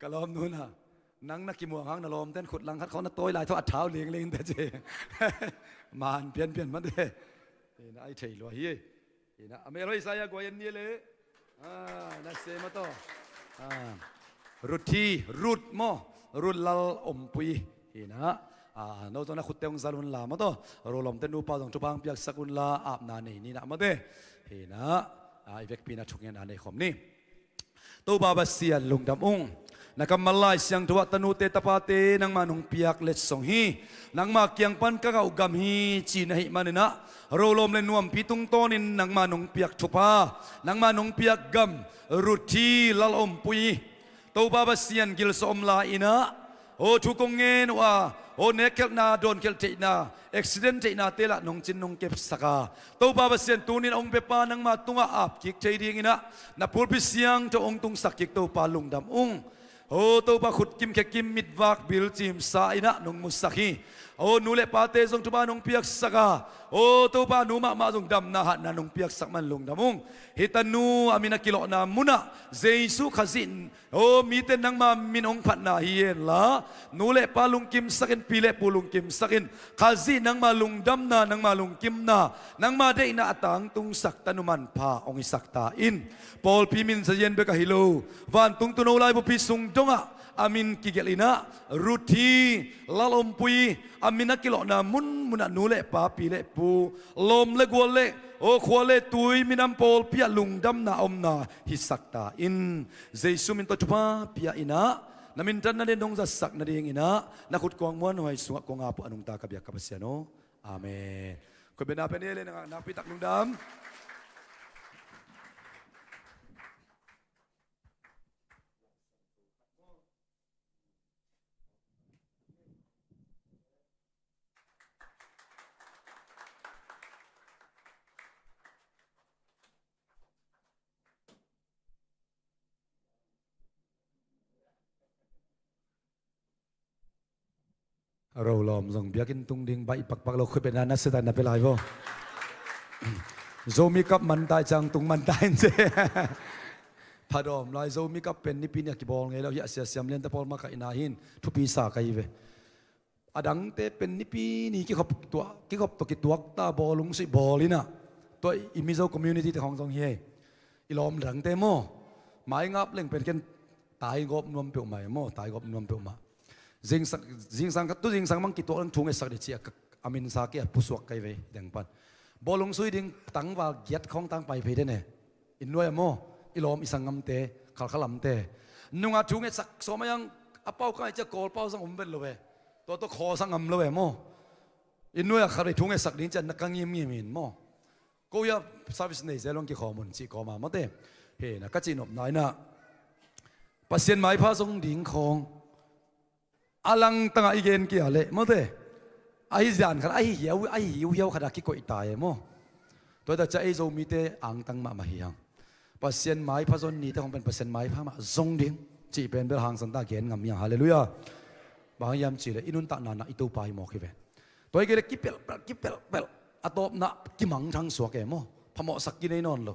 Ka lawmnu na, nang na kimuang hang na lawmten khut langkhat khawng na tawi lai thaw a thau lingling ta ci. Man pianpian mate. Hi inah ai thei lua hi. Hi inah a mel hoih sa ia guai an ni le. Ah, na se maw taw. Ah, Ruth hi, Ruth maw? Ruth Lal Ompui. Hi inah, ah, no zong na khutte hong zal unla maw taw. Rolawmte nupa zong thupha hong piaksak unla, apna nei ni inah mate. Hi inah, ah, i vekpi na thungetna nei khawm ni. Topa Pasian lungdam ung. Na kammal Lai Siangtho ah tanute tapate nangma nong piak letsong hi. Nangma kiang pan ka ngauh gam hi ci na hih maninah, rolawm le nuampi tungtawnin nangma nong piak thupha, nangma nong piak gam, Ruth hi, Lal Ompui hi. Topa Pasian gilsa om lai inah, aw thu kong ngen uh a, aw nekkhelhna, dawnkhelh theihna, accident theihnate lah nong cin nong kepsak a, Topa Pasian tunin a hong pepa nangma tungah apkik thei dinginah na pulpit siangtho hong tungsak kik Topa lungdam ung. Aw Topa khut kim khe kim, mitvak bil cimsa inah nong musak hi. Aw nu le pate zong thupha nong piaksak a, aw Topa nu mahmah zong damna hatna nong piaksak man lungdam ung. Hih tanu a min a kilawhna munah Jesu Khazih, aw mite nangma min hong phatna hi henla, nu le pa lungkimsak in, pi le pu lungkimsak in, Khazih nangma lungdamna, nangma lungkimna, nangma deihna a tangtungsak tanu manpha hong hisak ta in. Pawlpi min zazian bek ahi lo, vantung tuuno laibupi sung dongah a min kigelh inah, Ruth hi, Lal Ompui hi, a min a kilawhna munmunah nu le pa, pi le pu, lawm le gual le, aw khua le tui, minam pawlpi ah lungdamna a omna hisak ta in. Jesu min tawh thupha pia inah, na minthanna den dong zatsak nadinginah na khut kuang muanhuai sungah kong ap uh a nungta ka biak ka Pasian aw. Amen. Khutbetna pen ei le na ngak nakpi tak lungdam. Ro lawm zong biakinn tung ding baih pakpak lo, khut beng na, na sia ta na pia lai vo. Zomi Cup man ta ciang tung man ta in ci. Phadawm lai, Zomi Cup pen Nipi ni a kibawl ngei lo hi a, Sia Siam Lian te pawl makaihna hi in thupi sa ka hi ve. A dangte pen Nipi ni kikhop tuah, kikhop tawh kituak ta, bawlung suih bawl in ah, tua i Mizo community te khawng zong hi hei. I lawm dangte maw, mai ngap leng pen ken tai gawp nuam peuhmah e maw, tai gawp nuam peuhmah. Zingsang, zingsang, tu zingsang bang kituak leng thu ngetsak ding ci a, a minsa kei a pusuak ka hi ve deng pan. Bawlung suih ding tangval giat khawng tang pai phei den e. I nuai a maw, i lawm i sanggamte, khalkhalamte. Nunga thu ngetsak sawm a yang a pau ka ngai cia Kawl pau sang om vet lo ve. Tua tua khaw sang am lo ve maw. I nuai a khat vei thu ngetsak ding cia na ka ngimngim in maw. Ko ia service nei zel hong kikhawm un cih kawma mawte. He na ka cih nopna inah Pasian maipha zong ding khawng a langtangah i gen kia leh mawte, ahi zan khat ahi hiau, ahi hiuhiau khatah kikoih ta e maw. Tua takcia ei Zomite angtang mahmah hi hang. Pasian maipha zon nite hong pen Pasian maipha mah zong ding cih pen bel hangsan ta gen ngam hi hang. Halleluiah. Bang hang hiam cihleh i nuntakna nah i Topa hi mawk hi ve. Tua hi kei leh kipelhpelh, kipelhpelh, a tawpna kimangthang suak e maw. Phamawhsak kinei nawn lo.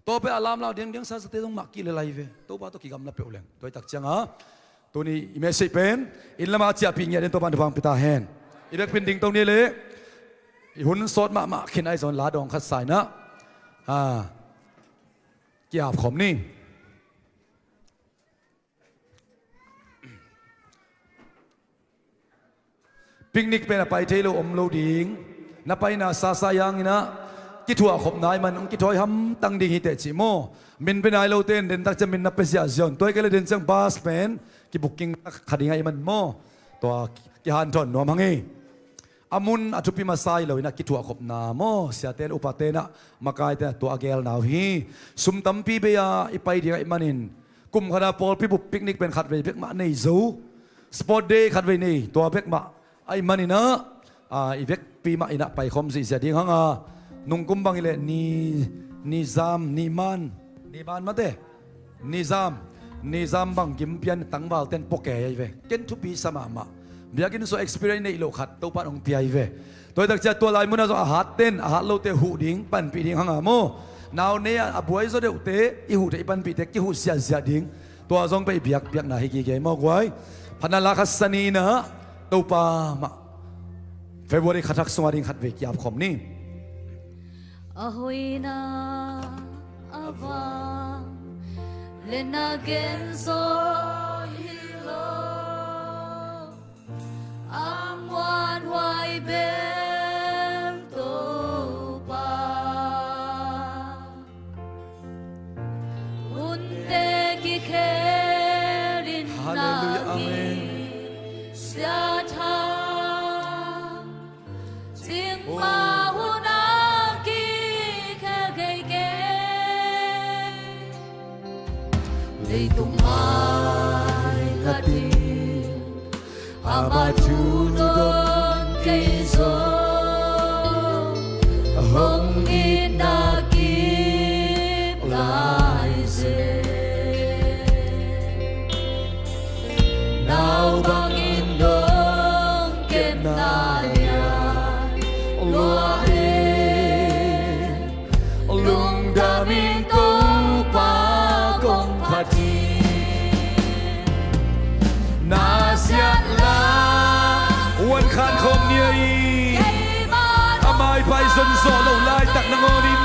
Tua pen a lamlau diangdiang sasate zong mah kilelai ve. Topa tawh kigamla peuh leng. Tua hi tak cianga tuni i message pen inn lama ciahpih ngiat in Topa in thupha hong pia ta hen. I vekpi in dingto ni leh i hun sawt mahmah khin ahi zongin la dawng khat sa inah, a, ki-ap khawm ni. Picnic pen a pai thei lo om lo ding. Na paina sasa hi hang inah kithuahkhopna ahih man hong kithawi hamtang ding hi teh cih maw. Min pia nai lote in den tak ciang min na pia ziahziah un. Tua hi kei leh den ciang bus pen kibooking kha ding ahih man maw. Tua kihanthawn nuam hang hi. A mun a thupi masa hi lo inah kithuahkhopna maw, siate le upate inah makaite inah tua a gelna uh hi. Sum tampi bei-a i pai ding ahih manin kum khatah pawlpi bup picnic pen khatvei bek mah nei zo. Sport day khatvei nei, tua bek mah ahih man inah, a, i vekpi mah inah paikhawm zihziah ding hang a, nungkum bang hileh ni, nizam, niman, niman mate, nizam, nizam bang gim pian tangvalten pua kei ahi ve. Ken thupi sa mahmah. Biakinn sungah experience neih loh khat Topa in hong pia hi ve. Tua hi tak ciah tua lai munah zong a hatten a hat lote huh ding, panpih ding hang a maw. Nau nei a, a buai zaw deuhte i huhte i panpihte kihuh siahsiah ding. Tua zong pen i biakpiakna hi gige maw guai. Phatna la khat sa ni inah Topa mah February kha thak sungah ding khatvei ki-ap khawm ni. A hoihna a vang le na gen zaw hi lo, a muanhuai bel Topa. Hunte kikhel in, Halleluiah, amen, na hi Sia Thang. Cingpa hun a kikhel kei kei. Leitung mai khatin ama thu dawn kei zong hong itna kip lai zen. Nau bangin dong kepna lian lua e. Lungdamin Topa kong phat hi. Na siat la Uan Khan Khawm Nia i a maipai zon zawh loh laitak nangawnin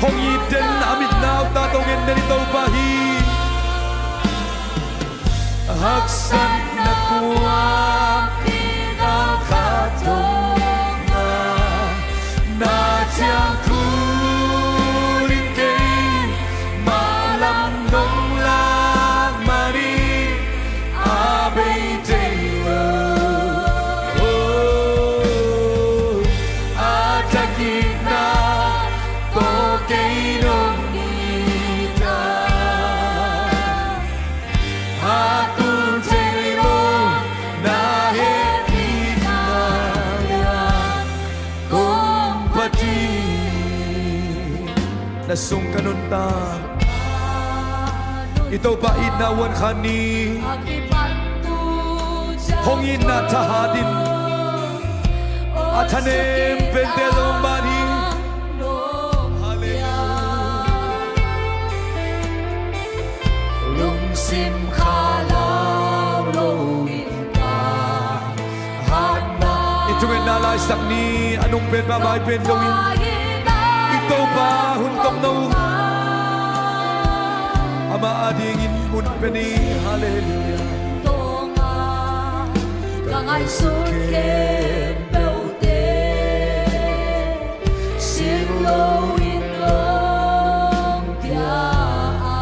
hong it den, a mit nau ta tawh ngen den i Topa hi. Haksatna kuampi na khat tawh na ciang khulin keimah lam nong lak manin a bei thei lo. A thakitna tawh kei nong it a, a tung thei lo na hehpihna lian kong phat hi. Na sung ka nuntak i Topa itna Uan Khan Nia hong itna thahat in A thanem pente zong man hi. Halleluiah. Lungsim kha lau lo in ka hatna. I thungetna laisak ni a nung pen mahmah i pen dongin i Topa hun tong no. Amah adingin mun pen hi. Halleluiah. Ka ngaihsut khempeuhte sim loin hong pia a,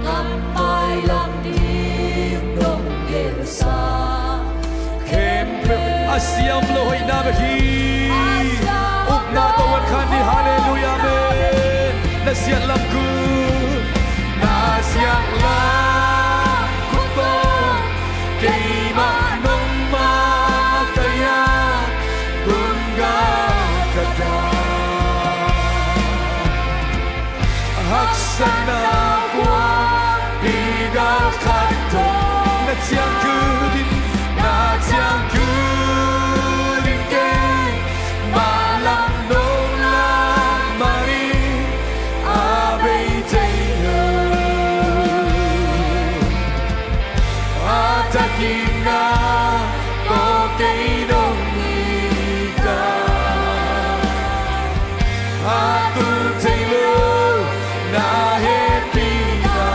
ka mailam ding nong gelsa khempeuh a sia om lo hoihna bek hi. Upna tawh uan khan ni. Halleluiah, amen. Na siat lam khut, na siat lam khut tawh keimah nong makaih a, gun gal ka dah. Haksatna kuapi gal khat tawh na ciangkhut in, na ciangkhut in keimah lam nong lak mah in, a bei thei lo. A takin na tawh kei nong it a, a tul thei lo na hehpihna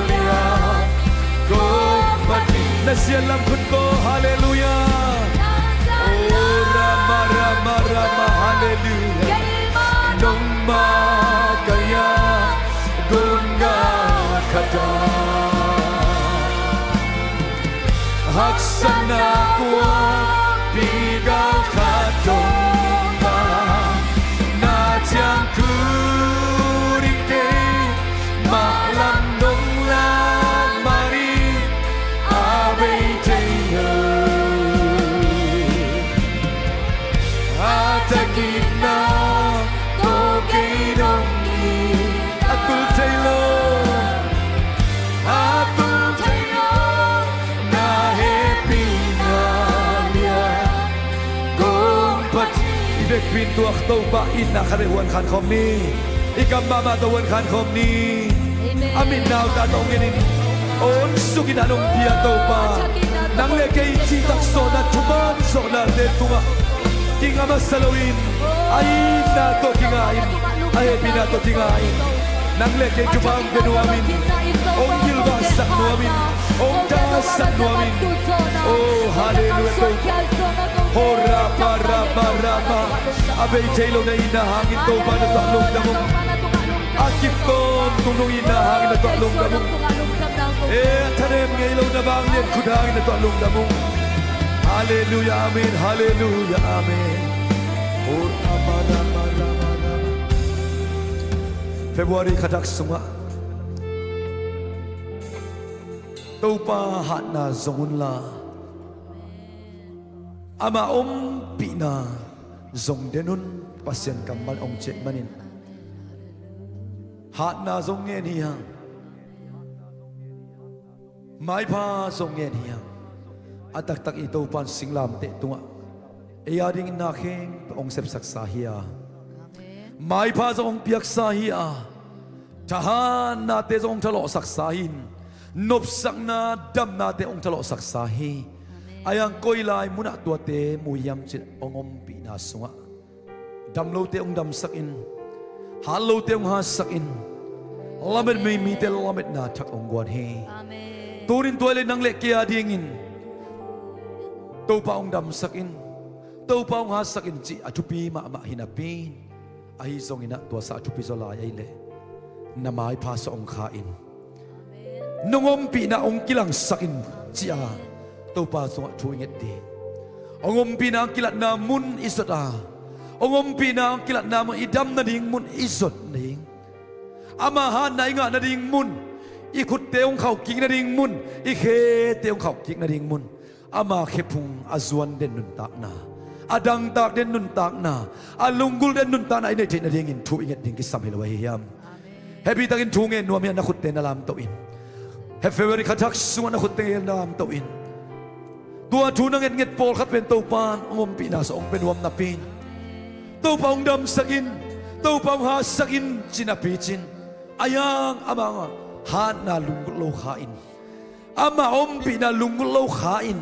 lian kong phat hi. Na siat lam khut tawh, halleluiah. Oh, rama, rama, rama, halleluiah. Nong makaih a, gun gal ka dah. Haksatna kuapi gal khat tawh na ciangkhut in keimah lam nong lak mah in, a bei thei lo. A takin na tawh kei nong it a, tul thei lo, a tul thei lo na hehpihna lian kong phat hi. I vekpi in tua Topa itna khat bek huan khan khawm ni. I kam mahmah tawh huan khan khawm ni. Amen. A mitna uh tawh hong en in. Hong suk in, a nong pia Topa, nang le kei cihtak zawhna, thuman zawhnate tungah kinga masa loin, a itna tawh kinga in, a hehpihna tawh kinga in, nang le kei thupha hong pia nuam in, hong gilvahsak nuam in, hong tasak nuam in. Oh, halleluiah, Topa. Ho rama, rama, rama. A bei thei lo na itna hangin Topa na tuah lungdam ung. A kip tawntung nong itna hangin na tuah lungdam ung. Eh, a thanem ngei lo na vanglian khut hangin na tuah lungdam ung. Halleluiah, amen. Halleluiah, amen. Ho rama, rama, rama, rama. February kha thak sungah Topa hatna zong unla, ama ompihna zong den un. Pasian kammal hong ciah manin hatna zong ngen hi hang, maipha zong ngen hi hang. A taktak i Topa in singlamteh tungah ei a dingin na khempeuh hong sepsaksa hi a, maipha zong hong piaksa hi a, thahatnate zong hong thalawhsaksa hi in, nopsakna damnate hong thalawhsaksa hi. Ahi hang koi lai munah tuate mu hiam cih leh hong ompihna sungah dam lote hong damsak in, hat lote hong hatsak in, lamet mite lametna thak hong guan hi. Amen. Tuni in tua hi leh nang le kei a dingin Topa hong damsak in, Topa hong hatsak in cih a thupi mahmah hi napi in, ahi zongin ah tua sa a thupi zaw lai ahih leh na maipha sawh hong kha in, nong ompihna hong kilangsak in, ci-a Topa sungah thu i nget ding. Hong ompihna hong kilatna mun i zot a, hong ompihna hong kilatna mun, i dam nading mun i zot nading, ama hatna i ngah nading mun, i khutte hong khauh kik nading mun, i khete hong khauh kik nading mun, ama khephung a zuan den nuntakna, a dangtak den nuntakna, a lunggulh den nuntakna i neih theih nadingin thu i nget ding kisam hi lo ahi hiam? Hehpih takin thu ngen nuam hi a, na khutte na lamtoh in. Hih February kha thak sungah na khutte na lamtoh in. Tua thu na ngetnget pawlkhat pen Topa in hong ompihna sungah hong pia nuam napi in, Topa hong damsak in, Topa hong hatsak in ci napi cin, a yang amah hatna lunggulh lo kha in, amah ompihna lunggulh lo kha in,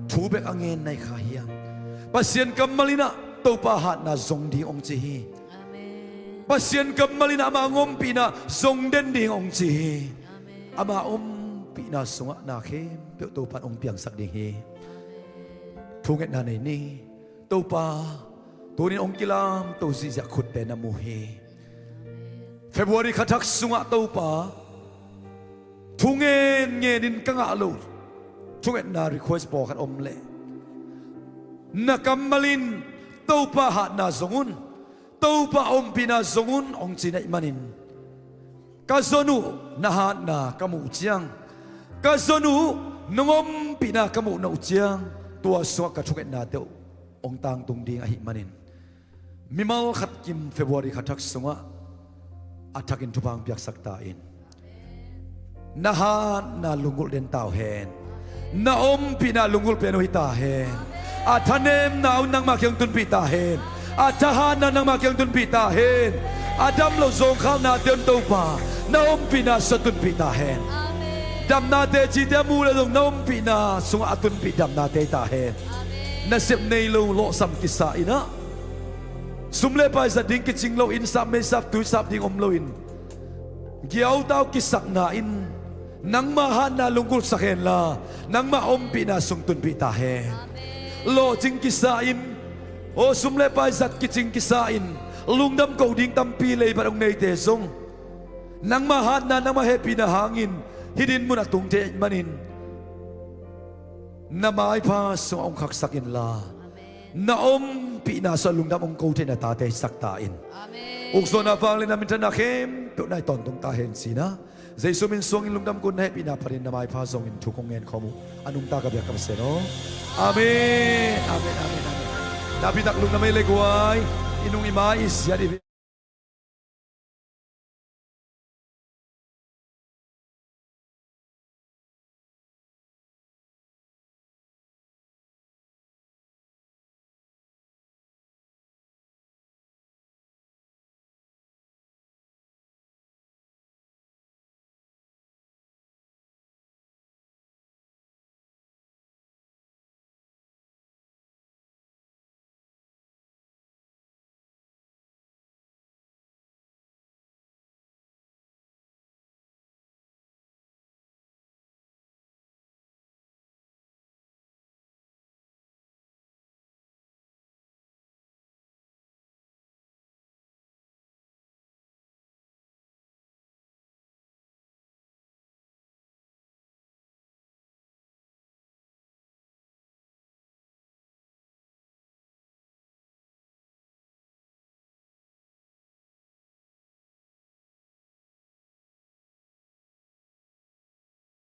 thu bek a ngen nai kha hiam? Pasian kammal in ah Topa hatna zong ding hong ci hi. Amen. Pasian kammal in ah amah hong ompihna zong den ding hong ci hi. Amen. Amah ompihna sungah na khempeuh Topa in hong piangsak ding hi. Amen. Thungetna nei ni. Topa, tuni in hong kilamto zihziah khutte na mu hi. February kha thak sungah Topa, thu ngen ngen in ka ngah lo thungetna request pawlkhat om leh, na kammal in Topa hatna zong un, Topa ompihna zong un hong ci na hih manin, ka zon uh na hatna ka muh uh ciang, ka zon uh nong ompihna ka muh na uh ciang, tua sungah ka thungetnate uh hong tangtung ding ahih manin, mimal khat kim February kha thak sungah a thakin thupha hong piaksak ta in. Na hatna lunggulh den ta uh hen. Na ompihna lunggulh pen uh hi ta hen. A thanemna uh nangmah kiang tunpih ta hen. A thahatna nangmah kiang tunpih ta hen. A dam lo zawngkhalnate un Topa, na ompihna sungah tunpih ta hen. Amen. Damna teci te a mu leh zong na ompihna sungah a tunpih damnate hi ta hen. Amen. Nasep nei lo, lawhsam kisa in ah, sum le pai zat ding kicing lo, inn sap, mei sap, tui sap ding om loin, giautau kisakna in nangmah hatna lunggulhsak henla, nangmah ompihna sung tunpih ta hen. Amen. Lawhcing kisa in, aw, sum le pai zat kicing kisa in, lungdam ko ding tampi leibat hong neite zong, nangmah hatna, nangmah hehpihna hangin hih dinmun a tung thei ahih manin, na maipha sungah hong khaksak inla, Amen. Na ompihna sungah lungdam hong ko thei na tate hisak ta in. Amen. Ukzawhna, vangliatna, minthanna khempeuh nai tawntung ta hen cihna, Jesu min suangin lungdam ko, na hehpihna phatin na maipha zongin thu kong ngen khawm uh a nungta ka biak ka Pasian aw. Amen. Amen. Amen. Amen. Nakpi tak lungdam ei le guai. I nung i mai i siat i